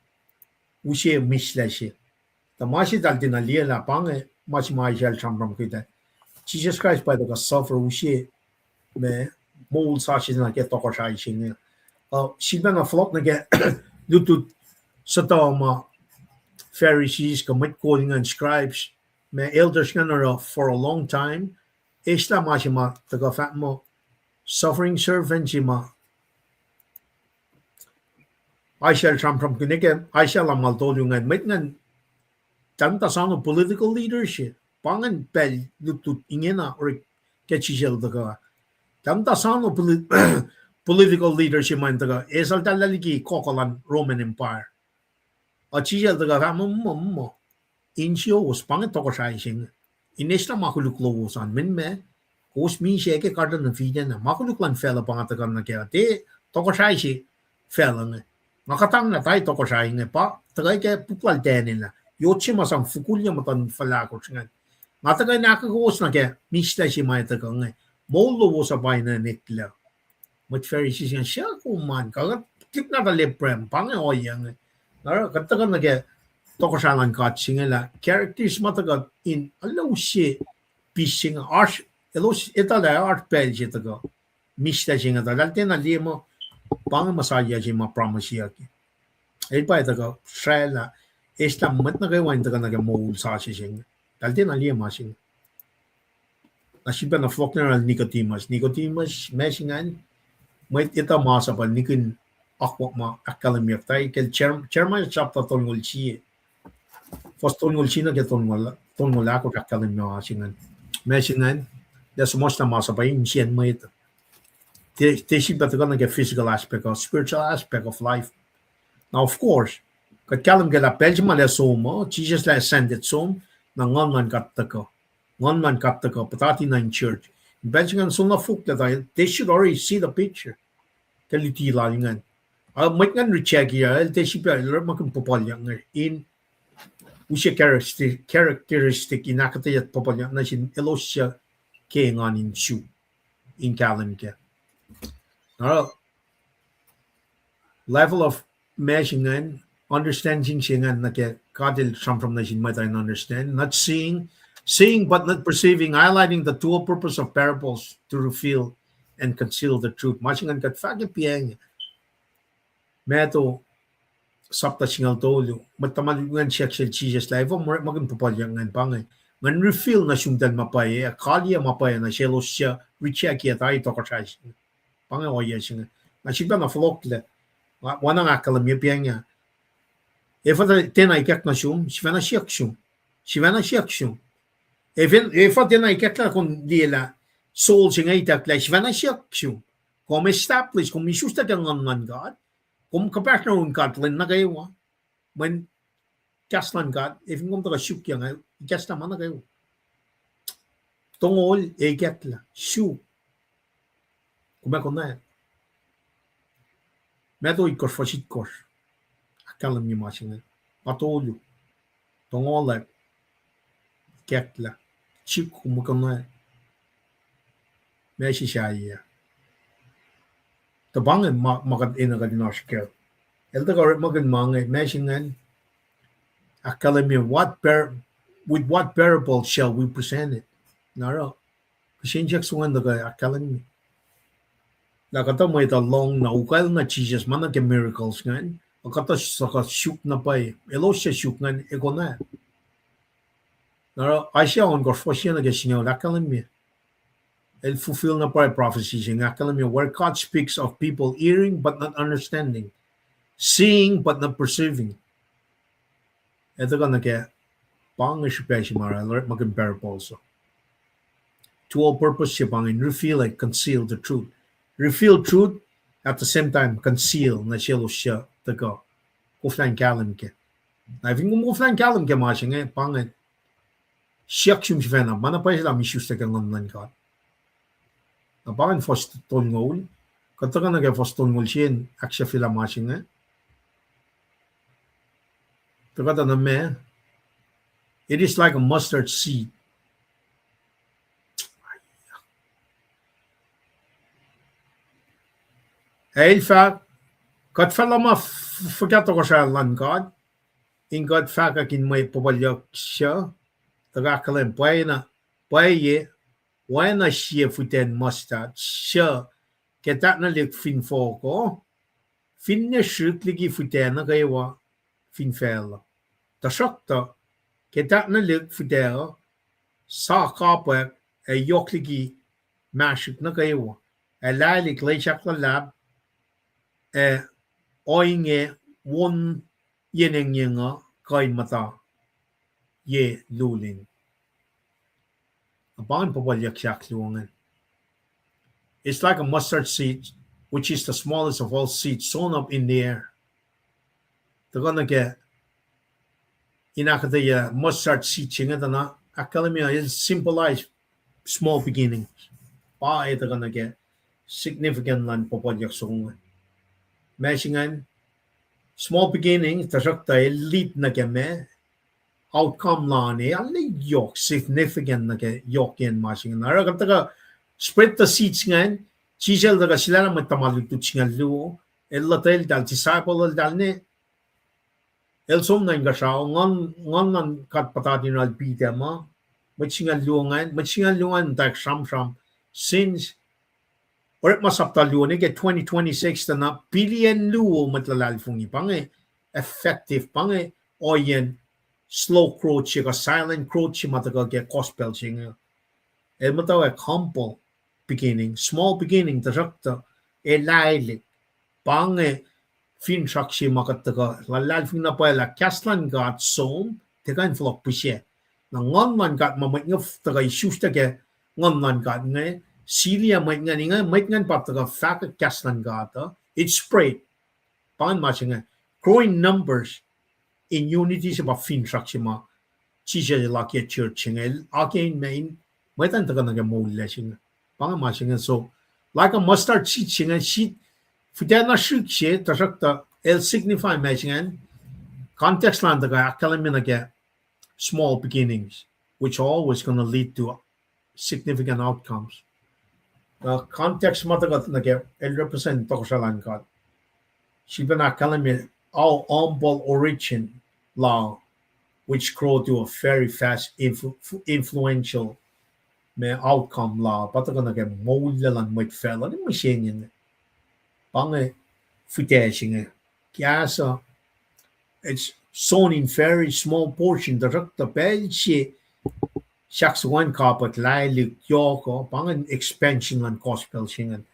use mihslac se. Tuh ma se eltahl tiacna liye lah pa inge ma se ma Isaiah el sramsramkihn ah. Jisus Kraist pa tuhkuh suffer, use ma moul sasuc nuh ke tohkohsrahi se inge. Uh, sifilpacna fohlohk nuh ke lutlut suhtuh ma Pharisees kuh mwet kol ingacn, scribes, ma elders ingacn oruh for a long time, eslah ma se ma tuhkuh fahk muh suffering servant se ma Isaiah el sramsramkihn ke Isaiah lumngaul tolu ingacn, mwet ingacn, eltahl muhta soano political leader se, pa ingacn pacl lutlut ingena oruh ke Jisus el tuhkuh. Eltahl muhta soano polit-, political leader se ma in tuhkuh esaltahllah liki kohkoh luhn Roman Empire. Uh, Jisus el tuhkuh fahk muh, muh, muh, insiyowos, pa inge tohkohsrahi se inge. In eslah ma koluk lowos an, mean ma, kowos misac ke Garden of Eden ah, ma koluk luhn facluh pa nga tuhkuh nuh kac, tiac tohkohsrahi se facluh inge. Nga kuhtanglah tari tohkohsrahi inge, pa tuhkuh ke puk lal Daniel ah, yot se ma sang fokoko muhtuhn fuhlahkosr ingacn. Nga tuhkuh in ahkkweye kowos nuh ke mihslac se ma tuhkuh inge. Moul lowos uh pa enenuh eklac. Mwet Pharisees ingacn, suk kom an, kuht tuhlihk nahtuhl Abraham, pa inge ohiyac inge. Na oruh kuht tuhkuh nuh ke tohkohsrahi luhn God se inge lah characters ma tuhkuh in elos se, pis se inge, oasr, elos etuh lah oasr pacl se tuhkuh mihslac se inge, tuh eltahl tiacna liye muh pa inge Messiah se ma promise-yuck. El pa tuhkuh sraclah, eslah mwet nuh kwewa in tuhkuh nuh ke moul sasuc se inge. Eltahl tiacna liye ma se inge. Na sifilpacna fohlohk nuh sel Nicodemus. Nicodemus, ma se ingacn, mwet etuh masap uh, nihkihn akwuck ma ahkkahlwemyeyuck tari ke Jer-, Jeremiah chapter tolngoul sie. Fuhs tolngoul sie nuh ke tolngoul, tolngoul ahkosr ahkkahlwemye ma se ingacn. Ma se ingacn, lah suhmuhslah masap uh insiyacn mwet. Tiac, tiac sifilpac tuhkuh nuh ke physical aspect uh, spiritual aspect of life. Now, of course, kuht kahlwem ke lah pacl se ma el som uh, Jisus el ascended som, na Nguhn luhn God tuhkuh. Nguhn luhn God tuhkuh, puhtati nuh in church. In pacl se ingacn soenna fohlohk lah, they should already see the picture ke luti lal ingacn. Uh, mwet ingacn reject-i, uh, el tiac sifilpac, el orekmakihn puhpuhlyuck inge in use character-, characteristic in ahkuhtweyac puhpuhlyuck nuh sin elos suc ke engan in suk, in kahlwem kac. Uh, level of ma se ingacn, understanding se ingacn nuh ke God el sramsram nuh sin mwet uh in understand, not seeing, seeing but not perceiving, highlighting the dual purpose of parables to reveal and conceal the truth. Ma se ingacn kuht fahk ke piacng, Matthew sapta singucul tolu, mwet tuhma lutlut ingacn siyuck sel Jisus lah efuh kom orekmakihn puhpuhlyuck ingacn, pa inge, ngan reveal nuh sumtahl ma pwacye, ac kaliyac ma pwacye nuh selos suc reject-i tari tohkohsrahi se inge. Pa inge ohiyac se inge. Na sifilpacna fohlohklac, oacna nga ahkkahlwemye piacng ah, efuh tiacna ikack nuh sum, sifacna siyuck sum. Sifacna siyuck sum. Efuh, efuh tiacna ikacklah kom liye lah soul se inge itucklac, sifacna siyuck sum. Kom establish, kom isuslac ke Nguhn luhn God. Kom kuhpahsr nuh yurin God lwen nuh kwewa. Mweyen kahs luhn God, efin kom tuhkuh suk yuc, ikacslah ma nuh kwewa. Tongol ac ikacklah, suk. Kom ac konwacack. Matthew itkohsr fuhs itkohsr, ahkkahlwemye ma se inge. Ma tolu. Tongolack, ikacklah, suk, kom ac konwacack. Ma se sahyac. Tuh pa inge ma, ma kuht enenuh kuht in oasr kac. El tuhkuh orekmakihn ma inge, ma se ingacn, ahkkahlwemye, what par-, with what parable shall we present it? Na oruh, kihsen siyuck se ingacn tuhkuh ahkkahlwemye lah kuhtuh mwet uh lohng na ukwacl na Jisus ma nuh ke miracles ingacn, ac kuhtuh suhkuh suk na pwacye, elos suc suk ingacn ac konwacack. Na oruh Isaiah ohnkohsr fuhs se nuh ke singucul ahkkahlwemye, El fulfill na pwacye prophecy se inge, ahkkahlwemye, where God speaks of people hearing but not understanding, seeing but not perceiving. Ac tuhkuh nuh ke, pa inge srihpac se ma orekmakihn parables uh. Dual purpose se pa inge in reveal ac conceal the truth. Reveal truth, at the same time conceal nuh selos suc tuhkuh koflah in kahlwem kac. Na fin kom koflah in kahlwem kac ma se inge, pa inge siyuck sum sifacna, ma na pwacye lah misuslah ke Nguhn luhn God. Na pa inge fuhs tolngoul. Kuht tuhkuh nuh ke fuhs tolngoul se in ahksahfyelah ma se inge. Tuhkuh tuh na ma, it is like a mustard seed. Ac el fahk, kuht fah luhma f-, fuhkah tohkohsrahi luhn God in kuht fahkwack in mwe puhpuhlyuck suc, tuhkuh ahkkahlwem pwacyena, pwacye, oacna sie fitacn mustard suc ke tahfnalihk fin fohk uh, finne srihk liki fitacl nuh kwewa fin facluh. Tuhsruhktuh ke tahfnalihk fitacl uh, sa kapwack ac yohk liki mahsrihk nuh kwewa, ac lahlihk lwesahk luhlahp, ac ohinge won yen engyeng uh kuh in muhta ye lulin. Na pa inge puhpuhlyuck se ahkluo ingacn. It's like a mustard seed, which is the smallest of all seeds sown up in the air. Tuhkuh nuh ke in ahkuhtweyac mustard seed se inge tuh na ahkkahlwemye el symbolize small beginnings. Pa e tuhkuh nuh ke significant luhn puhpuhlyuck soko inge. Ma se ingacn, small beginnings, tuhsruhktuh el lead nuh ke ma outcome lal e arlac yohk significant nuh ke yohk in ma se ingacn. Oruh kuht tuhkuh spread the seeds ingacn, Jisus el tuhkuh sulaclah mwet tuhma lutlut singucul luo, el lotwelah disciple eltahl ne, el som nuh inkuhsrao, nguhn, nguhn luhn God puhtatyunuhl Peter ma, mwet singucul luo ingacn, mwet singucul luo ingacn muhtwacwacack sramsram, since orekma sapta luo nuh ke twenty twenty-six tuh na billion luo mwet luhlahlfongi, pa inge effective, pa inge ohiyacn slow growth se kuh silent growth se ma tuhkuh ke gospel se inge. El muhtwacwacack humble beginning, small beginning, tuhsruhktuh el lahlihk. Pa inge finsrak se ma kuht tuhkuh luhlahlfongi na pwacye lah kahs luhn God som, tiac kuh in fohlohk pihsac. Na nguhn luhn God ma mwet inge tuhkuh isuslac ke nguhn luhn God inge, siliyac mwet ingacn, inge mwet ingacn pa tuhkuh fahkwack kahs luhn God uh, it spread. Pa inge ma se inge, growing numbers in unity se pa finsrak se ma Jisus el akiyac church se inge, el akiyac in ma in mwet an tuhkuh nuh ke moul lac se inge. Pa inge ma se inge, so, like a mustard seed se inge, seed, fitacl na srihk se, tuhsruhktuh el signify ma se ingacn, context lal an tuhkuh ahkkahlwemye nuh ke small beginnings, which are always gonna lead to significant outcomes. Na context ma tuhkuh nuh ke el represent tohkohsrahi luhn God. Sifilpacna ahkkahlwemye how humble origin lal, which grow to a very fast influ-, influential ma outcome lal, pa tuhkuh nuh ke moul lac luhn mwet facluh, mihsenge. Pa inge fitacl se inge. Kahs uh, it's sown in very small portion, tuhsruhktuh pacl se sahk soko an kapwack lahlihk yohk uh, pa ingacn expansion luhn gospel se ingacn.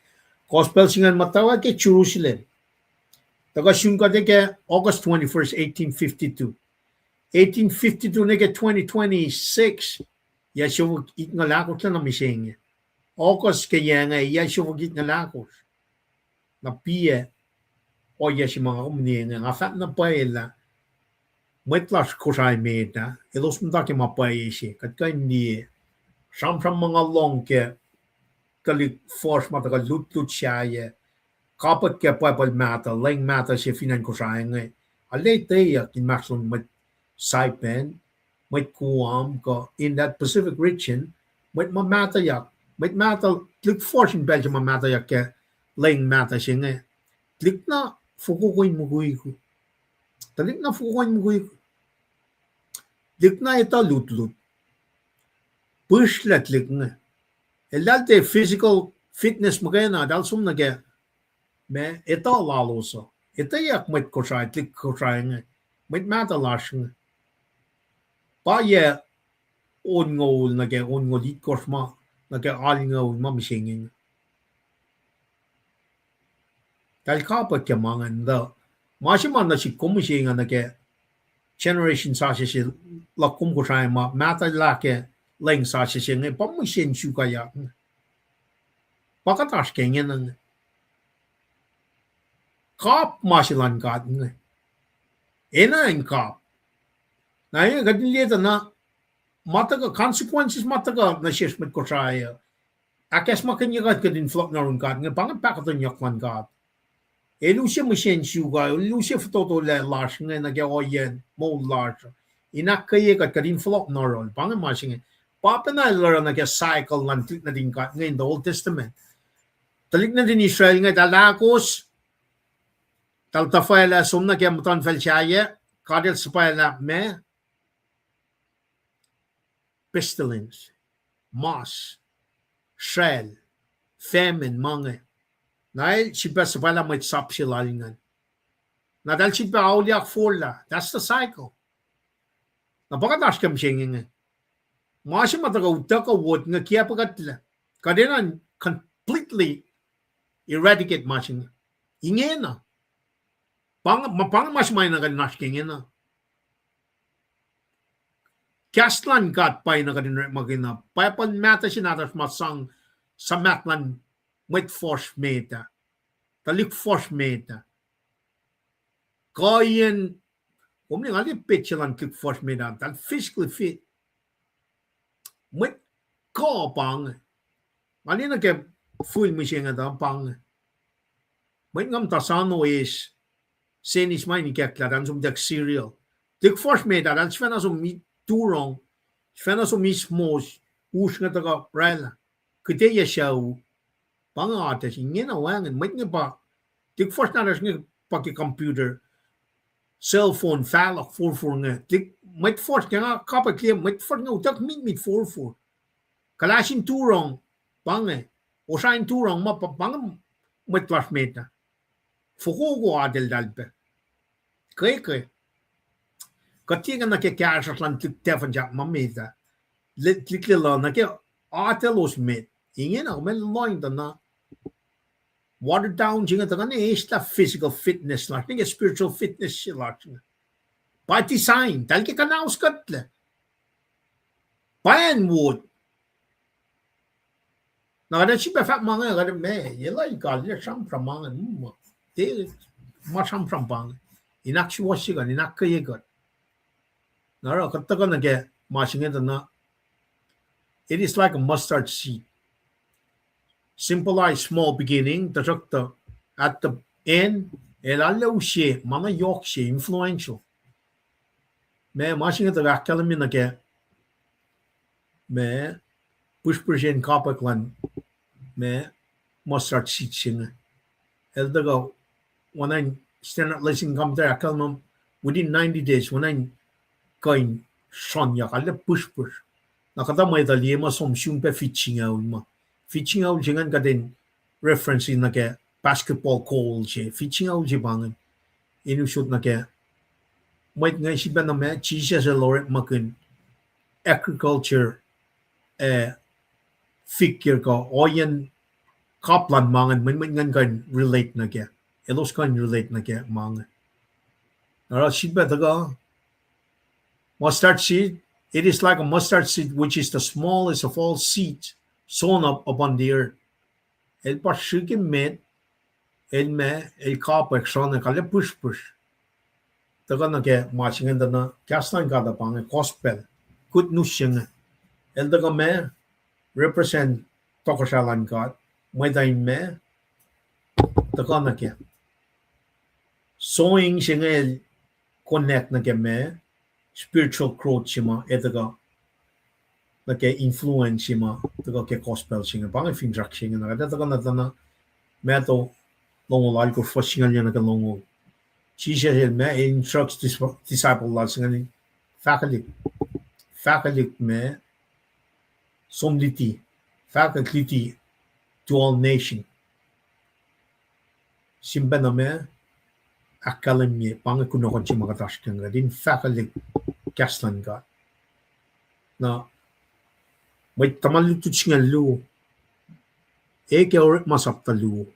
Gospel se ingacn muhtwacwacack ke Jerusalem. Tuhkuh sun kuht ke August twenty-first, eighteen fifty-two. Eighteen fifty-two nuh ke twenty twenty-six, yac siofok itngucul ahkosr na mihsenge. August ke yac inge, yac siofok itngucul ahkosr. Na piac ohiyac se ma nga kom liye inge, nga fahk na pwacye lah mwet lasr Kosrae met ah, elos muhta ke ma pwacye se, kuht kuh in liye. Sramsram ma nga lohng ke tuhlihk fuhsr ma tuhkuh lutlut sahyac, kapwack ke Bible mahtuh, leng mahtuh se fin acn Kosrae inge, arlac etweyuck inmahsrlon mwet Saipan, mwet Guam, kuh in that Pacific region, mwet ma mahtuhyak, mwet mahtuh, tuhlihk fuhsr in pacl se ma mahtuhyak ke leng mahtuh se inge, tuhlihk na fokoko in mukwikwi. Tuhlihk na fokoko in mukwikwi. Tuhlihk na etuh lutlut. Pihsrlac tuhlihk inge. Eltahl tiac physical fitness muhkwena, eltahl som nuh ke ma etuh lalos uh. Etweyuck mwet Kosrae, tuhlihk Kosrae inge, mwet mahtuh lasr inge. Pa yac onngoul nuh ke onngoul itkohsr ma nuh ke alngoul ma mihsenge inge. Tahl kapwack ke ma ingacn tuh, ma se ma nuh sihk kom mihsenge nuh ke generation sasuc se luhk kom Kosrae ma mahtuhlah ke lwen sasuc se inge pa mihsen sukaiyak inge. Pa kuht oasr ke ingena inge. Kap ma se luhn God inge. Enenuh in kap. Na inge kuht in liye tuh na ma tuhkuh, consequences ma tuhkuh nuh sesr mwet Kosrae uh, ahkacsmakihnye kuht kuht in fohlohk nuh yurin God inge, pa inge pahkotwen yohk luhn God. El use mihsen suk uh, el use fototolac lasr inge nuh ke ohiyacn moul lasr uh, in ahkkweye kuht kuht in fohlohk nuh yohrohl. Pa inge ma se inge. Pa pacna el oruh nuh ke cycle luhn tuhlihk nuhtin God inge in the Old Testament. Tuhlihk nuhtin Israel inge tahl ahkos, tahl tuhfahlah som nuh ke muhtuhnfacl sahyac, God el suhpwaclah ma pestilence, mas, sral, famine, ma inge. Na el sifilpac suhpwaclah mwet sap se lal ingacn. Na tahl sifilpac auliyak forlah. That's the cycle. Na pa kuht oasr ke mihsenge inge. Ma se ma tuhkuh utuckuh wot inge kiacpwe kuhtlac. Kuht enenuh in completely eradicate ma se inge. Ingena. Pa inge ma se ma enenuh kuht in oasr ke ingena. Kahs luhn God pa enenuh kuht in orekmakihn uh. Bible mahtuh se nahtuhsr ma sang suhmaht luhn mwet fuhsr met ah, tuhlihk fuhsr met ah. Kuhiyacn, kom liye nga liye petsac luhn tuhlihk fuhsr met ah, tahl physically fit. Mwet kuh pa inge. Nga liye nuh ke fihl mihsenge tuh pa inge. Mwet nga muhta sano eis senis ma in ikacklah, tahl som ituck cereal. Tuhlihk fuhsr met ah, tahl sifacna som turong, sifacna som ismos, us inge tuhkuh oraclah. Kuhtwena sucu, pa inge atac se ingena wacngihn, mwet inge pa, tuhlihk fuhsr nahtuhsr inge pa ke computer, cell phone, fahluhk forfor inge. Tuhlihk mwet fuhsr ke nga kapwack liye, mwet fuhsr inge utuck mitmit forfor. Kuhlahs in turong, pa inge, osra in turong ma pa, pa inge mwet lasr met ah. Fokoko atel tahl pac. Kweke. Kuht tiac nuh ke kahsruhsr luhn tuhlihk tahfuhn sahk ma met ah. Tuhlihk lelu nuh ke atelos met. Ingena kom lohng tuh na watered down se inge tuhkuh na eslah physical fitness lasr, nuh ke spiritual fitness se lasr inge. By design, tahl ke kuhnaus kuhtlac. Pa acn wot. Na kuht ac sifilpac fahk ma inge, kuht ac ma, ye lah ikal, ye sramsram ma inge, mm, tiac ma sramsram pa inge. In ahksuwohsye kuht, in ahkkweye kuht. Na oruh kuht tuhkuh nuh ke ma se inge tuh na, it is like a mustard seed. Symbolize small beginning, tuhsruhktuh at the end, el arlac use ma na yohk se, influential. Ma, ma se inge tuhkuh ahkkahlwemye nuh ke, ma, pihsrpihsr in kapwack luhn, ma, mustard seed se inge. El tuhkuh, oacna in Standard Lesson Commentary ahkkahlwemye, within ninety days, oacna in kuh in sruhnyuck, arlac pihsrpihsr. Na kuhtuh mwet uh liye ma som sun pac feet singucul ma. Feet singucul se ingacn kuht in reference nuh ke basketball goal se, feet singucul se pa ingacn. In usot nuh ke mwet inge sifacna ma, Jisus el orekmakihn agriculture, eh, figure kuh ohiyacn kap luhn ma ingacn, mwet, mwet ingacn kuh in relate nuh ke. Elos kuh in relate nuh ke ma inge. Na oruh sifilpac tuhkuh, mustard seed, it is like a mustard seed, which is the smallest of all seeds sown up upon the earth. El pa srihke met, el ma, el kapwack sruhne, arlac pihsrpihsr. Tuhkuh nuh ke ma se ingacn tuh na, kahs luhn God uh pa inge, gospel, good news se inge. El tuhkuh ma, represent tohkohsrahi luhn God, mwet uh in ma, tuhkuh nuh ke sowing se inge el connect nuh ke ma, spiritual growth se ma, el tuhkuh nuh ke influence se ma, tuhkuh ke gospel se inge, pa inge finsrak se inge, na kuht ac tuhkuh na tuh na, Matthew longoul alkosr fuhs singucul yuc nuh ke longoul. Jisus el ma, el instruct dis-, disciple lal se inge, fahkwelihk, fahkwelihk ma, som luti, fahkwelihk luti to all nation. Sifacna ma, ahkkahlwemye, pa inge kunohkohn se ma kuht oasr ke inge, kuht in fahkwelihk kahs luhn God. Na, Mwet tuhma lutlut singucul luo. Ac ke Orekma sapta luo.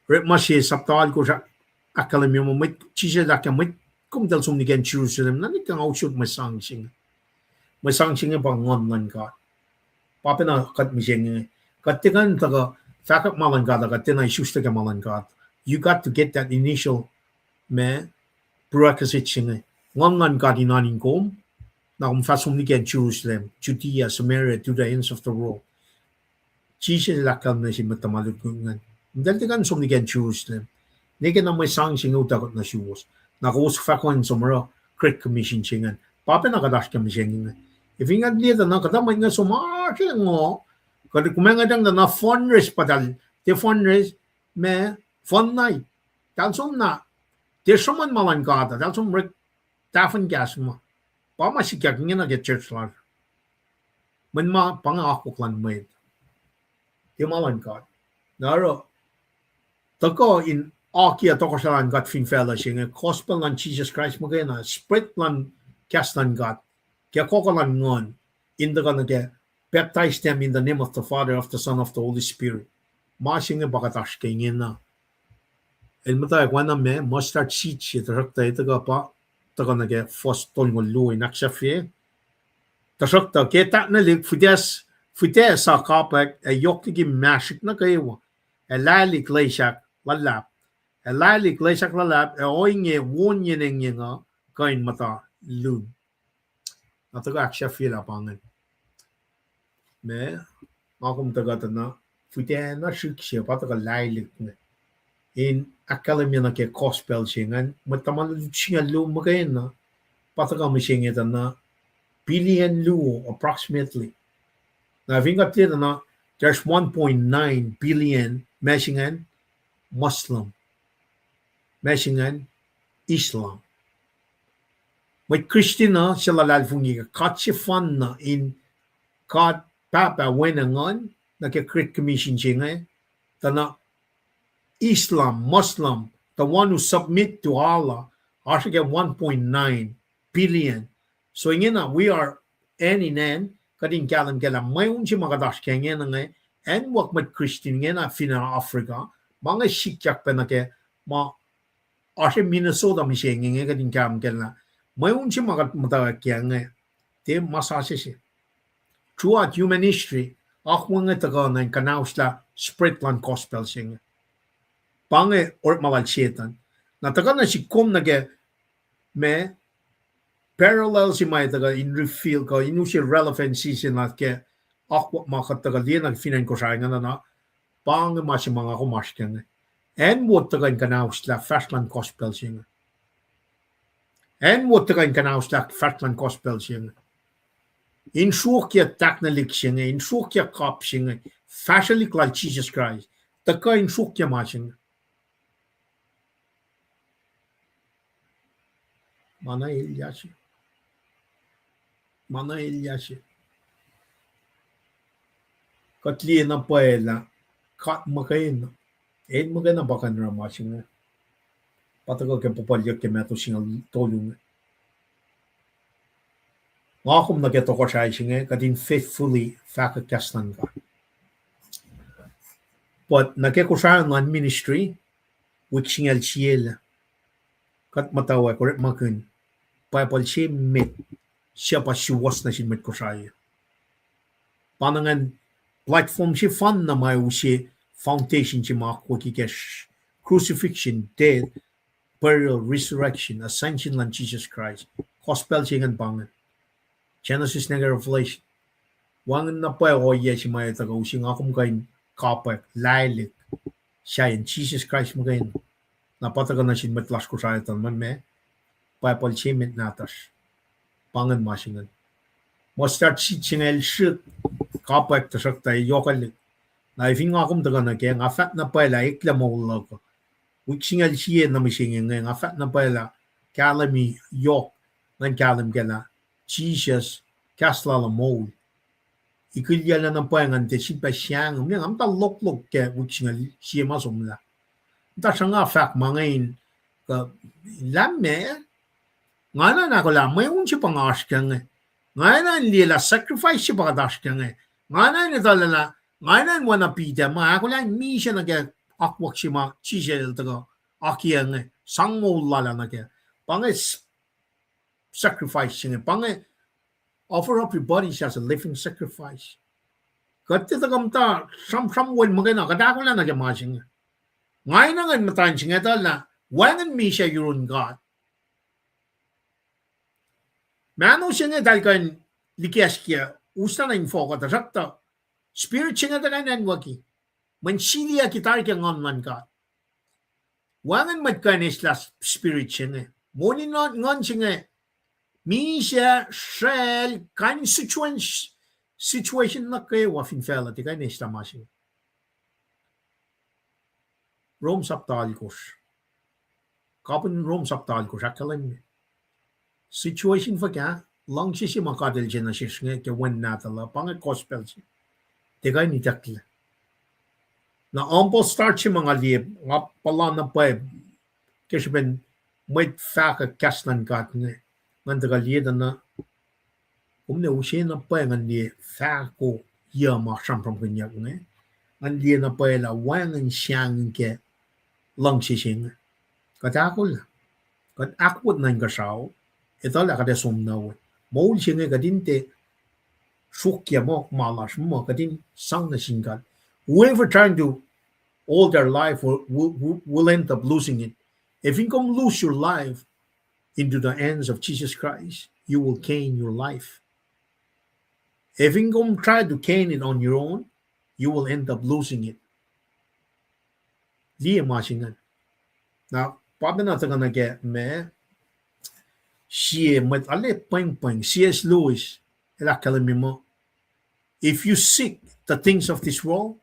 Orekma se sapta alkosr, ahkkahlwemye muh mwet, Jisus el ahkkahlwemye mwet, kom tiac som nuh ke acn Jerusalem, na nwe ke nga usot mwe sang se inge. Mwe sang se inge pa Nguhn luhn God. Pa pacna kuht mihsenge. Kuht tiac kuh in tuhkuh fahkwack ma luhn God, kuht tiacna isuslac ke ma luhn God. You got to get that initial, ma, prerequisite se inge. Nguhn luhn God in oan in kom, na kom fah som nuh ke acn Jerusalem, Judea, Samaria, to the ends of the world. Jisus el ahkkahlwemye nuh sin mwet tuhma lutlut ingacn, eltahl tiac kuh in som nuh ke acn Jerusalem. Nwe ke na mwe sang se inge utuckuh nuh suwos, na kowos fah kuh in som oruh Great Commission se ingacn. Pa pacna kuht oasr ke mihsenge inge. Ac fin kuht liye tuh na kuhtuh mwet inge som oasr ngo, kuht kom ngwetang tuh na fundraise pa eltahl, tiac fundraise, ma, fund night. Eltahl som na, tiac sruhmuhn ma luhn God, eltahl som orek tahfuhn kahs ma. Pa ma sikyak ingena ke church lasr. Mweyen ma pa inge akwuck luhn mwet. Tiac ma luhn God. Na oruh, tuhkuh in akiyac tohkohsrahi luhn God fin facluh se inge, gospel luhn Jisus Kraist muhkwena, spread luhn kahs luhn God, ke kohkoh luhn Nguhn, in tuhkuh nuh ke baptize them in the name of the Father, of the Son, of the Holy Spirit. Ma se inge pa kuht oasr ke ingena. El muhtwacwacack oacna ma mustard seed se, tuhsruhktuh el tuhkuh pa, tuhkuh nuh ke fuhs tolngoul luo in ahksahfye. Tuhsruhktuh ke tahknwelihk, fihtac, fihtac sa kapwack ac yohk liki mahsrihk nuh kwewa, ac lahlihk loesahk luhlahp. Ac lahlihk loesahk luhlahp, ac ohinge won yen engyeng uh kuh in muhta lun. Na tuhkuh ahksahfyelah pa ingacn. Ma, nga kom tuhkuh tuh na, fihtac na srihk se pa tuhkuh lahlihk inge. In ahkkahlwemye nuh ke gospel se ingacn, mwet tuhma lutlut singucul luo muhkwena, pa tuhkuh mihsenge tuh na billion luo, approximately. Na fin kuht liye tuh na, there's one point nine billion ma se ingacn Muslim, ma se ingacn Islam. Mwet Kristin uh, suc luhlahlfongi ke God sefanna in God Pahpah, Wen, ac Nguhn, nuh ke Great Commission se inge, tuh na Islam, Muslim, the one who submit to Allah, oasr ke one point nine billion. So ingena, we are hand in hand, kuht in kahlwem kac lah mweun se ma kuht oasr ke ingena inge, acn wo mwet Kristin ingena fin acn Africa, ma inge sikyak pac nuh ke ma oasr Minnesota mihsenge inge, kuht in kahlwem kac lah mweun se ma kuht muhtwacwacack kac inge, tiac ma sasuc se. Throughout human history, akwuck inge tuhkuh na in kuhnahoslah spread luhn gospel se inge. Pa inge orekma lal Setuhn. Na tuhkuh nuh sihk kom nuh ke ma parallel se ma tuhkuh in reveal kuh in use relevancy se na ke akwuck ma kuht tuhkuh liye nuh fin acn Kosrae ingena na, pa inge ma se ma nga kom oasr ke inge. Acn wo tuhkuh in kuhnahoslah fahsr luhn gospel se inge. Acn wo tuhkuh in kuhnahoslah fahsr luhn gospel se inge. In sruokyac tahknwelihk se inge, in sruokyac kap se inge, fahsrwelihk lal Jisus Kraist, tuhkuh in sruokyac ma se inge. Ma na elyah se. Ma na elyah se. Kuht liye na pwacye lah God muhkwena, El muhkwena pa kuh in oruh ma se inge. Pa tuhkuh ke pupulyuck ke Matthew singucul tolu inge. Nga kom nuh ke tohkohsrahi se inge, kuht in faithfully fahkwack kahs luhn God. But nuh ke Kosrae luhn ministry, wik singucul sie lah kuht muhtwacwacack orekmakihn Bible se met, suc pa suwohs nuh sin mwet Kosrae. Pa na ingacn platform sefanna ma use foundation se ma akwucki ke crucifixion, death, burial, resurrection, ascension luhn Jisus Kraist. Gospel se ingacn pa ingacn. Genesis nuh ke Revelation. Wacngihn na pwacye ohiyac se ma tuhkuh use nga kom kuh in kapwack, lahlihk, sahyacn Jisus Kraist muhkwena. Na pa tuhkuh nuh sin mwet lasr Kosrae tuh ma, ma Bible se met nahtuhsr. Pa ingacn ma se ingacn. Mustard seed se inge el srihk, kapwack tuhsruhktuh yohkwelihk. Na fin nga kom tuhkuh nuh kac, nga fahk na pwacye lah eklac moul luhk uh. Wik singucul sie nuh mihsenge inge, nga fahk na pwacye lah kahlwemi yohk, ngan kahlwem kac lah Jisus, kahs lal uh moul. Ikilyac lacna pwacye ngan tiac sifilpac sahngweng, nga muhta loklok ke wik singucul sie ma somlah. Muhta sruhnga fahk ma inge in, kuh, lah ma, nga na ahkolah mweun se pa nga oasr ke inge. Nga enenuh in liye lah sacrifice se pa kuht oasr kac inge. Nga enenuh in etuh lah, nga enenuh in oacna Peter, ma ahkolah in misac nuh ke akwuck se ma Jisus el tuhkuh akiyac inge, sang moul lal ah nuh kac. Pa inge s-, sacrifice se inge, pa inge offer up your bodies as a living sacrifice. Kuht tiac tuhkuh muhta sramsram wo muhkwena, kuht ahkolah nuh ke ma se inge. Nga enenuh ngan muhtwacn se inge etuh lah wacngihn misac yurin God. Mahno se inge eltahl kuh in likacskia, usna in fohk uh, tuhsruhktuh spirit se inge tuh kuh in acnwucki. Mweyen siliyucki tari ke Nguhn luhn God. Wacngihn mwet kuh in eslah spirit se inge. Moli nguhn se inge, misac, sracl, kain situation, situation nuh kwewa fin facluh, tiac kuh in eslah ma se inge. Rom sapta alkosr. Kapihn Rom sapta alkosr ahkkahlwemye situation fuhkah, luhngse se ma God El se nuh sesr inge ke Wen Nahtuhl uh, pa inge gospel se. Tiac kuh in itucklac. Na humble start se ma nga liye, nga puhla na pwacye ke srihpen mwet fahkwack kahs luhn God inge. Ngan tuhkuh liye tuh na, kom ne use na pwacye ngan liye fahko yuc ma sramsramkihnyuck inge. Ngan liye na pwacye lah wacngihn sahngweng ke luhngse se inge. Kuht ahkolah. Kuht ahkwot nuh inkuhsrao. Etuh lah kuht ac som nuh we. Moul se inge kuht in tiac sruokyac muh ma lasr muh kuht in sang nuh sin God. Whoever trying to hold their life will, will, will end up losing it. If in kom lose your life into the hands of Jesus Christ, you will gain your life. If in kom try to gain it on your own, you will end up losing it. Liye ma se ingacn. Na, pa pacna tuhkuh nuh ke ma, sie mwet ale pwengpweng, C S Lewis, el ahkkahlwemye muh, if you seek the things of this world,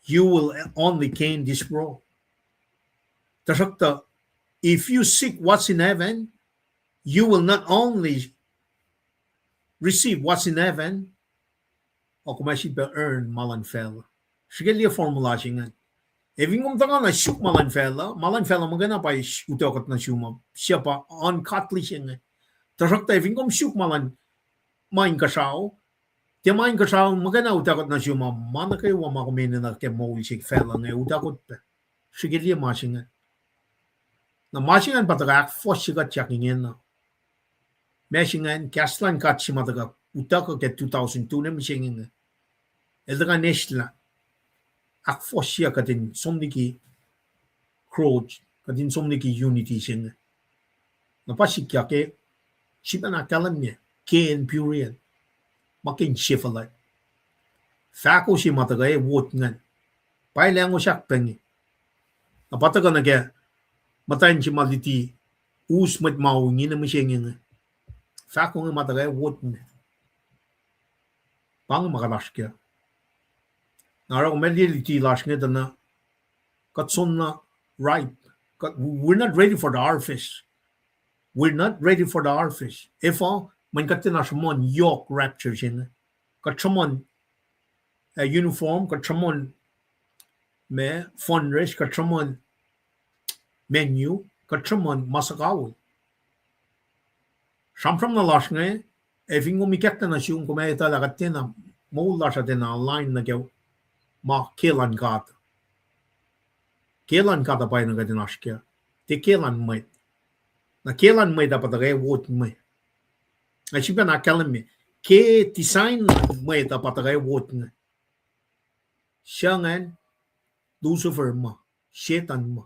you will only gain this world. Tuhsruhktuh, if you seek what's in heaven, you will not only receive what's in heaven, a kom ac sifilpac earn ma luhn facluh. Srihke liye formula se ingacn. Efin kom tuhkuh na suk ma luhn facluh, ma luhn facluh muhkwena pa utuckuh kuht nuh sum uh, sie pa ungodly se inge. Tuhsruhktuh efin kom suk ma luhn, ma inkuhsrao, tiac ma inkuhsrao muhkwena utuckuh kuht nuh sum uh, ma nuh kwewa ma kom enenuh ke moul se facluh inge utuckuh kuht pac. Srihke liye ma se ingacn. Na ma se ingacn pa tuhkuh ahkfohsye kuht yak ingena. Ma se ingacn, kahs luhn God se ma tuhkuh utuckuh ke two thousand two ne mihsenge inge, el tuhkuh in eslah ahkfohsye kuht in som liki growth, kuht in som liki unity se inge. Na pa sikyak ke, sifilpacna ahkkahlwemye, ke in purian, ma ke in sefuhlwact. Fahko se ma tuhkuh wot ingacn. Pa elangosyak pac inge. Na pa tuhkuh nuh ke muhtwacn se ma luti us mwet ma inge ne mihsenge inge. Fahko inge ma tuhkuh wot inge. Pa inge ma kuht oasr kac. Na oruh kom liye luti lasr inge tuh na, kuht soenna ripe. Kuht, we're not ready for the harvest. We're not ready for the harvest. Efuh? Mweyen kuht tiacna sruhmuhn yohk rapture se inge. Kuht sruhmuhn, uh, uniform, kuht sruhmuhn ma fund raise, kuht sruhmuhn menu, kuht sruhmuhn ma suhkawihl. Sramsram na lasr inge, efin kom ikacklah nuh sum, kom ac etuh lah kuht tiacna, moul lasr uh tiacna align nuh ke ma ke luhn God. Ke luhn God uh pa na kuht in oasr kac. Tiac ke luhn mwet. Na ke luhn mwet uh pa tuhkuh wot me. Na sifilpacna ahkkahlwemye, ke design luhn mwet uh pa tuhkuh wot inge. Suc ingacn? Lucifer ma, Setan ma.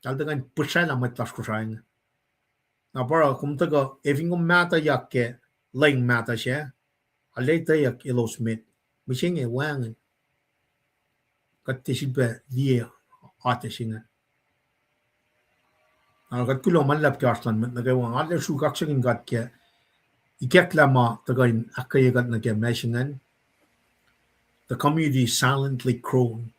Eltahl tuhkuh in pihsraclah mwet lasr Kosrae inge. Na pa oruh kom tuhkuh, efin kom mahtuhyak ke leng mahtuh sac, arlac etweyuck elos met. Mihsenge wacngihn. Kuht tiac sifilpac liye atac se ingacn. Na kuht kuloh ma luhlahp ke oasr luhn mwet nuh kwewa, nga arlac sruhk kaksakihn God ke ikacklah ma tuhkuh in ahkkweye kuht nuh ke ma se ingacn. The community is silently growing.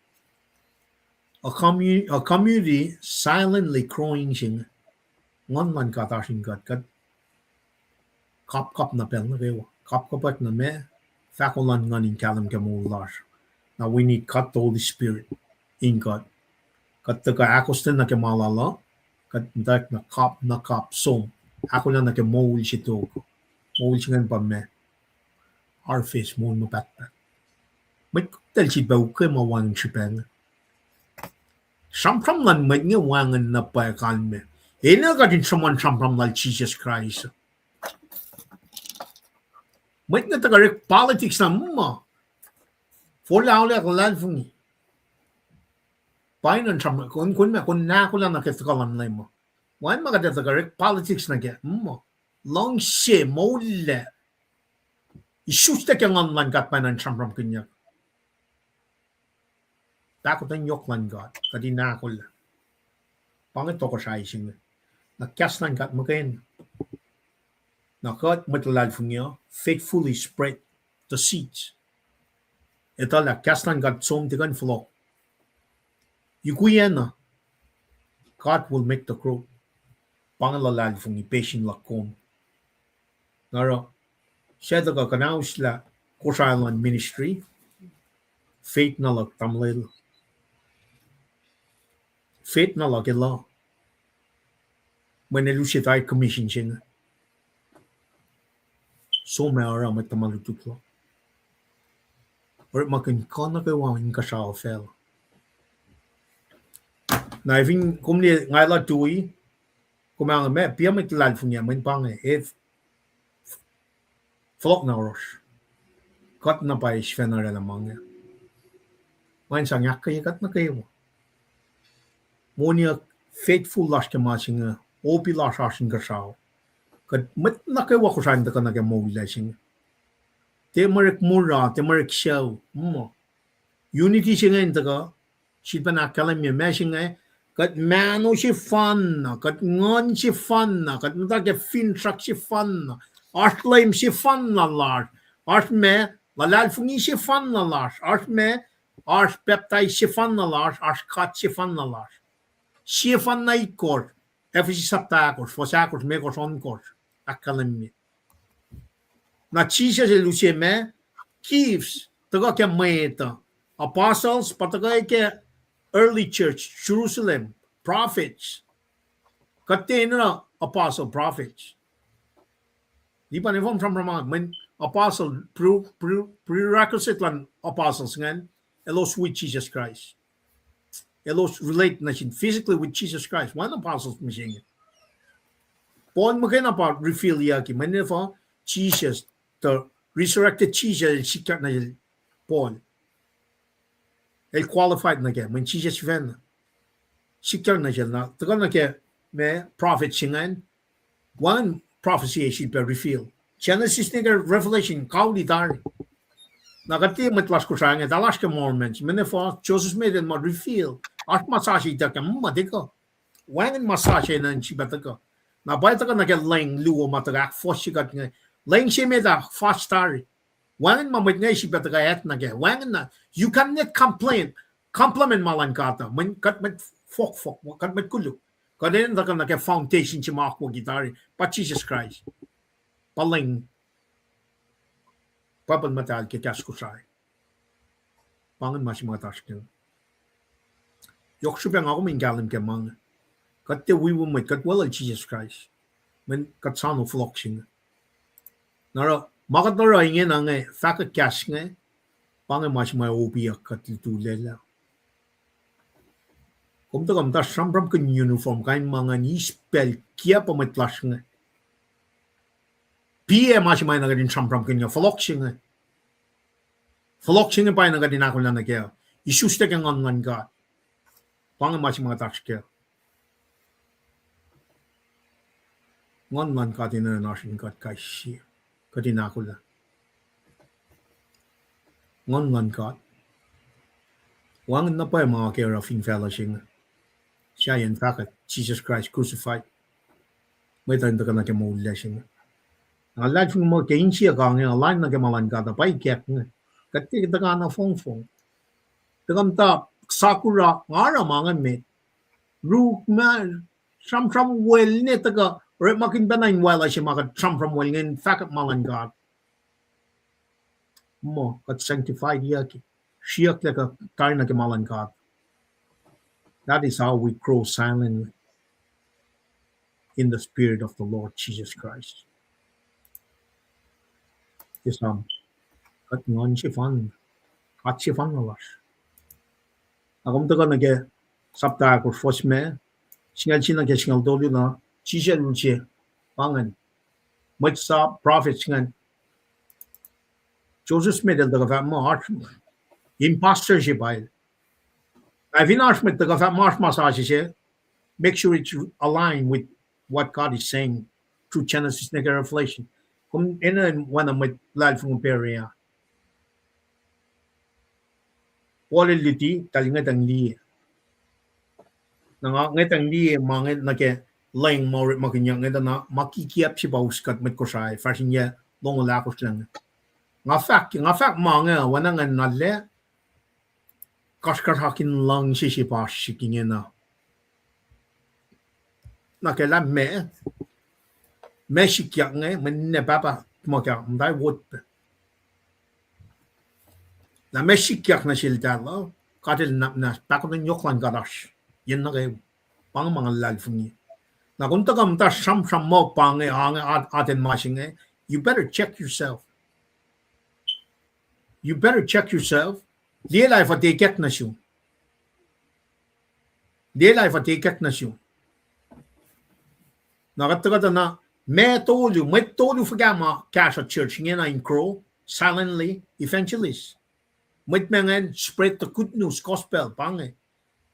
A commu-, a community silently growing se inge. Nguhn luhn God oasr in kuht, kuht kapkapwack na pacl nuh kwewa. Kapkapwack na ma, fahko luhn Nguhn in kahlwem ke moul lasr. Na we need God the Holy Spirit in kuht. Kuht tuhkuh ahkostwen nuh ke ma lal uh, kuht muhtwacwacack na kap, na kap som, ahkolah nuh ke moul se tok. Moul se ingacn pa ma arfes moul ma pahtpaht. Mwet kutacl sifilpac ukwe ma wacngihn srihpac inge. Sramsram luhn mwet inge wacngihn na pwacye kalmac. Enenuh kuht in sruhmuhn sramsram lal Jisus Kraist. Mwet inge tuhkuh orek politics na muh. Forlah olak luhlahlfongi. Pa inge sramsram, kom, kom, kom ahkolah nuh ke tuhkuh luhn Leum uh. Wacngihn ma kuht ac tuhkuh orek politics nuh kac, muh. Luhngse, moul lac. Isuslac ke Nguhn luhn God pa inge sramsramkihnyuck. Pahkotwen yohk luhn God, kuht in ahkolah. Pa inge tohkohsrahi se inge. Na kahs luhn God muhkwena. Na kuht mwet luhlahlfongi uh faithfully spread the seeds. Etuh lah kahs luhn God som tiac kuh in fohlohk. Yukwiyac na, God will make the growth. Pa inge luhlahlfongi, patient luhk kom. Na oruh, suc tuhkuh kuhnauslah Kosrae luhn ministry, faith na luhk tamuhlwel. Faith na luhk eluh. Mweyen el use tari commission se inge. Som ac oruh mwet tuhma lutlut luhk. Orekmakihn kuh nuh kwewa inkuhsrao facluh. Na efin kom liye nga elah tui, kom ac inge ma, piac mwet luhlahlfongi ah, mweyen pa inge, e, fohlohk na oros. Kuht na pwacye sifacna oraclah ma inge. Mweyen sang ahkkweye kuht nuh kwewa. Moniyuck, faithful lasr ke ma se inge, opi lasr oasr inkuhsrao. Kuht mwet nuh kwewa Kosrae in tuhkuh nuh ke moul lac se inge. Tiac mwe orek mura, tiac mwe orek sucu, muh. Unity se inge in tuhkuh, sifilpac ahkkahlwemye ma se inge, kuht mahno sefanna, kuht nguhn sefanna, kuht muhta ke finsrak sefanna, oasr Leum sefanna lasr, oasr ma, luhlahlfongi sefanna lasr, oasr ma, oasr pacptais sefanna lasr, oasr God sefanna lasr. Sefanna itkohsr, Ephesus sapta ahkosr, fuhs ahkosr, limekohsr, ohnkohsr, ahkkahlwemye. Na Jisus el use ma, gifts, tuhkuh ke mwet uh, apostles, pa tuhkuh ke early church, Jerusalem, prophets. Kuht tiac enenuh apostle, prophets. Lipan efom sramsram an, mweyen apostle, pre-, pre-, prerequisite luhn apostles ingacn, elos with Jesus Christ. Elos relate nuh sin physically with Jesus Christ. Wacngihn apostles mihsenge. Paul muhkwena pa reveal-yucki, mweyen efuh? Jesus, the resurrected Jesus, el sikyak nuh sel Paul. El qualified nuh kac, mweyen Jisus sifacna sikyak nuh sel, na tuhkuh nuh ke ma prophet se ingacn, wacngihn prophecy sifilpac reveal. Genesis nuh ke Revelation, kauli tari. Na kuht tiac mwet lasr Kosrae inge, tuh lasr ke Mormons, mweyen efuh? Joseph Smith el muh reveal. Oasr ma sasuc ituckyang, ma tiac kuh. Wacngihn ma sasuc enenuh in sifilpac tuhkuh. Na pa tuhkuh nuh ke leng luo ma tuhkuh ahkfohsye kuht inge. Leng se met ah fas tari. Wacngihn ma mwet inge sifilpac tuhkuh act nuh kac. Wacngihn na, you cannot complain, compliment ma luhn God uh. Mweyen kuht mwet fohkfohk, kuht mwet koluk. Kuht enenuh tuhkuh nuh ke foundation se ma akwucki tari, pa Jisus Kraist. Pa leng, Bible muhtahl ke kahs Kosrae. Pa ingacn ma se ma kuht oasr kac. Yohk srihpac nga kom in kahlwem ke ma inge. Kuht tiac wiwi mwet, kuht weluhl Jisus Kraist. Mweyen kuht soano fohlohk se inge. Na oruh, ma kuht oruh ingena inge, fahkwack kahs inge, pa inge ma se ma opiyuck kuht lututacl ah. Kom tuhkuh muhta sramsramkihn uniform, kain ma ingacn, eis pacl kiacp pa mwet lasr inge. Piac ma se ma enenuh kuht in sramsramkihn inge, fohlohk se inge. Fohlohk se inge pa enenuh kuht in ahkolah nuh kac. Isuslac ke Nguhn luhn God. Pa inge ma se ma kuht oasr kac. Nguhn luhn God enenuh in oasr in kuht kais sie. Kuht in ahkolah Nguhn luhn God. Wacngihn na pwacye ma ke oruh fin facluh se inge. Sahyacn fahkwack Jisus Kraist crucified. Mwet uh in tuhkuh nuh ke moul lac se inge. Na luhlahlfongi muh ke insiyuck inge, align nuh ke ma luhn God uh, pa ikack inge. Kuht tiac tuhkuh na fongfong. Tuhkuh muhta sakura, nga oruh ma inge met. Ruk ma, sramsram wel ne tuhkuh, orekmakihn pacna in waclah se ma kuht sramsram wel ingacn, fahkwack ma luhn God. Muh, kuht sanctified-yucki. Sriyucklac kuh tari nuh ke ma luhn God. That is how we grow silently in the Spirit of the Lord Jesus Christ. Ke Sam, kuht nguhn sefanna, God sefanna lasr. Na kom tuhkuh nuh ke sapta ahkosr fuhs me, singucul sie nuh ke singucul tolu na, Jisus El use, pa ingacn, mwet sap, prophets ingacn, Joseph Smith el tuhkuh fahk muh oasr imposter se pa el. Ac fin oasr mwet tuhkuh fahk muh oasr ma sasuc se, make sure it's aligned with what God is saying through Genesis nuh ke Revelation. Kom enenuh in oacna mwet luhlahlfongi Berea. Paul el luti, eltahl ngwetacng liye. Na nga ngwetacng liye ma inge nuh ke leng ma orekmakihnyuck inge tuh na ma kikiacp se pa us kuht mwet Kosrae, fahsr in yac longoul ahkosr lac inge. Nga fahk, nga fahk ma inge oacna ingacn na lah kasrkuhsrak in luhngse se pa oasr srihk ingena. Na ke lah meac, meac sikyak inge, mwe ninac pahpah tuhmuhk ah, muhta wot pac. Na meac sikyak nuh seltahl uh, God El nap na pahkotwen yohk luhn God oasr yen nuh kwewa. Pa inge ma nga luhlahlfongi. Na kom tuhkuh muhta sramsram muh pa inge, a, atacn ma se inge, you better check yourself. You better check yourself. Liye lah efuh tiac ikack nuh sum. Liye lah efuh tiac ikack nuh sum. Na kuht tuhkuh tuh na, meac tolu, mwet tolu fuhkah ma kahsruh church ingena in grow silently, evangelist. Mwet ma ingacn spread the good news, gospel, pa inge.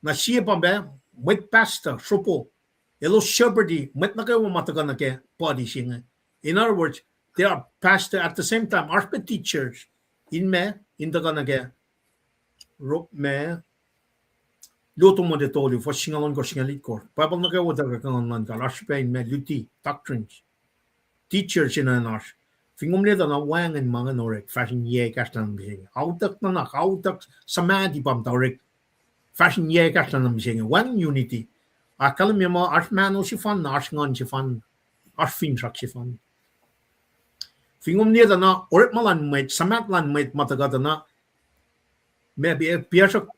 Na sie pa pac, mwet pastor, sropo, elos shepherd-i mwet nuh kwewa ma tuhkuh nuh ke body se inge. In other words, they are pastor at the same time, oasr pac teachers in ma, in tuhkuh nuh ke, ro-, ma, Luo Timote tolu, fuhs singucul ohnkohsr, singucul itkohsr. Bible nuh kwewa tuhkuh ke Nguhn luhn God, oasr srihpac in ma luti, doctrines. Teacher se na oasr. Fin kom liye tuh na wacngihn ma ingacn orek, fahsr in yac ekahsr na mihsenge. Autuck nuhnak, autuck suhmaht pa muhta orek, fahsr in yac ekahsr na mihsenge. Wacngihn unity. Ahkkahlwemye muh oasr mahno sefanna, oasr nguhn sefanna, oasr finsrak sefanna. Fin kom liye tuh na orekma luhn mwet, suhmaht luhn mwet ma tuhkuh tuh na, ma piac, piacrsrak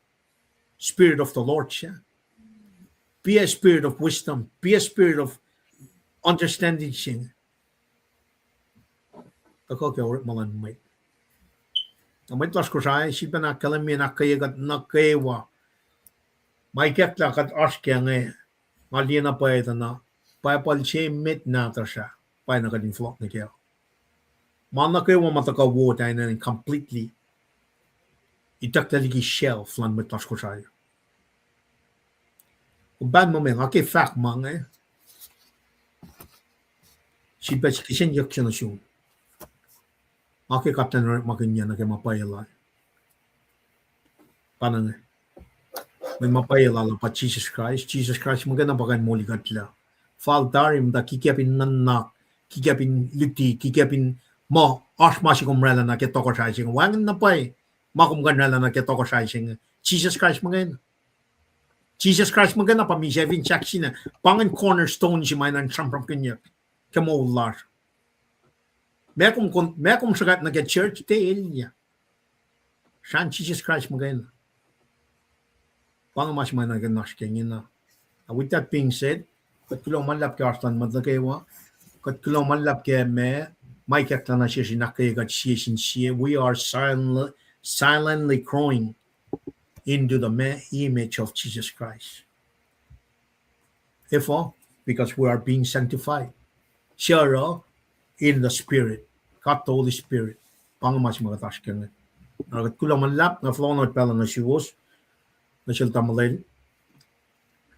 Spirit of the Lord se. Piac spirit of wisdom, piac spirit of understanding se inge. Tuhkuh ke orekma luhn mwet. Na mwet lasr Kosrae, sifilpac ahkkahlwemye in ahkkweye kuht nuh kwewa. Ma ikacklah kuht oasr kac inge, nga liye na pwacye tuh na, Bible se emet nahtuhsr ah, pwacyena kuht in fohlohk nuh kac. Ma nuh kwewa ma tuhkuh wot ah enenuh in completely itucklac liki shelf luhn mwet lasr Kosrae. Kom pahn muh meac nga ke fahk ma inge, sifilpac kihsen yohk se nuh sum. Nga ke kaptacn orekmakihnyuck nuh ke ma pwacye lal. Pa inge. Mweyen ma pwacye lal uh pa Jisus Kraist. Jisus Kraist muhkwena pa kuh in molikuhtlac. Fal tari muhta kikiacp in nuhnak, kikiacp in luti, kikiacp in muh oasr ma se kom oraclah nuh ke tohkohsrahi se inge. Wacngihn na pwacye ma kom kuh in oraclah nuh ke tohkohsrahi se inge. Jisus Kraist muhkwena. Jisus Kraist muhkwena pa misac fin sahk sina. Pa ingacn cornerstone se ma enenuh in sramsramkihnyuck ke moul lasr. Meac kom, meac kom sruhkwack nuh ke church, tiac elyah. Srahn Jisus Kraist muhkwena. Pa inge ma se ma enenuh in oasr ke ingena. With that being said, kuht kuloh ma luhlahp ke oasr luhn mwet nuh kwewa. Kuht kuloh ma luhlahp ke ma, ma ikacklah nuh sesr in ahkkweye kuht sie sin sie. We are silently, silently growing into the ma-, image of Jesus Christ. Efuh? Because we are being sanctified. Sure, in the Spirit. God the Holy Spirit. Pa inge ma se ma kuht oasr ke inge. Na kuht kuloh ma luhlahp, nga fohlohk nuh pacl nuh suwos, nuh sel tamuhlwel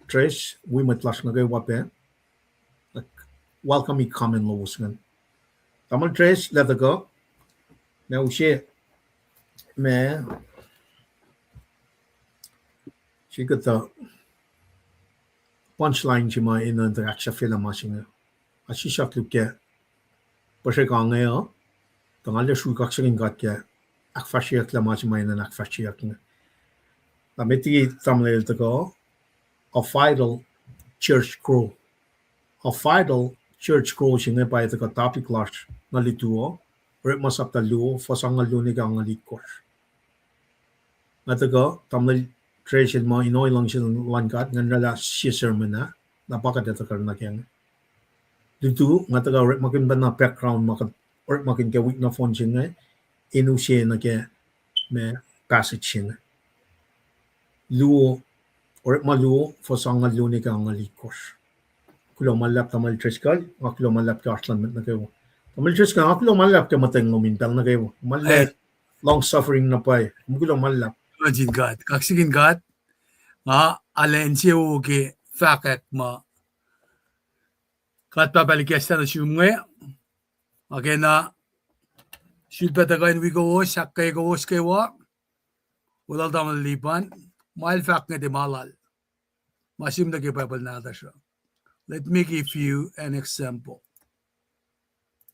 Trace, wi mwet lasr nuh kwewa pac. Welcome comment lowos ingacn. Tamuhlwel Trace, lah tuhkuh. Ma use, ma, se kuhtuh punchline se ma enenuh in ahksahfyelah ma se inge. Ac sisaklu ke puhsrek inge uh, tuh nga srui kaksakihn God ke ahkfahsryeyucklah ma se ma enenuh in ahkfahsryeyuck inge. Na met liki tamuhlwel tuhkuh, a vital church growth. A vital church growth se inge pa tuhkuh topic lasr nuh lutu uh, Orekma sapta luo, fuhs angngaul luo nuh ke angngaul itkohsr. Nga tuhkuh, tamuhlwel Trace el muh in ohiyac luhngse luhn God, ngan oraclah sie sermon ah, na pa kuht ac tuhkuh nuh ke inge. Lutu, nga tuhkuh orekmakihn pacna background ma kuht orekmakihn ke wik nohfohn se inge, in use nuh ke ma passage se inge. Luo, Orekma luo, fuhs angngaul luo nuh ke angngaul itkohsr. Kuloh ma luhlahp Tamuhlwel Driscoll, nga kuloh ma luhlahp ke oasr luhn mwet nuh kwewa. Tamuhlwel Driscoll, nga kuloh ma luhlahp ke muhtweng lom in pacl nuh kwewa. Ma luhlahp, long suffering na pwacye, nga kuloh ma luhlahp. Kuloh sin God, kaksakihn God. Nga arlac insewowo ke fahkwack ma God Pahpah El ikacslah nuh sum inge. Nga kena sulpac tuhkuh in wi kowos, ahkkweye kowos kwewa. Olal Tamuhlwel Lipan, ma el fahk inge tiac ma lal. Ma sihm nuh ke Bible nahtuhsr uh. Let me give you an example.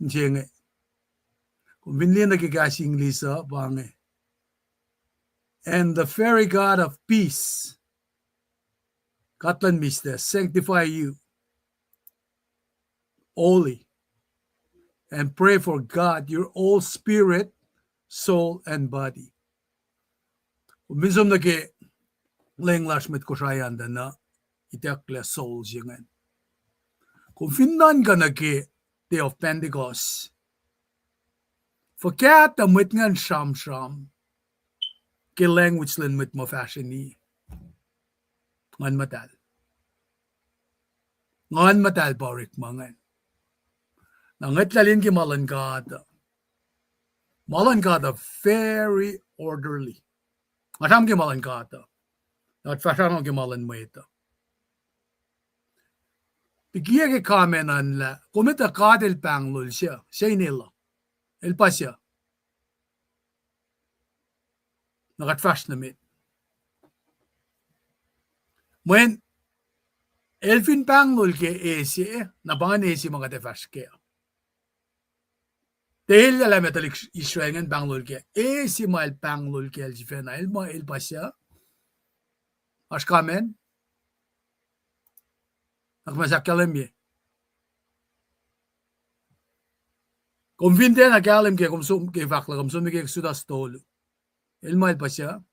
Inse inge. Kom fin liye nuh ke kahs English uh, pa inge. And the very God of peace, God luhn mihslac, sanctify you wholly, and pray for God, your whole spirit, soul, and body. Kom fin som nuh ke leng lasr mwet Kosrae an tuh na itucklac soul se ingacn. Kom fin nuhnkuh nuh ke Day of Pentecost, fuhkah tuh mwet ingacn sramsram ke language luhn mwet ma fahsrweni? Nguhn Muhtahl. Nguhn Muhtahl pa orekma ingacn. Na ngwetlah lin ke ma luhn God uh. Ma luhn God uh very orderly. Nga sram ke ma luhn God uh. Na kuht fahsrano ke ma luhn mwet uh. Pikiyac ke comment an lah, kom etuh God El pahnglol suc, suc inel uh. El pa suc. Na kuht fahsr nuh met. Mweyen, El fin pahnglol ke e se, na pa ingacn e se ma kuht ac fahsr kac. Tiac elyah lah metuhlik Israel ingacn pahnglol kac. E se ma El pahnglol kacl sifacna, El ma El pa suc. Oasr comment? Ahkmas ahkkahlwemye. Kom fin tiacna kahlwem ke, kom som ke fahk lah kom som ke Exodus tolu. El ma El pa suc?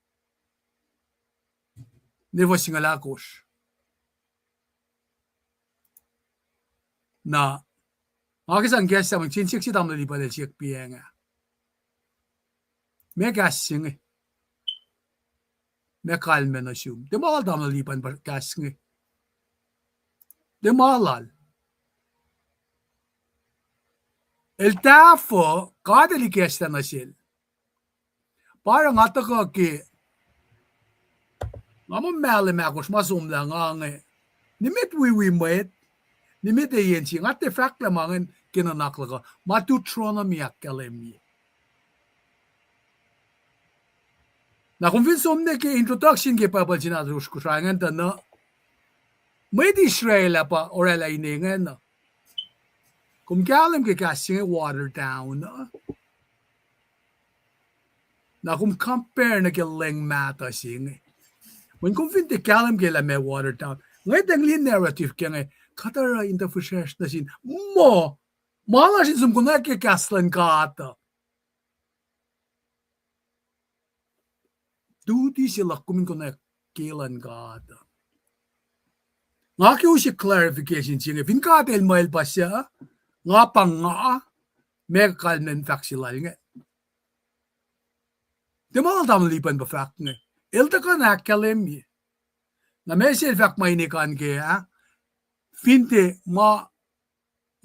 Ne fuhs singucul ahkosr. Na, nga ke sang kahs se ma, kihsen siyuck se Tamuhlwel Lipan el siyuck pacng ah. Meac kahs se inge? Meac kalmac nuh sum? Tiac ma lal Tamuhlwel Lipan pa kahs inge. Tiac ma lal. El tahfuh, God El ikacslah nuh sel. Pa oruh nga tuhkuh ke, nga muh mahlwem ahkosr ma somlah nga inge. Nimet wiwi mwet, nimet eyan se, nga tiac fahk lah ma ingacn ke nuhnak luhk uh, ma Deuteronomy ahkkahlwemye. Na kom fin som nuh ke introduction ke Bible se nahtuhsr Kosrae ingacn tuh na, mwet Israel ah pa oraclah ine ingacn uh. Kom kahlwem ke kahs se inge water down uh. Na kom compare nuh ke leng mahtuh se inge. Mweyen kom fin tiac kahlwem ke lah meac water down, ngwetacng liye narrative ke inge, kuht oruh in tuh fihsracsr nuh sin. Muh, ma lasr in som konwacack ke kahs luhn God uh. Duty se luhk kom in konwacack ke luhn God uh. Nga ke use clarification se inge, fin God El muh El pa suc, nga pa nga, meac kalmacn fahk se lal inge? Tiac ma lal Tamuhlwel Lipan pa fahk inge. El tuhkuh na ahkkahlwemye. Na meac se El fahk ma ine kan ke ah, fin tiac ma,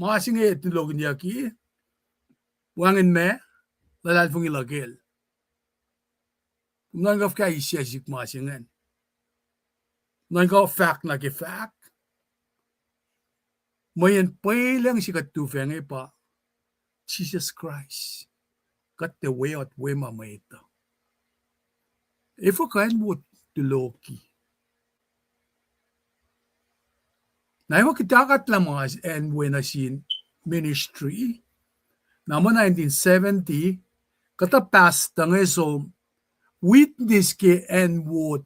ma se inge tulohkihnyucki, wacngihn meac, luhlahlfongi luhkel. Kom nuhnkuh fuhkah isyac sik ma se ingacn? Nuhnkuh fahk nuh ke fahk. Mweyen pwelucng se kuht tufah inge pa Jisus Kraist. Kuht tiac weot we ma mwet uh. Efuh kuh acn wo tulohki? Na efuh kuht ahkuhtlah ma acn we nuh sin ministry? Na muh nineteen seventy, kuhtuh pastor inge som witness ke acn wo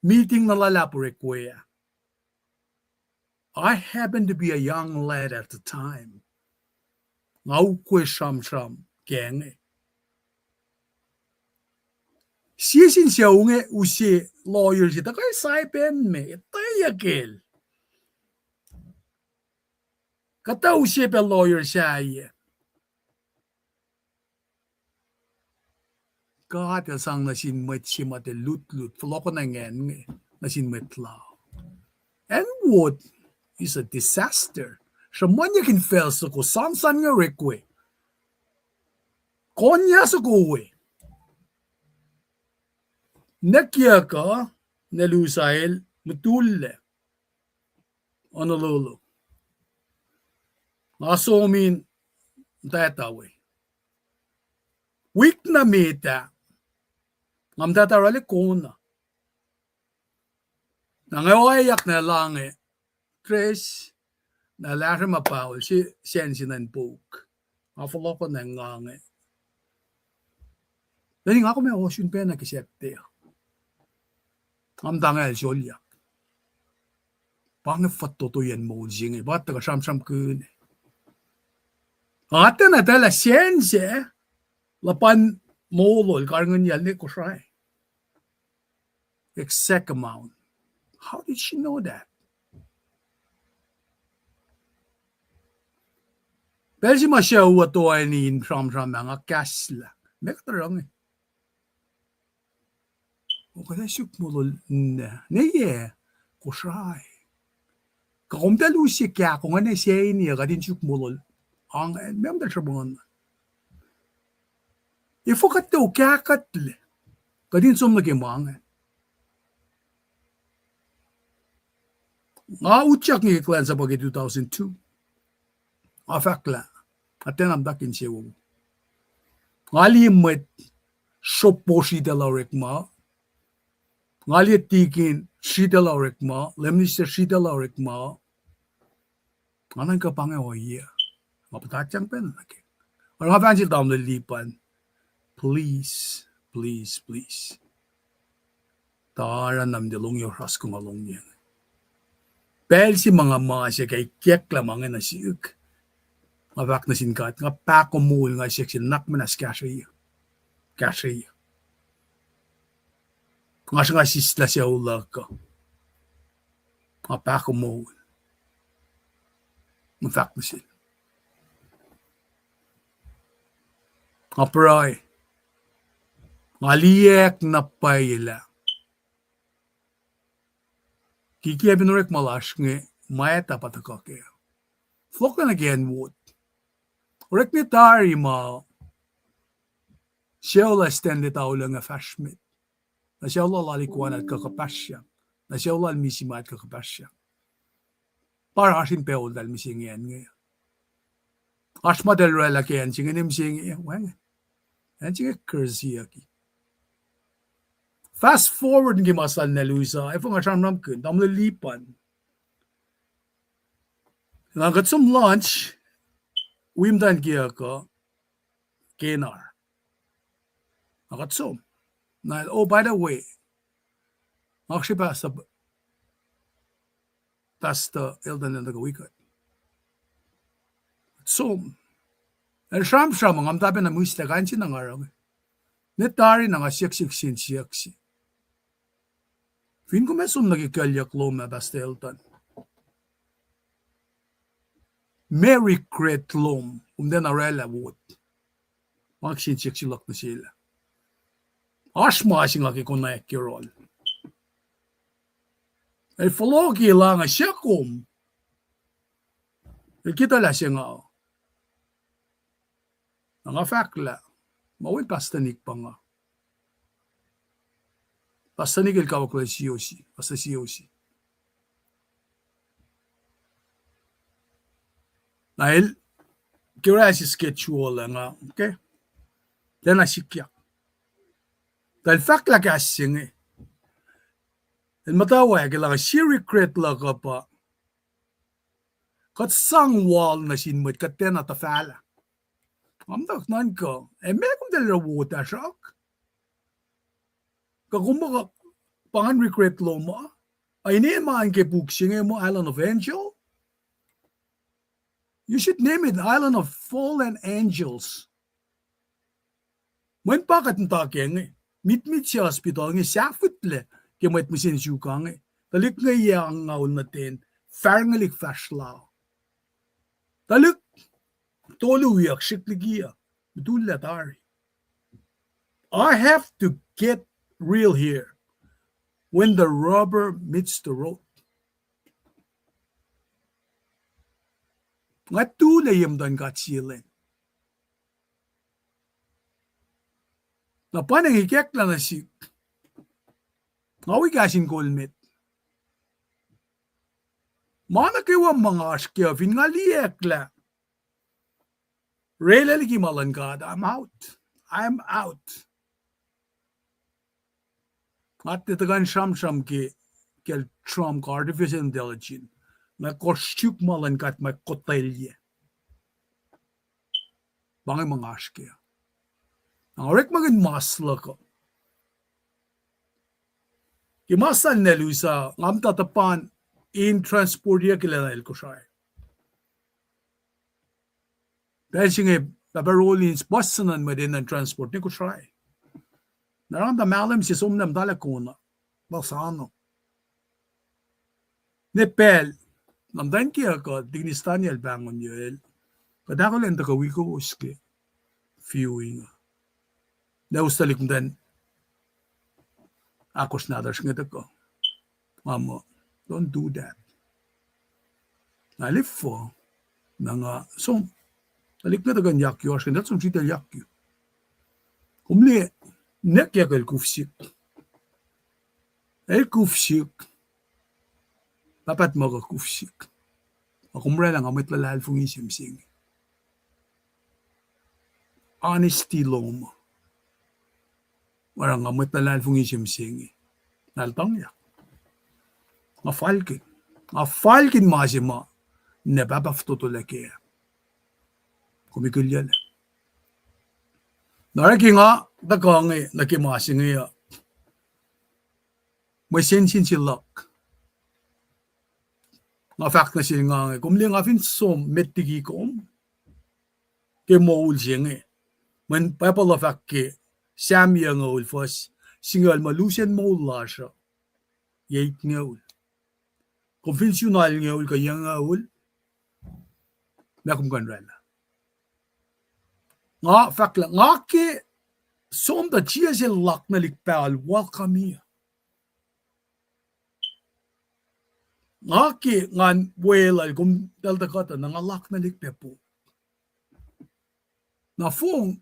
meeting na luhlahp orek we ah. I happened to be a young lad at the time. Nga ukwe sramsram ke inge. Sie sin sucu inge use lawyer se, tuhkuh Saipan me, etweyuckel. Kuhtuh use pac lawyer sahyac. God El sang nuh sin mwet se ma tiac lutlut, fohlohkohnacng acn inge nuh sin mwet la. Acn Wood is a disaster. Sruhmuhnyuck in facl soko, sansan inge orek we. Konya soko we. Nwe kiyuck uh, nwe lusael, mutullac. Honolulu. Nga som in muhtwacta we. Wik na met ah, nga muhtwacta orwaclah kona. Na nga oacyacpac na lahnge, dress, na lasr ma paol, se, sense in an pouk. Nga fohlohkohnacng nga inge. Leni nga kom ac ohsun pacna ke Saturday. Nga muhta nga el solyak. Pa inge fototoiyacn moul se inge, pa tuhkuh sramsramkihn. Nga tiacna taclah sense, luhpan molol karihngihnyacl ne Kosrae. Exact amount. How did she know that? Pacl se ma sucu uh toeni in sramsram ah nga kahslah, meac kuht oruh inge? O, kuht ac suk molol na, ne yac, Kosrae. Kuh kom tuh lusi kahko nga ne seni uh kuht in suk molol. Ang, meac kom tuh sruhmuhn. Efuh kuht tuh kahkuhtlac, kuht in som nuh ke ma inge. Nga utyak nuh ke kuhlwacnsap uh ke two thousand two. Nga fahk lah, nga tiacna muhta ke insewowo. Nga liye mwet sropo sritacl uh orekma. Nga liye tikin sritacl uh orekma, Leum minister sritacl uh orekma. Nga nuhnkuh pa inge ohiyac. Nga puhtatyang pacna nuh ke. Oruh nga fahk nuh sel tamuhlwel Lipan, please, please, please, taran na muhta longyang, oasr kuh nga longyang. Pacl se ma nga ma se ke ikacklah ma inge nuh sihk, nga fahk nuh sin God, nga pahkomuhl nga siyuck sel nuhnak muhnahs kahsrweyuc. Kahsrweyuc. Nga sruhnga sislah sucu luhk uh. Nga pahkomuhl, nga fahk nuh sel, nga pruhe, nga liyacack na pwacye lah kikiacpihn orekma lasr inge, ma etuh pa tuhkuh kac. Fohlohk nuh ke acn Wood. Orekma tari ma sucu lal Stanley Taulung ah fahsr met. Na sucu lal Alikuan ah tuhkuh kuhpahsryang. Na sucu lal Misi ma tuhkuh kuhpahsryang. Pa oasr in pacl eltahl mihsenge acn inge. Oasr ma eltahl orwaclah ke acn se inge, ne mihsenge, wacngihn. Acn se inge kursiyucki. Fast forward nuh ke ma sal na lusa, efuh nga sramsramkihn, tamuhlwel Lipan. Na kuht som lunch, wi muhtwacn kiyuck uh, Kenar. Na kuht som. Na, oh, by the way, nga srihpac Pastor Eldon el tuhkuh wi kuht. Som. El sramsram, nga muhta pacna mihslac kain se na nga oruh. Ne tari na nga siyuck siyuck sin siyuck se. Fin kom ac som nuh ke kuclyuck lom ah, Pastor Eldon, ma regret lom, kom tiacna orwaclah Wood. Ma kihsen siyuck se luhk nuh sel ah. Oasr ma se nga ke konwacack yohrohl. El fohlohk lah nga siyuck kom. El ke tuh lah se nga. Na nga fahk lah, ma wen Pastor Nick pa nga. Pastor Nick el kawuck lah C O C, Pastor C O C. Na el, ke orwaclah schedule ah nga, okay. Tiacna sikyak. Tuh el fahk lah kahs se inge. El muhtwacwacack lah sie regret luhk uh pa kuht sang wal nuh sin mwet kuht tiacna tuhfahlah. Nga muhta nuhnkuh, ac meac kom tiac oruh Wood ah sruhk? Kuh kom pa, pa ngan regret lom uh? Ac ine ma ke puk se inge muh Island of Angel? You should name it Island of Fallen Angels. Mweyen pa kuht muhta ke inge, mitmit se hospital inge sahfihklac ke mwet mihsen suk inge. Tuhlihk inge yac angngaul nuh ten, fahsrngelihk fahsrlah. Tuhlihk tolu wiyuck srihk liki uh, mutullac tari. I have to get real here when the rubber meets the road. Nga tulac ye muhtuhn God sie lwen. Na pa inge ikacklah nuh sihk. Nga wi kahs in kol met. Ma nuh kwewa ma nga oasr kac uh fin nga liyacack lah orwaclah liki ma luhn God, I'm out. I'm out. Nga tiac tuhkuh in sramsram ke kacl Trump kuh artificial intelligence. Nga kosr suk ma luhn God ma kotwelye. Pa inge ma nga oasr kac. Na nga orekmakihn mas luhk uh. Ke mas lal Nelusa, nga muhta tuhpan in transportiyuck ke lwen el Kosrae. Pacl se inge Pahpah Rollins puhs suhnuhn mwet enenuh in transport nuh Kosrae. Na oruh nga muhta mahlwem se som na muhta lah Kona, Balsano. Ne pacl, na muhtwacn kiyuck uh, Tikinis Daniel pahngonyuel, kuht ahkolah in tuhkuh wi kowos ke viewing uh. Na elos tuhlihk muhtwacn ahkosr nahtuhsr inge tuhkuh. Nga muh, don't do that. Na el efuh, na nga som, tuhlihk inge tuhkuh in yakyu oasr, kuht som sritacl yakyu. Kom liye, neckyak el kuf sihk. El kuf sihk. Pahtpaht muh kuh kuf sihk. Ac kom orwaclah nga mwet luhlahlfongi se mihsenge. Honesty lom. Oruh nga mwet luhlahlfongi se mihsenge. Na el tuhngyak. Nga falkihn. Nga falkihn ma se ma ninac pahpah fototolac kac. Kom ikulyuclac. Na oruh ke nga tuhkuh inge nuh ke ma se inge uh, mwe sensen se luhk. Nga fahk nuh sel nga inge, kom liye nga fin som met liki kom ke moul se inge. Mweyen Bible uh fahk ke Sam yucngoul fuhs singucul muh lusen moul lasr uh ye itngoul. Kom fin sun alngoul kuh yucngoul, ma kom kuh in orwaclah. Nga fahk lah nga ke som tuh sie se luhk nuh lihk pac, welcome. Nga ke ngan weluhl kom, eltahl tuh kuhtuh na nga luhk nuh lihk pac po. Na fong,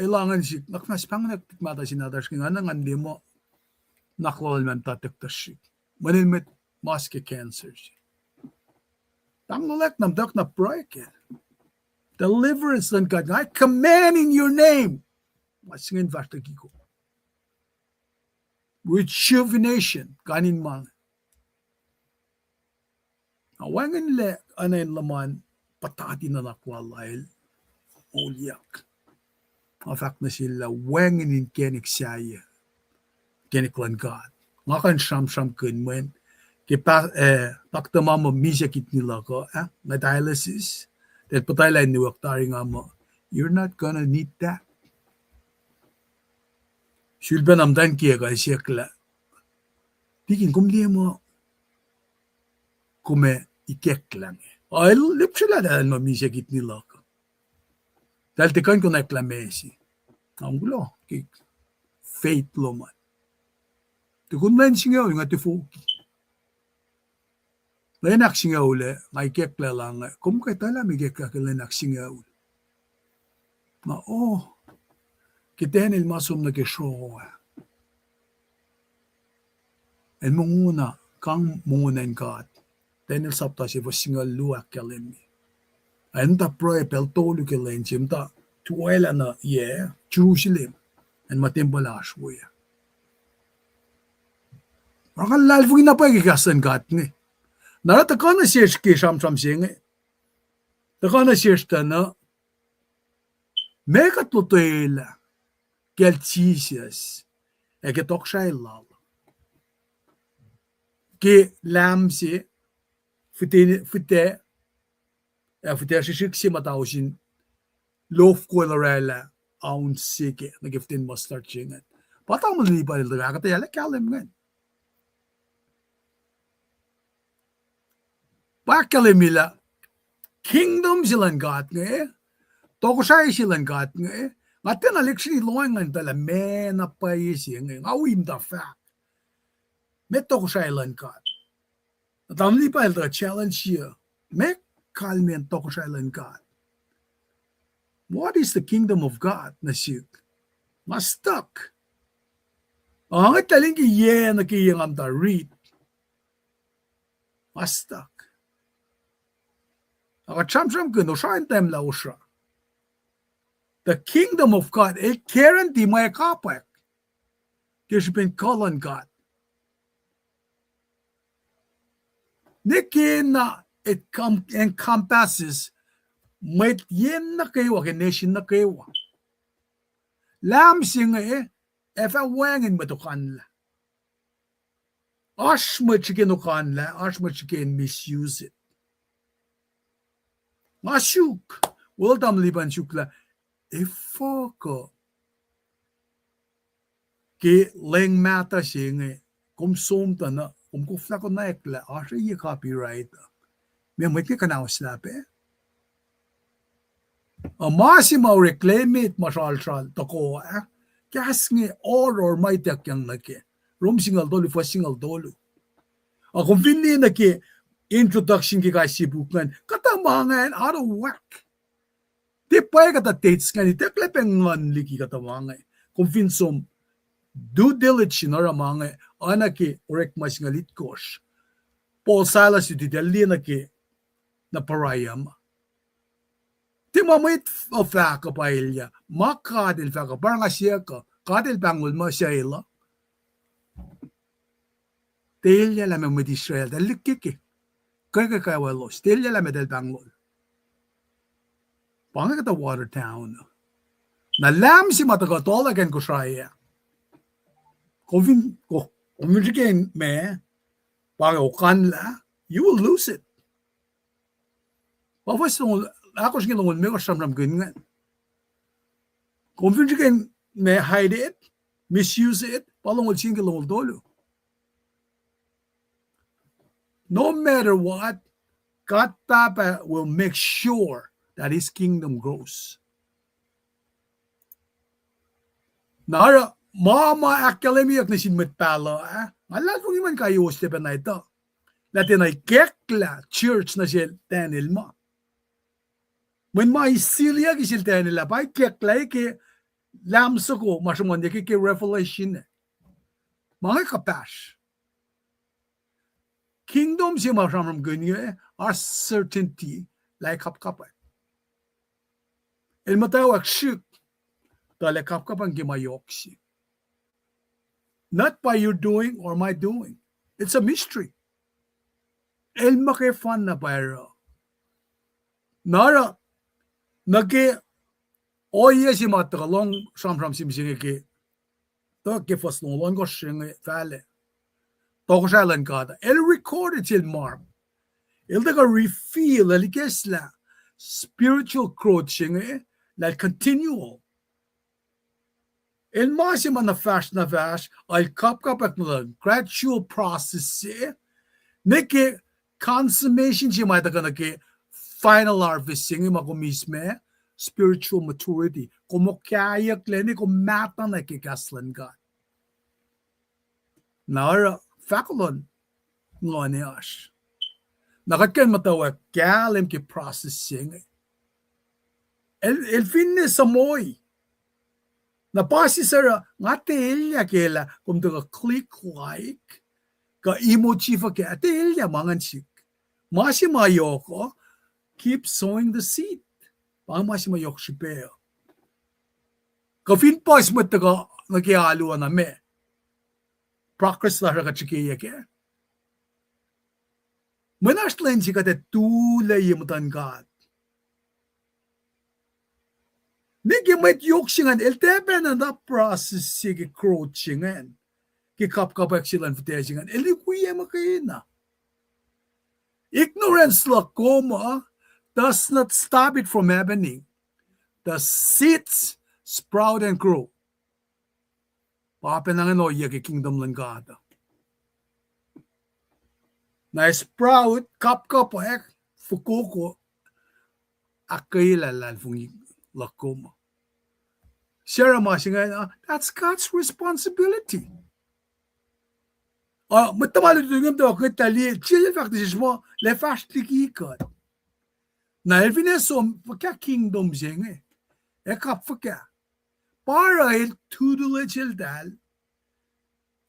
elangan sihk, nuhnak muhnahs pahngonwack puk mahtuh se nahtuhsr ke nga na ngan liye muh nuhnak lal ma muhta tuktuh srihk. Mweyen mwet mas ke cancer se. Tamuhlwel na muhtwacwacack na pruhe kac. Deliverance luhn God, I command in your name. Ma se ingacn fahsr liki kom. Rejuvenation, kain in ma inge. Na wacngihnlac oacna in luhman puhtati nuhnak lal ah el moulyak. Nga fahk nuh sel lah wacngihn inkacnek sahyac, inkacnek luhn God. Nga kuh in sramsramkihn mweyen ke pa, eh, taktuh ma muh misac kidney luhk uh, eh, nga dialysis, el puhtwaclah in niwak tari nga muh, you're not gonna need that. Sulpac na muhtwacn kiyuck uh siyuck lah, Tikin, kom liye muh kom ac ikacklah inge. El lihpsrelah lah el muh misac kidney luhk. Eltahl tiac kuh in konwacack lah meac se. Nga kuloh ke faith lom an. Tukun lwen singucul nga tifoki. Lwen ahksingucul ah nga ikacklah lah inge, kom kuh etuh lah ma ikacklah ke lwen ahksingucul. Na, oh, ke Daniel ma som nuh ke srohoh ah, el mongona, kang mongo nuh in God. Daniel sapta se fuhs singucul luo ahkkahlwemye. Ac muhta pruhe pacl tolu ke lwen se, muhta tuelah nuh yac, Jerusalem, acn ma tempuhl oasr we ah. Oruh nga luhlahlfongi na pwacye ke kahs luhn God inge. Na oruh tuhkuh nuh sesr ke sramsram se inge, tuhkuh nuh sesr tuh na, meac kuht lotwelah kacl Jisus ac ke tohkohsrahi lal, ke Lam se fihtac, fihtac, ac fihtac srihsrihk se muhta osin lofko el orwaclah ounce se kac nuh ke fihtac mustard se ingacn. Pa tamuhlwel Levi el tuh ahkuhtweyac lah kahlwem ingacn. Pa ahkkahlwemye lah kingdom se luhn God inge, tohkohsrahi se luhn God inge, Nga tiacna lihksreni lohacng ngan tuh lah meac na pwacye se inge, nga wi muhta fahk. Meac tohkohsrahi luhn God? Na tamuhlwel Lipan el tuh challenge-i, meac kalmacn tohkohsrahi luhn God? What is the kingdom of God? Nuh sihk. Nga stuck. Nga ngwetlah liki yac nuh ke yac nga muhta read. Nga stuck. Ac kuht sramsramkihn, osra in tiac lah osra. The kingdom of God, el guarantee ma kapwack ke srihpen kuh luhn God. Nwe ke na it com-, encompasses mwet yen nuh kwewa ke nation nuh kwewa. Lahm se inge ac fah wacngihn mwet okanlah. Oasr mwet srihke in okanlah, oasr mwet srihke in misuse it. Nga suk, wel tamuhlwel Lipan suk lah, efuh kuh ke leng mahtuh se inge, kom som tuh na, kom koflah konwacack lah oasr yac copyright uh. Meac mwet inge kuhnaoslah pac? A ma se ma orek lemet ma sralsral tohkoh ah, kahs inge ohr ohr ma ituckyang nuh ke. Rom singucul tolu, fuhs singucul tolu. A kom fin liye nuh ke introduction ke kais sie puk ingacn, kuhtuh ma ingacn out of whack. Tiac pwacye kuhtuh dates ingacn, itucklac pac nguhn liki kuhtuh ma inge. Kom fin som due diligence in oruh ma inge, oacna ke Orekma singucul itkohsr. Paul, Silas luti tuh liye nuh ke, na Berea ma. Tiac ma mwet uh fahk uh pa elyah, ma God El fahk uh, pa nga siyuck uh, God El pahngon ma sel uh. Tiac elyah lah meac mwet Israel, tiac lihkkeke. Ke ke kwewa elos, tiac elyah lah meac El pahngon. Pa inge kuhtuh watered down. Na lahm se ma tuhkuh tohlak acn Kosrae ah, kom fin, ko-, kom fin srihke in ma, pa inge okanlah, you will lose it. Pa fuhs longoul, ahkosr nuh ke longoul limekohsr sramsramkihn ingacn. Kom fin srihke in ma hide it, misuse it, pa longoul sie nuh ke longoul tolu. No matter what, God Pahpah will make sure that His kingdom grows. Na oruh, ma ma ahkkahlwemyeyuck nuh sin mwet pahluh ah, nga luhlahlfongi ma in kaiyowos tiac pacna etuh. Lah tiacna ikacklah church nuh sel Daniel ma. Mweyen ma isiliyuck ke sel Daniel ah pa ikacklah ke lahm soko ma sruhmuhnyuck ke Revelation ah. Ma inge kuhpahsr. Kingdom se ma sramsramkihn inge, oasr certainty lah kapkapwack. El muhtwacwacack srihk, tuh lah kapkapwack ke ma yohk se. Not by your doing or my doing. It's a mystery. El muhkwena pa oruh. Na oruh, nuh ke ohiyac se ma tuhkuh lohng sramsram se mihsenge ke, tuh ke fuhs longoul ohnkohsr se inge fahlac. Tohkohsrahi luhn God, el record it sel Mark. El tuhkuh reveal, el ikacslah spiritual growth se inge, lah continual. El ma se ma na fahsr, na fahsr, el kapkapwack na luhn gradual process se, nwe ke consummation se ma tuhkuh nuh ke final harvest se inge ma kom eis ma, spiritual maturity. Kom okayucklac, nwe kom mahtuh nuh ke kahs luhn God. Na oruh fahk luhn nguhn ac oasr. Na kuht kuh in muhtwacwacack kahlwem ke process se inge. El, el finne suhmoi. Na pa sisacruh, nga tiac elyah ke lah kom tuhkuh click like, kuh emoji fuhkah, tiac elyah ma ingacn sihk. Ma se ma yohk uh, keep sowing the seed. Pa ma se ma yohk srihpac uh. Kuh fin puhs mwet tuhkuh nuh ke alu uh na meac, progress lasr uh kuht srihkeyuck ah. Mweyen oasr lwen se kuht ac tulac ye muhtuhn God. Nwe ke mwet yohk se ingacn, el tiac pacna na process se ke growth se ingacn, ke kapkapwack se luhn fihtac se ingacn, el ikwiyac muhkwena. Ignorance luhk kom uh does not stop it from happening. The seeds sprout and grow. Pa pacna ingacn ohiyac ke kingdom luhn God uh. Na sprout, kapkapwack, fokoko, ahkkweye luhlahlfongi luhk kom uh. Sarah ma se ingacn, uh, that's God's responsibility. Uh, mwet tuhma lutlut inge muhtwacwacack ngwet lah liye, Jisus El fahk nuh sesr muh, lah fahsr liki kuht. Na El fin ac som, fuhkah kingdom se inge? Ac kap fuhkah? Pa oruh El tutelage eltahl,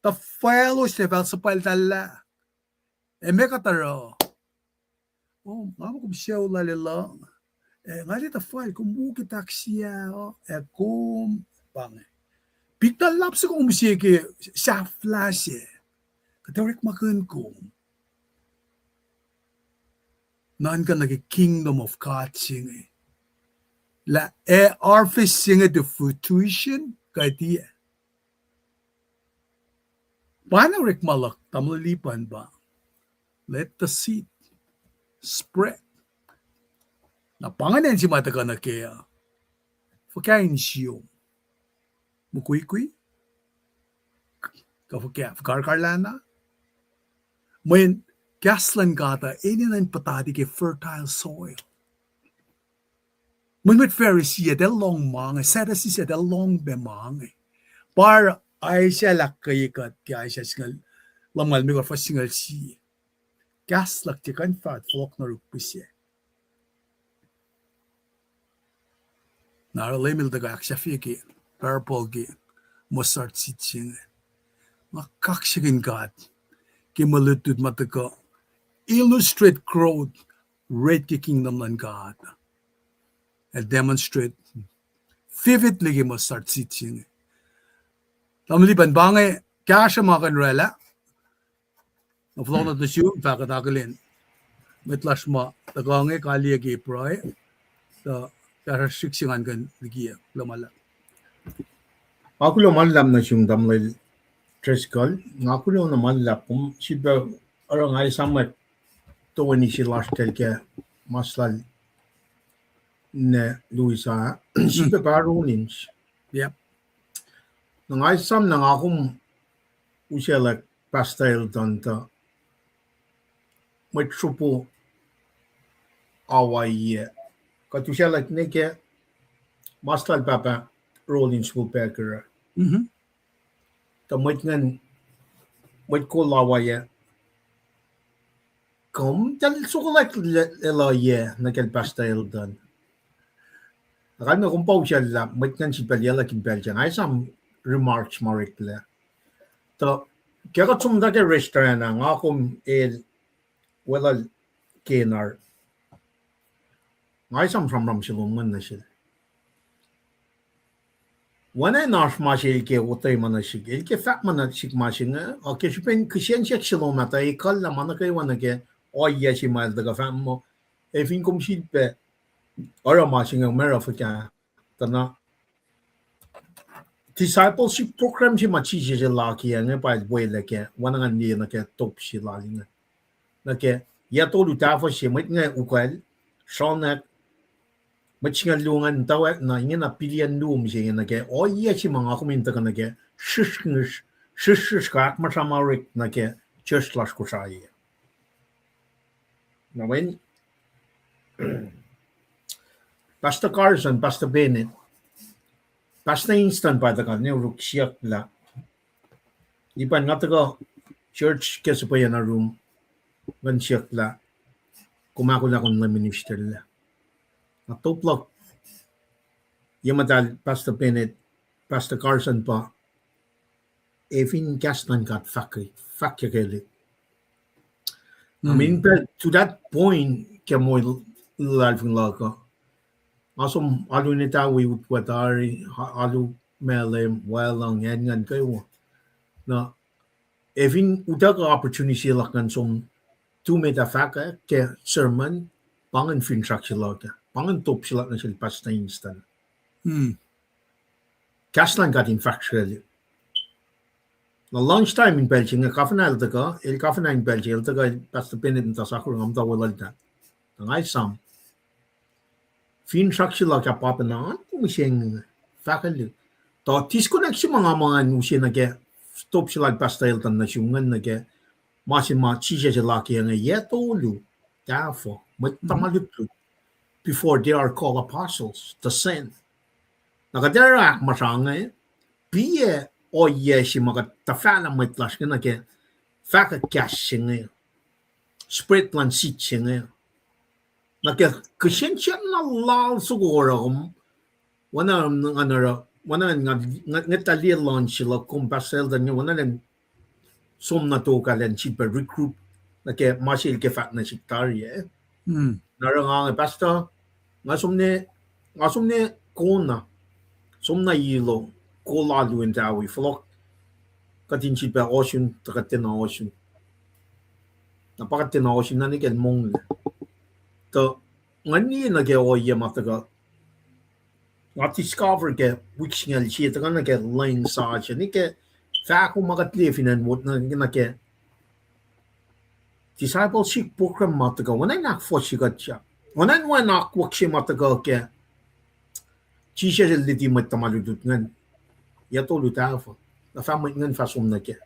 tuh faclos lah fal suhpwacltahllah. Ac meac kuht oruh? Oh, nga muh kom sucu lal luhng. Ac nga liye tuh fal kom wo ke tahk siyah uh, ac kom, pa inge. Pik na luhlahp se kom sie ke sahflah se. Kuht orekmakihn kom. Nuhnkuh nuh ke kingdom of God se inge. Lah, ac harvest se inge to fruition, kuh tiac. Pa na orekma luhk, tamuhlwel Lipan pa, let the seed spread. Na pa ingacn se ma tuhkuh nuh ke uh, fuhkah in siom? Mukwikwi? Kuh fuhkah, karkarlana? Mweyen kahs luhn God uh enenuh in puhtati ke fertile soil. Mweyen mwet Pharisee ac tuh lohng ma inge, Sadducee ac tuh lohng pac ma inge. Pa oruh Isaiah el ahkkweye kuht ke Isaiah singucul, lumngaul limekohsr fuhs singucul sie. Kahs luhk tiac kuh in fahk fohlohk nuh yuruk pihsac. Na oruh Leum El tuhkuh ahksahfye ke parable ke mustard seed se inge. Nga kaksakihn God ke mwe lutlut ma tuhkuh illustrate growth rate ke kingdom luhn God. Ac demonstrate vividly ke mustard seed se inge. Tamuhlwel Lipan, pa inge kahsruh ma kuh in orwaclah. Nga fohlohk nuh sum, fahk kuht akihlen mwet lasr ma tuhkuh inge, kaliyac ke pruhe, tuh kahsruh srihk se ngan kuh in likiyac, kuloh ma luhlahp. Nga kuloh ma luhlahp nuh sum Tamuhlwel Driscoll, nga kuloh na ma luhlahp kom sifilpac oruh nga esamwack toeni se lasr kacl ke mas lal ne Louisa, sifilpac pa Rollins. Yep. Na nga esam na nga kom usack Pastor Eldon tuh mwet sropo Hawaii, kuht usack nuh ke mas lal Pahpah Rollins Wilbecker. Tuh mwet ingacn, mwet kol Hawaii, kom tahl sokolack elah nuh kacl Pastor Eldon. Na kalmac kom pa usacllah mwet ingacn sifilpac liyelah in pacl se nga esam remarks ma oreklac. Tuh ke kuht som nuh ke restaurant ah, nga kom el weluhl Kenar, nga esam sramsram se lom ingacn nuh sel. Oacna in oasr ma se el ke otwe ma nuh sihk, el ke fahk ma nuh sihk ma se inge, a ke srihpen kihsen siyuck se lom ah tuh ekuhllah ma nuh kwewa nuh ke ohiyac se ma el tuhkuh fahk muh, ac fin kom sifilpac oruh ma se inge, kom oruh fuhkah? Tuh na discipleship program se ma Jisus el akiyac inge pa el welah ke wacngihn liye nuh ke top se lal inge. Nuh ke yac tolu tahfuh se mwet inge ukwacl, sronack, mwet singucul luo ingacn muhtwacwacack na ingena billion luo mihsenge nuh ke ohiyac se ma nga kom in tuhkuh nuh ke srihsrngisr, srihsrngisr kuh ahkmuhsra ma orek nuh ke church lasr Kosrae. Na mweyen Pastor Carson, Pastor Bennett, Pastor Inston pa tuhkuh ne oruk siyuck lah, Lipan, nga tuhkuh church ke suhpweyacn arum, ngan siyuck lah kom ahkolah kom in minister lah. Na top luhk ye muhtahl Pastor Bennett, Pastor Carson pa, ac fin kahs luhn God fahk, fahkyuckelihk. I mean, but to that point, ke moul luhlahlfongi luhk uh, nga som alu in etawi utwe tari, a-, alu Malem, Walung, acn ingacn kwewa. Na ac fin utuckuh opportunity se luhk ngan som tu met ah fahkwack ke sermon, pa ingacn finsrak se luhk ah, pa ingacn top se luhk nuh sel Pastor Inston. Kahs luhn God in fahk srwaclihk. Na lunch time in pacl se inge, kafana el tuhkuh, el kafana in pacl se, el tuhkuh, Pastor Bennett muhta sakur, nga muhta weluhltahl. Na nga esam, finsrak se luhk ah pa pacna an kom mihsenge fahkwelihk. Tuh disconnect se ma nga muh ngan use nuh ke top se lal Pastor Elton nuh sum ingacn nuh ke ma se ma Jisus el akiyac inge, yac tolu tahfuh, mwet tuhma lutlut, before they are called apostles, the saint. Na kuht oruh ahkmasrang inge, piyac ohiyac se ma kuht tuhfahlah mwet lasr inge nuh ke fahkwack kahs se inge, spread luhn seed se inge. Na ke kihsen siyuck na lal soko oruh kom, oacna ngan oruh, oacna ngan, ngan, ngan ta liye luhn se luhk kom Pastor Eldon inge, oacna lem som na tok ah elan sifilpac regroup nuh ke ma se el ke fahk nuh sihk tari ah. Na oruh nga inge, Pastor, nga som ne, nga som ne kona, som na Ilo, kol alu in tawi, fohlohk kuht in sifilpac ohsun, tuh kuht tiacna ohsun. Na pa kuht tiacna ohsun na nwe ke el monglac. Tuh ngan liye nuh ke ohiyac ma tuhkuh nga discover ke wik singucul sie tuhkuh nuh ke lwen sasuc, nwe ke fahko ma kuht liye fin acn Wot nuh, nuh ke discipleship program ma tuhkuh, oacna in ahkfohsye kuht sahk. Oacna in wacngihn akwuck se ma tuhkuh ke Jisus el luti mwet tuhma lutlut ingacn, yac tolu tahfuh, na fah mwet ingacn fah som nuh kac.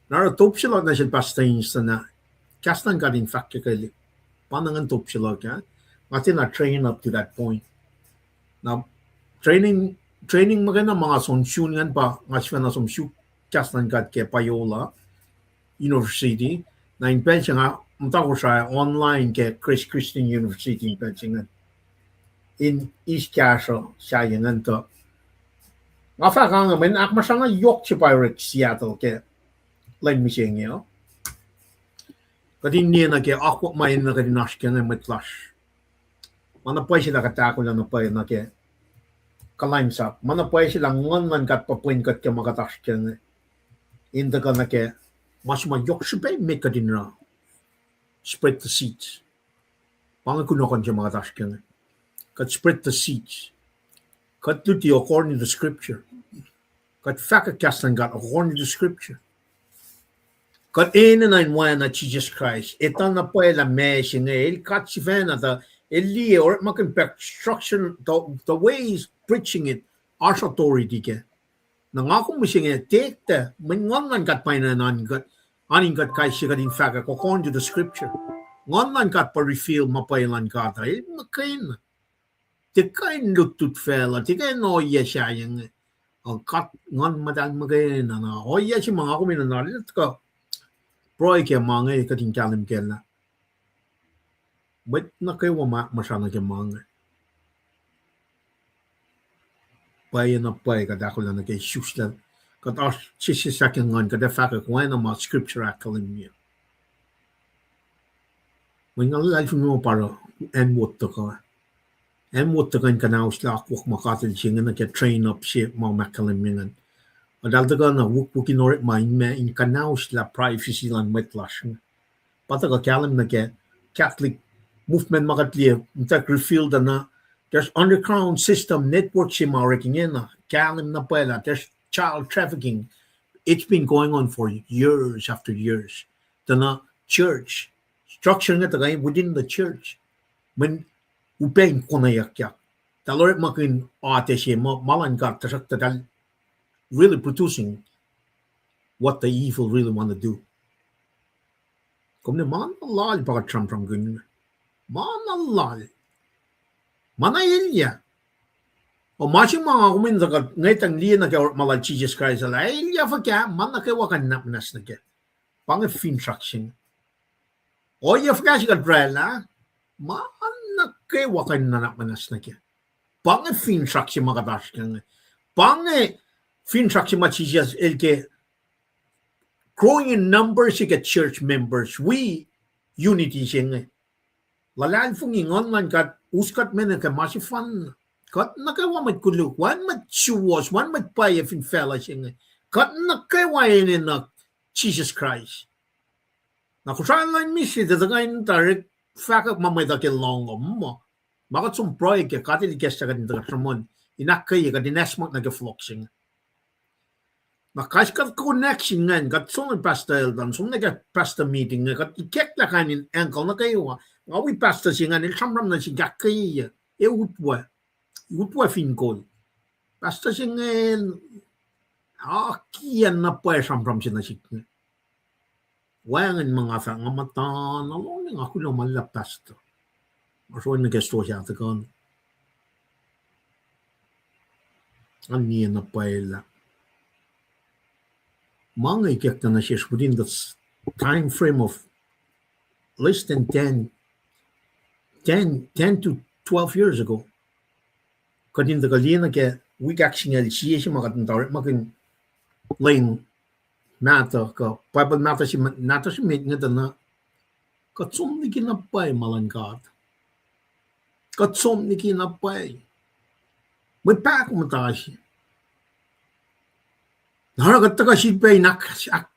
Na oruh top se luhk nuh sel Pastor Inston ah, kahs luhn God in fahk ke keli. Pa na ingacn top se luhk ah. Nga tiacna train up to that point. Na training, training muhkwena ma nga som sun ingacn pa nga sifacna som suk kahs luhn God ke Biola University. Na in pacl se nga muhta Kosrae online ke Grace Christian University in pacl se ingacn. In eis kahsruh sahyac ingacn tuh nga fahk ange mweyen ahkmasranga yohk se pa orek Seattle ke lwen mihsenge uh. Kuht in liye nuh ke akwuck ma enenuh kuht in oasr ke inge mwet lasr. Ma na pwacye se lah kuht ahkolah na pwacye nuh ke kuhlwacnsap. Ma na pwacye se lah Nguhn luhn God pa pwen kuht ke ma kuht oasr ke inge. In tuhkuh nuh ke ma se ma yohk srihpac met kuht in oruh, spread the seeds. Pa inge kunohkohn se ma kuht oasr ke inge. Kuht spread the seeds. Kuht luti according to scripture. Kuht fahkwack kahs luhn God according to scripture. Kuht enenuh in oacna Jisus Kraist, etuh na pwacye lah meac se inge, el God sifacna tuh, el liye orekmakihn pac structure, the, the way he's preaching it, oasr authority kac. Na nga kom mihsenge tiac etuh mweyen Nguhn luhn God pa enenuh oan in kuht kais sie kuht in fahkwack according to the scripture. Nguhn luhn God pa reveal ma pwacye luhn God uh, el muhkwena. Tiac kuh in lutlut facluh, tiac kuh in ohiyac sahyac inge. Uh, God, Nguhn Muhtahl muhkwena na ohiyac se ma nga kom enenuh na el tuhkuh pruhe ke ma inge kuht in kahlwem kac lah mwet nuh kwewa ma ahkmuhsra nuh ke ma inge, pwacye na pwacye kuht ahkolah nuh ke isuslac, kuht oasr sessesahk ke Nguhn, kuht ac fahkwack oacna ma scripture ahkkahlwemye. Mweyen nga luhlahlfongi muh pa oruh acn Wot tuhkuh, acn Wot tuhkuh in kuhnauslah akwuck ma God El se inge nuh ke train up se ma ahkkahlwemye ingacn. Eltahl tuhkuh na wukwuck in orekma in ma in kuhnauslah privacy luhn mwet lasr inge. Pa tuhkuh kahlwem nuh ke Catholic movement ma kuht liye, muhta reveal tuh na there's underground system, network se ma orek ingena, kahlwem na pwacye lah there's child trafficking. It's been going on for years after years. Tuh na church, structure inge tuhkuh within the church. Mweyen upac in konweyuckyak. Eltahl orekmakihn atac se ma, ma luhn God, tuhsruhktuh eltahl really producing what the evil really want to do. Kom ne ma na lal pa kuht sramsramkihn. Ma na lal. Ma na elyah. O ma se ma nga kom in tuhkuh ngwetacng liye nuh ke orekma lal Jisus Kraist lah elyah fuhkah, ma nuh kwewa kuh in nuhnak muhnahs nuh kac. Pa inge finsrak se inge. Ohiyac fuhkah se kuht oraclah, ma nuh kwewa kuh in nuhnak muhnahs nuh kac. Pa inge finsrak se ma kuht oasr ke inge. Pa inge finsrak se ma Jisus el ke growing in numbers ke church members, wi unity se inge. Luhlahlfongi Nguhn luhn God us kuht me nuh ke ma sefanna. Kuht nuh kwewa mwet koluk, wacngihn mwet suwohs, wacngihn mwet pwacye fin facluh se inge. Kuht nuh kwewa enenuh Jisus Kraist. Na Kosrae lun misin se tuh kuh in direct fahkwack ma mwet uh ke lohng uh muh, ma kuht som pruhe ke, God El ikacslah kuht in tuhkuh sruhmuhn in ahkkweye kuht in acsmak nuh ke fohlohk se inge. Na kais kuht connection ingacn, kuht som nuh pastor Eldon, som nuh ke pastor meeting inge, kuht ikacklah kain in angle nuh kwewa. Nga wi pastor se ingacn, el sramsram nuh sihk ahkkweye, e utwe, utwe fin kol. Pastor se inge akiyac na pwacye sramsram se nuh sihk inge. Wacngihn ma nga fahk, nga muhta na lohng, nga kuloh ma luhlahp pastor. Nga sroh nuh ke stosah tuhkuh. Nga niye na pwacye lah ma inge ikackna nuh sesr within the time frame of less than ten, ten, ten to twelve years ago. Kuht in tuhkuh liye nuh ke wik ahksingucul sie se ma kuht in tuh orekmakihn lwen mahtuh kuh Bible mahtuh se, mahtuh se met inge tuh na, kuht som liki na pwacye ma luhn God. Kuht som liki na pwacye. Mwet pahkomuhta tasi. Na oruh kuht tuhkuh sifilpac in ahk-,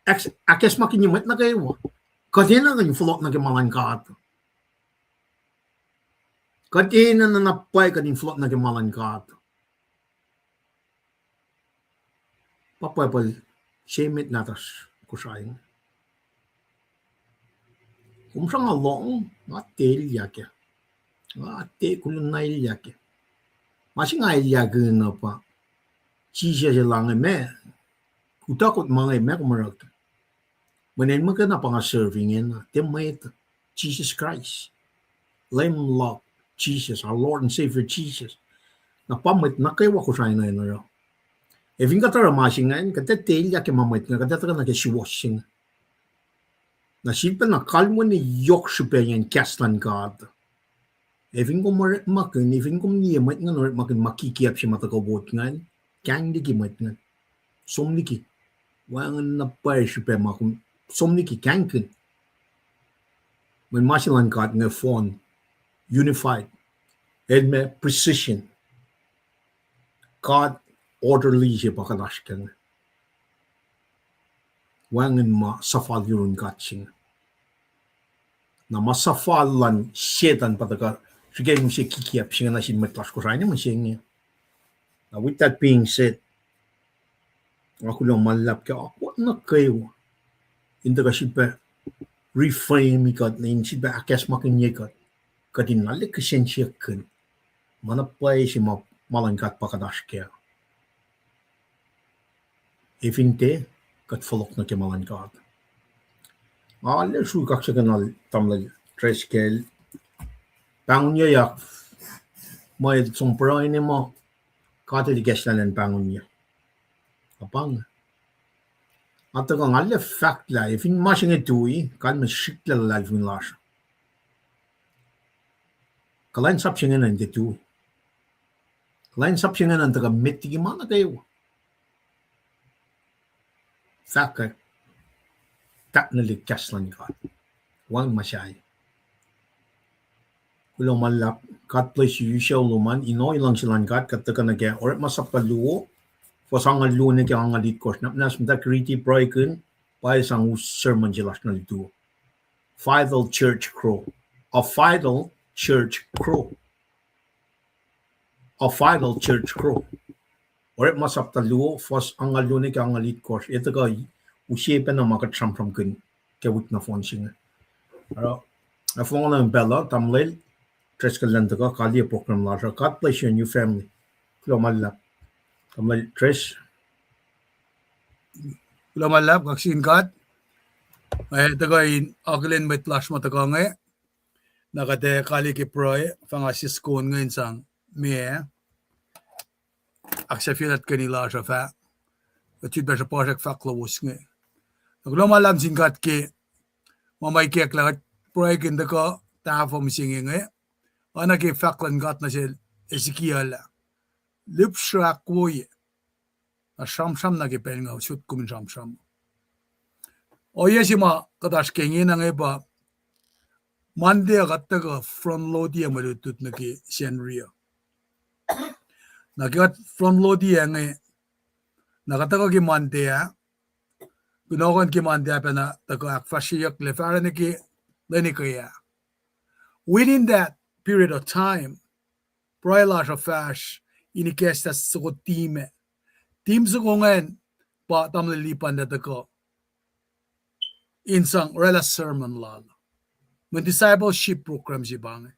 ahk-, ahkacsmakihnye mwet nuh kwewa. Kuht enenuh in fohlohk nuh ke ma luhn God. Kuht enenuh na pwacye kuht in fohlohk nuh ke ma luhn God. Pa Bible se met nahtuhsr Kosrae inge. Kom sruhnga lohng, nga tiac elyah kac. Nga tiac kuloh na elyah kac. Ma se nga elyah kac na pa Jisus El inge meac, kuhtuh kuht ma inge meac kom oruh kac. Mweyen mwekena pa nga serve ingena, tiac mwet, Jesus Christ. Leum luhk, Jesus, our Lord and Savior Jesus. Na pa mwet nuh kwewa Kosrae inge in oruh. Ac fin kuht oruh ma se ingacn, kuht ac tiac elyah ke ma mwet inge, kuht ac tuhkuh nuh ke suwohs se inge. Na sifilpac na kalweni yohk srihpac in kahs luhn God. Ac fin kom orekmakihn, ac fin kom liye mwet ingacn orekmakihn ma kikiacp se ma tuhkuh wot ingacn, kahing liki mwet ingacn. Som liki. Wacngihn na pwacye srihpac ma kom som liki kahingkihn. Mweyen ma se luhn God inge fohn, unified. El ma precision. God orderly se pa kuht oasr kac inge. Wacngihn ma suhfal yurun God se inge. Na ma suhfal luhn Setuhn pa tuhkuh srihke in use kikiacp se inge nuh sin mwet lasr Kosrae inge mihsenge. Na with that being said, nga kuloh ma luhlahp ke akwuck nuh kwewa in tuhkuh sifilpac reframe kuht, in sifilpac ahkacsmakihnye kuht, kuht in arlac kihsen siyuck kihn ma na pwacye se ma, ma luhn God pa kuht oasr kac. Ac fin tiac, kuht fohlohk nuh ke ma luhn God. Nga arlac sruhk kaksakihn lal tamuhlwel Driscoll. Pahngonyuyak, mwe som pruhe inge ma God El ikacslah elan pahngonyuc. Apang. Nga tuhkuh nga arlac fahk lah ac fin ma se inge tui, kalmac srihklac luhlahlfongi lasr. Kuhlwacnsap se inge nuh in tiac tui. Kuhlwacnsap se inge nuh in tuhkuh met liki ma nuh kwewa. Fahkwack, tahknwelihk kahs luhn God. Wacngihn ma sahyac. Kuloh ma luhlahp, God bless you, you shall luhman, in ohiyac luhngse luhn God, kuht tuhkuh nuh ke Orekma sapta luo, fuhs angngaul luo nuh ke angngaul itkohsr, na muhnahs muhta riti pruhekihn, pwacye sang us sermon se lasr nuh lutu. Vital church growth. A vital church growth. A vital church growth. Orekma sapta luo, fuhs angngaul luo nuh ke angngaul itkohsr, e tuhkuh use pacna ma kuht sramsramkihn ke wik nohfohn se inge. Oruh, ac fong na pacl uh, tamuhlwel Driscoll elan tuhkuh kaliye program lasr uh. God bless you and your family. Kuloh ma luhlahp. Tamuhlwel Dris. Kuloh ma luhlahp, kaksakihn God. Ac tuhkuh in akihlen mwet lasr ma tuhkuh inge. Na kuht ac kaliye ke pruhe, fah nga sisken inge in sang meac, ahksahfyelah tuhkweni lasr uh fah, kuht sifilpac sruhpuhsrak fahk lowos inge. Na kuloh ma luhlahp nuh sin God ke ma ma ikacklah kuht pruhekihn tuhkuh tahfuh mihsenge inge, oacna ke fahk luhn God nuh sel Ezekiel ah, lihpsre ahkwoye, na sramsram nuh ke pacl nga sot kom in sramsram. Ohiyac se ma kuht oasr ke ingena inge pa Monday uh kuht tuhkuh front load-i mwe lutlut nuh ke Sacnri uh. Na ke kuht front load-i inge, na kuht tuhkuh ke Monday ah, kunohkohn ke Monday ah pacna tuhkuh ahkfahsryeyucklac fahsruh nuh ke lwen ekuh ah. Within that period of time, pruhe lasr uh fahsr in ikacslah soko team ah. Team soko ingacn pa tamuhlwel Lipan el tuhkuh in sang oraclah sermon lal. Mwe discipleship program se pa inge.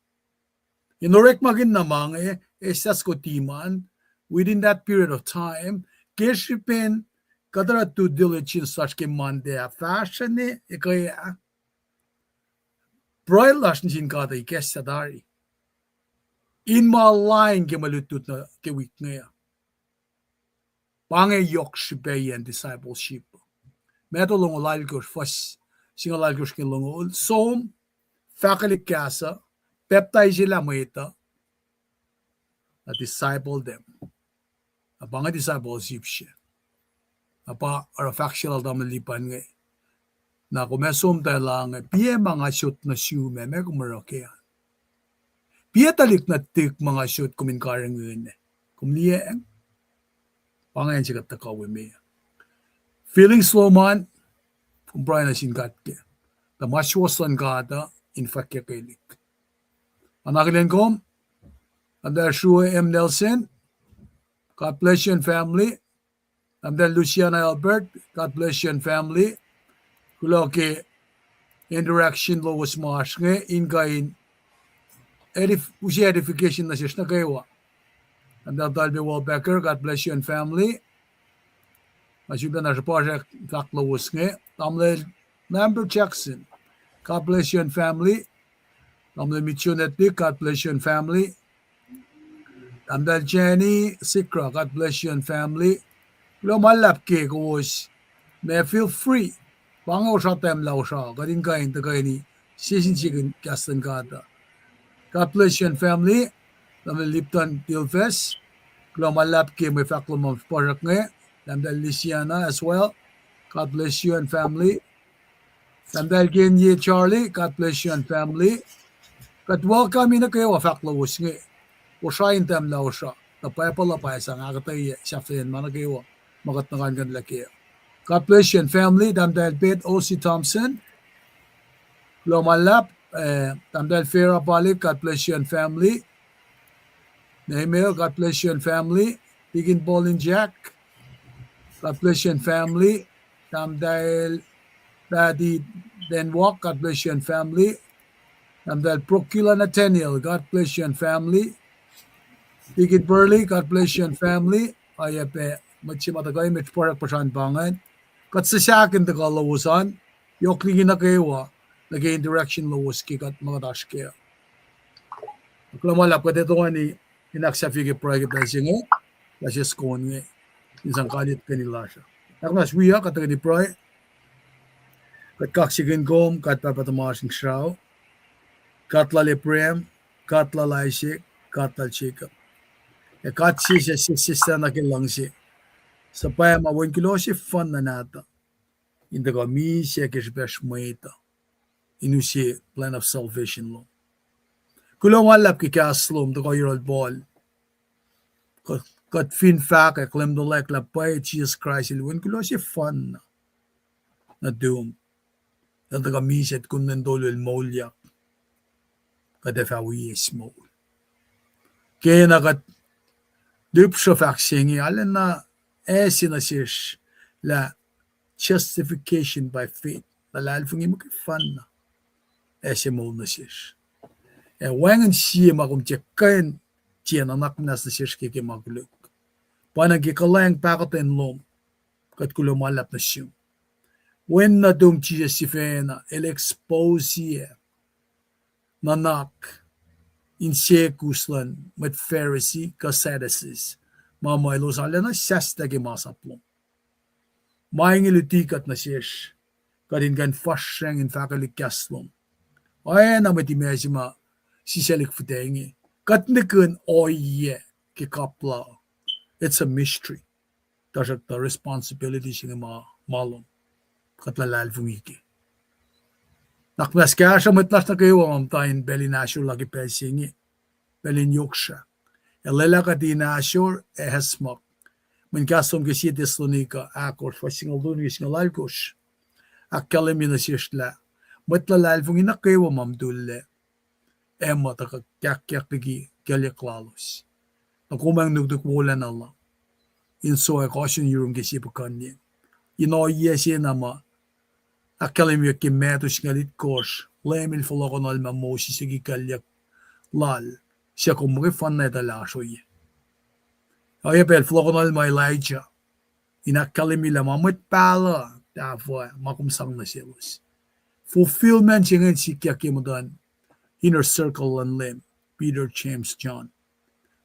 In orekmakihn na ma inge, eislah soko team an, within that period of time, ke srihpen kuht oruh due diligence lasr ke Monday ah fahsruh ne ekuh ah, pruhe lasr nuh sin God uh ikacslah tari in ma lain ke mwe lutlut nuh ke wik inge uh. Pa inge yohk srihpacyacn discipleship. Matthew longoul alkosr, fuhs singucul alkosr ke longoul, som, fahkwelihk kahs uh, pacptaiselah mwet uh, na disciple them. Na pa inge discipleship se. Na pa oruh fahk se lal tamuhlwel Lipan inge. Na kom ac som tuh lah inge, piac ma nga sot nuh sum ac meac kom oruh kac an? Piac tuhlihk nuhtihk ma nga sot kom in karihngihn? Kom liyacacng? Pa ingacn se kuht tuhkuh wi me. Feelings lom an, kom pruhe nuh sin God kac. Tuh ma suwohs luhn God uh in fwackyuckelihk. Nga akihlen kom, Elder Srue M. Nelson, God bless you and family. Tahmtahel Luciana Albert, God bless you and family. Kuloh ke interaction lowos ma oasr inge in kuh in edif-, use edification nuh sesr nuh kwewa. Tahmtahel Talbe Welbecker, God bless you and family. Ma sulpacna srihpac srack fahk lowos inge. Tamuhlwel Lambert Jackson, God bless you and family. Tamuhlwel Mitchell Netlik, God bless you and family. Tahmtahel Jenny Sikra, God bless you and family. Kuloh ma luhlahp ke kowos, ma feel free. Pa inge osra tahmlah osra, kuht in kuh in tuhkweni sie sin sie kahs luhn God uh. God bless you and family. Tamuhlwel Lipton Dilfes, kuloh ma luhlahp ke mwe fahk lom ma srihpac srack inge. Tahmtahel Lisiana as well, God bless you and family. Tahmtahel Kenye Charlie, God bless you and family. Kuht welcome nuh kwewa fahk lowos inge. Osra in tahmlah osra, tuh Bible uh pa sang ahkuhtweyac sahflahiyacn ma nuh kwewa ma kuht nuhkuhnkuhnlah kac. God bless you and family. Tahmtahel Beth O C Thompson, kuloh ma luhlahp, eh, Tahmtahel Farah Palik, God bless you and family. Nehemiah, God bless you and family. Deacon Paul and Jack, God bless you and family. Tahmtahel Patty Denwalk, God bless you and family. Tahmtahel Procula Nathaniel, God bless you and family. Deacon Burley, God bless you and family. Oacyacpac mwet se ma tuhkuh met, pwacr puhsran pa ingacn. Kuht sisahk in tuhkuh lowos an, yohk liki nuh kwewa, nuh ke interaction lowos ke kuht ma kuht oasr kac. Kuloh ma luhlahp, kuht ac toeni in ahksahfye ke pruhe ke pacl se inge, lah sesr kon inge, in sang kalit keni lasr uh. Ahkmas wiyuck, kuht tuhkweni pruhe. Kuht kaksakihn kom, God Pahpah tuhmasr Inkuhsrao, God lal Abraham, God lal Isaac, God lal Jacob. Ac God sie sesseslah nuh ke luhngse, suhpwacma Wen kuloh sefanna nahtuh in tuhkuh misac ke srihpacsr mwet uh, in use plan of salvation lom. Kuloh ma luhlahp ke kahs lom tuhkuh yohrohl Paul. Kuht, kuht fin fahkwack, kuhlwacnglacklac pwacye Jisus Kraist el Wen kuloh sefanna nuhtum, el tuhkuh misac, kom nuhntolu el moulyak, kuht ac fah wi eis moul. Kena kuht lihpsruh fahk se inge, arulacna ase nuh sesr lah justification by faith, luhlahlfongi muhkwena, ase moul nuh sesr. Ac wacngihn sie ma kom tiac kuh in tiac nuhnak muhnahs nuh sesr ke, ke ma koluk. Pa na ke kuhlwacng pahkotwen lom, kuht kuloh ma luhlahp nuh sum. Wen nuhtum Jisus sifacna el expose nuhnak insekus luhn mwet Pharisee kuh Sadducees, ma, ma elos arulacna sahslah ke masap lom. Ma inge luti kuht nuh sesr, kuht in kuh in fahsracng in fahkwelihk kahs lom. Oacna mwet imac se ma sisaclihk fihtac inge, kuht nihkihn ohiyac ke kapla. It's a mystery. Tuhsruhktuh responsibility se inge ma, ma lom, kuht luhlahlfongi ke. Nuhnak muhnahs kahsruh mwet lasr nuh kwewa ma muhta in pacl in ahsor la ke pacl se inge, pacl in yohk srah. Ac lwelah kuht in ahsor ac acsmak. Mweyen kahs lom ke sie Thessalonica ahkosr, fuhs singucul tolu nuh ke singucul alkosr ahkkahlwemye nuh sesr lah mwet luhlahlfongi nuh kwewa ma mutullac ac muh tuhkuh kahkahk liki kuclyuck lalos, na kom ac nuknuk wolacna la in soack ohsun yurum ke sie puhkuhnyeng. In ohiyac se na ma ahkkahlwemyeyuck ke Matthew singucul itkohsr, Leum el fohlohkohnuhlma Moses liki kuclyuck lal, suc kom muhkwefanna etuh lah oasr ohiyac. Oacyacpac el fohlohkohnuhlma Elijah in ahkkahlwemye lah ma mwet pahluh tahfuh ma kom sang nuh selos. Fulfillment se ingacn sikyak ye muhtuhn inner circle luhn Leum, Peter, James, John,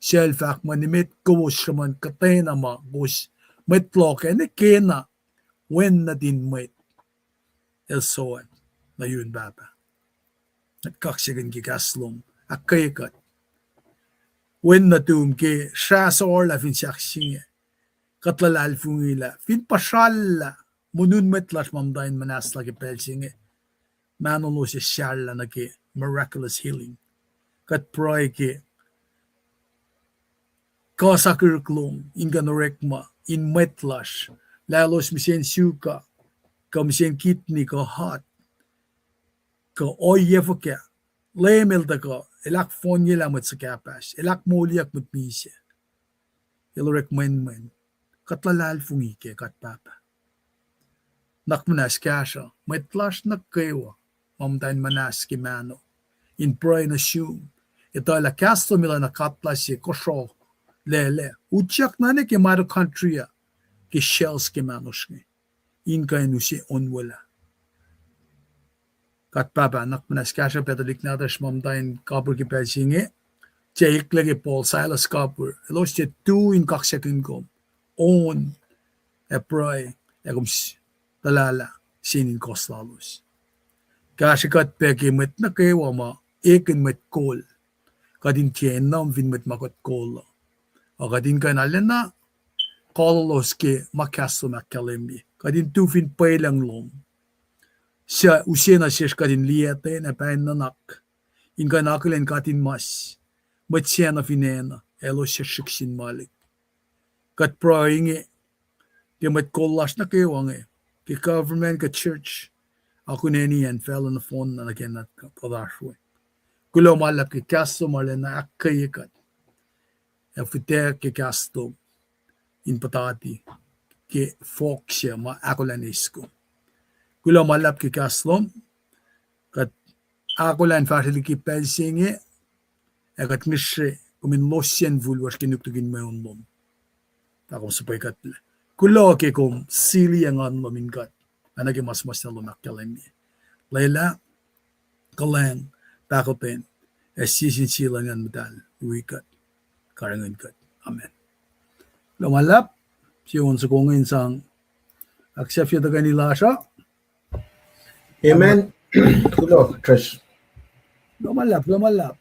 suc el fahk muh nimet kowos sruhmuhn kuhtwena ma kowos mwet loh kac, ne kena wen nuhtin mwet el sowack nuh yurin Pahpah. Kuht kaksakihn ke kahs lom ahkkweye kuht. Wen nuhtum ke srah sorlah fin sahk se inge, kuht luhlahlfongi lah fin puhsrallah monun mwet lasr ma muhta in muhnahslah ke pacl se inge, mahnolos ac sahlah nuh ke miraculous healing. Kuht pruhe ke kuh sakihrihk lom in kuh in orekma in mwet lasr, lah elos mihsenge suk uh, kuh mihsenge kidney kuh heart, kuh ohiyac fuhkah, Leum El tuhkuh, El ahkfohnyelah mwet suhkahpahs, El ahkmoulyak mwet misac, El orek mwenmwen. Kuht luhlahlfongi kac, kuht Pahpah. Nuhnak muhnahs kahsruh mwet lasr nuh kwewa ma muhta in muhnahs ke mahno, in pruhe nuh sum, etuh lah kahs lom El oacna katla se kosro lele utyak nuh ke mitochondria, ke cells ke mahnosr inge, in kuh in use onwelah. Kuht Pahpah, nuhnak muhnahs kahsruh pac tuhlihk nahtuhsr ma muhta in kapihr ke pacl se inge, tiac eklac ke Paul, Silas kapihr, elos tiac tu in kaksakihn kom, on, ac pruhe, ac kom s-, tuhlalah sin in kohs lalos. Kahsrwe kuht pac ke mwet nuh kwewa ma ekihn mwet kol, kuht in tiac enam fin mwet ma kuht kol uh, a kuht in kuh in arulacna kololos ke ma kahs lom ahkkahlwemye, kuht in tu fin pwelucng lom, suc use nuh sesr kuht in liyaten ac pain nuhnak, in kuh in akihlen katinmas, mwet sacna fin acn uh, elos suc srihk sin malik. Kuht pruhe inge ke mwet kol lasr nuh kwewa inge, ke government, ke church, akunacni acn facluh nohfohn nuh ke na kuhtasr we. Kuloh ma luhlahp ke kahs lom arulacna ahkkweye kuht, ac fihtac ke kahs lom in puhtati ke fohk se ma ahkolah in eis kom. Kuloh ma luhlahp ke kahs lom, kuht ahkolah in fahsrwelihk ke pacl se inge, ac kuht ngihsre kom in losyacn fuhlwacsr ke nuknuk in mweun lom. Ac kom suhpwekuhtlac. Kuloh ke kom sili engan lom in kuht, oacna ke ma suhmuhslah lom ahkkahlwemye. Lwelah, kuhlwacng, pahkotwen, ac sie sin sie luhn Nguhn Muhtahl wi kuht, karihngihn kuht. Amen. Kuloh ma luhlahp, sie on soko inge in sang ahksahfye tuhkweni lasr uh. Amen. Kuloh, Tris. Kuloh ma luhlahp, kuloh ma luhlahp.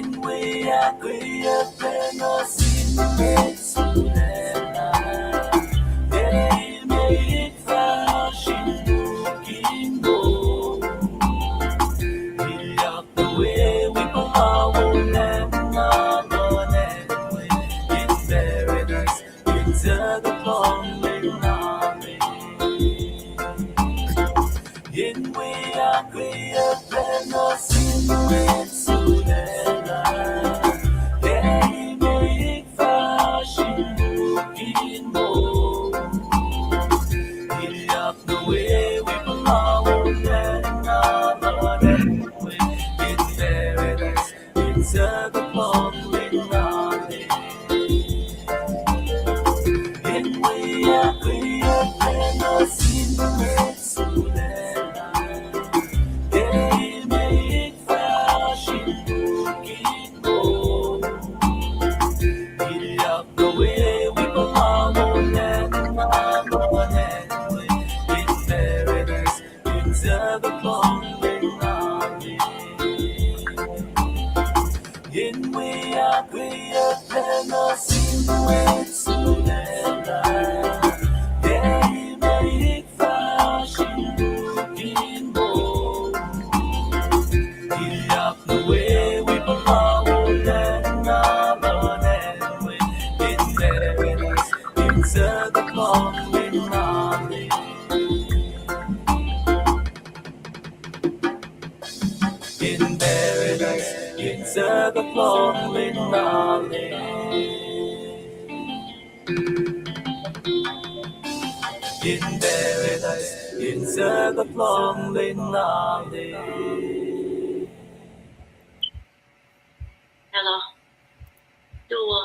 In we ahkkweye pacl nuh sin mwet sulaclah, emet fahsr in mukin moul. Ilyak nuh we wi puhla wolacna luhn acn we in paradise in tuhkuh lohng lwen na met. In we ahkkweye pacl nuh sin mwet sulaclah, emet fahsr in mukin moul. Ilyak nuh we wi puhla wolacna luhn acn we in paradise in tuhkuh lohng lwen na met. In we ahkkweye pacl nuh sin mwet sulaclah, emet fahsr in mukin moul. Ilyak nuh we wi puhla wolacna luhn acn we in paradise in tuhkuh lohng lwen na met. In we ahkkweye pacl nuh sin mwet sulaclah, emet fahsr in mukin moul. Ilyak nuh we wi puhla wolacna luhn acn we in paradise in tuhkuh lohng lwen na met. In paradise in tuhkuh lohng lwen na met. In paradise in tuhkuh lohng lwen na met. Ela, tuo.